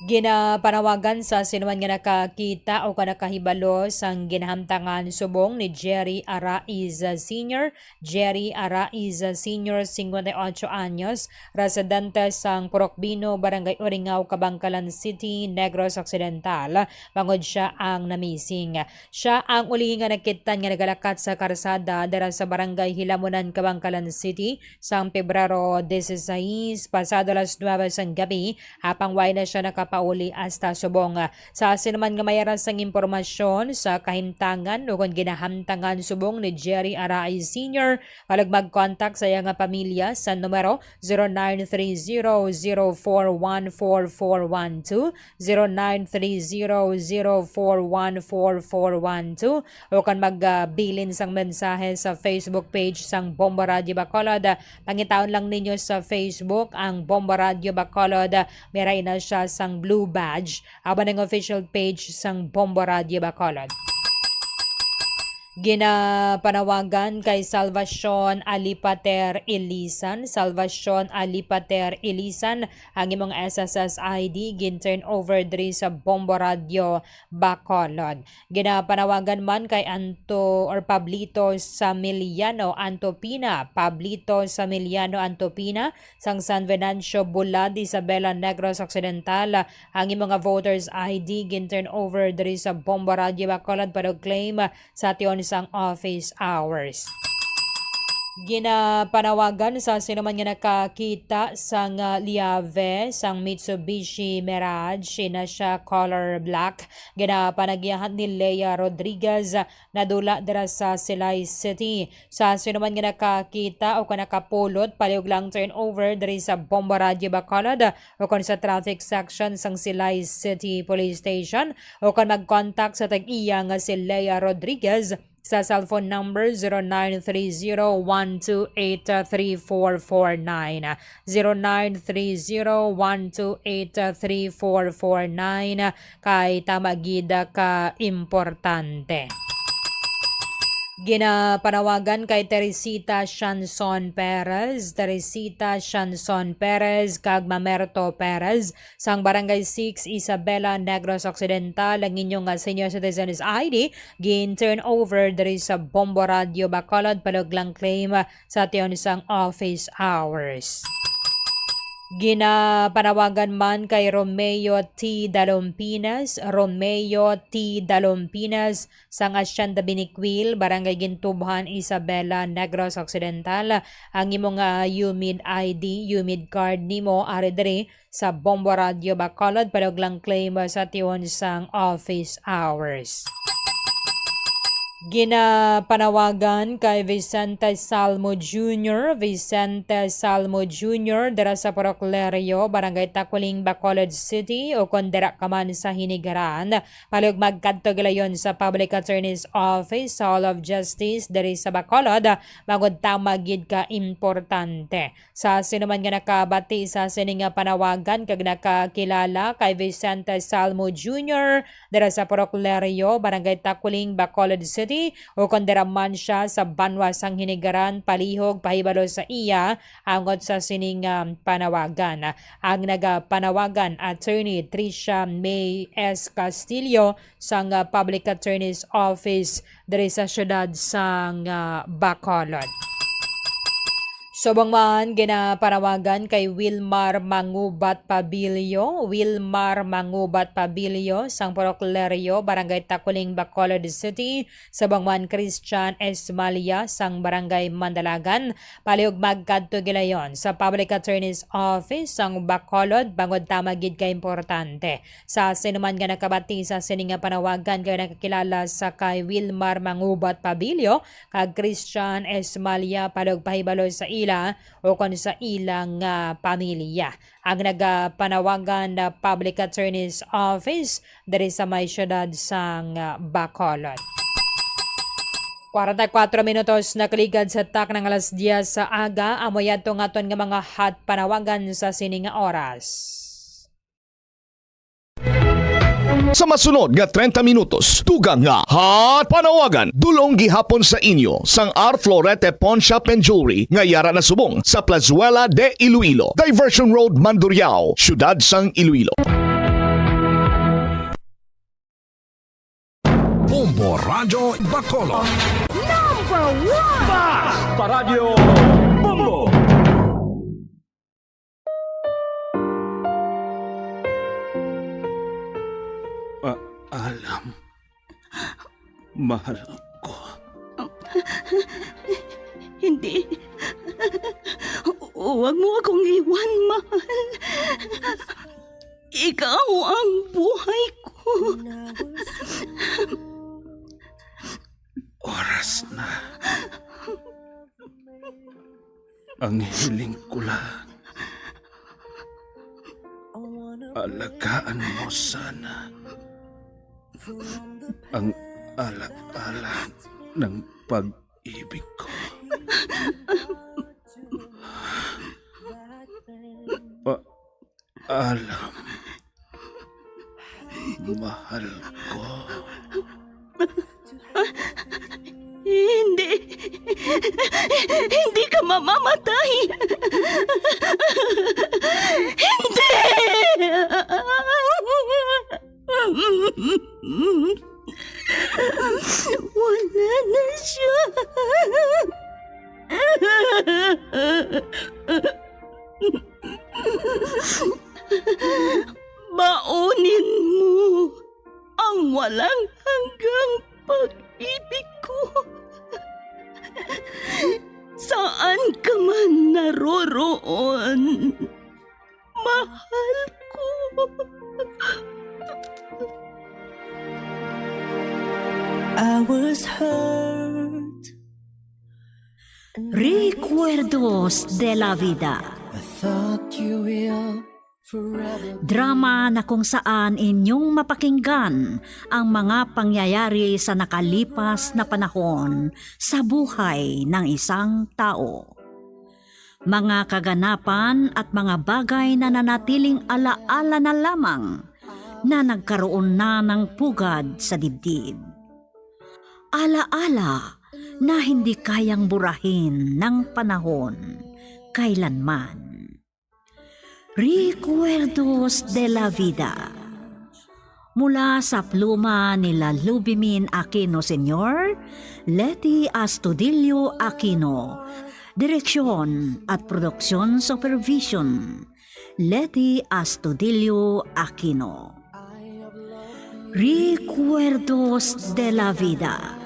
Ginapanawagan sa sinuman nga nakakita o ka nakahibalo sang ginahamtangan subong ni Jerry Araiz Senior. Jerry Araiz Senior, cincuenta y ocho anyos, residente sang Purok Bino, Barangay Uringaw, Kabankalan City, Negros Occidental, bangod sia ang namising. Sia ang ulihi nga nakit-an nga nagalakat sa karsada dira sa Barangay Hilamunan, Kabankalan City, sang Pebrero dieciséis, pasado alas nuebe sang gabi, apang wala na sia nakapauli hasta subong. Sa sinuman nga may aras sang impormasyon sa kahimtangan ukon ginahamtangan subong ni Jerry Araiz Senior, palihog mag-contact sa iya nga pamilya sa numero zero nine three zero zero four one four four one two, zero nine three zero zero four one four four one two, o kon magbilin sang mensahe sa Facebook page sang Bombo Radyo Bacolod. Pangitaon lang ninyo sa Facebook ang Bombo Radyo Bacolod. May ra ina sia sang blue badge aban ang official page sang Bombo Radyo Bacolod. Ginapanawagan kay Salvacion Alipater Ilisan. Salvacion Alipater Ilisan, ang imong S S S I D gin-turn over diri sa Bombo Radyo Bacolod. Ginapanawagan man kay Anto or Pablito Samiliano Antopina, Pablito Samiliano Antopina, sang San Venancio Bulad, Isabela, Negros Occidental, ang imo nga voters I D gin-turn over diri sa Bombo Radyo Bacolod para claim sa tion sang office hours. Ginapanawagan sa sinuman nga nakakita sang, ah, liave sang Mitsubishi Mirage, ina sia color black. Ginapanagyahan ni Lea Rodriguez, nadula dira sa Silay City. Sa sinuman nga nakakita o ka nakapulot, palihog lang turn over diri sa Bombo Radyo Bacolod o kon sa traffic section sang Silay City Police Station o kon mag-contact sa tag-iya nga si Lea Rodriguez sa cellphone number zero nine three zero one two eight three four four nine, zero nine three zero one two eight three four four nine, kay tama gid ka importante. Ginapanawagan kay Teresita Shanson Perez, Teresita Shanson Perez kag Mamerto Perez sang Barangay six Isabela, Negros Occidental, ang inyong, ah, senior citizens I D gin turn over diri sa Bombo Radio Bacolod, palihog lang claim, ah, sa tion sang office hours. Ginapanawagan man kay Romeo T. Dalompinas, Romeo T. Dalompinas, sang Hacienda Binicuil, Barangay Gintubhan, Isabela, Negros Occidental, ang imo nga UMID I D, UMID card nimo ari diri sa Bombo Radio Bacolod, palihog lang claim sa tion sang office hours. Ginapanawagan kay Vicente Salmo Junior, Vicente Salmo Junior, dira sa Purok Lerio, Barangay Taculing, Bacolod City, ukon dira ka man sa Hinigaran, palihog magkadto gilayon sa Public Attorney's Office sa Hall of Justice diri sa Bacolod, bangod tama gid ka importante. Sa sino man nga nakabati sa sini nga panawagan kag nakakilala kay Vicente Salmo Junior dira sa Purok Lerio, Barangay Taculing, Bacolod City, ukon dira man sia sa banwa sang Hinigaran, palihog pahibalo sa iya angot sa sini nga panawagan. Ang nagapanawagan, Attorney Tricia May S. Castillo, sang, ah, Public Attorney's Office diri sa siyudad sang, ah, Bacolod. Subong man, ginapanawagan kay Wilmar Mangubat Pabilio, Wilmar Mangubat Pabilio, sang Purok Lerio, Barangay Taculing, Bacolod City, subong man Christian Esmalia, sang Barangay Mandalagan, palihog magkadto gilayon sa Public Attorney's Office sang Bacolod, bangod tama gid ka importante. Sa sino man nga nakabati sa sini nga panawagan kag nakakilala sa kay Wilmar Mangubat Pabilio kag Christian Esmalia, palihog pahibalo sa ila ukon sa ilang, ah, pamilya. Ang nagapanawagan na Public Attorney's Office diri sa may siyudad sang, ah, Bacolod. Kwarenta y kuatro minutos nakaligad sa takna nga alas diyes sa aga, amo yadto nga aton nga mga hot panawagan sa sini nga oras. Sa masunod nga treinta minutos, dugang nga hot panawagan, dul-ong gihapon sa inyo sang R Florete Pawn Shop and Jewelry nga yara na subong sa Plazuela de Iloilo, Diversion Road, Mandurriao, Siyudad sang Iloilo. Bombo Radyo Bacolod. Number one! Basta Radyo Bombo! Ah, alam. Mahal ko. Hindi. Huwag mo akong iwan, mahal. Ikaw ang buhay ko. Oras na. Ang hiling ko lang, alagaan mo sana ang ala-ala ng pag-ibig ko. Pa-, Alam, mahal ko. Hindi. Hindi ka mamamatay. Hindi! Wala na siya. Baunin mo ang walang hanggang pag-ibig ko. Saan ka man naroroon, mahal ko. I was hurt. Recuerdos de la Vida. I thought you will Drama na kung saan inyong mapakinggan ang mga pangyayari sa nakalipas na panahon sa buhay ng isang tao. Mga kaganapan at mga bagay na nanatiling alaala na lamang na nagkaroon na ng pugad sa dibdib. Alaala na hindi kayang burahin ng panahon kailanman. Recuerdos de la Vida. Mula sa pluma ni Lalubimin Aquino Senior, Leti Astudillo Aquino, direksyon at production supervision, Leti Astudillo Aquino. Recuerdos de la Vida.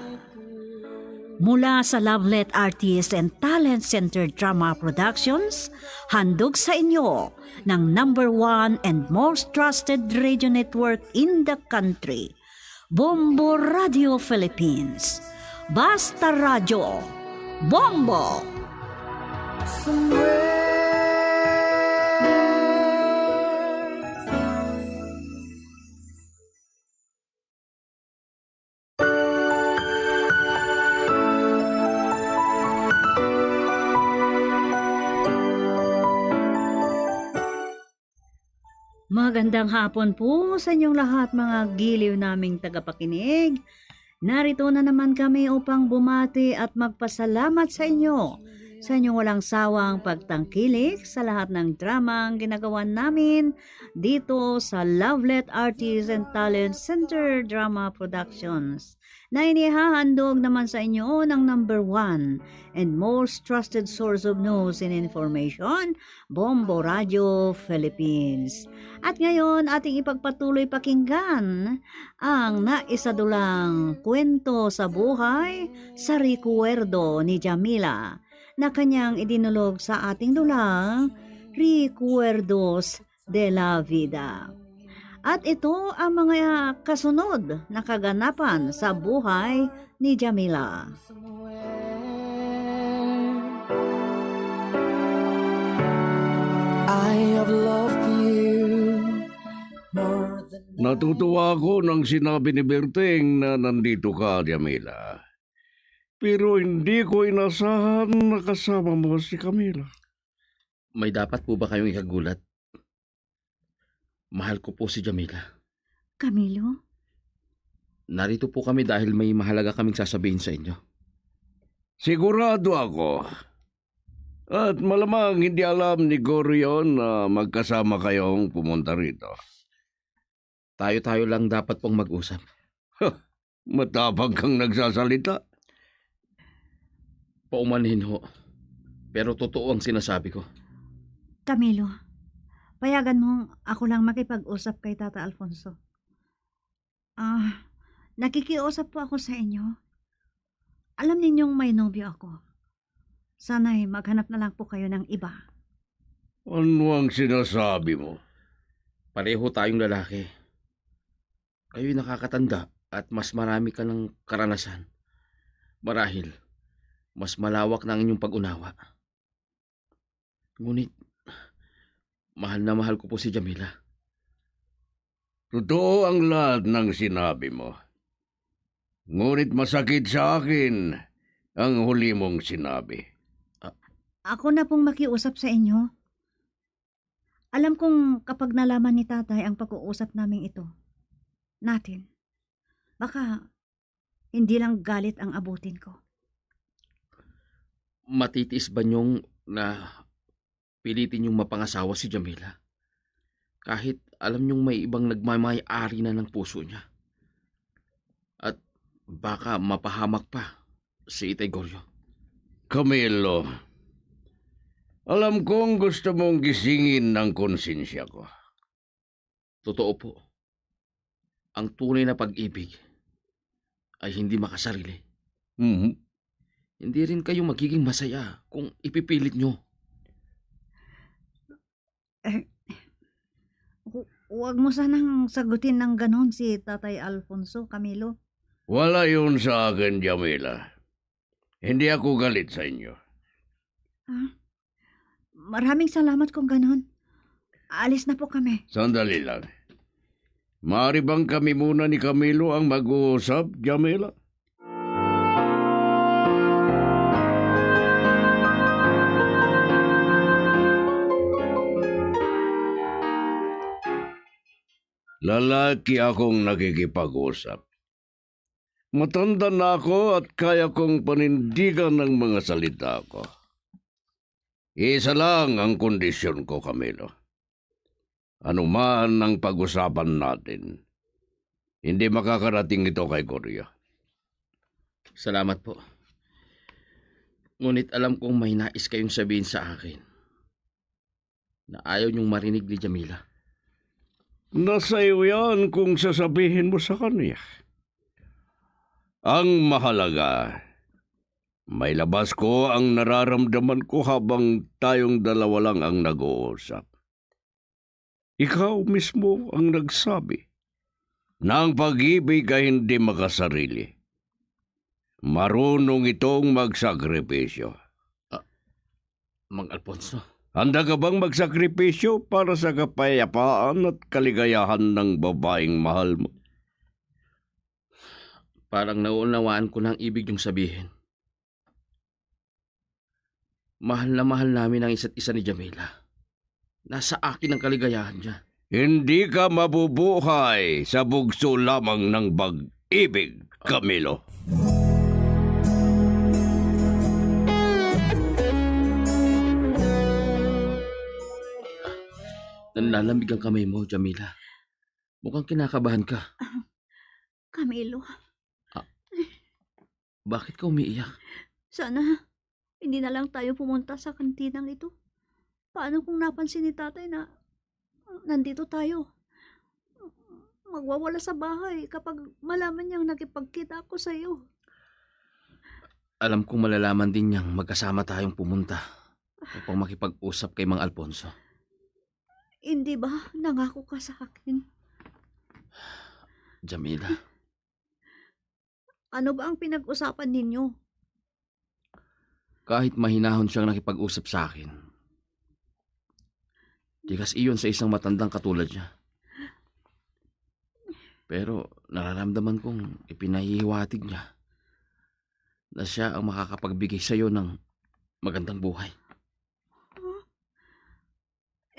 Mula sa Lovelet Artist and Talent Center Drama Productions, handog sa inyo ng number one and most trusted radio network in the country, Bombo Radio Philippines. Basta Radyo, Bombo! Magandang hapon po sa inyong lahat, mga giliw naming tagapakinig. Narito na naman kami upang bumati at magpasalamat sa inyo sa inyong walang sawang pagtangkilik sa lahat ng dramang ginagawa namin dito sa Lovelet Artists and Talent Center Drama Productions, na inihahandog naman sa inyo ng number one and most trusted source of news and information, Bombo Radio Philippines. At ngayon, ating ipagpatuloy pakinggan ang naisadulang kwento sa buhay sa rekuwerdo ni Jamila na kanyang idinulog sa ating dula, Recuerdos de la Vida. At ito ang mga kasunod na kaganapan sa buhay ni Jamila. I have loved you more than Natutuwa ako nang sinabi ni Berting na nandito ka, Jamila. Pero hindi ko inasahan na kasama mo si Camila. May dapat po ba kayong ikagulat? Mahal ko po si Jamila. Camilo? Narito po kami dahil may mahalaga kaming sasabihin sa inyo. Sigurado ako. At malamang hindi alam ni Goro yon na magkasama kayong pumunta rito. Tayo-tayo lang dapat pong mag-usap. Matapang kang nagsasalita. Paumanhin ho. Pero totoo ang sinasabi ko. Camilo, payagan mong ako lang makipag-usap kay Tata Alfonso. Ah, nakikiusap po ako sa inyo. Alam ninyong may nobyo ako. Sana'y maghanap na lang po kayo ng iba. Ano ang sinasabi mo? Pareho tayong lalaki. Kayo'y nakakatanda at mas marami ka ng karanasan. Marahil, mas malawak na ang inyong pag-unawa. Ngunit, mahal na mahal ko po si Jamila. Totoo ang lahat ng sinabi mo. Ngunit masakit sa akin ang huli mong sinabi. A- Ako na pong makiusap sa inyo. Alam kong kapag nalaman ni Tatay ang pag-uusap naming ito, natin, baka hindi lang galit ang abutin ko. Matitiis ba niyong na pilitin yung mapangasawa si Jamila? Kahit alam niyong may ibang nagmamay-ari na ng puso niya. At baka mapahamak pa si Itay Goryo. Camilo, alam kong gusto mong gisingin ang konsensya ko. Totoo po. Ang tunay na pag-ibig ay hindi makasarili. Mhm. Hindi rin kayo magiging masaya kung ipipilit nyo. Eh, hu-, huwag mo sanang sagutin ng ganon si Tatay Alfonso, Camilo. Wala yun sa akin, Jamila. Hindi ako galit sa inyo. Ah, maraming salamat kung ganon. Alis na po kami. Sandali lang. Maaari bang kami muna ni Camilo ang mag-uusap, Jamila? Lalaki akong nakikipag-usap. Matanda na ako at kaya kong panindigan ang mga salita ko. Isa lang ang kondisyon ko, Camilo. Ano man ang pag-usapan natin, hindi makakarating ito kay Goryo. Salamat po. Ngunit alam kong may nais kayong sabihin sa akin na ayaw niyong marinig ni Jamila. Nasa iyo yan kung sasabihin mo sa kanya. Ang mahalaga, may labas ko ang nararamdaman ko habang tayong dalawa lang ang nag-uusap. Ikaw mismo ang nagsabi na ang pag-ibig ay hindi makasarili. Marunong itong magsakripisyo. Ah, Mang Alfonso. Handa ka bang magsakripisyo para sa kapayapaan at kaligayahan ng babaeng mahal mo? Parang nauunawaan ko na ang ibig niyong sabihin. Mahal na mahal namin ang isa't isa ni Jamila. Nasa akin ang kaligayahan niya. Hindi ka mabubuhay sa bugso lamang ng pag-ibig, Camilo. Nanlalamig ang kamay mo, Jamila. Mukhang kinakabahan ka. Camilo. Ah, bakit ka umiiyak? Sana hindi na lang tayo pumunta sa kantinang ito. Paano kung napansin ni Tatay na nandito tayo? Magwawala sa bahay kapag malaman niyang nakipagkita ako sa iyo. Alam kong malalaman din niyang magkasama tayong pumunta upang makipag-usap kay Mang Alfonso. Hindi ba nangako ka sa akin? Jamila. Ano ba ang pinag-usapan ninyo? Kahit mahinahon siyang nakipag-usap sa akin, di kas iyon sa isang matandang katulad niya. Pero nararamdaman kong ipinahihiwatig niya na siya ang makakapagbigay sa iyo ng magandang buhay. Huh?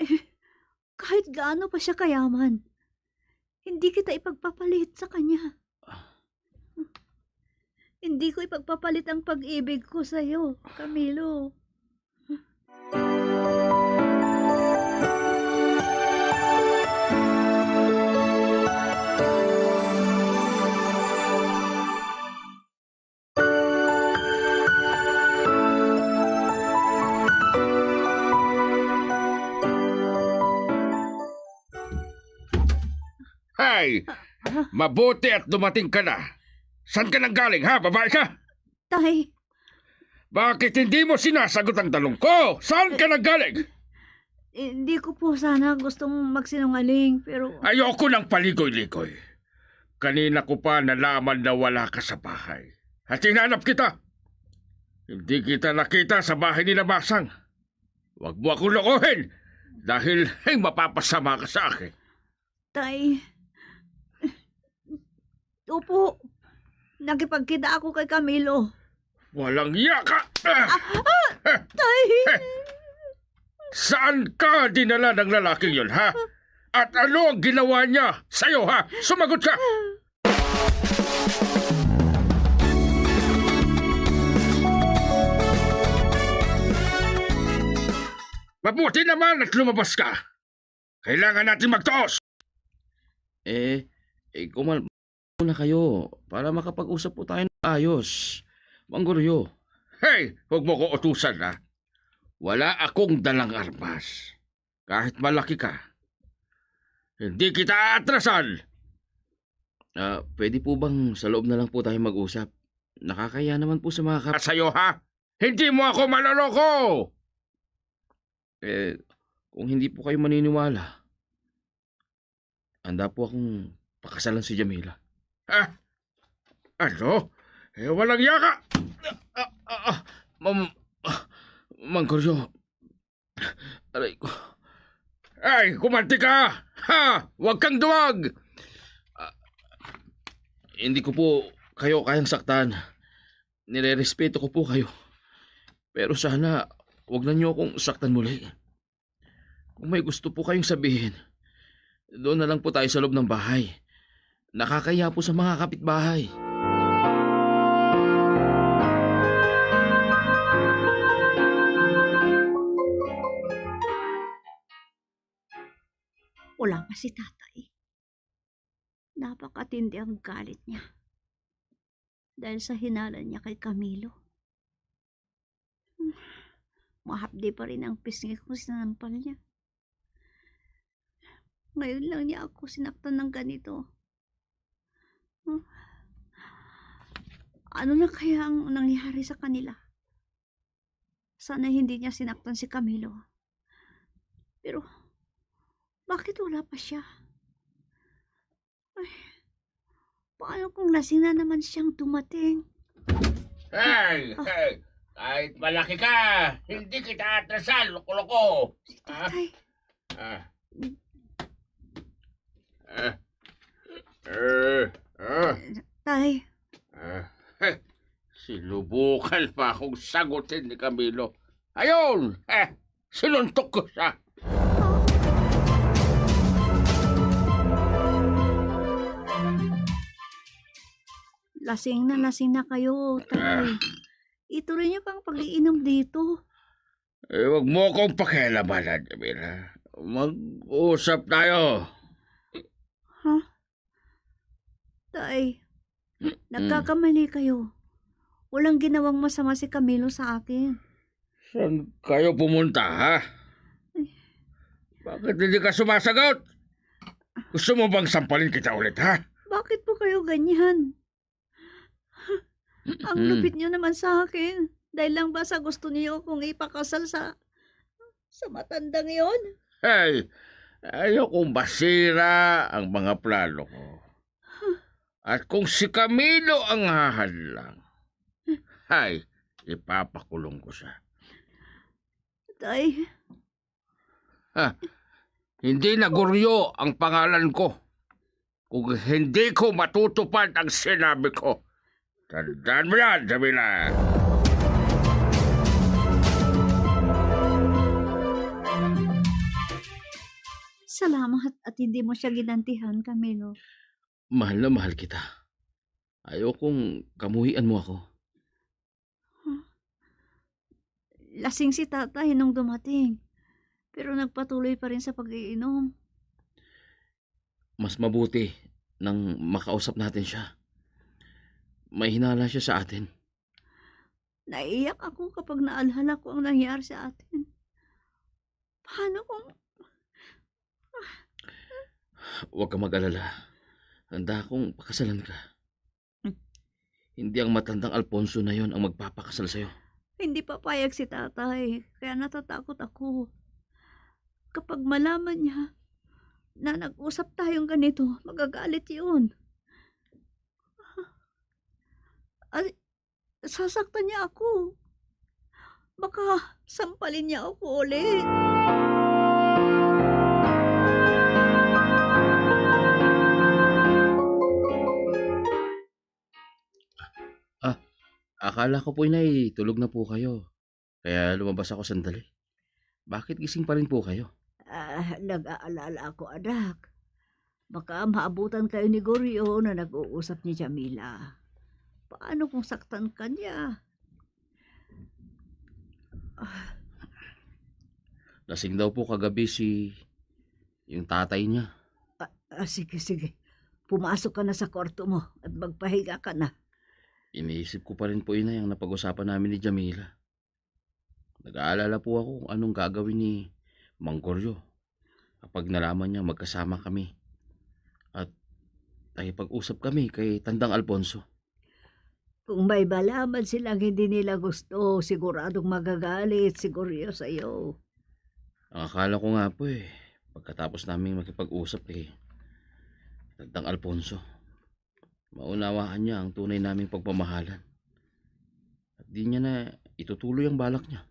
Eh, kahit gaano pa siya kayaman, hindi kita ipagpapalit sa kanya. Hindi ko ipagpapalit ang pag-ibig ko sa'yo, Camilo. Hay! Ah, ah. Mabuti at dumating ka na. Saan ka nang galing, ha? Babae ka? Tay. Bakit hindi mo sinasagot ang tanong ko? Saan ka nang galing? Hindi ko po sana gustong magsinungaling, pero Ayoko nang paligoy-ligoy. Kanina ko pa nalaman na wala ka sa bahay. At hinanap kita. Hindi kita nakita sa bahay nila Masang. Huwag mo akong lokohin dahil ay mapapasama ka sa akin. Tay, opo, nakipagkita ako kay Camilo. Walang iya ka! Ah! Ah! Ah! Tay! Eh! Saan ka dinala ng lalaking yun, ha? At ano ang ginawa niya sa'yo, ha? Sumagot ka! Mabuti naman at lumabas ka. Kailangan natin magtuos. Eh, eh, kumal-, muna kayo para makapag-usap po tayo ng ayos. Mang Goryo. Hey, huwag mo ko utusan, ha? Wala akong dalang armas. Kahit malaki ka, hindi kita aatrasan. Ah, pwede po bang sa loob na lang po tayo mag-usap? Nakakahiya naman po sa mga kap- At sa'yo, ha? Hindi mo ako maloloko! Eh, kung hindi po kayo maniniwala, handa po akong pakasalan si Jamila. Ha? Ano? Eh, walang yaka! Ah, ah, ah, mam-, ah, Mang Goryo. Aray ko. Ay, kumanti ka! Ha! Huwag kang duwag! Ah, hindi ko po kayo kayang saktan. Nirerespeto ko po kayo. Pero sana, wag na niyo akong saktan muli. Kung may gusto po kayong sabihin, doon na lang po tayo sa loob ng bahay. Nakakahiya po sa mga kapitbahay. Wala pa si tatay. Napakatindi ang galit niya dahil sa hinalan niya kay Camilo. Mahapdi pa rin ang pisngi kong sinampal niya. Ngayon lang niya ako sinaktan ng ganito. Ano na kaya ang nangyari sa kanila? Sana hindi niya sinaktan si Camilo. Pero, bakit wala pa siya? Ay, paano kung lasing na naman siyang dumating? Hey! Ah. Hey! Kahit malaki ka, hindi kita atrasan, loko-loko! Si tatay. Ah. Ah. Eh, ah. Tay. Ah. Sinubukan pa akong sagutin ni Camilo. Ayun! Eh, sinuntok ko siya. Lasing na, lasing na kayo, tay. Ituloy niyo pa ang pag-iinom dito. Eh, wag mo akong pakialaman, Jamila. Mag-usap tayo. Ha? Tay, nagkakamali kayo. Walang ginawang masama si Camilo sa akin. Saan kayo pumunta, ha? Bakit hindi ka sumasagot? Gusto mo bang sampalin kita ulit, ha? Bakit po kayo ganyan? Ang lupit niyo naman sa akin. Dahil lang ba sa gusto niyo akong ipakasal sa sa matandang yon? Hey, ayokong masira ang mga plano ko. At kung si Camilo ang hahadlang, hay, ipapakulong ko siya. Tay, Ha? Hindi na Goryo ang pangalan ko kung hindi ko matutupad ang sinabi ko. Tandaan mo yan, Jamila. Salamat at hindi mo siya ginantihan, Camilo. Mahal na mahal kita. Ayokong kamuhian mo ako. Lasing si tatay nung dumating, pero nagpatuloy pa rin sa pag-iinom. Mas mabuti nang makausap natin siya. May hinala siya sa atin. Naiiyak ako kapag naalala ko ang nangyari sa atin. Paano kung Huwag ka mag-alala. Handa akong pakasalan ka. Hindi ang matandang Alfonso na yon ang magpapakasal sa'yo. Hindi papayag si tatay, kaya natatakot ako. Kapag malaman niya na nag-usap tayong ganito, magagalit yun. Ay, sasaktan niya ako. Baka sampalin niya ako ulit. Ah, akala ko po, Inay, tulog na po kayo. Kaya lumabas ako sandali. Bakit gising pa rin po kayo? Ah, nag-aalala ako, anak. Baka maabutan kayo ni Goryo na nag-uusap ni Jamila. Paano kung saktan ka niya? Ah. Lasing daw po kagabi si yung tatay niya. Ah, ah, sige, sige. Pumasok ka na sa kwarto mo at magpahiga ka na. Iniisip ko pa rin po, Inay, ang napag-usapan namin ni Jamila. Nag-aalala po ako kung anong gagawin ni Mang Goryo kapag nalaman niya magkasama kami at nakipag-usap kami kay Tandang Alfonso. Kung may malaman silang hindi nila gusto, siguradong magagalit si Goryo sa'yo. Ang akala ko nga po eh, pagkatapos naming makipag-usap kay Tandang Alfonso, maunawaan niya ang tunay naming pagmamahalan. At di niya na itutuloy ang balak niya.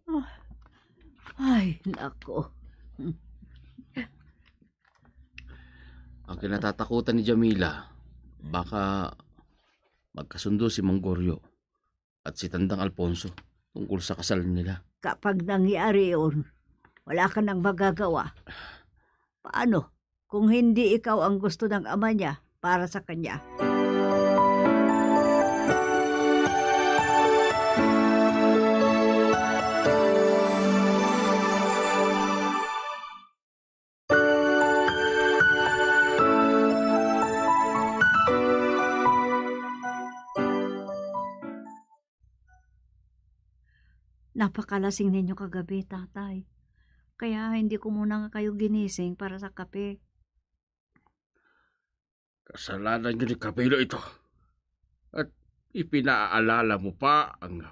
Ah. Ay, nako. Ang kinatatakutan ni Jamila, baka magkasundo si Mang Goryo at si Tandang Alfonso tungkol sa kasal nila. Kapag nangyari yun, wala ka nang magagawa. Paano kung hindi ikaw ang gusto ng ama niya para sa kanya? Napakalasing ninyo kagabi, Tatay. Kaya hindi ko muna nga kayo ginising para sa kape. Kasalanan niyo ni Camilo ito. At ipinaalala mo pa ang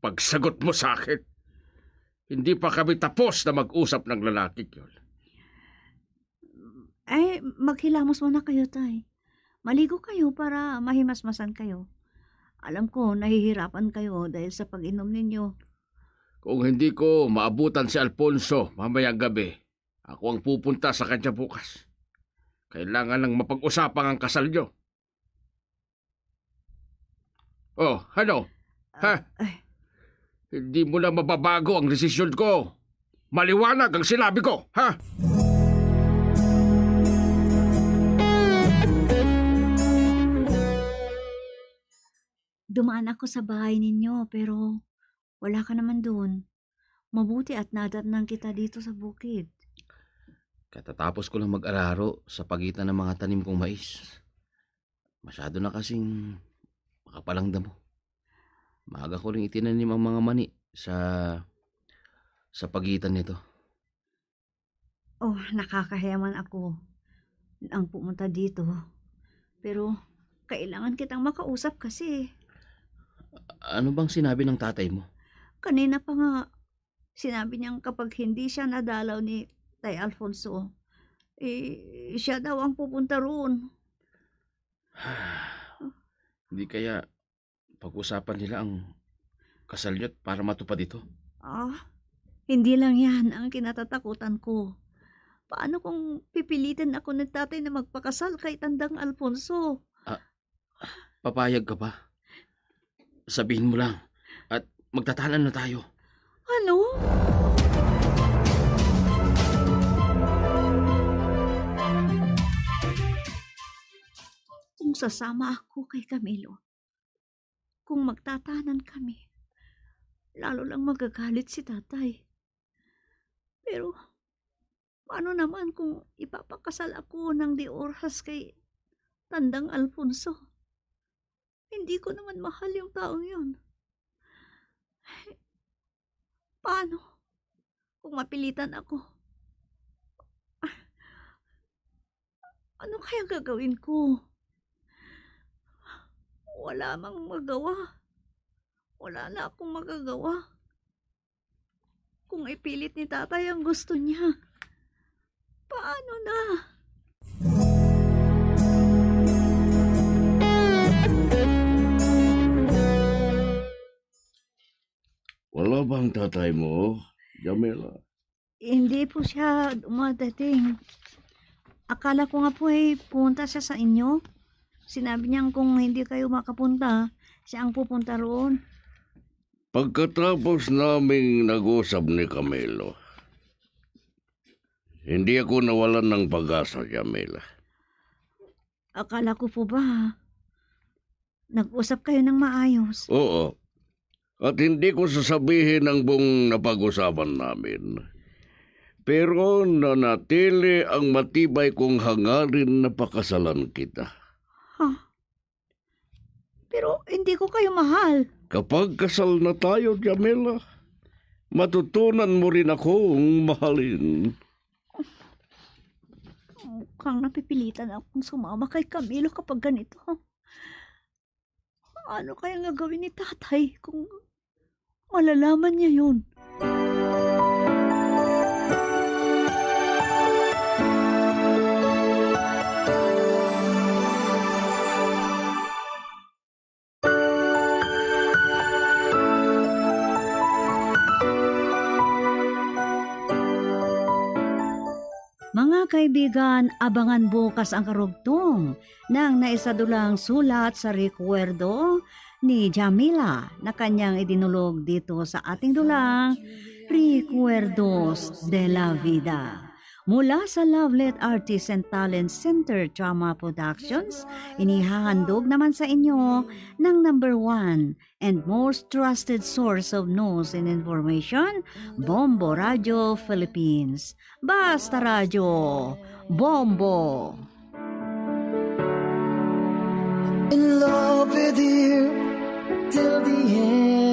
pagsagot mo sa akin. Hindi pa kami tapos na mag-usap ng lalaki yun. Ay, maghilamos muna kayo, Tay. Maligo kayo para mahimasmasan kayo. Alam ko, nahihirapan kayo dahil sa pag-inom ninyo. Kung hindi ko maabutan si Alfonso mamayang gabi, ako ang pupunta sa kanya bukas. Kailangan nang mapag-usapan ang kasal niyo. Oh, ano? Ha? Ah, ay. Hindi mo na mababago ang desisyon ko. Maliwanag ang sinabi ko, ha? Dumaan ako sa bahay ninyo, pero wala ka naman doon. Mabuti at nadatnan kita dito sa bukid. Katatapos ko lang mag-araro sa pagitan ng mga tanim kong mais. Masyado na kasing makapal ang damo. Maaga ko rin itinanim ang mga mani sa, sa pagitan nito. Oh, nakakahiya man ako ang pumunta dito. Pero kailangan kitang makausap kasi. Ano bang sinabi ng tatay mo? Kanina pa nga, sinabi niyang kapag hindi siya nadalaw ni Tay Alfonso, eh, siya daw ang pupunta roon. Hindi kaya pag-usapan nila ang kasal niyo para matupad ito? Ah, hindi lang yan ang kinatatakutan ko. Paano kung pipilitin ako ni tatay na magpakasal kay Tandang Alfonso? Ah, papayag ka ba? Sabihin mo lang at magtatanan na tayo. Ano? Kung sasama ako kay Camilo, kung magtatanan kami, lalo lang magagalit si tatay. Pero paano naman kung ipapakasal ako ng di oras kay Tandang Alfonso? Hindi ko naman mahal yung taong yun. Paano kung mapilitan ako? Ano kaya gagawin ko? Wala mang magawa. Wala na akong magagawa. Kung ipilit ni tatay ang gusto niya, paano na? Wala ba ang tatay mo, Jamila? Hindi po siya dumadating. Akala ko nga po, eh, pumunta siya sa inyo. Sinabi niya kung hindi kayo makapunta, siya ang pupunta roon. Pagkatapos naming nag-usap ni Camilo, hindi ako nawalan ng pag-asa, Jamila. Akala ko po ba, nag-usap kayo ng maayos? Oo. At hindi ko sasabihin ang buong napag-usapan namin. Pero nanatili ang matibay kong hangarin na pakasalan kita. Ha? Pero hindi ko kayo mahal. Kapag kasal na tayo, Jamila, matutunan mo rin akong mahalin. Mukhang napipilitan akong sumama kay Camilo kapag ganito. Ano kaya gagawin ni tatay kung malalaman niya yun? Mga kaibigan, abangan bukas ang karugtong ng naisadulang sulat sa Recuerdo ni Jamila na kanyang idinulog dito sa ating dulang Recuerdos de la Vida. Mula sa Lovelet Artists and Talent Center Drama Productions, inihahandog naman sa inyo ng number one and most trusted source of news and information, Bombo Radio Philippines. Basta Radyo, Bombo! In love with you till the end.